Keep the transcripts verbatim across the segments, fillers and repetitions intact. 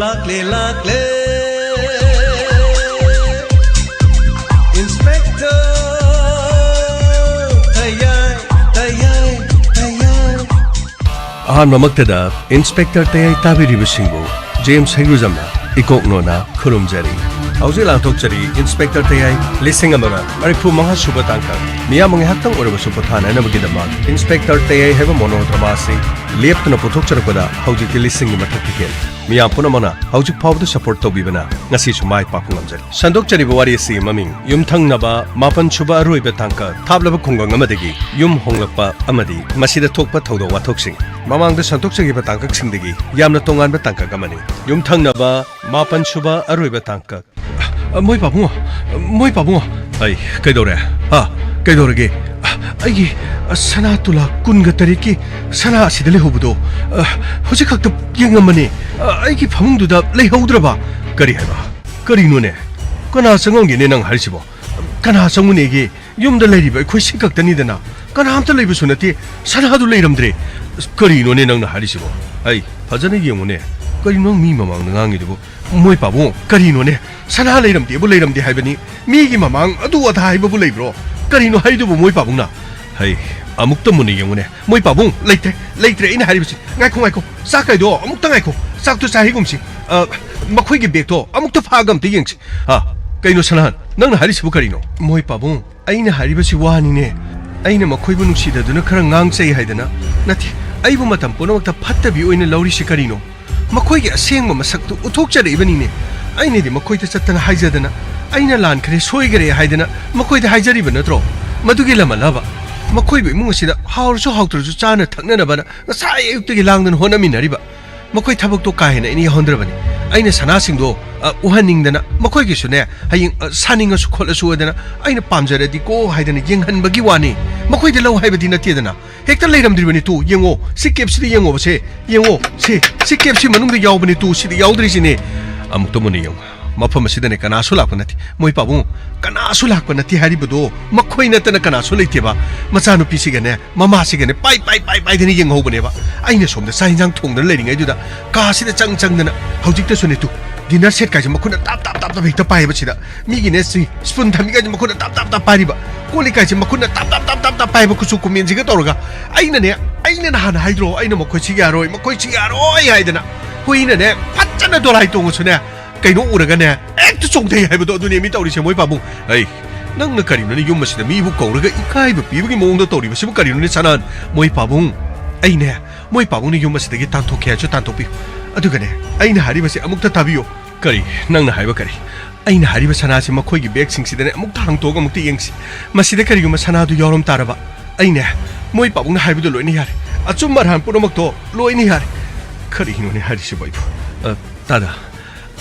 ꯂꯥꯛꯂꯦ, ꯂꯥꯛꯂꯦ, Inspector ꯇꯌꯥꯏ, ꯇꯌꯥꯏ, ꯇꯌꯥꯏ꯫ ꯑꯍꯥꯟꯕꯃꯛꯇꯗ Inspector ꯇꯌꯥꯏ ꯇꯥꯕꯤꯔꯤꯕꯁꯤꯡꯕꯨ ꯖꯦꯝꯁ ꯍꯩꯒ꯭ꯔꯨꯖꯝꯅ ꯏꯀꯣꯛ ꯅꯣꯟꯅ ꯈꯨꯔꯨꯝꯖꯔꯤ꯫ ꯍꯧꯖꯤꯛ ꯂꯥꯟꯊꯣꯛꯆꯔꯤ Inspector ꯇꯌꯥꯏ ꯂꯤꯁꯤꯡ ꯑꯃꯒ ꯃꯔꯤꯐꯨ ꯃꯉꯥ ꯁꯨꯕ ꯇꯥꯡꯀꯛ꯫ ꯃꯤꯌꯥꯝꯕꯨ ꯉꯥꯏꯍꯥꯛꯇꯪ ꯑꯣꯏꯔꯕꯁꯨ ꯄꯣꯊꯥꯅꯅꯕꯒꯤꯗꯃꯛ Inspector ꯇꯌꯥꯏ ꯍꯥꯏꯕ mono drama ꯑꯁꯤ ꯂꯦꯞꯇꯅ ꯄꯨꯊꯣꯛꯆꯔꯛꯄꯗ ꯍꯧꯖꯤꯛꯇꯤ ꯂꯤꯁꯤꯡꯒꯤ ꯃꯊꯛꯇ ꯍꯦꯜꯂꯦ꯫ ꯃꯤꯌꯥꯝ ꯄꯨꯝꯅꯃꯛꯅ ꯍꯧꯖꯤꯛ ꯐꯥꯎꯕꯗ support ꯇꯧꯕꯤꯕꯅ ꯉꯁꯤꯁꯨ ꯃꯥꯏ ꯄꯥꯛꯄ ꯉꯝꯖꯔꯤ꯫ ꯁꯟꯗꯣꯛꯆꯔꯤꯕ ꯋꯥꯔꯤ ꯑꯁꯤꯒꯤ ꯃꯃꯤꯡ ꯌꯨꯝꯊꯪꯅꯕ ꯃꯥꯄꯟ ꯁꯨꯕ ꯑꯔꯣꯏꯕ ꯇꯥꯡꯀꯛ, ꯊꯥꯞꯂꯕ ꯈꯨꯡꯒꯪ ꯑꯃꯗꯒꯤ ꯌꯨꯝ ꯍꯣꯡꯂꯛꯄ ꯑꯃꯗꯤ ꯃꯁꯤꯗ ꯊꯣꯛꯄ ꯊꯧꯗꯣꯛ ꯋꯥꯊꯣꯛꯁꯤꯡ꯫ ꯃꯃꯥꯡꯗ ꯁꯟꯗꯣꯛꯆꯈꯤꯕ ꯇꯥꯡꯀꯛꯁꯤꯡꯗꯒꯤ ꯌꯥꯝꯅ ꯇꯣꯉꯥꯟꯕ ꯇꯥꯡꯀꯛ ꯑꯃꯅꯤ꯫ ꯌꯨꯝꯊꯪꯅꯕ ꯃꯥꯄꯟ ꯁꯨꯕ ꯑꯔꯣꯏꯕ ꯇꯥꯡꯀꯛ꯫ ꯑ, ꯃꯣꯏ ꯄꯥꯕꯨꯡ, ꯃꯣꯏ ꯄꯥꯕꯨꯡ꯫ ꯑꯩ ꯀꯩꯗꯧꯔꯦ? ꯍꯥ? ꯀꯩꯗꯧꯔꯒꯦ? ꯑ, ꯑꯩꯒꯤ, ꯑ, ꯁꯅꯥ ꯇꯨꯂꯥ ꯀꯨꯟꯒ ꯇꯔꯦꯠꯀꯤ ꯁꯅꯥ ꯑꯁꯤꯗ ꯂꯩꯍꯧꯕꯗꯣ, ꯑ, ꯍꯧꯖꯤꯛ ꯈꯛꯇ ꯌꯦꯡꯉꯝꯕꯅꯦ꯫ ꯑ, ꯑꯩꯒꯤ ꯐꯃꯨꯡꯗꯨꯗ ꯂꯩꯍꯧꯗ꯭ꯔꯕ? ꯀꯔꯤ ꯍꯥꯏꯕ? ꯀꯔꯤꯅꯣꯅꯦ? ꯀꯅꯥ ꯆꯪꯉꯝꯒꯦꯅꯦ ꯅꯪ ꯍꯥꯏꯔꯤꯁꯤꯕꯣ? ꯀꯅꯥ ꯆꯪꯉꯨꯅꯦꯒꯦ? ꯌꯨꯝꯗ ꯂꯩꯔꯤꯕ ꯑꯩꯈꯣꯏ ꯁꯤ ꯈꯛꯇꯅꯤꯗꯅ꯫ ꯀꯅꯥꯝꯇ ꯂꯩꯕꯁꯨ ꯅꯠꯇꯦ꯫ ꯁꯅꯥꯗꯨ ꯂꯩꯔꯝꯗ꯭ꯔꯦ꯫ ꯑꯁ, ꯀꯔꯤꯅꯣꯅꯦ ꯅꯪꯅ ꯍꯥꯏꯔꯤꯁꯤꯕꯣ? ꯑꯩ ꯐꯖꯅ ꯌꯦꯡꯉꯨꯅꯦ꯫ ꯀꯔꯤꯅꯣ ꯅꯪ ꯃꯤ ꯃꯃꯥꯡꯗ ꯉꯥꯡꯉꯤꯗꯨꯕꯨ? ꯃꯣꯏ ꯄꯥꯕꯨꯡ, ꯀꯔꯤꯅꯣꯅꯦ? ꯁꯅꯥ ꯂꯩꯔꯝꯗꯦꯕꯨ ꯂꯩꯔꯝꯗꯦ ꯍꯥꯏꯕꯅꯤ꯫ ꯃꯤꯒꯤ ꯃꯃꯥꯡ ꯑꯗꯨ ꯑꯗꯥ ꯍꯥꯏꯕꯕꯨ ꯂꯩꯕ꯭ꯔꯣ? ꯀꯔꯤꯅꯣ ꯍꯥꯏꯗꯨꯕꯨ ꯃꯣꯏ ꯄꯥꯕꯨꯡꯅ? ꯍꯩ, ꯑꯃꯨꯛꯇ ꯃꯨꯟꯅ ꯌꯦꯡꯉꯨꯅꯦ꯫ ꯃꯣꯏ ꯄꯥꯕꯨꯡ, ꯂꯩꯇ꯭ꯔꯦ, ꯂꯩꯇ꯭ꯔꯦ ꯑꯩꯅ ꯍꯥꯏꯔꯤꯕꯁꯤ꯫ ꯉꯥꯏꯈꯣ, ꯉꯥꯏꯈꯣ꯫ ꯆꯥꯛ ꯀꯥꯏꯗꯣ ꯑꯃꯨꯛꯇ ꯉꯥꯏꯈꯣ꯫ ꯆꯥꯛꯇꯣ ꯆꯥꯍꯩꯒꯨꯝꯁꯤ꯫ ꯑ, ꯃꯈꯣꯏꯒꯤ ꯕꯦꯒꯇꯣ ꯑꯃꯨꯛꯇ ꯐꯥꯛꯑꯒ ꯑꯝꯇ ꯌꯦꯡꯁꯤ꯫ ꯑ, ꯀꯩꯅꯣ ꯁꯅꯥꯍꯟ, ꯅꯪꯅ ꯍꯥꯏꯔꯤꯁꯤꯕꯨ ꯀꯔꯤꯅꯣ? ꯃꯣꯏ ꯄꯥꯕꯨꯡ, ꯑꯩꯅ ꯍꯥꯏꯔꯤꯕꯁꯤ ꯋꯥꯅꯤꯅꯦ꯫ ꯑꯩꯅ ꯃꯈꯣꯏꯕꯨ ꯅꯨꯡꯁꯤꯗꯗꯨꯅ ꯈꯔ ꯉꯥꯡꯆꯩ ꯍꯥꯏꯗꯅ ꯅꯠꯇꯦ, ꯑꯩꯕꯨ ꯃꯇꯝ ꯄꯨꯝꯅꯃꯛꯇ ꯐꯠꯇꯕꯤ ꯑꯣꯏꯅ ꯂꯧꯔꯤꯁꯤ ꯀꯔꯤꯅꯣ? ꯃꯈꯣꯏꯒꯤ ꯑꯁꯦꯡꯕ ꯃꯁꯛꯇꯨ ꯎꯠꯊꯣꯛꯆꯔꯛꯏꯕꯅꯤꯅꯦ꯫ ꯑꯩꯅꯗꯤ ꯃꯈꯣꯏꯗ ꯆꯠꯇꯅ ꯍꯥꯏꯖꯗꯅ, ꯑꯩꯅ ꯂꯥꯟꯈ꯭ꯔꯦ, ꯁꯣꯏꯈ꯭ꯔꯦ ꯍꯥꯏꯗꯅ ꯃꯈꯣꯏꯗ ꯍꯥꯏꯖꯔꯤꯕ ꯅꯠꯇ꯭ꯔꯣ? ꯃꯗꯨꯒꯤ ꯂꯃꯜꯂꯕ? ꯃꯈꯣꯏꯕꯨ ꯏꯃꯨꯡ ꯑꯁꯤꯗ ꯍꯥꯎꯔꯁꯨ ꯍꯥꯎꯇ꯭ꯔꯁꯨ ꯆꯥꯅ ꯊꯛꯅꯅꯕꯅ ꯉꯁꯥꯏ ꯑꯌꯨꯛꯇꯒꯤ ꯂꯥꯡꯗꯅ ꯍꯣꯠꯅꯃꯤꯟꯅꯔꯤꯕ꯫ ꯃꯈꯣꯏ ꯊꯕꯛꯇꯣ ꯀꯥ ꯍꯦꯟꯅ ꯑꯩꯅ ꯌꯥꯎꯍꯟꯗ꯭ꯔꯕꯅꯤ꯫ ꯑꯩꯅ ꯁꯅꯥꯁꯤꯡꯗꯣ, ꯑ, ꯎꯍꯟꯅꯤꯡꯗꯅ, ꯃꯈꯣꯏꯒꯤꯁꯨꯅꯦ, ꯍꯌꯦꯡ, ꯑ, ꯁꯥꯅꯤꯡꯉꯁꯨ ꯈꯣꯠꯂꯁꯨ ꯍꯥꯏꯗꯅ ꯑꯩꯅ ꯄꯥꯝꯖꯔꯗꯤꯀꯣ ꯍꯥꯏꯗꯅ ꯌꯦꯡꯍꯟꯕꯒꯤ ꯋꯥꯅꯤ꯫ ꯃꯈꯣꯏꯗ ꯂꯧ ꯍꯥꯏꯕꯗꯤ ꯅꯠꯇꯦꯗꯅ꯫ ꯍꯦꯛꯇ ꯂꯩꯔꯝꯗ꯭ꯔꯤꯕꯅꯤ ꯇꯨ, ꯌꯦꯡꯉꯣ꯫ ꯁꯤ ꯀꯦꯞꯁꯤꯗ ꯌꯦꯡꯉꯣꯕꯁꯦ꯫ ꯌꯦꯡꯉꯣ꯫ ꯁꯤ, ꯁꯤ ꯀꯦꯞꯁꯤ ꯃꯅꯨꯡꯗ ꯌꯥꯎꯕꯅꯤ ꯇꯨ, ꯁꯤꯗ ꯌꯥꯎꯗ꯭ꯔꯤꯁꯤꯅꯦ꯫ ꯑꯃꯨꯛꯇ ꯃꯨꯟꯅ ꯌꯦꯡꯉꯨ꯫ ꯃꯐꯝ ꯑꯁꯤꯗꯅꯦ ꯀꯅꯥꯁꯨ ꯂꯥꯛꯄ ꯅꯠꯇꯦ꯫ ꯃꯣꯏ ꯄꯥꯕꯨꯡ, ꯀꯅꯥꯁꯨ ꯂꯥꯛꯄ ꯅꯠꯇꯦ ꯍꯥꯏꯔꯤꯕꯗꯣ ꯃꯈꯣꯏ ꯅꯠꯇꯅ ꯀꯅꯥꯁꯨ ꯂꯩꯇꯦꯕ꯫ ꯃꯆꯥꯅꯨꯄꯤꯁꯤꯒꯅꯦ ꯃꯃꯥꯁꯤꯒꯅꯦ ꯄꯥꯏ ꯄꯥꯏ ꯄꯥꯏ ꯄꯥꯏꯗꯅ ꯌꯦꯡꯍꯧꯕꯅꯦꯕ꯫ ꯑꯩꯅ ꯁꯣꯝꯗ ꯆꯥꯛ ꯏꯟꯖꯥꯡ ꯊꯣꯡꯗꯅ ꯂꯩꯔꯤꯉꯩꯗꯨꯗ ꯀꯥꯁꯤꯗ ꯆꯪ ꯆꯪꯗꯅ, ꯍꯧꯖꯤꯛꯇꯁꯨꯅꯦ ꯇꯨ, ꯗꯤꯅꯔ ꯁꯦꯠ ꯀꯥꯏꯁꯦ ꯃꯈꯨꯠꯅ ꯇꯥꯞ ꯇꯥꯞ ꯇꯥꯞ ꯇꯥꯞ ꯍꯦꯛꯇ ꯄꯥꯏꯌꯦꯕ ꯁꯤꯗ꯫ ꯃꯤꯒꯤꯅꯦ ꯁꯤ ꯁ꯭ꯄꯨꯟ ꯊꯝꯃꯤ ꯀꯥꯏꯁꯦ ꯃꯈꯨꯠꯅ ꯇꯥꯞ ꯇꯥꯞ ꯇꯥꯞ ꯄꯥꯏꯔꯤꯕ꯫ ꯀꯣꯜ ꯂꯤꯛ ꯀꯥꯏꯁꯦ ꯃꯈꯨꯠꯅ ꯇꯥꯞ ꯇꯥꯞ ꯇꯥꯞ ꯇꯥꯞ ꯇꯥꯞ ꯄꯥꯏꯕ, ꯀꯨꯆꯨ ꯀꯨꯃꯦꯟꯁꯤꯒ ꯇꯧꯔꯒ꯫ ꯑꯩꯅꯅꯦ, ꯑꯩꯅ ꯅꯍꯥꯟ ꯍꯥꯏꯗ꯭ꯔꯣ, ꯑꯩꯅ ꯃꯈꯣꯏꯁꯤ ꯌꯥꯔꯣꯏ, ꯃꯈꯣꯏꯁꯤ ꯌꯥꯔꯣꯏ ꯍꯥꯏꯗꯅ꯫ ꯍꯨꯏꯅꯅꯦ ꯐꯖꯅ ꯗꯣꯂꯥꯏ ꯇꯣꯡꯉꯁꯨꯅꯦ, ꯀꯩꯅꯣ ꯎꯔꯒꯅꯦ ꯍꯦꯛꯇ ꯆꯣꯡꯊꯩ ꯍꯥꯏꯕꯗꯣ ꯑꯗꯨꯅꯦ ꯃꯤ ꯇꯧꯔꯤꯁꯦ꯫ ꯃꯣꯏ ꯄꯥꯕꯨꯡ, ꯑꯩ, ꯅꯪꯅ ꯀꯔꯤꯅꯣꯅꯦ ꯌꯨꯝ ꯑꯁꯤꯗ ꯃꯤꯕꯨ ꯀꯧꯔꯒ ꯏꯀꯥꯏꯕ ꯄꯤꯕꯒꯤ ꯃꯑꯣꯡꯗ ꯇꯧꯔꯤꯕꯁꯤꯕꯨ ꯀꯔꯤꯅꯣꯅꯦ ꯁꯅꯥꯍꯟ? ꯃꯣꯏ ꯄꯥꯕꯨꯡ, ꯑꯩꯅꯦ, ꯃꯣꯏ ꯄꯥꯕꯨꯡꯅ ꯌꯨꯝ ꯑꯁꯤꯗꯒꯤ ꯇꯥꯟꯊꯣꯛꯀꯦ ꯍꯥꯏꯔꯁꯨ ꯇꯥꯟꯊꯣꯛꯄꯤꯌꯨ꯫ ꯑꯗꯨꯒꯅꯦ, ꯑꯩꯅ ꯍꯥꯏꯔꯤꯕꯁꯦ ꯑꯃꯨꯛꯇ ꯇꯥꯕꯤꯌꯨ꯫ ꯀꯔꯤ? ꯅꯪꯅ ꯍꯥꯏꯕ ꯀꯔꯤ? ꯑꯩꯅ ꯍꯥꯏꯔꯤꯕ ꯁꯅꯥꯁꯤ ꯃꯈꯣꯏꯒꯤ ꯕꯦꯒꯁꯤꯡꯁꯤꯗꯅꯦ ꯑꯃꯨꯛꯇ ꯍꯥꯡꯇꯣꯛꯑꯒ ꯑꯃꯨꯛꯇ ꯌꯦꯡꯁꯤ꯫ ꯃꯁꯤꯗ ꯀꯔꯤꯒꯨꯝꯕ ꯁꯅꯥꯗꯨ ꯌꯥꯎꯔꯝ ꯇꯥꯔꯕ? ꯑꯩꯅꯦ, ꯃꯣꯏ ꯄꯥꯕꯨꯡꯅ ꯍꯥꯏꯕꯗꯣ ꯂꯣꯏꯅ ꯌꯥꯔꯦ꯫ ꯑꯆꯨꯝ ꯑꯔꯥꯟ ꯄꯨꯝꯅꯃꯛꯇꯣ ꯂꯣꯏꯅ ꯌꯥꯔꯦ꯫ ꯀꯔꯤꯅꯣꯅꯦ ꯍꯥꯏꯔꯤꯁꯤꯕꯣ ꯑꯩꯕꯨ? ꯑ, ꯇꯥꯗ,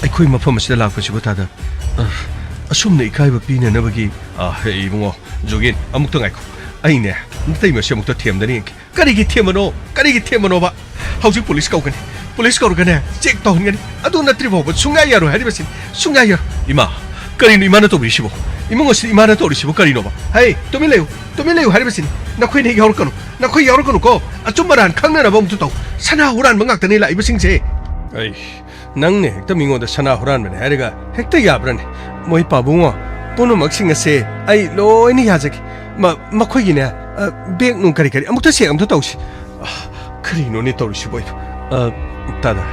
ꯑꯩꯈꯣꯏ ꯃꯐꯝ ꯑꯁꯤꯗ ꯂꯥꯛꯄꯁꯤꯕꯨ ꯇꯥꯗ, ꯑ, ꯑꯁꯨꯝꯅ ꯏꯀꯥꯏꯕ ꯄꯤꯅꯅꯕꯒꯤ, ꯑ, ꯍꯦ, ꯏꯕꯨꯡꯉꯣ, ꯖꯣꯒꯤꯟ, ꯑꯃꯨꯛꯇ ꯉꯥꯏꯈꯣ꯫ ꯑꯩꯅꯦ, ꯅꯇꯩꯃꯁꯦ ꯑꯃꯨꯛꯇ ꯊꯦꯝꯗꯅ ꯌꯦꯡꯒꯦ꯫ ꯀꯔꯤꯒꯤ ꯊꯦꯝꯕꯅꯣ? ꯀꯔꯤꯒꯤ ꯊꯦꯝꯕꯅꯣꯕ? ꯍꯧꯖꯤꯛ ꯄꯨꯂꯤꯁ ꯀꯧꯒꯅꯤ꯫ ꯄꯨꯂꯤꯁ ꯀꯧꯔꯒꯅꯦ, ꯆꯦꯛ ꯇꯧꯍꯟꯒꯅꯤ꯫ ꯑꯗꯨ ꯅꯠꯇ꯭ꯔꯤ ꯐꯥꯎꯕ ꯁꯨꯡꯌꯥ ꯌꯥꯔꯣꯏ ꯍꯥꯏꯔꯤꯕꯁꯤꯅꯤ꯫ ꯁꯨꯡꯌꯥ ꯌꯥꯔꯣꯏ꯫ ꯏꯃꯥ, ꯀꯔꯤꯅꯣ ꯏꯃꯥꯅ ꯇꯧꯕꯤꯔꯤꯁꯤꯕꯣ? ꯏꯃꯨꯡ ꯑꯁꯤꯗ ꯏꯃꯥꯅ ꯇꯧꯔꯤꯁꯤꯕꯨ ꯀꯔꯤꯅꯣꯕ? ꯍꯩ, ꯇꯨꯃꯤꯟ ꯂꯩꯌꯨ, ꯇꯨꯃꯤꯟ ꯂꯩꯌꯨ ꯍꯥꯏꯔꯤꯕꯁꯤꯅꯤ꯫ ꯅꯈꯣꯏꯅ ꯍꯦꯛ ꯌꯥꯎꯔꯛꯀꯅꯨ, ꯅꯈꯣꯏ ꯌꯥꯎꯔꯛꯀꯅꯨꯀꯣ꯫ ꯑꯆꯨꯝ ꯑꯔꯥꯟ ꯈꯪꯅꯅꯕ ꯑꯃꯨꯛꯇ ꯇꯧ꯫ ꯁꯅꯥ ꯍꯨꯔꯥꯟꯕ ꯉꯥꯛꯇꯅꯤ ꯂꯥꯛꯏꯕꯁꯤꯡꯁꯦ꯫ ꯑꯩ, ꯅꯪꯅ ꯍꯦꯛꯇ ꯃꯤꯉꯣꯟꯗ ꯁꯅꯥ ꯍꯨꯔꯥꯟꯕꯅꯦ ꯍꯥꯏꯔꯒ ꯍꯦꯛꯇ ꯌꯥꯕ꯭ꯔꯅꯦ? ꯃꯣꯏ ꯄꯥꯕꯨꯡꯉꯣ, ꯄꯨꯝꯅꯃꯛꯁꯤꯡ ꯑꯁꯦ ꯑꯩ ꯂꯣꯏꯅ ꯌꯥꯖꯒꯦ꯫ ꯃ-, ꯃꯈꯣꯏꯒꯤꯅꯦ, ꯑ, ꯕꯦꯒ ꯅꯨꯡ ꯀꯔꯤ ꯀꯔꯤ ꯑꯃꯨꯛꯇ ꯆꯦꯛ ꯑꯃꯨꯛꯇ ꯇꯧꯁꯤ꯫ ꯑ, ꯀꯔꯤꯅꯣꯅꯦ ꯇꯧꯔꯤꯁꯤꯕꯣ ꯑꯩꯕꯨ? ꯑ, ꯇꯥꯗ,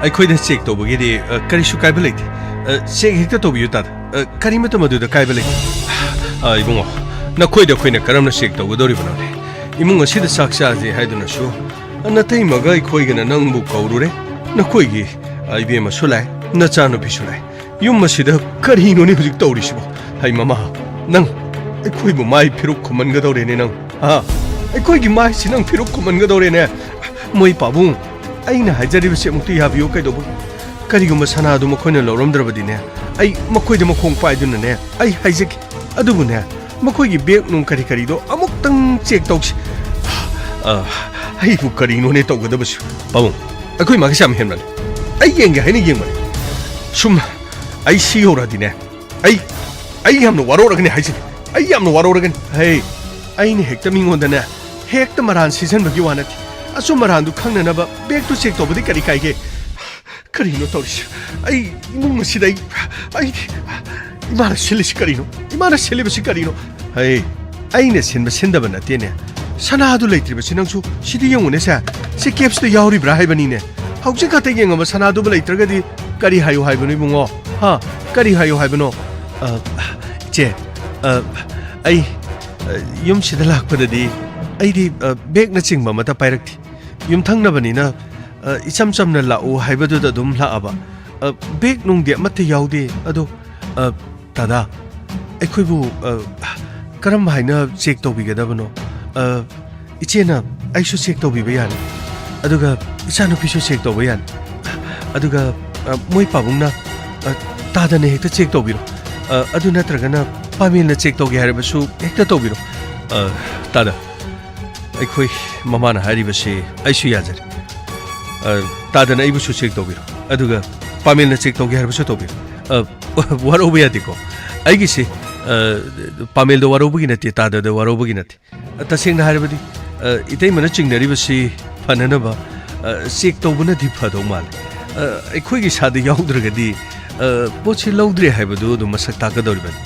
ꯑꯩꯈꯣꯏꯗ ꯆꯦꯛ ꯇꯧꯕꯒꯤꯗꯤ, ꯑ, ꯀꯔꯤꯁꯨ ꯀꯥꯏꯕ ꯂꯩꯇꯦ꯫ ꯑ, ꯆꯦꯛ ꯍꯦꯛꯇ ꯇꯧꯕꯤꯌꯨ ꯇꯥꯗ꯫ ꯑ, ꯀꯔꯤꯃꯠꯇ ꯃꯗꯨꯗ ꯀꯥꯏꯕ ꯂꯩꯇꯦ꯫ ꯑ, ꯏꯕꯨꯡꯉꯣ, ꯅꯈꯣꯏꯗ ꯑꯩꯈꯣꯏꯅ ꯀꯔꯝꯅ ꯆꯦꯛ ꯇꯧꯒꯗꯧꯔꯤꯕꯅꯣꯅꯦ? ꯏꯃꯨꯡ ꯑꯁꯤꯗ ꯆꯥꯛ ꯆꯥꯁꯦ ꯍꯥꯏꯗꯨꯅꯁꯨ ꯅꯇꯩꯃꯒ ꯑꯩꯈꯣꯏꯒꯅ ꯅꯪꯕꯨ ꯀꯧꯔꯨꯔꯦ꯫ ꯅꯈꯣꯏꯒꯤ, ꯑ, ꯏꯕꯦꯝꯃꯁꯨ ꯂꯥꯛꯑꯦ, ꯅꯆꯥꯅꯨꯄꯤꯁꯨ ꯂꯥꯛꯑꯦ꯫ ꯌꯨꯝ ꯑꯁꯤꯗ ꯀꯔꯤꯅꯣꯅꯦ ꯍꯧꯖꯤꯛ ꯇꯧꯔꯤꯁꯤꯕꯣ? ꯍꯩ ꯃꯃꯥ, ꯅꯪ ꯑꯩꯈꯣꯏꯕꯨ ꯃꯥꯏ ꯐꯤꯔꯨꯛ ꯈꯨꯝꯍꯟꯒꯗꯧꯔꯦꯅꯦ ꯅꯪ꯫ ꯍꯥ? ꯑꯩꯈꯣꯏꯒꯤ ꯃꯥꯏꯁꯤ ꯅꯪ ꯐꯤꯔꯨꯛ ꯈꯨꯝꯍꯟꯒꯗꯧꯔꯦꯅꯦ꯫ ꯃꯣꯏ ꯄꯥꯕꯨꯡ, ꯑꯩꯅ ꯍꯥꯏꯖꯔꯤꯕꯁꯤ ꯑꯃꯨꯛꯇ ꯌꯥꯕꯤꯌꯨ ꯀꯩꯗꯧꯕꯒꯤ? ꯀꯔꯤꯒꯨꯝꯕ ꯁꯅꯥꯗꯨ ꯃꯈꯣꯏꯅ ꯂꯧꯔꯝꯗ꯭ꯔꯕꯗꯤꯅꯦ, ꯑꯩ ꯃꯈꯣꯏꯗ ꯃꯈꯣꯡ ꯄꯥꯏꯗꯨꯅꯅꯦ, ꯑꯩ ꯍꯥꯏꯖꯒꯦ꯫ ꯑꯗꯨꯕꯨꯅꯦ, ꯃꯈꯣꯏꯒꯤ ꯕꯦꯒ ꯅꯨꯡ ꯀꯔꯤ ꯀꯔꯤꯗꯣ ꯑꯃꯨꯛꯇꯪ ꯆꯦꯛ ꯇꯧꯁꯤ꯫ ꯑ, ꯑꯩꯕꯨ ꯀꯔꯤꯅꯣꯅꯦ ꯇꯧꯒꯗꯕꯁꯨ? ꯄꯥꯕꯨꯡ, ꯑꯩꯈꯣꯏ ꯃꯥꯒꯤꯁꯦ ꯌꯥꯝ ꯍꯦꯟꯃꯜꯂꯦ꯫ ꯑꯩ ꯌꯦꯡꯒꯦ ꯍꯥꯏꯅ ꯌꯦꯡꯕꯅꯦ꯫ ꯁꯨꯝ ꯑꯩ ꯁꯤ ꯌꯧꯔꯛꯑꯗꯤꯅꯦ, ꯑꯩ, ꯑꯩ ꯌꯥꯝꯅ ꯋꯥꯔꯧꯔꯒꯅꯤ ꯍꯥꯏꯁꯤꯅꯤ꯫ ꯑꯩ ꯌꯥꯝꯅ ꯋꯥꯔꯧꯔꯒꯅꯤ꯫ ꯍꯩ, ꯑꯩꯅ ꯍꯦꯛꯇ ꯃꯤꯉꯣꯟꯗꯅꯦ, ꯍꯦꯛꯇ ꯃꯔꯥꯟ ꯁꯤꯖꯟꯕꯒꯤ ꯋꯥ ꯅꯠꯇꯦ꯫ ꯑꯆꯨꯝ ꯑꯔꯥꯟꯗꯨ ꯈꯪꯅꯅꯕ ꯕꯦꯒꯇꯨ ꯆꯦꯛ ꯇꯧꯕꯗꯤ ꯀꯔꯤ ꯀꯥꯏꯒꯦ? ꯀꯔꯤꯅꯣ ꯇꯧꯔꯤꯁꯤ? ꯑꯩ ꯏꯃꯨꯡ ꯑꯁꯤꯗ ꯑꯩ, ꯑꯩꯗꯤ, ꯏꯃꯥꯅ ꯁꯤꯜꯂꯤꯁꯤ ꯀꯔꯤꯅꯣ? ꯏꯃꯥꯅ ꯁꯤꯜꯂꯤꯕꯁꯤ ꯀꯔꯤꯅꯣ? ꯍꯩ, ꯑꯩꯅ ꯁꯤꯟꯕ ꯁꯤꯟꯗꯕ ꯅꯠꯇꯦꯅꯦ꯫ ꯁꯅꯥꯗꯨ ꯂꯩꯇ꯭ꯔꯤꯕꯁꯤ ꯅꯪꯁꯨ ꯁꯤꯗꯤ ꯌꯦꯡꯉꯨꯅꯦ ꯁꯦ꯫ ꯁꯤ ꯀꯦꯞꯁꯤꯗ ꯌꯥꯎꯔꯤꯕ꯭ꯔꯥ ꯍꯥꯏꯕꯅꯤꯅꯦ꯫ ꯍꯧꯖꯤꯛ ꯈꯛꯇ ꯌꯦꯡꯉꯕ ꯁꯅꯥꯗꯨꯕꯨ ꯂꯩꯇ꯭ꯔꯒꯗꯤ ꯀꯔꯤ ꯍꯥꯏꯌꯨ ꯍꯥꯏꯕꯅꯣ ꯏꯕꯨꯡꯉꯣ? ꯍꯥ? ꯀꯔꯤ ꯍꯥꯏꯌꯨ ꯍꯥꯏꯕꯅꯣ? ꯑ, ꯏꯆꯦ, ꯑ, ꯑꯩ, ꯑ, ꯌꯨꯝꯁꯤꯗ ꯂꯥꯛꯄꯗꯗꯤ ꯑꯩꯗꯤ, ꯑ, ꯕꯦꯒꯅꯆꯤꯡꯕ ꯑꯃꯠꯇ ꯄꯥꯏꯔꯛꯇꯦ꯫ ꯌꯨꯝꯊꯪꯅꯕꯅꯤꯅ, ꯑ, ꯏꯆꯝ ꯆꯝꯅ ꯂꯥꯛꯎ ꯍꯥꯏꯕꯗꯨꯗ ꯑꯗꯨꯝ ꯂꯥꯛꯑꯕ꯫ ꯑ, ꯕꯦꯒ ꯅꯨꯡꯗꯤ ꯑꯃꯠꯇ ꯌꯥꯎꯗꯦ꯫ ꯑꯗꯣ, ꯑ, ꯇꯥꯗꯥ, ꯑꯩꯈꯣꯏꯕꯨ, ꯑ, ꯀꯔꯝ ꯍꯥꯏꯅ ꯆꯦꯛ ꯇꯧꯕꯤꯒꯗꯕꯅꯣ? ꯑ, ꯏꯆꯦꯅ ꯑꯩꯁꯨ ꯆꯦꯛ ꯇꯧꯕꯤꯕ ꯌꯥꯅꯤ, ꯑꯗꯨꯒ ꯏꯆꯥꯅꯨꯄꯤꯁꯨ ꯆꯦꯛ ꯇꯧꯕ ꯌꯥꯅꯤ, ꯑꯗꯨꯒ, ꯑ, ꯃꯣꯏ ꯄꯥꯕꯨꯡꯅ, ꯑ, ꯇꯥꯗꯅ ꯍꯦꯛꯇ ꯆꯦꯛ ꯇꯧꯕꯤꯔꯣ꯫ ꯑ, ꯑꯗꯨ ꯅꯠꯇ꯭ꯔꯒꯅ ꯄꯥꯃꯦꯜꯅ ꯆꯦꯛ ꯇꯧꯒꯦ ꯍꯥꯏꯔꯕꯁꯨ ꯍꯦꯛꯇ ꯇꯧꯕꯤꯔꯣ꯫ ꯑ, ꯇꯥꯗ, ꯑꯩꯈꯣꯏ ꯃꯃꯥꯅ ꯍꯥꯏꯔꯤꯕꯁꯤ ꯑꯩꯁꯨ ꯌꯥꯖꯔꯦ꯫ ꯑ, ꯇꯥꯗꯅ ꯑꯩꯕꯨꯁꯨ ꯆꯦꯛ ꯇꯧꯕꯤꯔꯣ, ꯑꯗꯨꯒ ꯄꯥꯃꯦꯜꯅ ꯆꯦꯛ ꯇꯧꯒꯦ ꯍꯥꯏꯔꯕꯁꯨ ꯇꯧꯕꯤꯔꯣ꯫ ꯑ, ꯋꯥꯔꯧꯕ ꯌꯥꯗꯦꯀꯣ꯫ ꯑꯩꯒꯤꯁꯤ, ꯑ, ꯄꯥꯃꯦꯜꯗ ꯋꯥꯔꯧꯕꯒꯤ ꯅꯠꯇꯦ, ꯇꯥꯗꯗ ꯋꯥꯔꯧꯕꯒꯤ ꯅꯠꯇꯦ꯫ ꯑ, ꯇꯁꯦꯡꯅ ꯍꯥꯏꯔꯕꯗꯤ, ꯑ, ꯏꯇꯩꯃꯅ ꯆꯤꯡꯅꯔꯤꯕꯁꯤ ꯐꯅꯅꯕ, ꯑ, ꯆꯦꯛ ꯇꯧꯕꯅꯗꯤ ꯐꯗꯧ ꯃꯥꯜꯂꯦ꯫ ꯑ, ꯑꯩꯈꯣꯏꯒꯤ ꯏꯁꯥꯗ ꯌꯥꯎꯗ꯭ꯔꯒꯗꯤ, ꯑ, ꯄꯣꯠꯁꯤ ꯂꯧꯗ꯭ꯔꯦ ꯍꯥꯏꯕꯗꯨ ꯑꯗꯨꯝ ꯃꯁꯛ ꯇꯥꯛꯀꯗꯧꯔꯤꯕꯅꯤ꯫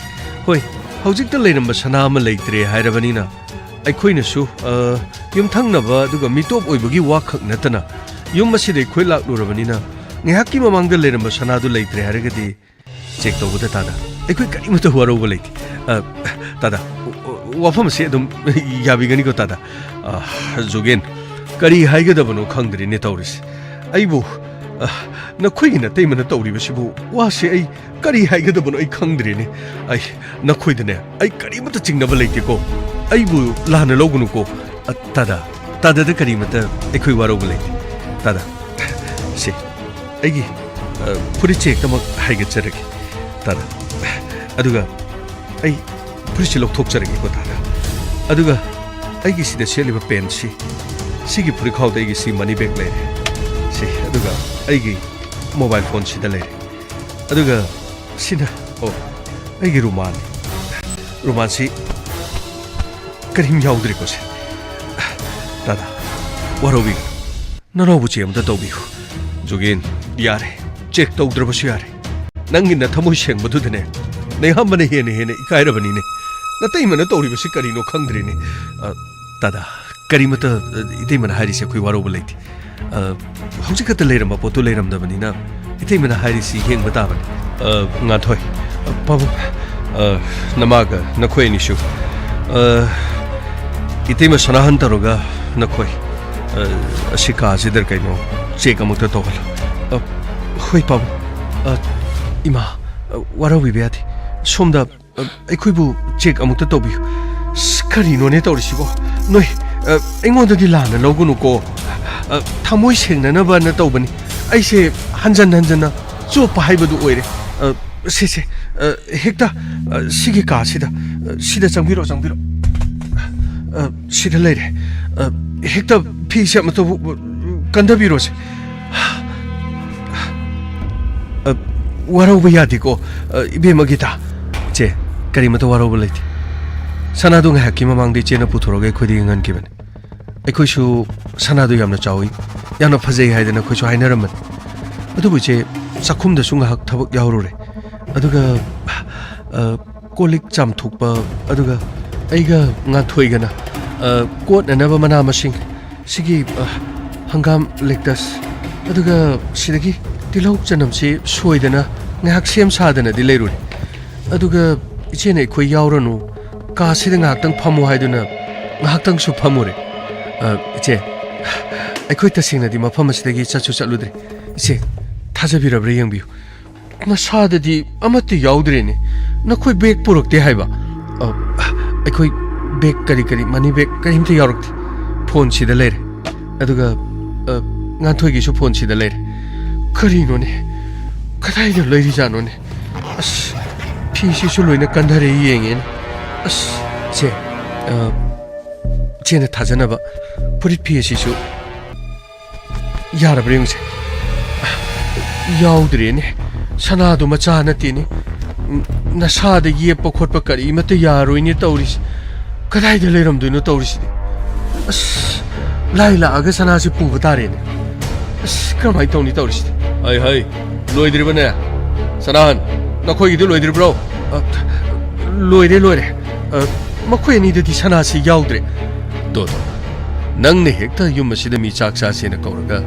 ꯍꯣꯏ, ꯍꯧꯖꯤꯛꯇ ꯂꯩꯔꯝꯕ ꯁꯅꯥ ꯑꯃ ꯂꯩꯇ꯭ꯔꯦ ꯍꯥꯏꯔꯕꯅꯤꯅ, ꯑꯩꯈꯣꯏꯅꯁꯨ, ꯑ, ꯌꯨꯝꯊꯪꯅꯕ ꯑꯗꯨꯒ ꯃꯤꯇꯣꯞ ꯑꯣꯏꯕꯒꯤ ꯋꯥꯈꯛ ꯅꯠꯇꯅ, ꯌꯨꯝ ꯑꯁꯤꯗ ꯑꯩꯈꯣꯏ ꯂꯥꯛꯂꯨꯔꯕꯅꯤꯅ, ꯉꯥꯏꯍꯥꯛꯀꯤ ꯃꯃꯥꯡꯗ ꯂꯩꯔꯝꯕ ꯁꯅꯥꯗꯨ ꯂꯩꯇ꯭ꯔꯦ ꯍꯥꯏꯔꯒꯗꯤ, ꯆꯦꯛ ꯇꯧꯕꯗ ꯇꯥꯗ ꯑꯩꯈꯣꯏ ꯀꯔꯤꯃꯠꯇ ꯋꯥꯔꯧꯕ ꯂꯩꯇꯦ꯫ ꯑ, ꯇꯥꯗ, ꯋ-, ꯋ-, ꯋꯥꯐꯝ ꯑꯁꯤ ꯑꯗꯨꯝ ꯌꯥꯕꯤꯒꯅꯤꯀꯣ, ꯇꯥꯗ? ꯑ, ꯖꯨꯒꯦꯟ, ꯀꯔꯤ ꯍꯥꯏꯒꯗꯕꯅꯣ ꯈꯪꯗ꯭ꯔꯤꯅꯦ ꯇꯧꯔꯤꯁꯦ꯫ ꯑꯩꯕꯨ, ꯑ, ꯅꯈꯣꯏꯒꯤ ꯅꯇꯩꯃꯅ ꯇꯧꯔꯤꯕꯁꯤꯕꯨ, ꯋꯥꯁꯦ ꯑꯩ ꯀꯔꯤ ꯍꯥꯏꯒꯗꯕꯅꯣ ꯑꯩ ꯈꯪꯗ꯭ꯔꯤꯅꯦ꯫ ꯑꯩ, ꯅꯈꯣꯏꯗꯅꯦ, ꯑꯩ ꯀꯔꯤꯃꯠꯇ ꯆꯤꯡꯅꯕ ꯂꯩꯇꯦꯀꯣ꯫ ꯑꯩꯕꯨ ꯂꯥꯟꯅ ꯂꯧꯒꯅꯨꯀꯣ꯫ ꯑ, ꯇꯥꯗ, ꯇꯥꯗꯗ ꯀꯔꯤꯃꯠꯇ ꯑꯩꯈꯣꯏ ꯋꯥꯔꯧꯕ ꯂꯩꯇꯦ꯫ ꯇꯥꯗ, ꯁꯦ, ꯑꯩꯒꯤ, ꯑ, ꯐꯨꯔꯤꯠꯁꯦ ꯍꯦꯛꯇꯃꯛ ꯍꯥꯏꯒꯠꯆꯔꯒꯦ, ꯇꯥꯗ꯫ ꯑꯗꯨꯒ ꯑꯩ ꯐꯨꯔꯤꯠꯁꯦ ꯂꯧꯊꯣꯛꯆꯔꯒꯦꯀꯣ, ꯇꯥꯗ꯫ ꯑꯗꯨꯒ ꯑꯩꯒꯤ ꯁꯤꯗ ꯁꯦꯠꯂꯤꯕ ꯄꯦꯟꯁꯤ, ꯁꯤꯒꯤ ꯐꯨꯔꯤꯠꯈꯥꯎꯗ ꯑꯩꯒꯤ ꯁꯤ ꯃꯅꯤ ꯕꯦꯒ ꯂꯩꯔꯦ꯫ ꯁꯤ, ꯑꯗꯨꯒ ꯑꯩꯒꯤ ꯃꯣꯕꯥꯏꯜ ꯐꯣꯟꯁꯤꯗ ꯂꯩꯔꯦ꯫ ꯑꯗꯨꯒ ꯁꯤꯅ, ꯑꯣ, ꯑꯩꯒꯤ ꯔꯨꯃꯥꯜꯅꯤ꯫ ꯔꯨꯃꯥꯜꯁꯤ ꯀꯔꯤꯝ ꯌꯥꯎꯗ꯭ꯔꯦꯀꯣ ꯁꯦ꯫ ꯗꯥꯗꯥ, ꯋꯥꯔꯧꯕꯤꯒꯅꯨ꯫ ꯅꯅꯥꯎꯕꯨ ꯆꯦꯛ ꯑꯃꯇ ꯇꯧꯕꯤꯌꯨ꯫ ꯖꯨꯒꯤꯟ, ꯌꯥꯔꯦ꯫ ꯆꯦꯛ ꯇꯧꯗ꯭ꯔꯕꯁꯨ ꯌꯥꯔꯦ꯫ ꯅꯪꯒꯤ ꯅꯊꯃꯣꯏ ꯁꯦꯡꯕꯗꯨꯗꯅꯦ, ꯅꯌꯥꯝꯕꯅ ꯍꯦꯟꯅ ꯍꯦꯟꯅ ꯏꯀꯥꯏꯔꯕꯅꯤꯅꯦ꯫ ꯅꯇꯩꯃꯅ ꯇꯧꯔꯤꯕꯁꯤ ꯀꯔꯤꯅꯣ ꯈꯪꯗ꯭ꯔꯦꯅꯦ꯫ ꯑ, ꯗꯥꯗꯥ, ꯀꯔꯤꯃꯇ, ꯑ, ꯏꯇꯩꯃꯅ ꯍꯥꯏꯔꯤꯁꯦ ꯑꯩꯈꯣꯏ ꯋꯥꯔꯧꯕ ꯂꯩꯇꯦ꯫ ꯑ, ꯍꯧꯖꯤꯛ ꯈꯛꯇ ꯂꯩꯔꯝꯕ ꯄꯣꯠꯇꯨ ꯂꯩꯔꯝꯗꯕꯅꯤꯅ ꯏꯇꯩꯃꯅ ꯍꯥꯏꯔꯤꯁꯤ ꯌꯦꯡꯕ ꯇꯥꯕꯅꯤ꯫ ꯑ, ꯉꯥꯟꯊꯣꯏ, ꯑ, ꯄꯥꯕꯨꯡ, ꯑ, ꯅꯃꯥꯒ ꯅꯈꯣꯏ ꯑꯅꯤꯁꯨ, ꯑ, ꯏꯇꯩꯃ ꯁꯅꯥꯍꯟ ꯇꯧꯔꯒ ꯅꯈꯣꯏ, ꯑ, ꯑꯁꯤ ꯀꯥꯁꯤꯗ ꯀꯩꯅꯣ ꯆꯦꯛ ꯑꯃꯨꯛꯇ ꯇꯧꯍꯜꯂꯣ꯫ ꯑ, ꯍꯣꯏ ꯄꯥꯕꯨꯡ꯫ ꯑ, ꯏꯃꯥ, ꯑ, ꯋꯥꯔꯧꯕꯤꯕ ꯌꯥꯗꯦ꯫ ꯁꯣꯝꯗ ꯑ, ꯑꯩꯈꯣꯏꯕꯨ ꯆꯦꯛ ꯑꯃꯨꯛꯇ ꯇꯧꯕꯤꯌꯨ꯫ ꯑꯁ, ꯀꯔꯤꯅꯣꯅꯦ ꯇꯧꯔꯤꯁꯤꯕꯣ? ꯅꯣꯏ, ꯑ, ꯑꯩꯉꯣꯟꯗꯗꯤ ꯂꯥꯟꯅ ꯂꯧꯒꯅꯨꯀꯣ꯫ ꯑ, ꯊꯃꯣꯏ ꯁꯦꯡꯅꯅꯕꯅ ꯇꯧꯕꯅꯤ꯫ ꯑꯩꯁꯦ ꯍꯟꯖꯟ ꯍꯟꯖꯟꯅ ꯆꯣꯞꯄ ꯍꯥꯏꯕꯗꯨ ꯑꯣꯏꯔꯦ꯫ ꯑ, ꯁꯦ, ꯁꯦ, ꯑ, ꯍꯦꯛꯇ, ꯑ, ꯁꯤꯒꯤ ꯀꯥꯁꯤꯗ, ꯑ, ꯁꯤꯗ ꯆꯪꯕꯤꯔꯣ, ꯆꯪꯕꯤꯔꯣ꯫ ꯑ, ꯁꯤꯗ ꯂꯩꯔꯦ꯫ ꯑ, ꯍꯦꯛꯇ ꯐꯤꯁꯦ ꯑꯃꯨꯛꯇ ꯀꯟꯊꯕꯤꯔꯣꯁꯦ꯫ ꯑ, ꯋꯥꯔꯧꯕ ꯌꯥꯗꯦꯀꯣ, ꯑ, ꯏꯕꯦꯝꯃ ꯒꯤꯇꯥ꯫ ꯏꯆꯦ, ꯀꯔꯤꯃꯇ ꯋꯥꯔꯧꯕ ꯂꯩꯇꯦ꯫ ꯁꯅꯥꯗꯨ ꯉꯥꯏꯍꯥꯛꯀꯤ ꯃꯃꯥꯡꯗ ꯏꯆꯦꯅ ꯄꯨꯊꯣꯔꯛꯑꯒ ꯑꯩꯈꯣꯏꯗꯒꯤ ꯉꯟꯈꯤꯕꯅꯤ꯫ ꯑꯩꯈꯣꯏꯁꯨ ꯁꯅꯥꯗꯨ ꯌꯥꯝꯅ ꯆꯥꯎꯏ, ꯌꯥꯝꯅ ꯐꯖꯩ ꯍꯥꯏꯗꯅ ꯑꯩꯈꯣꯏꯁꯨ ꯍꯥꯏꯅꯔꯝꯕꯅꯤ꯫ ꯑꯗꯨꯕꯨ ꯏꯆꯦ, ꯆꯥꯛꯈꯨꯝꯗꯁꯨ ꯉꯥꯏꯍꯥꯛ ꯊꯕꯛ ꯌꯥꯎꯔꯨꯔꯦ꯫ ꯑꯗꯨꯒ, ꯑ, ꯀꯣꯜ ꯂꯤꯛ ꯆꯥꯝꯊꯣꯛꯄ, ꯑꯗꯨꯒ ꯑꯩꯒ ꯉꯥꯟꯊꯣꯏꯒꯅ, ꯑ, ꯀꯣꯠꯅꯅꯕ ꯃꯅꯥ ꯃꯁꯤꯡ, ꯁꯤꯒꯤ, ꯑ, ꯍꯪꯒꯥꯝ ꯂꯦꯛꯇꯁ, ꯑꯗꯨꯒ ꯁꯤꯗꯒꯤ ꯇꯤꯜꯍꯧ ꯆꯅꯝꯁꯤ ꯁꯣꯏꯗꯅ ꯉꯥꯏꯍꯥꯛ ꯁꯦꯝ ꯁꯥꯗꯅꯗꯤ ꯂꯩꯔꯨꯔꯦ꯫ ꯑꯗꯨꯒ ꯏꯆꯦꯅ ꯑꯩꯈꯣꯏ ꯌꯥꯎꯔꯅꯨ, ꯀꯥꯁꯤꯗ ꯉꯥꯏꯍꯥꯛꯇꯪ ꯐꯝꯃꯨ ꯍꯥꯏꯗꯨꯅ ꯉꯥꯏꯍꯥꯛꯇꯪꯁꯨ ꯐꯝꯃꯨꯔꯦ꯫ ꯑ, ꯏꯆꯦ, ꯑꯩꯈꯣꯏ ꯇꯁꯦꯡꯅꯗꯤ ꯃꯐꯝ ꯑꯁꯤꯗꯒꯤ ꯆꯠꯁꯨ ꯆꯠꯂꯨꯗ꯭ꯔꯦ꯫ ꯏꯆꯦ, ꯊꯥꯖꯕꯤꯔꯕ꯭ꯔꯥ ꯌꯦꯡꯕꯤꯌꯨ꯫ ꯅꯁꯥꯗꯗꯤ ꯑꯃꯠꯇ ꯌꯥꯎꯗ꯭ꯔꯦꯅꯦ꯫ ꯅꯈꯣꯏ ꯕꯦꯒ ꯄꯨꯔꯛꯇꯦ ꯍꯥꯏꯕ? ꯑ, ꯑꯩꯈꯣꯏ ꯕꯦꯒ ꯀꯔꯤ ꯀꯔꯤ, ꯃꯅꯤ ꯕꯦꯒ ꯀꯔꯤꯝꯇ ꯌꯥꯎꯔꯛꯇꯦ꯫ ꯐꯣꯟ ꯁꯤꯗ ꯂꯩꯔꯦ꯫ ꯑꯗꯨꯒ, ꯑ, ꯉꯥꯟꯊꯣꯏꯒꯤꯁꯨ ꯐꯣꯟ ꯁꯤꯗ ꯂꯩꯔꯦ꯫ ꯀꯔꯤꯅꯣꯅꯦ? ꯀꯗꯥꯏꯗ ꯂꯩꯔꯤꯖꯥꯠꯅꯣꯅꯦ? ꯑꯁ, ꯐꯤꯁꯤꯁꯨ ꯂꯣꯏꯅ ꯀꯟꯊꯔꯦ ꯌꯦꯡꯉꯦꯅꯦ꯫ ꯑꯁ, ꯁꯦ, ꯑ, ꯏꯆꯦꯅ ꯊꯥꯖꯅꯕ ꯐꯨꯔꯤꯠ ꯐꯤ ꯑꯁꯤꯁꯨ ꯌꯥꯔꯕ꯭ꯔꯥ ꯌꯦꯡꯁꯦ꯫ ꯌꯥꯎꯗ꯭ꯔꯦꯅꯦ꯫ ꯁꯅꯥꯗꯣ ꯃꯆꯥ ꯅꯠꯇꯦꯅꯦ꯫ ꯎꯝ, ꯅꯁꯥꯗ ꯌꯦꯞꯄ ꯈꯣꯠꯄ ꯀꯔꯤꯃꯠꯇ ꯌꯥꯔꯣꯏꯅꯦ ꯇꯧꯔꯤꯁꯦ꯫ ꯀꯗꯥꯏꯗ ꯂꯩꯔꯝꯗꯣꯏꯅꯣ ꯇꯧꯔꯤꯁꯤꯗꯤ? ꯑꯁ, ꯂꯥꯏ ꯂꯥꯛꯑꯒ ꯁꯅꯥꯁꯤ ꯄꯨꯕ ꯇꯥꯔꯦꯅꯦ꯫ ꯑꯁ, ꯀꯔꯝꯍꯥꯏꯅ ꯇꯧꯅꯤ ꯇꯧꯔꯤꯁꯤꯗꯤ? ꯍꯩ, ꯍꯩ, ꯂꯣꯏꯗ꯭ꯔꯤꯕꯅꯦ? ꯁꯅꯥꯍꯟ, ꯅꯈꯣꯏꯒꯤꯗꯤ ꯂꯣꯏꯗ꯭ꯔꯤꯕ꯭ꯔꯣ? ꯑ, ꯂꯣꯏꯔꯦ, ꯂꯣꯏꯔꯦ꯫ ꯑ, ꯃꯈꯣꯏ ꯑꯅꯤꯗꯗꯤ ꯁꯅꯥꯁꯤ ꯌꯥꯎꯗ꯭ꯔꯦ꯫ ꯇꯣ, ꯇꯣ, ꯅꯪꯅ ꯍꯦꯛꯇ ꯌꯨꯝ ꯑꯁꯤꯗ ꯃꯤ ꯆꯥꯛ ꯆꯥꯁꯦꯅ ꯀꯧꯔꯒ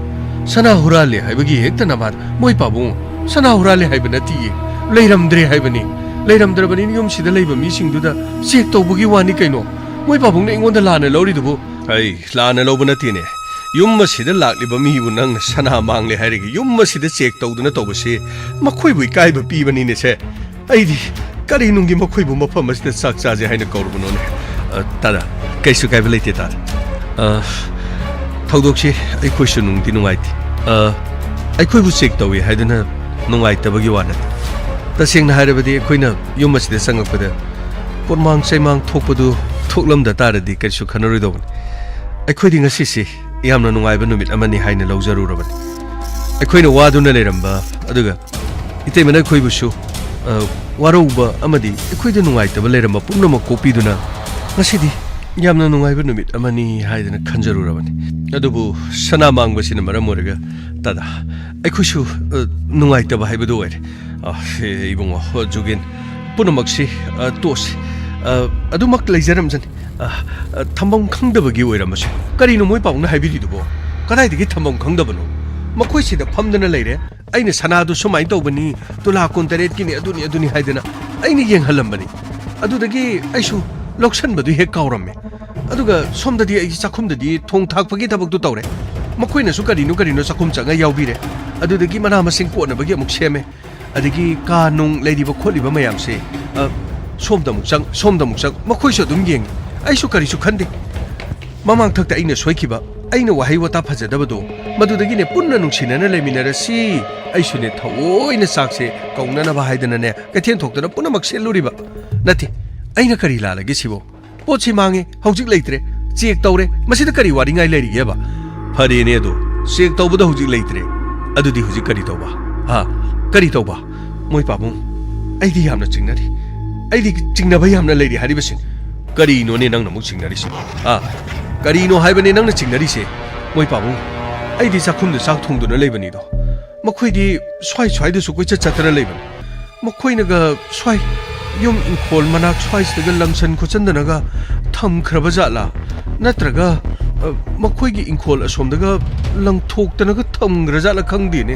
ꯁꯅꯥ ꯍꯨꯔꯥꯜꯂꯦ ꯍꯥꯏꯕꯒꯤ ꯍꯦꯛꯇ ꯅꯃꯥꯗ, ꯃꯣꯏ ꯄꯥꯕꯨꯡ, ꯁꯅꯥ ꯍꯨꯔꯥꯜꯂꯦ ꯍꯥꯏꯕ ꯅꯠꯇꯤꯌꯦ, ꯂꯩꯔꯝꯗ꯭ꯔꯦ ꯍꯥꯏꯕꯅꯤ꯫ ꯂꯩꯔꯝꯗ꯭ꯔꯕꯅꯤꯅ ꯌꯨꯝꯁꯤꯗ ꯂꯩꯕ ꯃꯤꯁꯤꯡꯗꯨꯗ ꯆꯦꯛ ꯇꯧꯕꯒꯤ ꯋꯥꯅꯤ ꯀꯩꯅꯣ꯫ ꯃꯣꯏ ꯄꯥꯕꯨꯡꯅ ꯑꯩꯉꯣꯟꯗ ꯂꯥꯟꯅ ꯂꯧꯔꯤꯗꯨꯕꯨ? ꯑꯩ ꯂꯥꯟꯅ ꯂꯧꯕ ꯅꯠꯇꯦꯅꯦ꯫ ꯌꯨꯝ ꯑꯁꯤꯗ ꯂꯥꯛꯂꯤꯕ ꯃꯤꯕꯨ ꯅꯪꯅ ꯁꯅꯥ ꯃꯥꯡꯂꯦ ꯍꯥꯏꯔꯒ ꯌꯨꯝ ꯑꯁꯤꯗ ꯆꯦꯛ ꯇꯧꯗꯨꯅ ꯇꯧꯕꯁꯤ ꯃꯈꯣꯏꯕꯨ ꯏꯀꯥꯏꯕ ꯄꯤꯕꯅꯤꯅꯦ ꯁꯦ꯫ ꯑꯩꯗꯤ ꯀꯔꯤ ꯅꯨꯡꯒꯤ ꯃꯈꯣꯏꯕꯨ ꯃꯐꯝ ꯑꯁꯤꯗ ꯆꯥꯛ ꯆꯥꯁꯦ ꯍꯥꯏꯅ ꯀꯧꯔꯨꯕꯅꯣꯅꯦ? ꯑ, ꯇꯥꯗ, ꯀꯩꯁꯨ ꯀꯥꯏꯕ ꯂꯩꯇꯦ ꯇꯥꯗ꯫ ꯑ, ꯊꯧꯗꯣꯛꯁꯤ ꯑꯩꯈꯣꯏꯁꯨ ꯅꯨꯡꯗꯤ ꯅꯨꯡꯉꯥꯏꯇꯦ꯫ ꯑ, ꯑꯩꯈꯣꯏꯕꯨ ꯆꯦꯛ ꯇꯧꯏ ꯍꯥꯏꯗꯨꯅ ꯅꯨꯡꯉꯥꯏꯇꯕꯒꯤ ꯋꯥ ꯅꯠꯇꯦ꯫ ꯇꯁꯦꯡꯅ ꯍꯥꯏꯔꯕꯗꯤ ꯑꯩꯈꯣꯏꯅ ꯌꯨꯝ ꯑꯁꯤꯗ ꯆꯪꯉꯛꯄꯗ ꯄꯣꯠꯃꯥꯡ ꯆꯩꯃꯥꯡ ꯊꯣꯛꯄꯗꯨ ꯊꯣꯛꯂꯝꯗ ꯇꯥꯔꯗꯤ ꯀꯔꯤꯁꯨ ꯈꯟꯅꯔꯣꯏꯗꯧꯕꯅꯤ꯫ ꯑꯩꯈꯣꯏꯗꯤ ꯉꯁꯤꯁꯤ ꯌꯥꯝꯅ ꯅꯨꯡꯉꯥꯏꯕ ꯅꯨꯃꯤꯠ ꯑꯃꯅꯤ ꯍꯥꯏꯅ ꯂꯧꯖꯔꯨꯔꯕꯅꯤ꯫ ꯑꯩꯈꯣꯏꯅ ꯋꯥꯗꯨꯅ ꯂꯩꯔꯝꯕ, ꯑꯗꯨꯒ ꯏꯇꯩꯃꯅ ꯑꯩꯈꯣꯏꯕꯨꯁꯨ, ꯑ, ꯋꯥꯔꯧꯕ ꯑꯃꯗꯤ ꯑꯩꯈꯣꯏꯗ ꯅꯨꯡꯉꯥꯏꯇꯕ ꯂꯩꯔꯝꯕ ꯄꯨꯝꯅꯃꯛ ꯀꯣꯛꯄꯤꯗꯨꯅ ꯉꯁꯤꯗꯤ ꯌꯥꯝꯅ ꯅꯨꯡꯉꯥꯏꯕ ꯅꯨꯃꯤꯠ ꯑꯃꯅꯤ ꯍꯥꯏꯗꯅ ꯈꯟꯖꯔꯨꯔꯕꯅꯤ꯫ ꯑꯗꯨꯕꯨ ꯁꯅꯥ ꯃꯥꯡꯕꯁꯤꯅ ꯃꯔꯝ ꯑꯣꯏꯔꯒ, ꯇꯥꯗ, ꯑꯩꯈꯣꯏꯁꯨ, ꯑ, ꯅꯨꯡꯉꯥꯏꯇꯕ ꯍꯥꯏꯕꯗꯨ ꯑꯣꯏꯔꯦ꯫ ꯑ, ꯏꯕꯨꯡꯉꯣ, ꯖꯨꯒꯤꯟ, ꯄꯨꯝꯅꯃꯛꯁꯤ, ꯑ, ꯇꯣꯛꯁꯤ꯫ ꯑ, ꯑꯗꯨꯃꯛ ꯂꯩꯖꯔꯝꯖꯅꯤ꯫ ꯑ, ꯑ, ꯊꯝꯐꯝ ꯈꯪꯗꯕꯒꯤ ꯑꯣꯏꯔꯝꯃꯁꯨ꯫ ꯀꯔꯤꯅꯣ ꯃꯣꯏ ꯄꯥꯕꯨꯡꯅ ꯍꯥꯏꯕꯤꯔꯤꯗꯨꯕꯣ? ꯀꯗꯥꯏꯗꯒꯤ ꯊꯝꯐꯝ ꯈꯪꯗꯕꯅꯣ? ꯃꯈꯣꯏꯁꯤꯗ ꯐꯝꯗꯅ ꯂꯩꯔꯦ꯫ ꯑꯩꯅ ꯁꯅꯥꯗꯨ ꯁꯨꯃꯥꯏꯅ ꯇꯧꯕꯅꯤ, ꯇꯨꯂꯥ ꯀꯨꯟꯇꯔꯦꯠꯀꯤꯅꯤ, ꯑꯗꯨꯅꯤ, ꯑꯗꯨꯅꯤ ꯍꯥꯏꯗꯅ ꯑꯩꯅ ꯌꯦꯡꯍꯜꯂꯝꯕꯅꯤ꯫ ꯑꯗꯨꯗꯒꯤ ꯑꯩꯁꯨ ꯂꯧꯁꯟꯕꯗꯨ ꯍꯦꯛ ꯀꯥꯎꯔꯝꯃꯦ꯫ ꯑꯗꯨꯒ ꯁꯣꯝꯗꯗꯤ ꯑꯩꯒꯤ ꯆꯥꯛꯈꯨꯝꯗꯗꯤ ꯊꯣꯡ ꯊꯥꯛꯄꯒꯤ ꯊꯕꯛꯇꯨ ꯇꯧꯔꯦ꯫ ꯃꯈꯣꯏꯅꯁꯨ ꯀꯔꯤꯅꯣ ꯀꯔꯤꯅꯣ ꯆꯥꯛꯈꯨꯝ ꯆꯪꯉ ꯌꯥꯎꯕꯤꯔꯦ꯫ ꯑꯗꯨꯗꯒꯤ ꯃꯅꯥ ꯃꯁꯤꯡ ꯀꯣꯠꯅꯕꯒꯤ ꯑꯃꯨꯛ ꯁꯦꯝꯃꯦ꯫ ꯑꯗꯒꯤ ꯀꯥ ꯅꯨꯡ ꯂꯩꯔꯤꯕ ꯈꯣꯠꯂꯤꯕ ꯃꯌꯥꯝꯁꯦ, ꯑ, ꯁꯣꯝꯗ ꯑꯃꯨꯛ ꯆꯪ, ꯁꯣꯝꯗ ꯑꯃꯨꯛ ꯆꯪ, ꯃꯈꯣꯏꯁꯨ ꯑꯗꯨꯝ ꯌꯦꯡꯉꯤ꯫ ꯑꯩꯁꯨ ꯀꯔꯤꯁꯨ ꯈꯟꯗꯦ꯫ ꯃꯃꯥꯡꯊꯛꯇ ꯑꯩꯅ ꯁꯣꯏꯈꯤꯕ, ꯑꯩꯅ ꯋꯥꯍꯩ ꯋꯥꯇꯥ ꯐꯖꯗꯕꯗꯣ, ꯃꯗꯨꯗꯒꯤꯅꯦ ꯄꯨꯟꯅ ꯅꯨꯡꯁꯤꯅꯅ ꯂꯩꯃꯤꯟꯅꯔꯁꯤ꯫ ꯑꯩꯁꯨꯅꯦ ꯊꯑꯣꯏꯅ ꯆꯥꯛꯁꯦ ꯀꯧꯅꯅꯕ ꯍꯥꯏꯗꯅꯅꯦ ꯀꯩꯊꯦꯜ ꯊꯣꯛꯇꯅ ꯄꯨꯝꯅꯃꯛ ꯁꯤꯜꯂꯨꯔꯤꯕ꯫ ꯅꯠꯇꯦ, ꯑꯩꯅ ꯀꯔꯤ ꯂꯥꯜꯂꯒꯦ ꯁꯤꯕꯣ? ꯄꯣꯠꯁꯤ ꯃꯥꯡꯉꯦ, ꯍꯧꯖꯤꯛ ꯂꯩꯇ꯭ꯔꯦ, ꯆꯦꯛ ꯇꯧꯔꯦ, ꯃꯁꯤꯗ ꯀꯔꯤ ꯋꯥꯅꯤꯡꯉꯥꯏ ꯂꯩꯔꯤꯒꯦꯕ? ꯐꯔꯦꯅꯦ ꯑꯗꯣ, ꯆꯦꯛ ꯇꯧꯕꯗ ꯍꯧꯖꯤꯛ ꯂꯩꯇ꯭ꯔꯦ, ꯑꯗꯨꯗꯤ ꯍꯧꯖꯤꯛ ꯀꯔꯤ ꯇꯧꯕ? ꯍꯥ? ꯀꯔꯤ ꯇꯧꯕ? ꯃꯣꯏ ꯄꯥꯕꯨꯡ, ꯑꯩꯗꯤ ꯌꯥꯝꯅ ꯆꯤꯡꯅꯔꯤ꯫ ꯑꯩꯗꯤ ꯆꯤꯡꯅꯕ ꯌꯥꯝꯅ ꯂꯩꯔꯤ ꯍꯥꯏꯔꯤꯕꯁꯤꯅꯤ꯫ ꯀꯔꯤꯅꯣꯅꯦ ꯅꯪꯅ ꯑꯃꯨꯛ ꯆꯤꯡꯅꯔꯤꯁꯤꯕꯣ? ꯑꯥ? ꯀꯔꯤꯅꯣ ꯍꯥꯏꯕꯅꯦ ꯅꯪꯅ ꯆꯤꯡꯅꯔꯤꯁꯦ? ꯃꯣꯏ ꯄꯥꯕꯨꯡ, ꯑꯩꯗꯤ ꯆꯥꯛꯈꯨꯝꯗ ꯆꯥꯛ ꯊꯣꯡꯗꯨꯅ ꯂꯩꯕꯅꯤꯗꯣ꯫ ꯃꯈꯣꯏꯗꯤ ꯁ꯭ꯋꯥꯏ ꯁ꯭ꯋꯥꯏꯗꯁꯨ ꯀꯣꯏꯆꯠ ꯆꯠꯇꯅ ꯂꯩꯕꯅꯤ꯫ ꯃꯈꯣꯏꯅꯒ ꯁ꯭ꯋꯥꯏ ꯌꯨꯝ ꯏꯪꯈꯣꯜ ꯃꯅꯥꯛ ꯁ꯭ꯋꯥꯏꯁꯤꯗꯒ ꯂꯪꯁꯟ ꯈꯣꯠꯆꯟꯗꯅꯒ ꯊꯝꯈ꯭ꯔꯕ ꯖꯥꯠꯂꯥ? ꯅꯠꯇ꯭ꯔꯒ, ꯑ, ꯃꯈꯣꯏꯒꯤ ꯏꯪꯈꯣꯜ ꯑꯁꯣꯝꯗꯒ ꯂꯪꯊꯣꯛꯇꯅꯒ ꯊꯝꯈ꯭ꯔ ꯖꯥꯠꯂꯥ ꯈꯪꯗꯦꯅꯦ꯫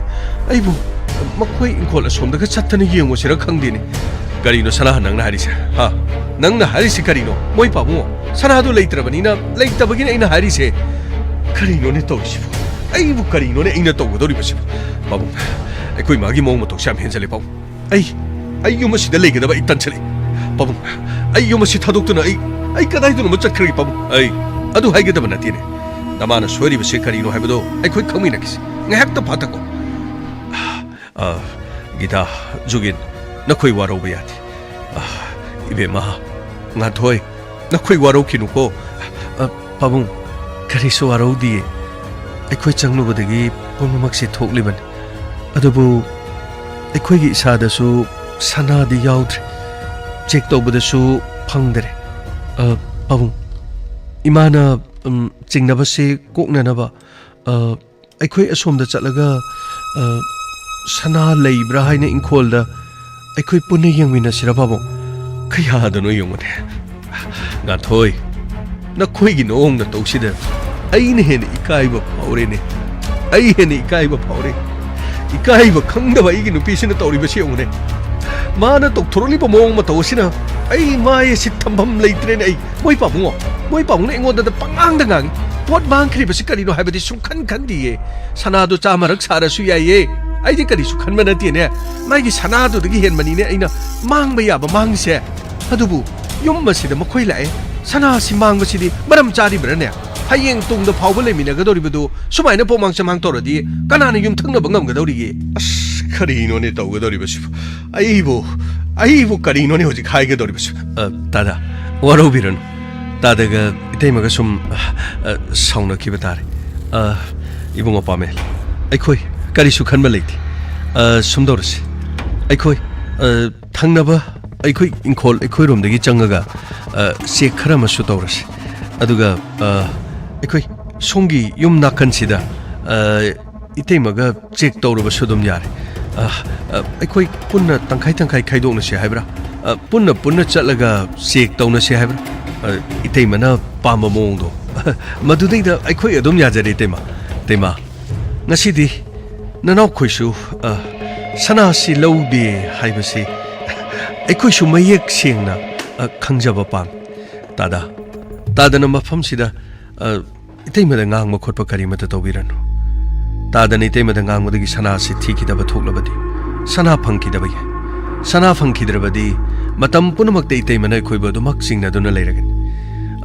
ꯑꯩꯕꯨ, ꯑ, ꯃꯈꯣꯏ ꯏꯪꯈꯣꯜ ꯑꯁꯣꯝꯗꯒ ꯆꯠꯇꯅ ꯌꯦꯡꯉꯨꯁꯤꯔ ꯈꯪꯗꯦꯅꯦ꯫ ꯀꯔꯤꯅꯣ ꯁꯅꯥ ꯅꯪꯅ ꯍꯥꯏꯔꯤꯁꯦ? ꯍꯥ? ꯅꯪꯅ ꯍꯥꯏꯔꯤꯁꯦ ꯀꯔꯤꯅꯣ? ꯃꯣꯏ ꯄꯥꯕꯨꯡꯉꯣ, ꯁꯅꯥꯗꯣ ꯂꯩꯇ꯭ꯔꯕꯅꯤꯅ, ꯂꯩꯇꯕꯒꯤꯅꯦ ꯑꯩꯅ ꯍꯥꯏꯔꯤꯁꯦ꯫ ꯀꯔꯤꯅꯣꯅꯦ ꯇꯧꯔꯤꯁꯤꯕꯣ? ꯑꯩꯕꯨ ꯀꯔꯤꯅꯣꯅꯦ ꯑꯩꯅ ꯇꯧꯒꯗꯧꯔꯤꯕꯁꯤꯕꯣ? ꯄꯥꯕꯨꯡ, ꯑꯩꯈꯣꯏ ꯃꯥꯒꯤ ꯃꯑꯣꯡ ꯃꯇꯧꯁꯦ ꯌꯥꯝ ꯍꯦꯟꯖꯜꯂꯦ, ꯄꯥꯕꯨꯡ꯫ ꯑꯩ, ꯑꯩ ꯌꯨꯝ ꯑꯁꯤꯗ ꯂꯩꯒꯗꯕ ꯑꯩ ꯇꯟꯁꯤꯜꯂꯛꯏ꯫ ꯄꯥꯕꯨꯡ, ꯑꯩ ꯌꯨꯝ ꯑꯁꯤ ꯊꯥꯗꯣꯛꯇꯨꯅ ꯑꯩ, ꯑꯩ ꯀꯗꯥꯏꯗꯅꯣꯃ ꯆꯠꯈ꯭ꯔꯒꯦ, ꯄꯥꯕꯨꯡ꯫ ꯑꯩ, ꯑꯗꯨ ꯍꯥꯏꯒꯗꯕ ꯅꯠꯇꯦꯅꯦ꯫ ꯅꯃꯥꯅ ꯁꯣꯏꯔꯤꯕꯁꯤ ꯀꯔꯤꯅꯣ ꯍꯥꯏꯕꯗꯣ ꯑꯩꯈꯣꯏ ꯈꯪꯃꯤꯟꯅꯈꯤꯁꯤ꯫ ꯉꯥꯏꯍꯥꯛꯇ ꯐꯥꯊꯈꯣ꯫ ꯑ, ꯒꯤꯇꯥ, ꯖꯨꯒꯤꯟ, ꯅꯈꯣꯏ ꯋꯥꯔꯧꯕ ꯌꯥꯗꯦ꯫ ꯑ, ꯏꯕꯦꯝꯃ, ꯉꯥꯟꯊꯣꯏ, ꯅꯈꯣꯏ ꯋꯥꯔꯧꯈꯤꯅꯨꯀꯣ꯫ ꯑ, ꯄꯥꯕꯨꯡ, ꯀꯔꯤꯁꯨ ꯋꯥꯔꯧꯗꯤꯌꯦ꯫ ꯑꯩꯈꯣꯏ ꯆꯪꯂꯨꯕꯗꯒꯤ ꯄꯨꯝꯅꯃꯛꯁꯦ ꯊꯣꯛꯂꯤꯕꯅꯤ꯫ ꯑꯗꯨꯕꯨ ꯑꯩꯈꯣꯏꯒꯤ ꯏꯁꯥꯗꯁꯨ ꯁꯅꯥꯗꯤ ꯌꯥꯎꯗ꯭ꯔꯦ꯫ ꯆꯦꯛ ꯇꯧꯕꯗꯁꯨ ꯐꯪꯗꯔꯦ꯫ ꯑ, ꯄꯥꯕꯨꯡ, ꯏꯃꯥꯅ, ꯎꯝ, ꯆꯤꯡꯅꯕꯁꯦ ꯀꯣꯛꯅꯅꯕ, ꯑ, ꯑꯩꯈꯣꯏ ꯑꯁꯣꯝꯗ ꯆꯠꯂꯒ, ꯑ, ꯁꯅꯥ ꯂꯩꯕ꯭ꯔꯥ ꯍꯥꯏꯅ ꯏꯪꯈꯣꯜꯗ ꯑꯩꯈꯣꯏ ꯄꯨꯟꯅ ꯌꯦꯡꯃꯤꯟꯅꯁꯤꯔ, ꯄꯥꯕꯨꯡ? ꯀꯌꯥꯗꯅꯣ ꯌꯦꯡꯉꯨꯅꯦ꯫ ꯉꯥꯟꯊꯣꯏ, ꯅꯈꯣꯏꯒꯤ ꯅꯑꯣꯡ ꯅꯇꯧꯁꯤꯗ ꯑꯩꯅ ꯍꯦꯟꯅ ꯏꯀꯥꯏꯕ ꯐꯥꯎꯔꯦꯅꯦ꯫ ꯑꯩ ꯍꯦꯟꯅ ꯏꯀꯥꯏꯕ ꯐꯥꯎꯔꯦ꯫ ꯏꯀꯥꯏꯕ ꯈꯪꯗꯕ ꯑꯩꯒꯤ ꯅꯨꯄꯤꯁꯤꯅ ꯇꯧꯔꯤꯕꯁꯤ ꯌꯦꯡꯉꯨꯅꯦ꯫ ꯃꯥꯅ ꯇꯧꯊꯣꯔꯛꯂꯤꯕ ꯃꯑꯣꯡ ꯃꯇꯧ ꯑꯁꯤꯅ ꯑꯩ ꯃꯥꯏ ꯑꯁꯤ ꯊꯝꯐꯝ ꯂꯩꯇ꯭ꯔꯦꯅꯦ ꯑꯩ꯫ ꯃꯣꯏ ꯄꯥꯕꯨꯡꯉꯣ, ꯃꯣꯏ ꯄꯥꯕꯨꯡꯅ ꯑꯩꯉꯣꯟꯗꯗ ꯄꯉꯥꯡꯗ ꯉꯥꯡꯉꯤ꯫ ꯄꯣꯠ ꯃꯥꯡꯈ꯭ꯔꯤꯕꯁꯤ ꯀꯔꯤꯅꯣ ꯍꯥꯏꯕꯗꯤ ꯁꯨꯡꯈꯟ ꯈꯟꯗꯤꯌꯦ꯫ ꯁꯅꯥꯗꯣ ꯆꯥꯝꯃꯔꯛ ꯁꯥꯔꯁꯨ ꯌꯥꯏꯌꯦ꯫ ꯑꯩꯗꯤ ꯀꯔꯤꯁꯨ ꯈꯟꯕ ꯅꯠꯇꯦꯅꯦ꯫ ꯃꯥꯒꯤ ꯁꯅꯥꯗꯨꯗꯒꯤ ꯍꯦꯟꯕꯅꯤꯅꯦ ꯑꯩꯅ ꯃꯥꯡꯕ ꯌꯥꯕ ꯃꯥꯡꯉꯤꯁꯦ꯫ ꯑꯗꯨꯕꯨ ꯌꯨꯝ ꯑꯁꯤꯗ ꯃꯈꯣꯏ ꯂꯥꯛꯑꯦ꯫ ꯁꯅꯥꯁꯤ ꯃꯥꯡꯕꯁꯤꯗꯤ ꯃꯔꯝ ꯆꯥꯔꯤꯕ꯭ꯔꯥꯅꯦ? ꯍꯌꯦꯡ ꯇꯨꯡꯗ ꯐꯥꯎꯕ ꯂꯩꯃꯤꯟꯅꯒꯗꯧꯔꯤꯕꯗꯨ ꯁꯨꯃꯥꯏꯅ ꯄꯣꯃꯥꯡ ꯆꯃꯥꯡ ꯇꯧꯔꯗꯤ ꯀꯅꯥꯅ ꯌꯨꯝꯊꯪꯅꯕ ꯉꯝꯒꯗꯧꯔꯤꯒꯦ? ꯑꯁ, ꯀꯔꯤꯅꯣꯅꯦ ꯇꯧꯒꯗꯧꯔꯤꯕꯁꯤꯕꯨ? ꯑꯩꯕꯨ, ꯑꯩꯕꯨ ꯀꯔꯤꯅꯣꯅꯦ ꯍꯧꯖꯤꯛ ꯍꯥꯏꯒꯗꯧꯔꯤꯕꯁꯤꯕꯨ? ꯑ, ꯇꯥꯗ, ꯋꯥꯔꯧꯕꯤꯔꯅꯨ꯫ ꯇꯥꯗꯒ ꯏꯇꯩꯃꯒ ꯁꯨꯝ, ꯑ, ꯑ, ꯁꯥꯎꯅꯈꯤꯕ ꯇꯥꯔꯦ꯫ ꯑ, ꯏꯕꯨꯡꯉꯣ ꯄꯥꯃꯦꯜ, ꯑꯩꯈꯣꯏ ꯀꯔꯤꯁꯨ ꯈꯟꯕ ꯂꯩꯇꯦ꯫ ꯑ, ꯁꯨꯝ ꯇꯧꯔꯁꯤ꯫ ꯑꯩꯈꯣꯏ, ꯑ, ꯊꯪꯅꯕ ꯑꯩꯈꯣꯏ ꯏꯪꯈꯣꯜ, ꯑꯩꯈꯣꯏꯔꯣꯝꯗꯒꯤ ꯆꯪꯉꯒ, ꯑ, ꯆꯦꯛ ꯈꯔ ꯑꯃꯁꯨ ꯇꯧꯔꯁꯤ꯫ ꯑꯗꯨꯒ, ꯑ, ꯑꯩꯈꯣꯏ ꯁꯣꯝꯒꯤ ꯌꯨꯝ ꯅꯥꯀꯟꯁꯤꯗ, ꯑ, ꯏꯇꯩꯃꯒ ꯆꯦꯛ ꯇꯧꯔꯕꯁꯨ ꯑꯗꯨꯝ ꯌꯥꯔꯦ꯫ ꯑ, ꯑ, ꯑꯩꯈꯣꯏ ꯄꯨꯟꯅ ꯇꯪꯈꯥꯏ ꯇꯪꯈꯥꯏ ꯈꯥꯏꯗꯣꯛꯅꯁꯤ ꯍꯥꯏꯕ꯭ꯔꯥ? ꯑ, ꯄꯨꯟꯅ ꯄꯨꯟꯅ ꯆꯠꯂꯒ ꯆꯦꯛ ꯇꯧꯅꯁꯤ ꯍꯥꯏꯕ꯭ꯔꯥ? ꯑ, ꯏꯇꯩꯃꯅ ꯄꯥꯝꯕ ꯃꯑꯣꯡꯗꯣ꯫ ꯃꯗꯨꯗꯩꯗ ꯑꯩꯈꯣꯏ ꯑꯗꯨꯝ ꯌꯥꯖꯔꯦ, ꯏꯇꯩꯃ꯫ ꯏꯇꯩꯃ, ꯉꯁꯤꯗꯤ ꯅꯅꯥꯎꯈꯣꯏꯁꯨ, ꯑ, ꯁꯅꯥꯁꯤ ꯂꯧꯗꯦ ꯍꯥꯏꯕꯁꯤ ꯑꯩꯈꯣꯏꯁꯨ ꯃꯌꯦꯛ ꯁꯦꯡꯅ, ꯑ, ꯈꯪꯖꯕ ꯄꯥꯝꯃꯤ꯫ ꯇꯥꯗ, ꯇꯥꯗꯅ ꯃꯐꯝꯁꯤꯗ, ꯑ, ꯏꯇꯩꯃꯗ ꯉꯥꯡꯕ ꯈꯣꯠꯄ ꯀꯔꯤꯃꯠꯇ ꯇꯧꯕꯤꯔꯅꯨ꯫ ꯇꯥꯗꯅ ꯏꯇꯩꯃꯗ ꯉꯥꯡꯕꯗꯒꯤ ꯁꯅꯥꯁꯤ ꯊꯤꯈꯤꯗꯕ ꯊꯣꯛꯂꯕꯗꯤ, ꯁꯅꯥ ꯐꯪꯈꯤꯗꯕ ꯌꯥꯏ꯫ ꯁꯅꯥ ꯐꯪꯈꯤꯗ꯭ꯔꯕꯗꯤ, ꯃꯇꯝ ꯄꯨꯝꯅꯃꯛꯇ ꯏꯇꯩꯃꯅ ꯑꯩꯈꯣꯏꯕꯨ ꯑꯗꯨꯃꯛ ꯆꯤꯡꯅꯗꯨꯅ ꯂꯩꯔꯒꯅꯤ꯫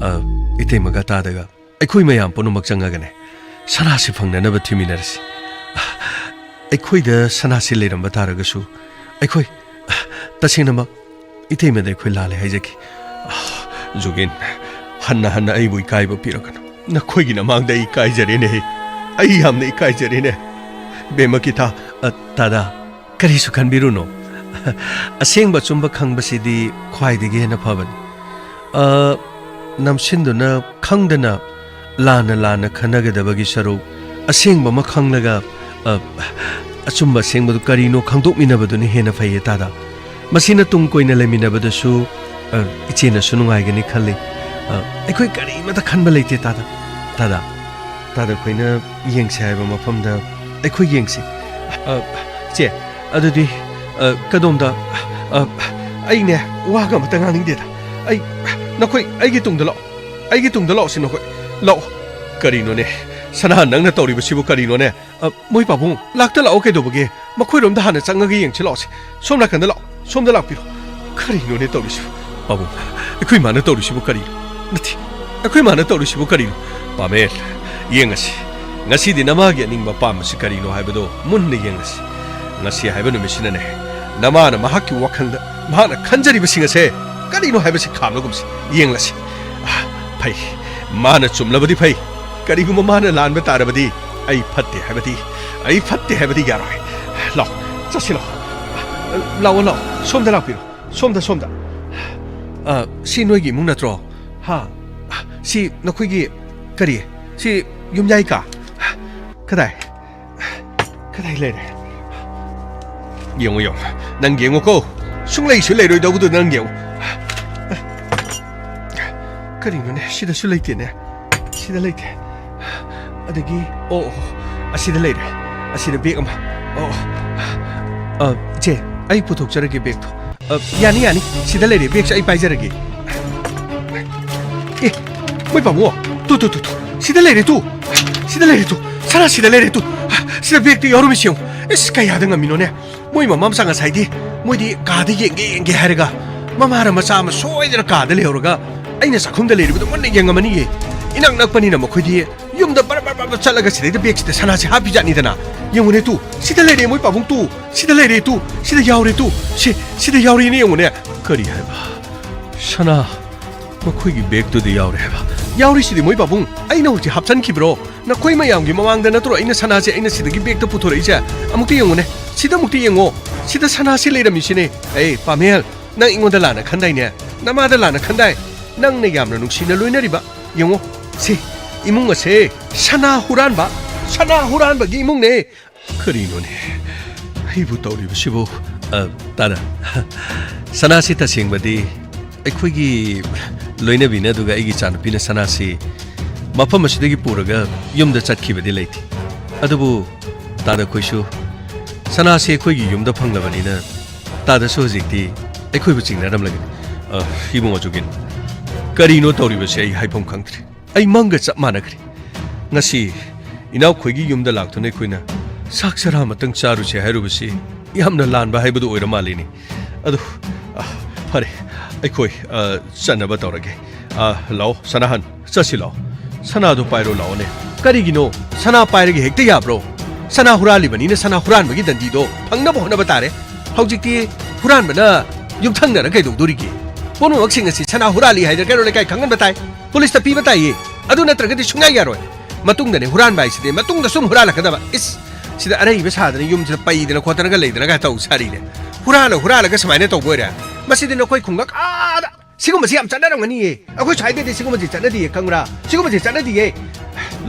ꯑ, ꯏꯇꯩꯃꯒ ꯇꯥꯗꯒ ꯑꯩꯈꯣꯏ ꯃꯌꯥꯝ ꯄꯨꯝꯅꯃꯛ ꯆꯪꯉꯒꯅꯦ ꯁꯅꯥꯁꯤ ꯐꯪꯅꯅꯕ ꯊꯤꯃꯤꯟꯅꯔꯁꯤ꯫ ꯑꯩꯈꯣꯏꯗ ꯁꯅꯥꯁꯤ ꯂꯩꯔꯝꯕ ꯇꯥꯔꯒꯁꯨ, ꯑꯩꯈꯣꯏ, ꯇꯁꯦꯡꯅꯃꯛ ꯏꯇꯩꯃꯗ ꯑꯩꯈꯣꯏ ꯂꯥꯜꯂꯦ ꯍꯥꯏꯖꯒꯦ꯫ ꯖꯨꯒꯤꯟ, ꯍꯟꯅ ꯍꯟꯅ ꯑꯩꯕꯨ ꯏꯀꯥꯏꯕ ꯄꯤꯔꯛꯀꯅꯨ꯫ ꯅꯈꯣꯏꯒꯤ ꯅꯃꯥꯡꯗ ꯑꯩ ꯏꯀꯥꯏꯖꯔꯦꯅꯦ꯫ ꯑꯩ ꯌꯥꯝꯅ ꯏꯀꯥꯏꯖꯔꯦꯅꯦ꯫ ꯕꯦꯃꯀꯤꯊꯥ, ꯑ, ꯇꯥꯗꯥ, ꯀꯔꯤꯁꯨ ꯈꯟꯕꯤꯔꯨꯅꯨ꯫ ꯑꯁꯦꯡꯕ ꯑꯆꯨꯝꯕ ꯈꯪꯕꯁꯤꯗꯤ ꯈ꯭ꯋꯥꯏꯗꯒꯤ ꯍꯦꯟꯅ ꯐꯕꯅꯤ꯫ ꯑ, ꯅꯝꯁꯤꯟꯗꯨꯅ ꯈꯪꯗꯅ ꯂꯥꯟꯅ ꯂꯥꯟꯅ ꯈꯟꯅꯒꯗꯕꯒꯤ ꯁꯔꯨꯛ, ꯑꯁꯦꯡꯕ ꯑꯃ ꯈꯪꯂꯒ, ꯑ, ꯑꯆꯨꯝꯕ ꯑꯁꯦꯡꯕꯗꯨ ꯀꯔꯤꯅꯣ ꯈꯪꯗꯣꯛꯃꯤꯟꯅꯕꯗꯨꯅ ꯍꯦꯟꯅ ꯐꯩꯌꯦ, ꯇꯥꯗꯥ꯫ ꯃꯁꯤꯅ ꯇꯨꯡ ꯀꯣꯏꯅ ꯂꯩꯃꯤꯟꯅꯕꯗꯁꯨ, ꯑ, ꯏꯆꯦꯅꯁꯨ ꯅꯨꯡꯉꯥꯏꯒꯅꯤ ꯈꯜꯂꯤ꯫ ꯑ, ꯑꯩꯈꯣꯏ ꯀꯔꯤꯃꯠꯇ ꯈꯟꯕ ꯂꯩꯇꯦ, ꯇꯥꯗꯥ꯫ ꯇꯥꯗꯥ, ꯇꯥꯗꯥ, ꯑꯩꯈꯣꯏꯅ ꯌꯦꯡꯁꯦ ꯍꯥꯏꯕ ꯃꯐꯝꯗ ꯑꯩꯈꯣꯏ ꯌꯦꯡꯁꯤ꯫ ꯑ, ꯏꯆꯦ, ꯑꯗꯨꯗꯤ, ꯑ, ꯀꯗꯣꯝꯗ? ꯑ, ꯑꯩꯅꯦ, ꯋꯥꯒ ꯑꯃꯇ ꯉꯥꯡꯅꯤꯡꯗꯦꯗ꯫ ꯑꯩ, ꯅꯈꯣꯏ ꯑꯩꯒꯤ ꯇꯨꯡꯗ ꯂꯥꯛꯑꯣ꯫ ꯑꯩꯒꯤ ꯇꯨꯡꯗ ꯂꯥꯛꯑꯣ ꯁꯤ ꯅꯈꯣꯏ꯫ ꯂꯥꯛꯑꯣ꯫ ꯀꯔꯤꯅꯣꯅꯦ? ꯁꯅꯥ, ꯅꯪꯅ ꯇꯧꯔꯤꯕꯁꯤꯕꯨ ꯀꯔꯤꯅꯣꯅꯦ? ꯑ, ꯃꯣꯏ ꯄꯥꯕꯨꯡ, ꯂꯥꯛꯇ ꯂꯥꯛꯑꯣ ꯀꯩꯗꯧꯕꯒꯦ? ꯃꯈꯣꯏꯔꯣꯝꯗ ꯍꯥꯟꯅ ꯆꯪꯉꯒ ꯌꯦꯡꯁꯤ ꯂꯥꯛꯑꯣꯁꯦ꯫ ꯁꯣꯝ ꯅꯥꯀꯟꯗ ꯂꯥꯛꯑꯣ꯫ ꯁꯣꯝꯗ ꯂꯥꯛꯄꯤꯔꯣ꯫ ꯀꯔꯤꯅꯣꯅꯦ ꯇꯧꯔꯤꯁꯤꯕꯨ? ꯄꯥꯕꯨꯡ, ꯑꯩꯈꯣꯏ ꯃꯥꯅ ꯇꯧꯔꯤꯁꯤꯕꯨ ꯀꯔꯤꯅꯣ? ꯅꯠꯇꯦ, ꯑꯩꯈꯣꯏ ꯃꯥꯅ ꯇꯧꯔꯤꯁꯤꯕꯨ ꯀꯔꯤꯅꯣ? ꯄꯥꯃꯦꯜ, ꯌꯦꯡꯉꯁꯤ꯫ ꯉꯁꯤꯗꯤ ꯅꯃꯥꯒꯤ ꯑꯅꯤꯡꯕ ꯑꯄꯥꯝꯕꯁꯤ ꯀꯔꯤꯅꯣ ꯍꯥꯏꯕꯗꯣ ꯃꯨꯟꯅ ꯌꯦꯡꯉꯁꯤ꯫ ꯉꯁꯤ ꯍꯥꯏꯕ ꯅꯨꯃꯤꯠꯁꯤꯅꯅꯦ, ꯅꯃꯥꯅ ꯃꯍꯥꯛꯀꯤ ꯋꯥꯈꯜꯗ ꯃꯍꯥꯛꯅ ꯈꯟꯖꯔꯤꯕꯁꯤꯡ ꯑꯁꯦ ꯀꯔꯤꯅꯣ ꯍꯥꯏꯕꯁꯤ ꯈꯥꯝꯂꯒꯨꯝꯁꯤ꯫ ꯌꯦꯡꯂꯁꯤ꯫ ꯑꯥ, ꯐꯩ꯫ ꯃꯥꯅ ꯆꯨꯝꯂꯕꯗꯤ ꯐꯩ꯫ ꯀꯔꯤꯒꯨꯝꯕ ꯃꯥꯅ ꯂꯥꯟꯕ ꯇꯥꯔꯕꯗꯤ ꯑꯩ ꯐꯠꯇꯦ ꯍꯥꯏꯕꯗꯤ, ꯑꯩ ꯐꯠꯇꯦ ꯍꯥꯏꯕꯗꯤ ꯌꯥꯔꯣꯏ꯫ ꯂꯥꯛꯑꯣ, ꯆꯠꯁꯤ ꯂꯥꯛꯑꯣ꯫ ꯂꯥꯛꯑꯣ, ꯂꯥꯛꯑꯣ꯫ ꯁꯣꯝꯗ ꯂꯥꯛꯄꯤꯔꯣ꯫ ꯁꯣꯝꯗ, ꯁꯣꯝꯗ꯫ ꯑ, ꯁꯤ ꯅꯣꯏꯒꯤ ꯏꯃꯨꯡ ꯅꯠꯇ꯭ꯔꯣ? ꯍꯥ? ꯁꯤ ꯅꯈꯣꯏꯒꯤ, ꯀꯔꯤ? ꯁꯤ ꯌꯨꯝꯌꯥꯏ ꯀꯥ? ꯀꯗꯥꯏ? ꯀꯗꯥꯏ ꯂꯩꯔꯦ? ꯌꯦꯡꯉꯨ, ꯌꯦꯡꯉꯨ꯫ ꯅꯪ ꯌꯦꯡꯉꯨꯀꯣ꯫ ꯁꯨꯡꯂꯩꯁꯨ ꯂꯩꯔꯣꯏꯗꯧꯕꯗꯨ ꯅꯪ ꯌꯦꯡꯉꯨ꯫ ꯀꯔꯤꯅꯣꯅꯦ? ꯁꯤꯗꯁꯨ ꯂꯩꯇꯦꯅꯦ꯫ ꯁꯤꯗ ꯂꯩꯇꯦ꯫ ꯑꯗꯒꯤ, ꯑꯣ, ꯑꯣ, ꯑꯁꯤꯗ ꯂꯩꯔꯦ꯫ ꯑꯁꯤꯗ ꯕꯦꯒ ꯑꯃ꯫ ꯑꯣ, ꯑ, ꯏꯆꯦ, ꯑꯩ ꯄꯨꯊꯣꯛꯆꯔꯒꯦ ꯕꯦꯒꯇꯣ꯫ ꯑ, ꯌꯥꯅꯤ, ꯌꯥꯅꯤ꯫ ꯁꯤꯗ ꯂꯩꯔꯦ, ꯕꯦꯒꯁꯦ ꯑꯩ ꯄꯥꯏꯖꯔꯒꯦ꯫ ꯑꯦ, ꯃꯣꯏ ꯄꯥꯕꯨꯡ, ꯇꯨ, ꯇꯨ, ꯇꯨ, ꯇꯨ꯫ ꯁꯤꯗ ꯂꯩꯔꯦ, ꯇꯨ꯫ ꯁꯤꯗ ꯂꯩꯔꯦ, ꯇꯨ꯫ ꯁꯅꯥ ꯁꯤꯗ ꯂꯩꯔꯦ, ꯇꯨ꯫ ꯁꯤꯗ ꯕꯦꯒꯇ ꯌꯥꯎꯔꯝꯃꯤꯁꯤ ꯌꯦꯡꯉꯨ꯫ ꯏꯁ, ꯀꯌꯥꯗ ꯉꯝꯃꯤꯅꯣꯅꯦ? ꯃꯣꯏ ꯃꯃꯥ ꯃꯆꯥ ꯉꯁꯥꯏꯗꯤ ꯃꯣꯏꯗꯤ ꯀꯥꯗ ꯌꯦꯡꯒꯦ, ꯌꯦꯡꯒꯦ ꯍꯥꯏꯔꯒ ꯃꯃꯥꯔ ꯃꯆꯥ ꯑꯃ ꯁꯣꯏꯗꯅ ꯀꯥꯗ ꯂꯩꯍꯧꯔꯒ ꯑꯩꯅ ꯆꯥꯛꯈꯨꯝꯗ ꯂꯩꯔꯤꯕꯗꯣ ꯃꯨꯟꯅ ꯌꯦꯡꯉꯝꯃꯅꯤꯌꯦ꯫ ꯏꯅꯛ ꯅꯛꯄꯅꯤꯅ ꯃꯈꯣꯏꯗꯤ ꯌꯨꯝꯗ ꯕꯔ ꯕꯔ ꯕꯔ ꯕꯔ ꯆꯠꯂꯒ ꯁꯤꯗꯩꯗ ꯕꯦꯒꯁꯤꯗ ꯁꯅꯥꯁꯦ ꯍꯥꯞꯄꯤꯖꯥꯠꯅꯤꯗꯅ꯫ ꯌꯦꯡꯉꯨꯅꯦ ꯇꯨ, ꯁꯤꯗ ꯂꯩꯔꯦ ꯃꯣꯏ ꯄꯥꯕꯨꯡ ꯇꯨ, ꯁꯤꯗ ꯂꯩꯔꯦ ꯇꯨ, ꯁꯤꯗ ꯌꯥꯎꯔꯦ ꯇꯨ, ꯁꯤ, ꯁꯤꯗ ꯌꯥꯎꯔꯦꯅꯦ ꯌꯦꯡꯉꯨꯅꯦ꯫ ꯀꯔꯤ ꯍꯥꯏꯕ? ꯁꯅꯥ ꯃꯈꯣꯏꯒꯤ ꯕꯦꯒꯇꯨꯗ ꯌꯥꯎꯔꯦ ꯍꯥꯏꯕ? ꯌꯥꯎꯔꯤꯁꯤꯗꯤ ꯃꯣꯏ ꯄꯥꯕꯨꯡ, ꯑꯩꯅ ꯍꯧꯖꯤꯛ ꯍꯥꯞꯆꯟꯈꯤꯕ꯭ꯔꯣ? ꯅꯈꯣꯏ ꯃꯌꯥꯝꯒꯤ ꯃꯃꯥꯡꯗ ꯅꯠꯇ꯭ꯔꯣ ꯑꯩꯅ ꯁꯅꯥꯁꯦ ꯑꯩꯅ ꯁꯤꯗꯒꯤ ꯕꯦꯒꯇ ꯄꯨꯊꯣꯔꯛꯏꯁꯦ? ꯑꯃꯨꯛꯇ ꯌꯦꯡꯉꯨꯅꯦ, ꯁꯤꯗ ꯑꯃꯨꯛꯇ ꯌꯦꯡꯉꯣ, ꯁꯤꯗ ꯁꯅꯥꯁꯦ ꯂꯩꯔꯝꯃꯤꯁꯤꯅꯦ꯫ ꯑꯦ ꯄꯥꯃꯦꯜ, ꯅꯪ ꯑꯩꯉꯣꯟꯗ ꯂꯥꯟꯅ ꯈꯟꯗꯥꯏꯅꯦ? ꯅꯃꯥꯗ ꯂꯥꯟꯅ ꯈꯟꯗꯥꯏ? ꯅꯪꯅ ꯌꯥꯝꯅ ꯅꯨꯡꯁꯤꯅ ꯂꯣꯏꯅꯔꯤꯕ꯫ ꯌꯦꯡꯉꯣ, ꯁꯤ ꯏꯃꯨꯡ ꯑꯁꯦ ꯁꯅꯥ ꯍꯨꯔꯥꯟꯕ, ꯁꯅꯥ ꯍꯨꯔꯥꯟꯕꯒꯤ ꯏꯃꯨꯡꯅꯦ꯫ ꯀꯔꯤꯅꯣꯅꯦ? ꯑꯩꯕꯨ ꯇꯧꯔꯤꯕꯁꯤꯕꯨ? ꯑ, ꯇꯥꯗ, ꯁꯅꯥꯁꯤ ꯇꯁꯦꯡꯕꯗꯤ ꯑꯩꯈꯣꯏꯒꯤ ꯂꯣꯏꯅꯕꯤꯅ ꯑꯗꯨꯒ ꯑꯩꯒꯤ ꯏꯆꯥꯅꯨꯄꯤꯅ ꯁꯅꯥꯁꯤ ꯃꯐꯝ ꯑꯁꯤꯗꯒꯤ ꯄꯨꯔꯒ ꯌꯨꯝꯗ ꯆꯠꯈꯤꯕꯗꯤ ꯂꯩꯇꯦ꯫ ꯑꯗꯨꯕꯨ ꯇꯥꯗ, ꯑꯩꯈꯣꯏꯁꯨ ꯁꯅꯥꯁꯤ ꯑꯩꯈꯣꯏꯒꯤ ꯌꯨꯝꯗ ꯐꯪꯂꯕꯅꯤꯅ ꯇꯥꯗꯁꯨ ꯍꯧꯖꯤꯛꯇꯤ ꯑꯩꯈꯣꯏꯕꯨ ꯆꯤꯡꯅꯔꯝꯂꯒꯅꯤ꯫ ꯑ, ꯏꯕꯨꯡ ꯑꯆꯧꯒꯤꯟ, ꯀꯔꯤꯅꯣ ꯇꯧꯔꯤꯕꯁꯦ? ꯑꯩ ꯍꯥꯏꯐꯝ ꯈꯪꯗ꯭ꯔꯦ꯫ ꯑꯩ ꯃꯪꯒ ꯆꯞ ꯃꯥꯟꯅꯈ꯭ꯔꯦ꯫ ꯉꯁꯤ ꯏꯅꯥꯎꯈꯣꯏꯒꯤ ꯌꯨꯝꯗ ꯂꯥꯛꯇꯨꯅ ꯑꯩꯈꯣꯏꯅ ꯆꯥꯛ ꯆꯔꯥ ꯑꯃꯇꯪ ꯆꯥꯔꯨꯁꯦ ꯍꯥꯏꯔꯨꯕꯁꯤ ꯌꯥꯝꯅ ꯂꯥꯟꯕ ꯍꯥꯏꯕꯗꯨ ꯑꯣꯏꯔ ꯃꯥꯜꯂꯤꯅꯦ꯫ ꯑꯗꯨ, ꯑ, ꯐꯔꯦ, ꯑꯩꯈꯣꯏ, ꯑ, ꯆꯠꯅꯕ ꯇꯧꯔꯒꯦ꯫ ꯑ, ꯂꯥꯛꯑꯣ, ꯁꯅꯥꯍꯟ, ꯆꯠꯁꯤ ꯂꯥꯛꯑꯣ꯫ ꯁꯅꯥꯗꯣ ꯄꯥꯏꯔꯣ ꯂꯥꯛꯑꯣꯅꯦ꯫ ꯀꯔꯤꯒꯤꯅꯣ? ꯁꯅꯥ ꯄꯥꯏꯔꯒ ꯍꯦꯛꯇ ꯌꯥꯕ꯭ꯔꯣ? ꯁꯅꯥ ꯍꯨꯔꯥꯜꯂꯤꯕꯅꯤꯅ ꯁꯅꯥ ꯍꯨꯔꯥꯟꯕꯒꯤ ꯗꯟꯗꯤꯗꯣ ꯐꯪꯅꯕ ꯍꯣꯠꯅꯕ ꯇꯥꯔꯦ꯫ ꯍꯧꯖꯤꯛꯇꯤ ꯍꯨꯔꯥꯟꯕꯅ ꯌꯨꯝꯊꯪꯅꯔ ꯀꯩꯗꯧꯗꯣꯔꯤꯒꯦ? ꯄꯨꯝꯅꯃꯛꯁꯤꯡ ꯑꯁꯤ ꯁꯅꯥ ꯍꯨꯔꯥꯜꯂꯤ ꯍꯥꯏꯗꯅ ꯀꯩꯔꯣꯜ ꯂꯩꯀꯥꯏ ꯈꯪꯍꯟꯕ ꯇꯥꯏ꯫ ꯄꯨꯂꯤꯁꯇ ꯄꯤꯕ ꯇꯥꯏꯌꯦ꯫ ꯑꯗꯨ ꯅꯠꯇ꯭ꯔꯒꯗꯤ ꯁꯨꯡꯌꯥ ꯌꯥꯔꯣꯏ꯫ ꯃꯇꯨꯡꯗꯅꯦ ꯍꯨꯔꯥꯟꯕ ꯍꯥꯏꯁꯤꯗꯤ ꯃꯇꯨꯡꯗ ꯁꯨꯝ ꯍꯨꯔꯥꯜꯂꯛꯀꯗꯕ꯫ ꯏꯁ! ꯁꯤꯗ ꯑꯔꯩꯕ ꯁꯥꯗꯅ ꯌꯨꯝꯁꯤꯗ ꯄꯩꯗꯅ ꯈꯣꯠꯇꯅꯒ ꯂꯩꯗꯅꯒ ꯇꯧ ꯁꯥꯔꯤꯅꯦ꯫ ꯍꯨꯔꯥꯜꯂ ꯍꯨꯔꯥꯜꯂꯒ ꯁꯨꯃꯥꯏꯅ ꯇꯧꯕ ꯑꯣꯏꯔꯦ꯫ ꯃꯁꯤꯗꯤ ꯅꯈꯣꯏ ꯈꯨꯡꯒꯪ ꯑꯥꯗ ꯁꯤꯒꯨꯝꯕꯁꯤ ꯌꯥꯝ ꯆꯠꯅꯔꯝꯒꯅꯤꯌꯦ꯫ ꯑꯩꯈꯣꯏ ꯁ꯭ꯋꯥꯏꯗꯗꯤ ꯁꯤꯒꯨꯝꯕꯁꯤ ꯆꯠꯅꯗꯤꯌꯦ, ꯈꯪꯕ꯭ꯔꯥ? ꯁꯤꯒꯨꯝꯕꯁꯤ ꯆꯠꯅꯗꯤꯌꯦ꯫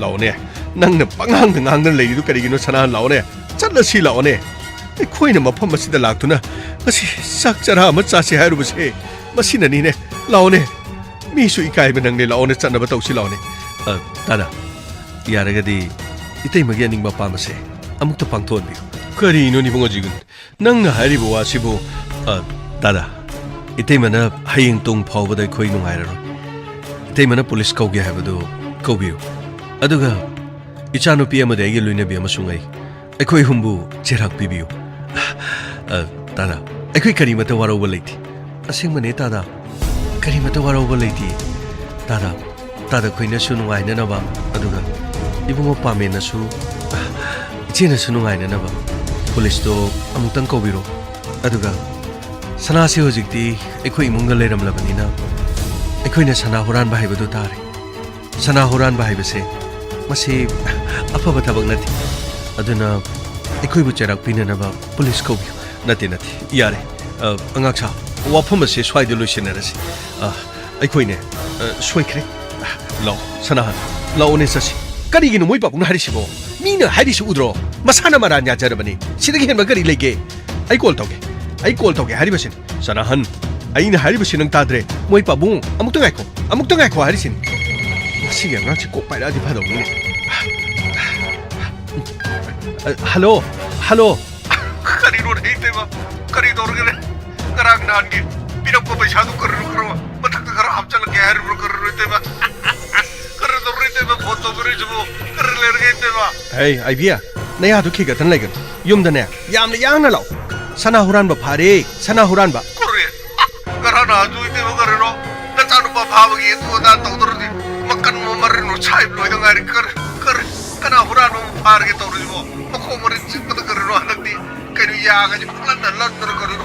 ꯂꯥꯛꯑꯣꯅꯦ, ꯅꯪꯅ ꯄꯉꯥꯡꯗ ꯉꯥꯡꯗꯅ ꯂꯩꯔꯤꯗꯨ ꯀꯔꯤꯒꯤꯅꯣ, ꯁꯅꯥ? ꯂꯥꯛꯑꯣꯅꯦ, ꯆꯠꯂꯁꯤ ꯂꯥꯛꯑꯣꯅꯦ꯫ ꯑꯩꯈꯣꯏꯅ ꯃꯐꯝ ꯑꯁꯤꯗ ꯂꯥꯛꯇꯨꯅ ꯉꯁꯤ ꯆꯥꯛ ꯆꯔꯥ ꯑꯃ ꯆꯥꯁꯤ ꯍꯥꯏꯔꯨꯕꯁꯦ ꯃꯁꯤꯅꯅꯤꯅꯦ꯫ ꯂꯥꯛꯑꯣꯅꯦ, ꯃꯤꯁꯨ ꯏꯀꯥꯏꯕ ꯅꯪꯂꯦ꯫ ꯂꯥꯛꯑꯣꯅꯦ, ꯆꯠꯅꯕ ꯇꯧꯁꯤ ꯂꯥꯛꯑꯣꯅꯦ꯫ ꯑ, ꯇꯥꯗ, ꯌꯥꯔꯒꯗꯤ ꯏꯇꯩꯃꯒꯤ ꯑꯅꯤꯡꯕ ꯑꯄꯥꯝꯕꯁꯦ ꯑꯃꯨꯛꯇ ꯄꯥꯡꯊꯣꯛꯍꯟꯕꯤꯌꯨ꯫ ꯀꯔꯤꯅꯣ ꯏꯕꯨꯡꯉꯣ ꯖꯤꯒꯨꯟ? ꯅꯪꯅ ꯍꯥꯏꯔꯤꯕ ꯋꯥꯁꯤꯕꯨ? ꯑ, ꯇꯥꯗ, ꯏꯇꯩꯃꯅ ꯍꯌꯦꯡ ꯇꯨꯡ ꯐꯥꯎꯕꯗ ꯑꯩꯈꯣꯏ ꯅꯨꯡꯉꯥꯏꯔꯔꯣꯏ꯫ ꯏꯇꯩꯃꯅ ꯄꯨꯂꯤꯁ ꯀꯧꯒꯦ ꯍꯥꯏꯕꯗꯨ ꯀꯧꯕꯤꯌꯨ꯫ ꯑꯗꯨꯒ ꯏꯆꯥꯅꯨꯄꯤ ꯑꯃꯗꯤ ꯑꯩꯒꯤ ꯂꯣꯏꯅꯕꯤ ꯑꯃꯁꯨ ꯉꯥꯏ꯫ ꯑꯩꯈꯣꯏ ꯑꯍꯨꯝꯕꯨ ꯆꯩꯔꯥꯛ ꯄꯤꯕꯤꯌꯨ꯫ ꯑ, ꯇꯥꯗ, ꯑꯩꯈꯣꯏ ꯀꯔꯤꯃꯇ ꯋꯥꯔꯧꯕ ꯂꯩꯇꯦ꯫ ꯑꯁꯦꯡꯕꯅꯦ ꯇꯥꯗ, ꯀꯔꯤꯃꯇ ꯋꯥꯔꯧꯕ ꯂꯩꯇꯦ꯫ ꯇꯥꯗ, ꯇꯥꯗ ꯈꯣꯏꯅꯁꯨ ꯅꯨꯡꯉꯥꯏꯅꯅꯕ, ꯑꯗꯨꯒ ꯏꯕꯨꯡꯉꯣ ꯄꯥꯃꯦꯟꯅꯁꯨ, ꯏꯆꯦꯅꯁꯨ ꯅꯨꯡꯉꯥꯏꯅꯅꯕ ꯄꯨꯂꯤꯁꯇꯣ ꯑꯃꯨꯛꯇꯪ ꯀꯧꯕꯤꯔꯣ꯫ ꯑꯗꯨꯒ ꯁꯅꯥꯁꯤ ꯍꯧꯖꯤꯛꯇꯤ ꯑꯩꯈꯣꯏ ꯏꯃꯨꯡꯗ ꯂꯩꯔꯝꯂꯕꯅꯤꯅ ꯑꯩꯈꯣꯏꯅ ꯁꯅꯥ ꯍꯨꯔꯥꯟꯕ ꯍꯥꯏꯕꯗꯨ ꯇꯥꯔꯦ꯫ ꯁꯅꯥ ꯍꯨꯔꯥꯟꯕ ꯍꯥꯏꯕꯁꯦ ꯃꯁꯤ ꯑꯐꯕ ꯊꯕꯛ ꯅꯠꯇꯦ꯫ ꯑꯗꯨꯅ ꯑꯩꯈꯣꯏꯕꯨ ꯆꯩꯔꯥꯛ ꯄꯤꯅꯅꯕ ꯄꯨꯂꯤꯁ ꯀꯧꯕꯤꯌꯨ꯫ ꯅꯠꯇꯦ, ꯅꯠꯇꯦ, ꯌꯥꯔꯦ꯫ ꯑ, ꯑꯉꯥꯡ ꯁꯥ, ꯋꯥꯐꯝ ꯑꯁꯦ ꯁ꯭ꯋꯥꯏꯗ ꯂꯣꯏꯁꯤꯟꯅꯔꯁꯤ꯫ ꯑ, ꯑꯩꯈꯣꯏꯅꯦ, ꯑ, ꯁꯣꯏꯈ꯭ꯔꯦ꯫ ꯑ, ꯂꯥꯛꯑꯣ, ꯁꯅꯥꯍꯟ, ꯂꯥꯛꯑꯣꯅꯦ ꯆꯠꯁꯤ꯫ ꯀꯔꯤꯒꯤꯅꯣ ꯃꯣꯏ ꯄꯥꯕꯨꯡꯅ ꯍꯥꯏꯔꯤꯁꯤꯕꯣ? ꯃꯤꯅ ꯍꯥꯏꯔꯤꯁꯤ ꯎꯗ꯭ꯔꯣ? ꯃꯁꯥꯅ ꯃꯔꯥꯟ ꯌꯥꯖꯔꯕꯅꯤ꯫ ꯁꯤꯗꯒꯤ ꯍꯦꯟꯕ ꯀꯔꯤ ꯂꯩꯒꯦ? ꯑꯩ ꯀꯣꯜ ꯇꯧꯒꯦ꯫ ꯑꯩ ꯀꯣꯜ ꯇꯧꯒꯦ ꯍꯥꯏꯔꯤꯕꯁꯤꯅꯤ꯫ ꯁꯅꯥꯍꯟ, ꯑꯩꯅ ꯍꯥꯏꯔꯤꯕꯁꯤ ꯅꯪ ꯇꯥꯗ꯭ꯔꯦ? ꯃꯣꯏ ꯄꯥꯕꯨꯡ, ꯑꯃꯨꯛꯇ ꯉꯥꯏꯈꯣ, ꯑꯃꯨꯛꯇ ꯉꯥꯏꯈꯣ ꯍꯥꯏꯔꯤꯁꯤꯅꯤ꯫ ꯃꯁꯤꯒꯤ ꯑꯉꯥꯡꯁꯤ ꯀꯣꯛ ꯄꯥꯏꯔꯛꯑꯗꯤ ꯐꯗꯧꯅꯤꯅꯦ꯫ ꯑ, ꯍꯜꯂꯣ, ꯍꯜꯂꯣ꯫ ꯀꯔꯤꯅꯣ ꯏꯇꯩꯃ? ꯀꯔꯤ ꯇꯧꯔꯒꯦꯅꯦ? ꯉꯔꯥꯡ ꯅꯍꯥꯟꯒꯤ ꯄꯤꯔꯛꯄ ꯄꯩꯁꯥꯗꯨ ꯀꯔꯤꯅꯣ, ꯈꯔ ꯃꯊꯛꯇ ꯈꯔ ꯍꯥꯞꯆꯤꯜꯂꯛꯀꯦ ꯍꯥꯏꯔꯤꯕ꯭ꯔꯣ? ꯀꯔꯤꯅꯣ ꯏꯇꯩꯃ? ꯀꯔꯤ ꯇꯧꯔꯒꯦ ꯏꯇꯩꯃ? ꯐꯣꯟ ꯇꯧꯕꯤꯔꯛꯏꯁꯤꯕꯨ ꯀꯔꯤ ꯂꯩꯔꯒꯦ ꯏꯇꯩꯃ? ꯍꯦ, ꯑꯥꯏꯕꯤ, ꯅꯌꯥꯗꯨ ꯈꯤꯒꯠꯇꯅ ꯂꯩꯒꯅꯨ꯫ ꯌꯨꯝꯗꯅꯦ, ꯌꯥꯝꯅ ꯌꯥꯡꯅ ꯂꯥꯛꯑꯣ꯫ ꯁꯅꯥ ꯍꯨꯔꯥꯟꯕ ꯐꯥꯔꯦ, ꯁꯅꯥ ꯍꯨꯔꯥꯟꯕ꯫ ꯀꯔꯤ? ꯉꯔꯥꯡ ꯅꯍꯥꯟꯁꯨ ꯏꯇꯩꯃ ꯀꯔꯤꯅꯣ? ꯅꯆꯥꯅꯨꯄꯥ ꯐꯥꯕꯒꯤ ꯑꯗꯨ ꯑꯗꯥ ꯇꯧꯗꯧꯔꯗꯤ ꯃꯀꯟ ꯃꯃꯔꯤꯅꯣ ꯁꯥꯏꯕ ꯂꯣꯏꯗ ꯉꯥꯏꯔꯤ꯫ ꯀꯔꯤ, ꯀꯔꯤ, ꯀꯅꯥ ꯍꯨꯔꯥꯟꯕ ꯑꯃꯨꯛ ꯐꯥꯔꯒꯦ ꯇꯧꯔꯤꯁꯤꯕꯣ? ꯃꯈꯣꯡ ꯃꯔꯤ ꯆꯤꯛꯄꯗ ꯀꯔꯤꯅꯣ ꯍꯟꯗꯛꯇꯤ? ꯀꯩꯅꯣ ꯌꯥꯒꯁꯤ ꯄꯨꯡꯂꯟꯗ ꯂꯟꯗꯅ ꯀꯔꯤꯅꯣ?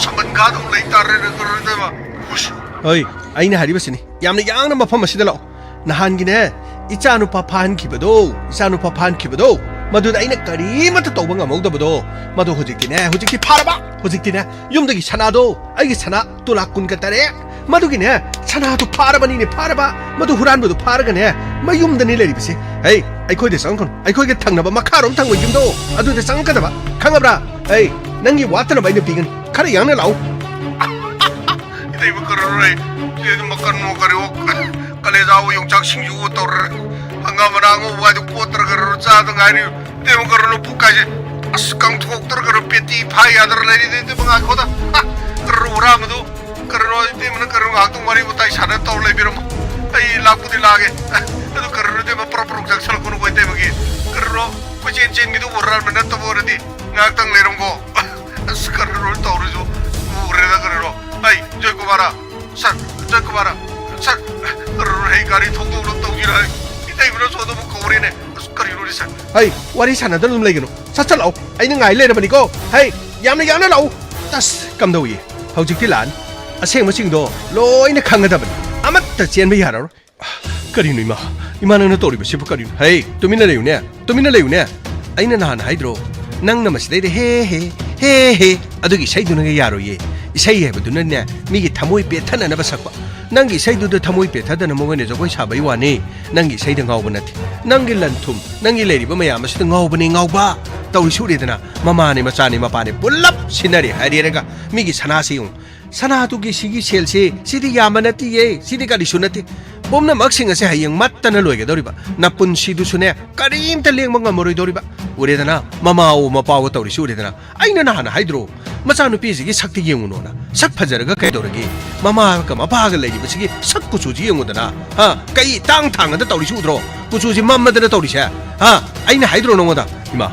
ꯁꯃꯟ ꯈꯥꯗꯧ ꯂꯩ ꯇꯥꯔꯦꯅꯦ ꯀꯔꯤꯅꯣ ꯏꯇꯩꯃ? ꯍꯨꯁ! ꯍꯣꯏ, ꯑꯩꯅ ꯍꯥꯏꯔꯤꯕꯁꯤꯅꯤ꯫ ꯌꯥꯝꯅ ꯌꯥꯡꯅ ꯃꯐꯝ ꯑꯁꯤꯗ ꯂꯥꯛꯑꯣ꯫ ꯅꯍꯥꯟꯒꯤꯅꯦ, ꯏꯆꯥꯅꯨꯄꯥ ꯐꯥꯍꯟꯈꯤꯕꯗꯣ, ꯏꯆꯥꯅꯨꯄꯥ ꯐꯥꯍꯟꯈꯤꯕꯗꯣ, ꯃꯗꯨꯗ ꯑꯩꯅ ꯀꯔꯤꯃꯠꯇ ꯇꯧꯕ ꯉꯝꯍꯧꯗꯕꯗꯣ, ꯃꯗꯨ ꯍꯧꯖꯤꯛꯇꯤꯅꯦ, ꯍꯧꯖꯤꯛꯇꯤ ꯐꯥꯔꯕ꯫ ꯍꯧꯖꯤꯛꯇꯤꯅꯦ, ꯌꯨꯝꯗꯒꯤ ꯁꯅꯥꯗꯣ, ꯑꯩꯒꯤ ꯁꯅꯥ ꯇꯣꯂꯥ ꯀꯨꯟꯒ ꯇꯔꯦꯠ, ꯃꯗꯨꯒꯤꯅꯦ, ꯁꯅꯥꯗꯣ ꯐꯥꯔꯕꯅꯤꯅꯦ, ꯐꯥꯔꯕ꯫ ꯃꯗꯨ ꯍꯨꯔꯥꯟꯕꯗꯣ ꯐꯥꯔꯒꯅꯦ, ꯃꯌꯨꯝꯗꯅꯤ ꯂꯩꯔꯤꯕꯁꯦ꯫ ꯍꯩ, ꯑꯩꯈꯣꯏꯗ ꯆꯪꯉꯛꯀꯅꯨ꯫ ꯑꯩꯈꯣꯏꯒ ꯊꯪꯅꯕ, ꯃꯈꯥꯔꯣꯝ ꯊꯪꯕ ꯌꯨꯝꯗꯣ, ꯑꯗꯨꯗ ꯆꯪꯉꯛꯀꯗꯕ, ꯈꯪꯉꯕ꯭ꯔꯥ? ꯍꯩ, ꯅꯪꯒꯤ ꯋꯥꯠꯇꯅꯕ ꯑꯩꯅ ꯄꯤꯒꯅꯤ꯫ ꯈꯔ ꯌꯥꯡꯅ ꯂꯥꯛꯎ꯫ ꯏꯇꯩꯃ, ꯀꯔꯤꯅꯣ? ꯏꯇꯩꯃ, ꯀꯔꯤꯅꯣ? ꯀꯔꯤꯅꯣ? ꯀꯂꯦꯖꯥꯋꯣ, ꯌꯣꯡꯆꯥꯛ ꯁꯤꯡꯖꯨꯋꯣ ꯇꯧꯔ, ꯍꯪꯒꯥꯝ ꯃꯅꯥ ꯑꯉꯧꯕ ꯍꯥꯏꯗꯣ ꯀꯣꯠꯇ꯭ꯔ ꯀꯔꯤꯅꯣ? ꯆꯥꯗ ꯉꯥꯏꯔꯤ꯫ ꯏꯇꯩꯃ, ꯀꯔꯤꯅꯣ? ꯄꯨꯛ ꯀꯥꯏꯁꯦ, ꯑꯁ, ꯀꯪꯊꯣꯛꯇ꯭ꯔ ꯀꯔꯤꯅꯣ? ꯄꯦꯇꯤ ꯐꯥ ꯌꯥꯗ꯭ꯔ ꯂꯩꯔꯤ꯫ ꯏꯇꯩꯃ, ꯉꯥꯏꯈꯣꯗ꯫ ꯍꯥ, ꯀꯔꯤꯅꯣ ꯍꯨꯔꯥꯟꯕꯗꯣ? ꯀꯔꯤꯅꯣ? ꯏꯇꯩꯃꯅ ꯀꯔꯤꯅꯣ? ꯉꯥꯏꯍꯥꯛꯇꯪ ꯋꯥꯔꯤ ꯋꯥꯇꯥꯏ ꯁꯥꯟꯅ ꯇꯧꯔ ꯂꯩꯕꯤꯔꯝꯃꯣ꯫ ꯑꯩ ꯂꯥꯛꯄꯨꯗꯤ ꯂꯥꯛꯑꯒꯦ꯫ ꯑꯗꯨ ꯀꯔꯤꯅꯣ, ꯏꯇꯩꯃ, ꯄ꯭ꯔꯣꯛ ꯄ꯭ꯔꯣꯛ ꯆꯪꯁꯜꯂꯛꯀꯅꯨꯀꯣ, ꯏꯇꯩꯃꯒꯤ꯫ ꯀꯔꯤꯅꯣ? ꯀꯣꯏꯆꯦꯟ ꯆꯦꯟꯒꯤꯗꯨꯕꯨ ꯍꯨꯔꯥꯟꯕ ꯅꯠꯇꯕ ꯑꯣꯏꯔꯗꯤ ꯉꯥꯏꯍꯥꯛꯇꯪ ꯂꯩꯔꯝꯀꯣ꯫ ꯑꯁ, ꯀꯔꯤꯅꯣ ꯇꯧꯔꯤꯁꯤꯕꯣ? ꯎꯔꯦꯗ ꯀꯔꯤꯅꯣ? ꯍꯩ, ꯖꯣꯏꯀꯨꯃꯥꯔ, ꯁꯥꯔ, ꯖꯣꯏꯀꯨꯃꯥꯔ, ꯁꯥꯔ, ꯀꯔꯤꯅꯣ? ꯍꯩ, ꯒꯥꯔꯤ ꯊꯧꯗꯣꯛꯅ ꯇꯧꯁꯤꯔ? ꯍꯩ, ꯏꯇꯩꯃꯅ ꯁꯣꯝꯗ ꯑꯃꯨꯛ ꯀꯧꯔꯦꯅꯦ꯫ ꯑꯁ, ꯀꯔꯤꯅꯣꯅꯦ, ꯁꯥꯔ? ꯍꯩ, ꯋꯥꯔꯤ ꯁꯥꯟꯅꯗꯅ ꯑꯗꯨꯝ ꯂꯩꯒꯅꯨ꯫ ꯁꯠ ꯁꯠ ꯂꯥꯛꯑꯣ꯫ ꯑꯩꯅ ꯉꯥꯏ ꯂꯩꯔꯕꯅꯤꯀꯣ꯫ ꯍꯩ, ꯌꯥꯝꯅ ꯌꯥꯡꯅ ꯂꯥꯛꯑꯣ꯫ ꯑꯁ, ꯀꯝꯗꯧꯏ? ꯍꯧꯖꯤꯛꯇꯤ ꯂꯥꯛꯑꯅꯤ꯫ ꯑꯁꯦꯡꯕꯁꯤꯡꯗꯣ ꯂꯣꯏꯅ ꯈꯪꯒꯗꯕꯅꯤ꯫ ꯑꯃꯠꯇ ꯆꯦꯟꯕ ꯌꯥꯔꯔꯣꯏ꯫ ꯀꯔꯤꯅꯣ ꯏꯃꯥ? ꯏꯃꯥ, ꯅꯪꯅ ꯇꯧꯔꯤꯕꯁꯤꯕꯨ ꯀꯔꯤꯅꯣ? ꯍꯦ, ꯇꯨꯃꯤꯟꯅ ꯂꯩꯌꯨꯅꯦ, ꯇꯨꯃꯤꯟꯅ ꯂꯩꯌꯨꯅꯦ꯫ ꯑꯩꯅ ꯅꯍꯥꯟ ꯍꯥꯏꯗ꯭ꯔꯣ, ꯅꯪꯅ ꯃꯁꯤꯗꯩꯗ ꯍꯦ ꯍꯦ, ꯍꯦ ꯍꯦ, ꯑꯗꯨꯒꯤ ꯏꯁꯩꯗꯨꯅꯒ ꯌꯥꯔꯣꯏꯌꯦ꯫ ꯏꯁꯩ ꯍꯥꯏꯕꯗꯨꯅꯅꯦ, ꯃꯤꯒꯤ ꯊꯃꯣꯏ ꯄꯦꯠꯊꯅꯅꯕ ꯁꯛꯄ꯫ ꯅꯪꯒꯤ ꯏꯁꯩꯗꯨꯗ ꯊꯃꯣꯏ ꯄꯦꯠꯊꯗꯅ ꯃꯣꯏꯅ ꯖꯒꯣꯏ ꯁꯥꯕꯩ ꯋꯥꯅꯤ, ꯅꯪꯒꯤ ꯏꯁꯩꯗ ꯉꯥꯎꯕ ꯅꯠꯇꯦ꯫ ꯅꯪꯒꯤ ꯂꯟ ꯊꯨꯝ, ꯅꯪꯒꯤ ꯂꯩꯔꯤꯕ ꯃꯌꯥꯝ ꯑꯁꯤꯗ ꯉꯥꯎꯕꯅꯤ ꯉꯥꯎꯕ꯫ ꯇꯧꯔꯤꯁꯤ ꯎꯔꯦꯗꯅ, ꯃꯃꯥꯅꯦ, ꯃꯆꯥꯅꯦ, ꯃꯄꯥꯅꯦ, ꯄꯨꯜꯂꯞ ꯁꯤꯟꯅꯔꯦ ꯍꯥꯏꯔꯦꯔꯒ ꯃꯤꯒꯤ ꯁꯅꯥꯁꯤ ꯌꯦꯡꯉꯨ꯫ ꯁꯅꯥꯗꯨꯒꯤ ꯁꯤꯒꯤ ꯁꯦꯜꯁꯦ, ꯁꯤꯗꯤ ꯌꯥꯝꯕ ꯅꯠꯇꯤꯌꯦ, ꯁꯤꯗꯤ ꯀꯔꯤꯁꯨ ꯅꯠꯇꯦ꯫ ꯄꯨꯝꯅꯃꯛꯁꯤꯡ ꯑꯁꯦ ꯍꯌꯦꯡ ꯃꯠꯇꯅ ꯂꯣꯏꯒꯗꯧꯔꯤꯕ, ꯅꯄꯨꯟꯁꯤꯗꯨꯁꯨꯅꯦ, ꯀꯔꯤꯝꯇ ꯂꯦꯡꯕ ꯉꯝꯃꯔꯣꯏꯗꯧꯔꯤꯕ꯫ ꯎꯔꯦꯗꯅ, ꯃꯃꯥꯋꯣ ꯃꯄꯥꯋꯣ ꯇꯧꯔꯤꯁꯤ ꯎꯔꯦꯗꯅ꯫ ꯑꯩꯅ ꯅꯍꯥꯟ ꯍꯥꯏꯗ꯭ꯔꯣ, ꯃꯆꯥꯅꯨꯄꯤꯁꯤꯒꯤ ꯁꯛꯇꯤ ꯌꯦꯡꯉꯨꯅꯣꯅ꯫ ꯁꯛ ꯐꯖꯔꯒ ꯀꯩꯗꯧꯔꯒꯦ? ꯃꯃꯥꯒ ꯃꯄꯥꯒ ꯂꯩꯔꯤꯕꯁꯤꯒꯤ ꯁꯛ ꯀꯨꯆꯨꯁꯤ ꯌꯦꯡꯉꯨꯗꯅ꯫ ꯍꯥ? ꯀꯩ ꯇꯥꯡ ꯊꯥꯡꯒꯗ ꯇꯧꯔꯤꯁꯤ ꯎꯗ꯭ꯔꯣ? ꯀꯨꯆꯨꯁꯤ ꯃꯝꯃꯗꯅ ꯇꯧꯔꯤꯁꯦ꯫ ꯍꯥ? ꯑꯩꯅ ꯍꯥꯏꯗ꯭ꯔꯣ ꯅꯉꯣꯟꯗ? ꯏꯃꯥ,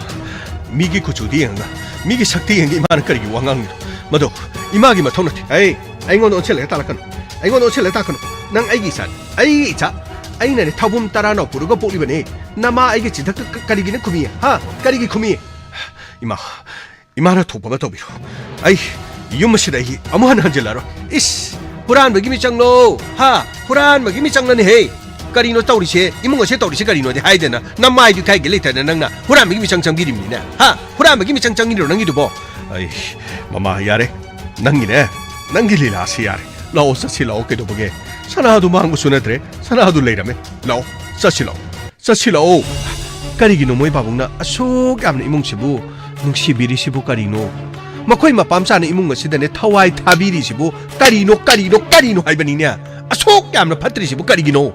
ꯃꯤꯒꯤ ꯀꯨꯆꯨꯗꯤ ꯌꯦꯡꯉꯒ, ꯃꯤꯒꯤ ꯁꯛꯇꯤ ꯌꯦꯡꯉꯒ ꯏꯃꯥꯅ ꯀꯔꯤꯒꯤ ꯋꯥ ꯉꯥꯡꯉꯤꯅꯣ? ꯃꯗꯨ ꯏꯃꯥꯒꯤ ꯃꯊꯧ ꯅꯠꯇꯦ꯫ ꯑꯩ, ꯑꯩꯉꯣꯟꯗ ꯑꯣꯟꯁꯤꯜꯂꯒ ꯇꯥꯜꯂꯛꯀꯅꯨ꯫ ꯑꯩꯉꯣꯟꯗ ꯑꯣꯟꯁꯤꯜꯂꯒ ꯇꯥꯛꯀꯅꯨ꯫ ꯅꯪ ꯑꯩꯒꯤ ꯏꯆꯥꯅꯤ꯫ ꯑꯩꯒꯤ ꯏꯆꯥ꯫ ꯑꯩꯅꯅꯦ ꯊꯧꯕꯨꯝ ꯇꯔꯥꯅꯥꯎ ꯄꯨꯔꯒ ꯄꯣꯛꯂꯤꯕꯅꯤ꯫ ꯅꯃꯥ ꯑꯩꯒꯤ ꯆꯤꯟꯊꯛꯇ ꯀ-, ꯀꯔꯤꯒꯤꯅ ꯈꯨꯝꯃꯤ? ꯍꯥ? ꯀꯔꯤꯒꯤ ꯈꯨꯝꯃꯤ? ꯏꯃꯥ, ꯏꯃꯥꯅ ꯊꯣꯛꯄ ꯑꯃ ꯇꯧꯕꯤꯔꯣ꯫ ꯑꯩ ꯌꯨꯝ ꯑꯁꯤꯗ ꯑꯩ ꯑꯃꯨꯛ ꯍꯟꯅ ꯍꯟꯖꯤꯜꯂꯛꯑꯔꯣꯏ꯫ ꯏꯁ! ꯍꯨꯔꯥꯟꯕꯒꯤ ꯃꯤꯆꯪꯂꯣ? ꯍꯥ? ꯍꯨꯔꯥꯟꯕꯒꯤ ꯃꯤꯆꯪꯂꯅꯦꯍꯦ! ꯀꯔꯤꯅꯣ ꯇꯧꯔꯤꯁꯦ? ꯏꯃꯨꯡ ꯑꯁꯦ ꯇꯧꯔꯤꯁꯦ ꯀꯔꯤꯅꯣꯗꯤ ꯍꯥꯏꯗꯅ, ꯅꯃꯥꯏꯗꯨ ꯏꯀꯥꯏꯒꯦ ꯂꯩꯇꯅ ꯅꯪꯅ ꯍꯨꯔꯥꯟꯕꯒꯤ ꯃꯤꯆꯪ ꯆꯪꯕꯤꯔꯤꯕꯅꯤꯅꯦ꯫ ꯍꯥ? ꯍꯨꯔꯥꯟꯕꯒꯤ ꯃꯤꯆꯪ ꯆꯪꯉꯤꯔꯣ ꯅꯪꯒꯤꯗꯨꯕꯣ? ꯑꯩ, ꯃꯃꯥ, ꯌꯥꯔꯦ꯫ ꯅꯪꯒꯤꯅꯦ, ꯅꯪꯒꯤ ꯂꯤꯂꯥꯁꯤ ꯌꯥꯔꯦ꯫ ꯂꯥꯛꯑꯣ, ꯆꯠꯁꯤ ꯂꯥꯛꯑꯣ, ꯀꯩꯗꯧꯕꯒꯦ? ꯁꯅꯥꯗꯨ ꯃꯥꯡꯕꯁꯨ ꯅꯠꯇ꯭ꯔꯦ, ꯁꯅꯥꯗꯨ ꯂꯩꯔꯝꯃꯦ꯫ ꯂꯥꯛꯑꯣ, ꯆꯠꯁꯤ ꯂꯥꯛꯑꯣ, ꯆꯠꯁꯤ ꯂꯥꯛꯑꯣ꯫ ꯀꯔꯤꯒꯤꯅꯣ ꯃꯣꯏ ꯄꯥꯕꯨꯡꯅ ꯑꯁꯨꯛ ꯌꯥꯝꯅ ꯏꯃꯨꯡꯁꯤꯕꯨ ꯅꯨꯡꯁꯤꯕꯤꯔꯤꯁꯤꯕꯨ ꯀꯔꯤꯅꯣ? ꯃꯈꯣꯏ ꯃꯄꯥꯝꯆꯥꯅ ꯏꯃꯨꯡ ꯑꯁꯤꯗꯅꯦ ꯊꯋꯥꯏ ꯊꯥꯕꯤꯔꯤꯁꯤꯕꯨ ꯀꯔꯤꯅꯣ, ꯀꯔꯤꯅꯣ, ꯀꯔꯤꯅꯣ ꯍꯥꯏꯕꯅꯤꯅꯦ? ꯑꯁꯨꯛ ꯌꯥꯝꯅ ꯐꯠꯇ꯭ꯔꯤꯁꯤꯕꯨ ꯀꯔꯤꯒꯤꯅꯣ?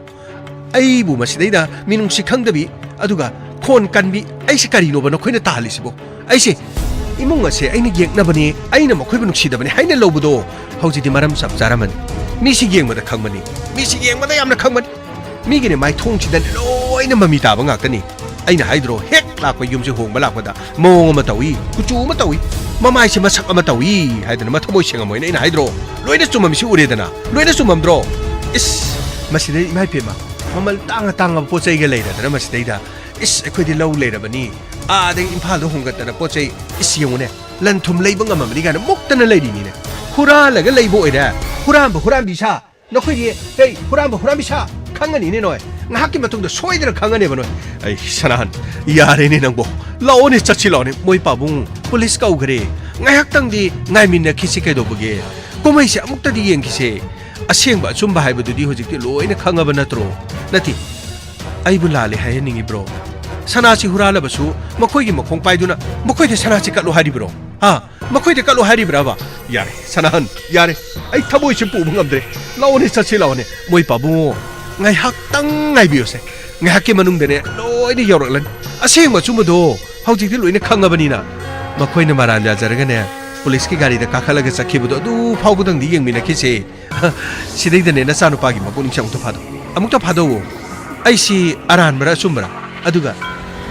ꯑꯩꯕꯨ ꯃꯁꯤꯗꯩꯗ ꯃꯤꯅꯨꯡꯁꯤ ꯈꯪꯗꯕꯤ, ꯑꯗꯨꯒ ꯈꯣꯟ ꯀꯟꯕꯤ, ꯑꯩꯁꯦ ꯀꯔꯤꯅꯣꯕ ꯅꯈꯣꯏꯅ ꯇꯥꯍꯜꯂꯤꯁꯤꯕꯣ? ꯑꯩꯁꯦ ꯏꯃꯨꯡ ꯑꯁꯦ ꯑꯩꯅ ꯌꯦꯛꯅꯕꯅꯤ, ꯑꯩꯅ ꯃꯈꯣꯏꯕꯨ ꯅꯨꯡꯁꯤꯗꯕꯅꯤ ꯍꯥꯏꯅ ꯂꯧꯕꯗꯣ ꯍꯧꯖꯤꯛꯇꯤ ꯃꯔꯝ ꯆꯞ ꯆꯥꯔꯝꯃꯅꯤ꯫ ꯃꯤꯁꯤ ꯌꯦꯡꯕꯗ ꯈꯪꯕꯅꯤ, ꯃꯤꯁꯤ ꯌꯦꯡꯕꯗ ꯌꯥꯝꯅ ꯈꯪꯕꯅꯤ꯫ ꯃꯤꯒꯤꯅꯦ ꯃꯥꯏꯊꯣꯡꯁꯤꯗ ꯂꯣꯏꯅ ꯃꯃꯤ ꯇꯥꯕ ꯉꯥꯛꯇꯅꯤ꯫ ꯑꯩꯅ ꯍꯥꯏꯗ꯭ꯔꯣ, ꯍꯦꯛ ꯂꯥꯛꯄ ꯌꯨꯝꯁꯦ ꯍꯣꯡꯕ ꯂꯥꯛꯄꯗ ꯃꯑꯣꯡ ꯑꯃ ꯇꯧꯏ, ꯀꯨꯆꯨ ꯑꯃ ꯇꯧꯏ, ꯃꯃꯥꯏꯁꯦ ꯃꯁꯛ ꯑꯃ ꯇꯧꯏ ꯍꯥꯏꯗꯅ ꯃꯊꯃꯣꯏ ꯁꯦꯡꯉꯝꯃꯣꯏꯅ ꯑꯩꯅ ꯍꯥꯏꯗ꯭ꯔꯣ? ꯂꯣꯏꯅ ꯆꯨꯝꯃꯝꯃꯤꯁꯤ ꯎꯔꯦꯗꯅ, ꯂꯣꯏꯅ ꯆꯨꯝꯃꯝꯗ꯭ꯔꯣ? ꯏꯁ, ꯃꯁꯤꯗ ꯏꯃꯥ ꯏꯄꯦꯝꯃ, ꯃꯃꯜ ꯇꯥꯡꯉ ꯇꯥꯡꯉꯕ ꯄꯣꯠ ꯆꯩꯒ ꯂꯩꯔꯗꯅ ꯃꯁꯤꯗꯩꯗ, ꯏꯁ, ꯑꯩꯈꯣꯏꯗꯤ ꯂꯧ ꯂꯩꯔꯕꯅꯤ, ꯑꯥꯗꯒꯤ ꯏꯝꯐꯥꯜꯗ ꯍꯣꯡꯒꯠꯇꯅ ꯄꯣꯠ ꯆꯩ, ꯏꯁ, ꯌꯦꯡꯉꯨꯅꯦ, ꯂꯟ ꯊꯨꯝ ꯂꯩꯕ ꯉꯝꯃꯕꯅꯤ ꯀꯥꯏꯅ ꯃꯨꯛꯇꯅ ꯂꯩꯔꯤꯅꯤꯅꯦ꯫ ꯍꯨꯔꯥꯜꯂꯒ ꯂꯩꯕ ꯑꯣꯏꯔꯦ, ꯍꯨꯔꯥꯟꯕ ꯍꯨꯔꯥꯟꯕꯤ ꯁꯥ꯫ ꯅꯈꯣꯏꯗꯤ, ꯍꯦ, ꯍꯨꯔꯥꯟꯕ ꯍꯨꯔꯥꯟꯕꯤ ꯁꯥ ꯈꯪꯉꯅꯤꯅꯦ ꯅꯣꯏ꯫ ꯉꯥꯏꯍꯥꯛꯀꯤ ꯃꯇꯨꯡꯗ ꯁꯣꯏꯗꯅ ꯈꯪꯉꯅꯦꯕ ꯅꯣꯏ꯫ ꯑꯩ, ꯁꯅꯥꯍꯟ, ꯌꯥꯔꯦꯅꯦ ꯅꯪꯕꯣ꯫ ꯂꯥꯛꯑꯣꯅꯦ, ꯆꯠꯁꯤ ꯂꯥꯛꯑꯣꯅꯦ꯫ ꯃꯣꯏ ꯄꯥꯕꯨꯡ ꯄꯨꯂꯤꯁ ꯀꯧꯈ꯭ꯔꯦ꯫ ꯉꯥꯏꯍꯥꯛꯇꯪꯗꯤ ꯉꯥꯏꯃꯤꯟꯅꯈꯤꯁꯤ ꯀꯩꯗꯧꯕꯒꯦ? ꯀꯨꯝꯍꯩꯁꯦ ꯑꯃꯨꯛꯇꯗꯤ ꯌꯦꯡꯈꯤꯁꯦ꯫ ꯑꯁꯦꯡꯕ ꯑꯆꯨꯝꯕ ꯍꯥꯏꯕꯗꯨꯗꯤ ꯍꯧꯖꯤꯛꯇꯤ ꯂꯣꯏꯅ ꯈꯪꯉꯕ ꯅꯠꯇ꯭ꯔꯣ? ꯅꯠꯇꯦ, ꯑꯩꯕꯨ ꯂꯥꯜꯂꯦ ꯍꯥꯏꯍꯟꯅꯤꯡꯉꯤꯕ꯭ꯔꯣ? ꯁꯅꯥꯁꯤ ꯍꯨꯔꯥꯜꯂꯕꯁꯨ ꯃꯈꯣꯏꯒꯤ ꯃꯈꯣꯡ ꯄꯥꯏꯗꯨꯅ ꯃꯈꯣꯏꯗ ꯁꯅꯥꯁꯤ ꯀꯠꯂꯨ ꯍꯥꯏꯔꯤꯕ꯭ꯔꯣ? ꯍꯥ? ꯃꯈꯣꯏꯗ ꯀꯠꯂꯨ ꯍꯥꯏꯔꯤꯕ꯭ꯔꯕ? ꯌꯥꯔꯦ, ꯁꯅꯥꯍꯟ, ꯌꯥꯔꯦ꯫ ꯑꯩ ꯊꯃꯣꯏꯁꯦ ꯄꯨꯕ ꯉꯝꯗ꯭ꯔꯦ꯫ ꯂꯥꯛꯑꯣꯅꯦ, ꯆꯠꯁꯤ ꯂꯥꯛꯑꯣꯅꯦ꯫ ꯃꯣꯏ ꯄꯥꯕꯨꯡꯉꯣ, ꯉꯥꯏꯍꯥꯛꯇꯪ ꯉꯥꯏꯕꯤꯌꯨꯁꯦ꯫ ꯉꯥꯏꯍꯥꯛꯀꯤ ꯃꯅꯨꯡꯗꯅꯦ ꯂꯣꯏꯅ ꯌꯧꯔꯛꯂꯅꯤ꯫ ꯑꯁꯦꯡꯕ ꯑꯆꯨꯝꯕꯗꯣ ꯍꯧꯖꯤꯛꯇꯤ ꯂꯣꯏꯅ ꯈꯪꯉꯕꯅꯤꯅ꯫ ꯃꯈꯣꯏꯅ ꯃꯔꯥꯜ ꯌꯥꯖꯔꯒꯅꯦ, ꯄꯨꯂꯤꯁꯀꯤ ꯒꯥꯔꯤꯗ ꯀꯥꯈꯠꯂꯒ ꯆꯠꯈꯤꯕꯗꯣ ꯑꯗꯨ ꯐꯥꯎꯕꯗꯪꯗꯤ ꯌꯦꯡꯃꯤꯟꯅꯈꯤꯁꯦ꯫ ꯁꯤꯗꯩꯗꯅꯦ ꯅꯆꯥꯅꯨꯄꯥꯒꯤ ꯃꯄꯨꯛꯅꯤꯡꯁꯦ ꯑꯃꯨꯛꯇ ꯐꯥꯗꯣꯛ-, ꯑꯃꯨꯛꯇ ꯐꯥꯗꯣꯛꯑꯣ꯫ ꯑꯩꯁꯤ ꯑꯔꯥꯟꯕꯔꯥ ꯑꯆꯨꯝꯕꯔꯥ? ꯑꯗꯨꯒ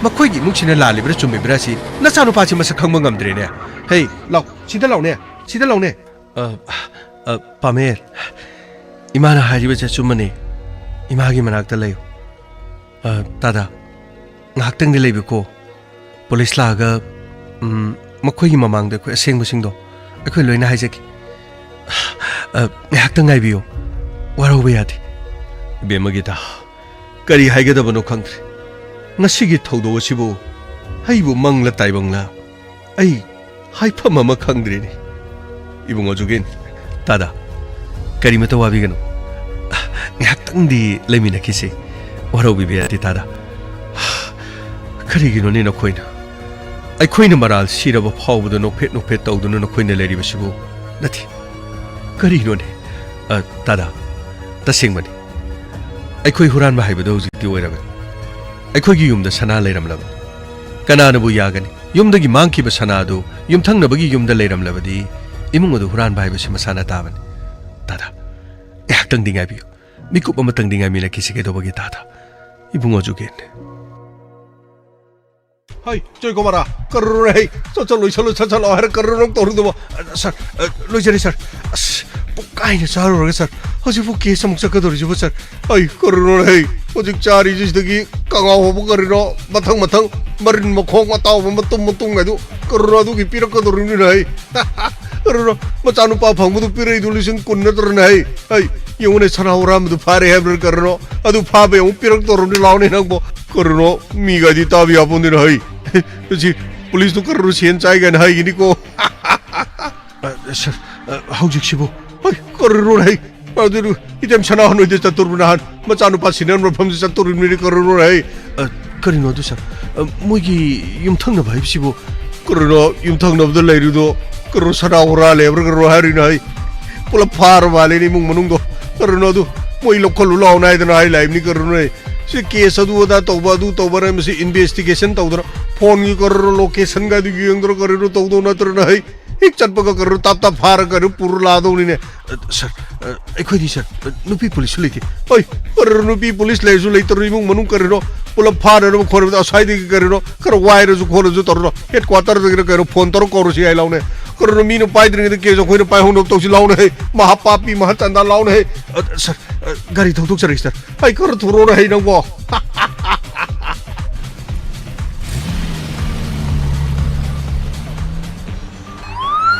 ꯃꯈꯣꯏꯒꯤ ꯏꯃꯨꯡꯁꯤꯅ ꯂꯥꯜꯂꯤꯕ꯭ꯔꯥ ꯆꯨꯝꯃꯤꯕ꯭ꯔꯥ ꯁꯤ ꯅꯆꯥꯅꯨꯄꯥꯁꯤ ꯃꯁꯛ ꯈꯪꯕ ꯉꯝꯗ꯭ꯔꯦꯅꯦ꯫ ꯍꯦ, ꯂꯥꯎ, ꯁꯤꯗ ꯂꯥꯎꯅꯦ, ꯁꯤꯗ ꯂꯥꯎꯅꯦ꯫ ꯑ, ꯑ, ꯄꯥꯃꯦꯜ, ꯏꯃꯥꯅ ꯍꯥꯏꯔꯤꯕꯁꯦ ꯑꯆꯨꯝꯕꯅꯦ꯫ ꯏꯃꯥꯒꯤ ꯃꯅꯥꯛꯇ ꯂꯩꯌꯨ꯫ ꯑ, ꯇꯥꯗꯥ, ꯉꯥꯏꯍꯥꯛꯇꯪꯗꯤ ꯂꯩꯕꯤꯌꯨꯀꯣ꯫ ꯄꯨꯂꯤꯁ ꯂꯥꯛꯑꯒ, ꯎꯝ, ꯃꯈꯣꯏꯒꯤ ꯃꯃꯥꯡꯗ ꯑꯩꯈꯣꯏ ꯑꯁꯦꯡꯕꯁꯤꯡꯗꯣ ꯑꯩꯈꯣꯏ ꯂꯣꯏꯅ ꯍꯥꯏꯖꯒꯦ꯫ ꯑ, ꯉꯥꯏꯍꯥꯛꯇꯪ ꯉꯥꯏꯕꯤꯌꯨ꯫ ꯋꯥꯔꯧꯕ ꯌꯥꯗꯦ꯫ ꯏꯕꯦꯝꯃ ꯒꯤꯇꯥ, ꯀꯔꯤ ꯍꯥꯏꯒꯗꯕꯅꯣ ꯈꯪꯗ꯭ꯔꯦ꯫ ꯉꯁꯤꯒꯤ ꯊꯧꯗꯣꯛ ꯑꯁꯤꯕꯨ ꯑꯩꯕꯨ ꯃꯪꯂ ꯇꯥꯏꯕꯪꯂ ꯑꯩ ꯍꯥꯏꯐꯝ ꯑꯃ ꯈꯪꯗ꯭ꯔꯦꯅꯦ꯫ ꯏꯕꯨꯡꯉꯣ ꯖꯨꯒꯦꯟ, ꯇꯥꯗ, ꯀꯔꯤꯃꯇ ꯋꯥꯕꯤꯒꯅꯨ꯫ ꯉꯥꯏꯍꯥꯛꯇꯪꯗꯤ ꯂꯩꯃꯤꯟꯅꯈꯤꯁꯤ꯫ ꯋꯥꯔꯧꯕꯤꯕ ꯌꯥꯗꯦ, ꯇꯥꯗ꯫ ꯀꯔꯤꯒꯤꯅꯣꯅꯦ ꯅꯈꯣꯏꯅ ꯑꯩꯈꯣꯏꯅ ꯃꯔꯥꯜ ꯁꯤꯔꯕ ꯐꯥꯎꯕꯗ ꯅꯣꯛꯐꯦꯠ ꯅꯣꯛꯐꯦꯠ ꯇꯧꯗꯨꯅ ꯅꯈꯣꯏꯅ ꯂꯩꯔꯤꯕꯁꯤꯕꯨ? ꯅꯠꯇꯦ, ꯀꯔꯤꯅꯣꯅꯦ? ꯑ, ꯇꯥꯗ, ꯇꯁꯦꯡꯕꯅꯤ꯫ ꯑꯩꯈꯣꯏ ꯍꯨꯔꯥꯟꯕ ꯍꯥꯏꯕꯗꯨ ꯍꯧꯖꯤꯛꯇꯤ ꯑꯣꯏꯔꯕꯅꯤ꯫ ꯑꯩꯈꯣꯏꯒꯤ ꯌꯨꯝꯗ ꯁꯅꯥ ꯂꯩꯔꯝꯂꯕꯅꯤ꯫ ꯀꯅꯥꯅꯕꯨ ꯌꯥꯒꯅꯤ? ꯌꯨꯝꯗꯒꯤ ꯃꯥꯡꯈꯤꯕ ꯁꯅꯥ ꯑꯗꯨ ꯌꯨꯝꯊꯪꯅꯕꯒꯤ ꯌꯨꯝꯗ ꯂꯩꯔꯝꯂꯕꯗꯤ ꯏꯃꯨꯡ ꯑꯗꯨ ꯍꯨꯔꯥꯟꯕ ꯍꯥꯏꯕꯁꯤ ꯃꯁꯥꯅ ꯇꯥꯕꯅꯤ꯫ ꯇꯥꯗ, ꯉꯥꯏꯍꯥꯛꯇꯪꯗꯤ ꯉꯥꯏꯕꯤꯌꯨ꯫ ꯃꯤꯀꯨꯞ ꯑꯃꯇꯪꯗꯤ ꯉꯥꯏꯃꯤꯟꯅꯈꯤꯁꯤ꯫ ꯀꯩꯗꯧꯕꯒꯦ, ꯇꯥꯗ? ꯏꯕꯨꯡꯉꯣ ꯖꯨꯒꯦꯟ꯫ ꯍꯩ, ꯖꯣꯏꯀꯨꯃꯥꯔ, ꯀꯔꯤꯅꯣꯅꯦ, ꯍꯩ, ꯁꯠ ꯁꯠ ꯂꯣꯏꯁꯜꯂꯣ, ꯁꯠ ꯁꯠ ꯂꯥꯛꯑꯣ ꯍꯥꯏꯔ ꯀꯔꯤꯅꯣ ꯅꯪ ꯇꯧꯔꯤꯗꯨꯕꯣ? ꯑ, ꯁꯥꯔ, ꯑ, ꯂꯣꯏꯖꯔꯦ, ꯁꯥꯔ꯫ ꯑꯁ, ꯄꯨꯡꯈꯥꯏꯅ ꯆꯥꯔꯨꯔꯒ, ꯁꯥꯔ, ꯍꯧꯖꯤꯛꯄꯨ ꯀꯦꯁ ꯑꯃꯨꯛ ꯆꯠꯀꯗꯧꯔꯤꯁꯤꯕꯨ, ꯁꯥꯔ? ꯍꯩ, ꯀꯔꯤꯅꯣꯅꯦ, ꯍꯩ, ꯍꯧꯖꯤꯛ ꯆꯥꯔꯤꯁꯤꯗꯒꯤ ꯀꯉꯥꯎ ꯍꯧꯕ ꯀꯔꯤꯅꯣ, ꯃꯊꯪ ꯃꯊꯪ ꯃꯔꯤꯟ ꯃꯈꯣꯡ ꯑꯇꯥꯎꯕ ꯃꯇꯨꯝ ꯃꯇꯨꯝ ꯍꯥꯏꯗꯨ ꯀꯔꯤꯅꯣ, ꯑꯗꯨꯒꯤ ꯄꯤꯔꯛꯀꯗꯧꯔꯤꯕꯅꯤꯅꯦ, ꯍꯩ? ꯀꯔꯤꯅꯣ, ꯃꯆꯥꯅꯨꯄꯥ ꯐꯪꯕꯗꯨ ꯄꯤꯔꯛꯏꯗꯨ ꯂꯤꯁꯤꯡ ꯀꯨꯟ ꯅꯠꯇ꯭ꯔꯅꯦ, ꯍꯩ? ꯍꯩ, ꯌꯦꯡꯉꯨꯅꯦ, ꯁꯅꯥ ꯍꯨꯔꯥꯟꯕꯗꯨ ꯐꯥꯔꯦ ꯍꯥꯏꯕ꯭ꯔꯥ ꯀꯔꯤꯅꯣ? ꯑꯗꯨ ꯐꯥꯕꯩ ꯑꯃꯨꯛ ꯄꯤꯔꯛꯇꯧꯔꯕꯅꯤ, ꯂꯥꯎꯅꯦ ꯅꯪꯕꯣ꯫ ꯀꯔꯤꯅꯣ, ꯃꯤꯒꯗꯤ ꯇꯥꯕ ꯌꯥꯄꯣꯟꯗꯦꯅ, ꯍꯩ꯫ ꯁꯤ ꯄꯨꯂꯤꯁꯇꯨ ꯀꯔꯤꯅꯣ ꯁꯦꯟ ꯆꯥꯏ ꯀꯥꯏꯅ ꯍꯥꯏꯒꯤꯅꯤꯀꯣ꯫ ꯑ, ꯁꯥꯔ, ꯑ, ꯍꯧꯖꯤꯛꯁꯤꯕꯨ? ꯍꯩ, ꯀꯔꯤꯅꯣ, ꯍꯩ? ꯑꯗꯨ ꯏꯇꯦꯝ ꯁꯅꯥꯍꯟ ꯍꯣꯏꯗ ꯆꯠꯇꯧꯔꯤꯕ ꯅꯍꯥꯟ ꯃꯆꯥꯅꯨꯄꯥ ꯁꯤꯟꯅꯔꯝꯕ ꯃꯐꯝꯁꯤ ꯆꯠꯇꯧꯔꯤꯕꯅꯤꯅꯦ, ꯀꯔꯤꯅꯣ, ꯍꯩ? ꯑ, ꯀꯔꯤꯅꯣ ꯑꯗꯨ, ꯁꯥꯔ? ꯑ, ꯃꯣꯏꯒꯤ ꯌꯨꯝꯊꯪꯅꯕ ꯍꯥꯏꯕꯁꯤꯕꯨ? ꯀꯔꯤꯅꯣ, ꯌꯨꯝꯊꯪꯅꯕꯗ ꯂꯩꯔꯤꯗꯣ ꯀꯔꯤꯅꯣ, ꯁꯅꯥ ꯍꯨꯔꯥꯜꯂꯦ ꯍꯥꯏꯕ꯭ꯔꯥ ꯀꯔꯤꯅꯣ ꯍꯥꯏꯔꯤꯅꯣ, ꯍꯩ? ꯄꯨꯂꯞ ꯐꯥꯔ ꯃꯥꯜꯂꯦꯅꯦ ꯏꯃꯨꯡ ꯃꯅꯨꯡꯗꯣ꯫ ꯀꯔꯤꯅꯣ ꯑꯗꯨ, ꯃꯣꯏ ꯂꯧꯈꯠꯂꯨ ꯂꯥꯎꯅ ꯍꯥꯏꯗꯅ ꯍꯥꯏ ꯂꯥꯛꯏꯕꯅꯤ, ꯀꯔꯤꯅꯣ, ꯍꯩ? ꯁꯤ ꯀꯦꯁ ꯑꯗꯨ ꯑꯗꯥ ꯇꯧꯕ, ꯑꯗꯨ ꯇꯧꯕꯅ ꯃꯁꯤ ꯏꯟꯚꯦꯁꯇꯤꯒꯦꯁꯟ ꯇꯧꯗꯅ ꯐꯣꯟꯒꯤ ꯀꯔꯤꯅꯣ ꯂꯣꯀꯦꯁꯟꯒ ꯑꯗꯨ ꯌꯦꯡꯗꯅ ꯀꯔꯤꯅꯣ ꯇꯧꯗꯧ ꯅꯠꯇ꯭ꯔꯅ, ꯍꯩ? ꯍꯦꯛ ꯆꯠꯄꯒ ꯀꯔꯤꯅꯣ ꯇꯥꯞ ꯇꯥꯞ ꯐꯥꯔꯒ ꯀꯔꯤꯅꯣ ꯄꯨꯔ ꯂꯥꯛꯗꯧꯅꯤꯅꯦ꯫ ꯑ, ꯁꯥꯔ, ꯑ, ꯑꯩꯈꯣꯏꯗꯤ, ꯁꯥꯔ, ꯑ, ꯅꯨꯄꯤ ꯄꯨꯂꯤꯁꯁꯨ ꯂꯩꯇꯦ꯫ ꯍꯣꯏ, ꯀꯔꯤꯅꯣ ꯅꯨꯄꯤ ꯄꯨꯂꯤꯁ ꯂꯩꯔꯁꯨ ꯂꯩꯇ꯭ꯔꯁꯨ ꯏꯃꯨꯡ ꯃꯅꯨꯡ ꯀꯔꯤꯅꯣ ꯄꯨꯂꯞ ꯐꯥꯅꯅꯕ ꯈꯣꯠꯅꯕꯗ ꯑꯁ꯭ꯋꯥꯏꯗꯒꯤ ꯀꯔꯤꯅꯣ ꯈꯔ ꯋꯥꯏꯔꯁꯨ ꯈꯣꯠꯂꯁꯨ ꯇꯧꯔꯅꯣ, ꯍꯦꯗ ꯀ꯭ꯋꯥꯇꯔꯗꯒꯤꯅ ꯀꯔꯤꯅꯣ ꯐꯣꯟ ꯇꯧꯔ ꯀꯧꯔꯁꯤ ꯍꯥꯏ ꯂꯥꯎꯅꯦ꯫ ꯀꯔꯤꯅꯣ ꯃꯤꯅ ꯄꯥꯏꯗ꯭ꯔꯤꯉꯩꯗ ꯀꯦꯁ ꯑꯩꯈꯣꯏꯅ ꯄꯥꯏꯍꯧꯅꯕ ꯇꯧꯁꯤ ꯂꯥꯎꯅꯦ꯫ ꯃꯍꯥ ꯄꯥꯄꯤ ꯃꯍꯥ ꯆꯟꯗꯥ ꯂꯥꯎꯅꯦ꯫ ꯑ, ꯁꯥꯔ, ꯑ, ꯒꯥꯔꯤ ꯊꯧꯗꯣꯛꯆꯔꯒꯦ, ꯁꯥꯔ꯫ ꯑꯩ ꯈꯔ ꯊꯨꯔꯣꯅ ꯍꯩ ꯅꯪꯕꯣ꯫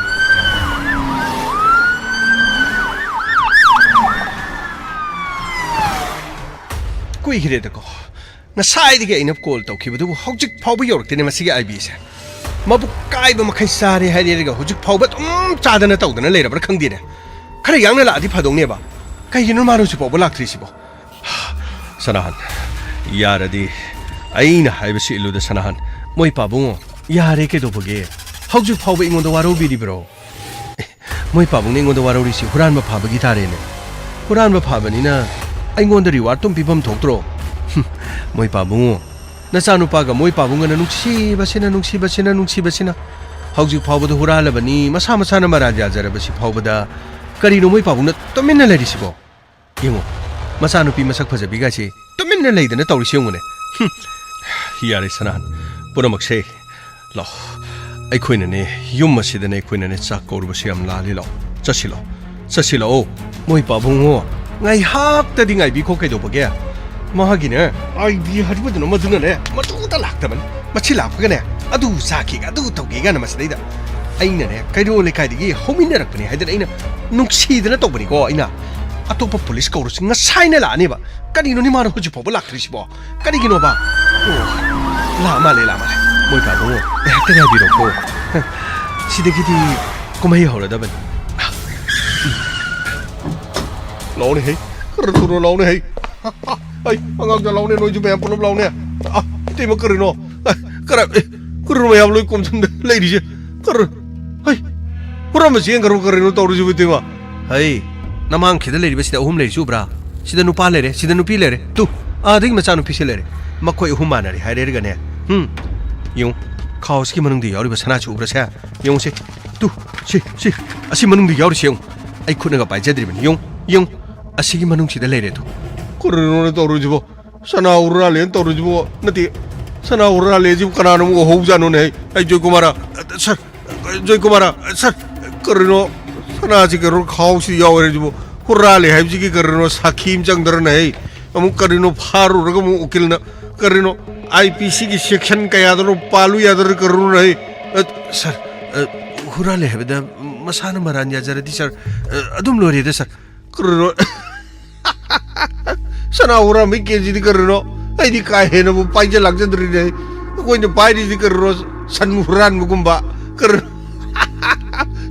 ꯏꯔꯦꯗꯀꯣ꯫ ꯉꯁꯥꯏꯗꯒꯤ ꯑꯩꯅ ꯀꯣꯜ ꯇꯧꯈꯤꯕꯗꯨꯕꯨ ꯍꯧꯖꯤꯛ ꯐꯥꯎꯕ ꯌꯧꯔꯛꯇꯦꯅꯦ ꯃꯁꯤꯒꯤ ꯑꯥꯏ ꯕꯤꯁꯦ꯫ ꯃꯕꯨꯛ ꯀꯥꯏꯕ ꯃꯈꯩ ꯆꯥꯔꯦ ꯍꯥꯏꯔꯦꯔꯒ ꯍꯧꯖꯤꯛ ꯐꯥꯎꯕ ꯑꯗꯨꯝ ꯆꯥꯗꯅ ꯇꯧꯗꯅ ꯂꯩꯔꯕ꯭ꯔꯥ ꯈꯪꯗꯦꯅꯦ꯫ ꯈꯔ ꯌꯥꯡꯅ ꯂꯥꯛꯑꯗꯤ ꯐꯗꯧꯅꯦꯕ꯫ ꯀꯩꯒꯤꯅꯣ ꯃꯥꯅ ꯍꯧꯖꯤꯛ ꯐꯥꯎꯕ ꯂꯥꯛꯇ꯭ꯔꯤꯁꯤꯕꯣ? ꯁꯅꯥꯍꯟ, ꯌꯥꯔꯗꯤ ꯑꯩꯅ ꯍꯥꯏꯕꯁꯤ ꯏꯜꯂꯨꯗ ꯁꯅꯥꯍꯟ꯫ ꯃꯣꯏ ꯄꯥꯕꯨꯡꯉꯣ, ꯌꯥꯔꯦ ꯀꯩꯗꯧꯕꯒꯦ? ꯍꯧꯖꯤꯛ ꯐꯥꯎꯕ ꯑꯩꯉꯣꯟꯗ ꯋꯥꯔꯧꯕꯤꯔꯤꯕ꯭ꯔꯣ? ꯑꯦ, ꯃꯣꯏ ꯄꯥꯕꯨꯡꯅ ꯑꯩꯉꯣꯟꯗ ꯋꯥꯔꯧꯔꯤꯁꯤ ꯍꯨꯔꯥꯟꯕ ꯐꯥꯕꯒꯤ ꯇꯥꯔꯦꯅꯦ꯫ ꯍꯨꯔꯥꯟꯕ ꯐꯥꯕꯅꯤꯅ ꯑꯩꯉꯣꯟꯗ ꯔꯤꯋꯥꯔꯗ ꯑꯗꯨꯝ ꯄꯤꯐꯝ ꯊꯣꯛꯇ꯭ꯔꯣ? ꯍꯨꯝ, ꯃꯣꯏ ꯄꯥꯕꯨꯡꯉꯣ, ꯅꯆꯥꯅꯨꯄꯥꯒ ꯃꯣꯏ ꯄꯥꯕꯨꯡꯒꯅ ꯅꯨꯡꯁꯤꯕꯁꯤꯅ, ꯅꯨꯡꯁꯤꯕꯁꯤꯅ, ꯅꯨꯡꯁꯤꯕꯁꯤꯅ꯫ ꯍꯧꯖꯤꯛ ꯐꯥꯎꯕꯗ ꯍꯨꯔꯥꯜꯂꯕꯅꯤ, ꯃꯁꯥ ꯃꯁꯥꯅ ꯃꯔꯥꯜ ꯌꯥꯖꯔꯕꯁꯤ ꯐꯥꯎꯕꯗ ꯀꯔꯤꯅꯣ ꯃꯣꯏ ꯄꯥꯕꯨꯡꯅ ꯇꯨꯃꯤꯟꯅ ꯂꯩꯔꯤꯁꯤꯕꯣ? ꯌꯦꯡꯉꯣ, ꯃꯆꯥꯅꯨꯄꯤ ꯃꯁꯛ ꯐꯖꯕꯤꯒꯥꯏꯁꯤ ꯇꯨꯃꯤꯟꯅ ꯂꯩꯗꯅ ꯇꯧꯔꯤꯁꯤ ꯌꯦꯡꯉꯨꯅꯦ꯫ ꯍꯨꯝ꯫ ꯌꯥꯔꯦ ꯁꯅꯥꯍꯟ, ꯄꯨꯝꯅꯃꯛꯁꯦ꯫ ꯂꯥꯛꯑꯣ, ꯑꯩꯈꯣꯏꯅꯅꯦ, ꯌꯨꯝ ꯑꯁꯤꯗꯅꯦ ꯑꯩꯈꯣꯏꯅꯅꯦ ꯆꯥꯛ ꯀꯧꯔꯨꯕꯁꯦ ꯌꯥꯝ ꯂꯥꯜꯂꯤ꯫ ꯂꯥꯛꯑꯣ, ꯆꯠꯁꯤ ꯂꯥꯛꯑꯣ, ꯆꯠꯁꯤ ꯂꯥꯛꯑꯣ꯫ ꯃꯣꯏ ꯄꯥꯕꯨꯡꯉꯣ, ꯉꯥꯏꯍꯥꯛꯇꯗꯤ ꯉꯥꯏꯕꯤꯈꯣ ꯀꯩꯗꯧꯕꯒꯦ? ꯃꯥꯒꯤꯅꯦ, ꯑꯥꯏ ꯕꯤ ꯍꯥꯏꯔꯤꯕꯗꯨꯅ ꯃꯗꯨꯅꯅꯦ, ꯃꯇꯨꯡꯗ ꯂꯥꯛꯇꯕꯅꯤ꯫ ꯃꯁꯤ ꯂꯥꯛꯄꯒꯅꯦ, ꯑꯗꯨ ꯆꯥꯈꯤꯒ, ꯑꯗꯨ ꯇꯧꯒꯦꯒꯅ ꯃꯁꯤꯗꯩꯗ꯫ ꯑꯩꯅꯅꯦ, ꯀꯩꯔꯣꯜ ꯂꯩꯀꯥꯏꯗꯒꯤ ꯍꯧꯃꯤꯟꯅꯔꯛꯄꯅꯦ ꯍꯥꯏꯗꯅ ꯑꯩꯅ ꯅꯨꯡꯁꯤꯗꯅ ꯇꯧꯕꯅꯤꯀꯣ꯫ ꯑꯩꯅ ꯑꯇꯣꯞꯄ ꯄꯨꯂꯤꯁ ꯀꯧꯔꯁꯨ ꯉꯁꯥꯏꯅ ꯂꯥꯛꯑꯅꯦꯕ꯫ ꯀꯔꯤꯅꯣꯅꯦ ꯃꯥꯅ ꯍꯧꯖꯤꯛ ꯐꯥꯎꯕ ꯂꯥꯛꯇ꯭ꯔꯤꯁꯤꯕꯣ? ꯀꯔꯤꯒꯤꯅꯣꯕ? ꯑꯣ, ꯂꯥꯛꯑ ꯃꯥꯜꯂꯦ, ꯂꯥꯛꯑ ꯃꯥꯜꯂꯦ꯫ ꯃꯣꯏ ꯄꯥꯕꯨꯡꯉꯣ, ꯉꯥꯏꯍꯥꯛꯇ ꯉꯥꯏꯕꯤꯔꯣꯀꯣ꯫ ꯁꯤꯗꯒꯤꯗꯤ ꯀꯨꯝꯍꯩ ꯍꯧꯔꯗꯕꯅꯤ꯫ ꯂꯥꯎꯅꯦ ꯍꯩ, ꯈꯔ ꯊꯨꯔꯣ ꯂꯥꯎꯅꯦ ꯍꯩ꯫ ꯑꯩ ꯑꯉꯥꯡꯗ ꯂꯥꯎꯅꯦ, ꯅꯣꯏꯁꯨ ꯃꯌꯥꯝ ꯄꯨꯂꯞ ꯂꯥꯎꯅꯦ꯫ ꯑ, ꯏꯇꯩꯃ ꯀꯔꯤꯅꯣ? ꯑ, ꯀꯔ-, ꯑꯦ, ꯀꯔꯤꯅꯣ ꯃꯌꯥꯝ ꯂꯣꯏ ꯀꯣꯝꯁꯤꯟꯗ ꯂꯩꯔꯤꯁꯦ? ꯀꯔ-, ꯍꯩ, ꯍꯨꯔꯥꯟꯕ ꯆꯦꯟꯈ꯭ꯔꯕ ꯀꯔꯤꯅꯣ ꯇꯧꯔꯤꯁꯤꯕꯨ ꯏꯇꯩꯃ? ꯍꯩ, ꯅꯃꯥꯡ ꯈꯤꯗ ꯂꯩꯔꯤꯕ ꯁꯤꯗ ꯑꯍꯨꯝ ꯂꯩꯔꯤꯁꯤ ꯎꯕ꯭ꯔꯥ? ꯁꯤꯗ ꯅꯨꯄꯥ ꯂꯩꯔꯦ, ꯁꯤꯗ ꯅꯨꯄꯤ ꯂꯩꯔꯦ꯫ ꯇꯨ, ꯑꯥꯗꯒꯤ ꯃꯆꯥꯅꯨꯄꯤꯁꯦ ꯂꯩꯔꯦ꯫ ꯃꯈꯣꯏ ꯑꯍꯨꯝ ꯃꯥꯟꯅꯔꯦ ꯍꯥꯏꯔꯦꯔꯒꯅꯦ꯫ ꯍꯨꯝ, ꯌꯦꯡꯉꯨ, ꯈꯥꯎꯁꯤꯒꯤ ꯃꯅꯨꯡꯗ ꯌꯥꯎꯔꯤꯕ ꯁꯅꯥꯁꯤ ꯎꯕ꯭ꯔꯥ ꯁꯦ? ꯌꯦꯡꯉꯨꯁꯦ꯫ ꯇꯨ, ꯁꯤ, ꯁꯤ, ꯑꯁꯤ ꯃꯅꯨꯡꯗ ꯌꯥꯎꯔꯤꯁꯦ ꯌꯦꯡꯉꯨ꯫ ꯑꯩ ꯈꯨꯠꯅꯒ ꯄꯥꯏꯖꯗ꯭ꯔꯤꯕꯅꯤ꯫ ꯌꯦꯡꯉꯨ, ꯌꯦꯡꯉꯨ꯫ ꯑꯁꯤꯒꯤ ꯃꯅꯨꯡꯁꯤꯗ ꯂꯩꯔꯦ ꯑꯗꯨ꯫ ꯀꯔꯤꯅꯣꯅꯦ ꯇꯧꯔꯤꯁꯤꯕꯣ? ꯁꯅꯥ ꯍꯨꯔꯥꯜꯂꯦꯅ ꯇꯧꯔꯤꯁꯤꯕꯣ? ꯅꯠꯇꯦ, ꯁꯅꯥ ꯍꯨꯔꯥꯜꯂꯦ ꯍꯥꯏꯁꯤꯕꯨ ꯀꯅꯥꯅꯣ ꯑꯃꯨꯛ ꯎꯍꯧꯖꯥꯠꯅꯣꯅꯦ? ꯑꯩ, ꯑꯩ ꯖꯣꯏꯀꯨꯃꯥꯔ, ꯑ, ꯁꯥꯔ, ꯑ, ꯖꯣꯏꯀꯨꯃꯥꯔ, ꯑ, ꯁꯥꯔ, ꯀꯔꯤꯅꯣ? ꯁꯅꯥꯁꯤ ꯀꯔꯤꯅꯣ ꯈꯥꯎꯁꯤꯗ ꯌꯥꯎꯔꯦ ꯍꯥꯏꯁꯤꯕꯨ? ꯍꯨꯔꯥꯜꯂꯦ ꯍꯥꯏꯕꯁꯤꯒꯤ ꯀꯔꯤꯅꯣ ꯁꯥꯈꯤ ꯑꯃ ꯆꯪꯗ꯭ꯔꯅꯦ? ꯑꯩ ꯑꯃꯨꯛ ꯀꯔꯤꯅꯣ ꯐꯥꯔꯨꯔꯒ ꯑꯃꯨꯛ ꯎꯀꯤꯜꯅ ꯀꯔꯤꯅꯣ ꯑꯥꯏ ꯄꯤ ꯁꯤꯒꯤ ꯁꯦꯛꯁꯟ ꯀꯌꯥꯗꯅꯣ ꯄꯥꯜꯂꯨ ꯌꯥꯗ꯭ꯔ ꯀꯔꯤꯅꯣ? ꯑꯩ, ꯑ, ꯁꯥꯔ, ꯑ, ꯍꯨꯔꯥꯜꯂꯦ ꯍꯥꯏꯕꯗ ꯃꯁꯥꯅ ꯃꯔꯥꯟ ꯌꯥꯖꯔꯗꯤ ꯁꯥꯔ, ꯑ, ꯑꯗꯨꯝ ꯂꯣꯏꯔꯦꯗ ꯁꯥꯔ꯫ ꯀꯔꯤꯅꯣ? ꯁꯅꯥ ꯍꯨꯔꯥꯟꯕꯒꯤ ꯀꯦꯁꯁꯤꯗꯤ ꯀꯔꯤꯅꯣ? ꯑꯩꯗꯤ ꯀꯥ ꯍꯦꯟꯅꯕꯨ ꯄꯥꯏꯖ ꯂꯥꯛꯆꯗ꯭ꯔꯤꯅꯦ꯫ ꯑꯩꯈꯣꯏꯅ ꯄꯥꯏꯔꯤꯁꯤ ꯀꯔꯤꯅꯣ? ꯁꯟ ꯍꯨꯔꯥꯟꯕꯒꯨꯝꯕ, ꯀꯔꯤ,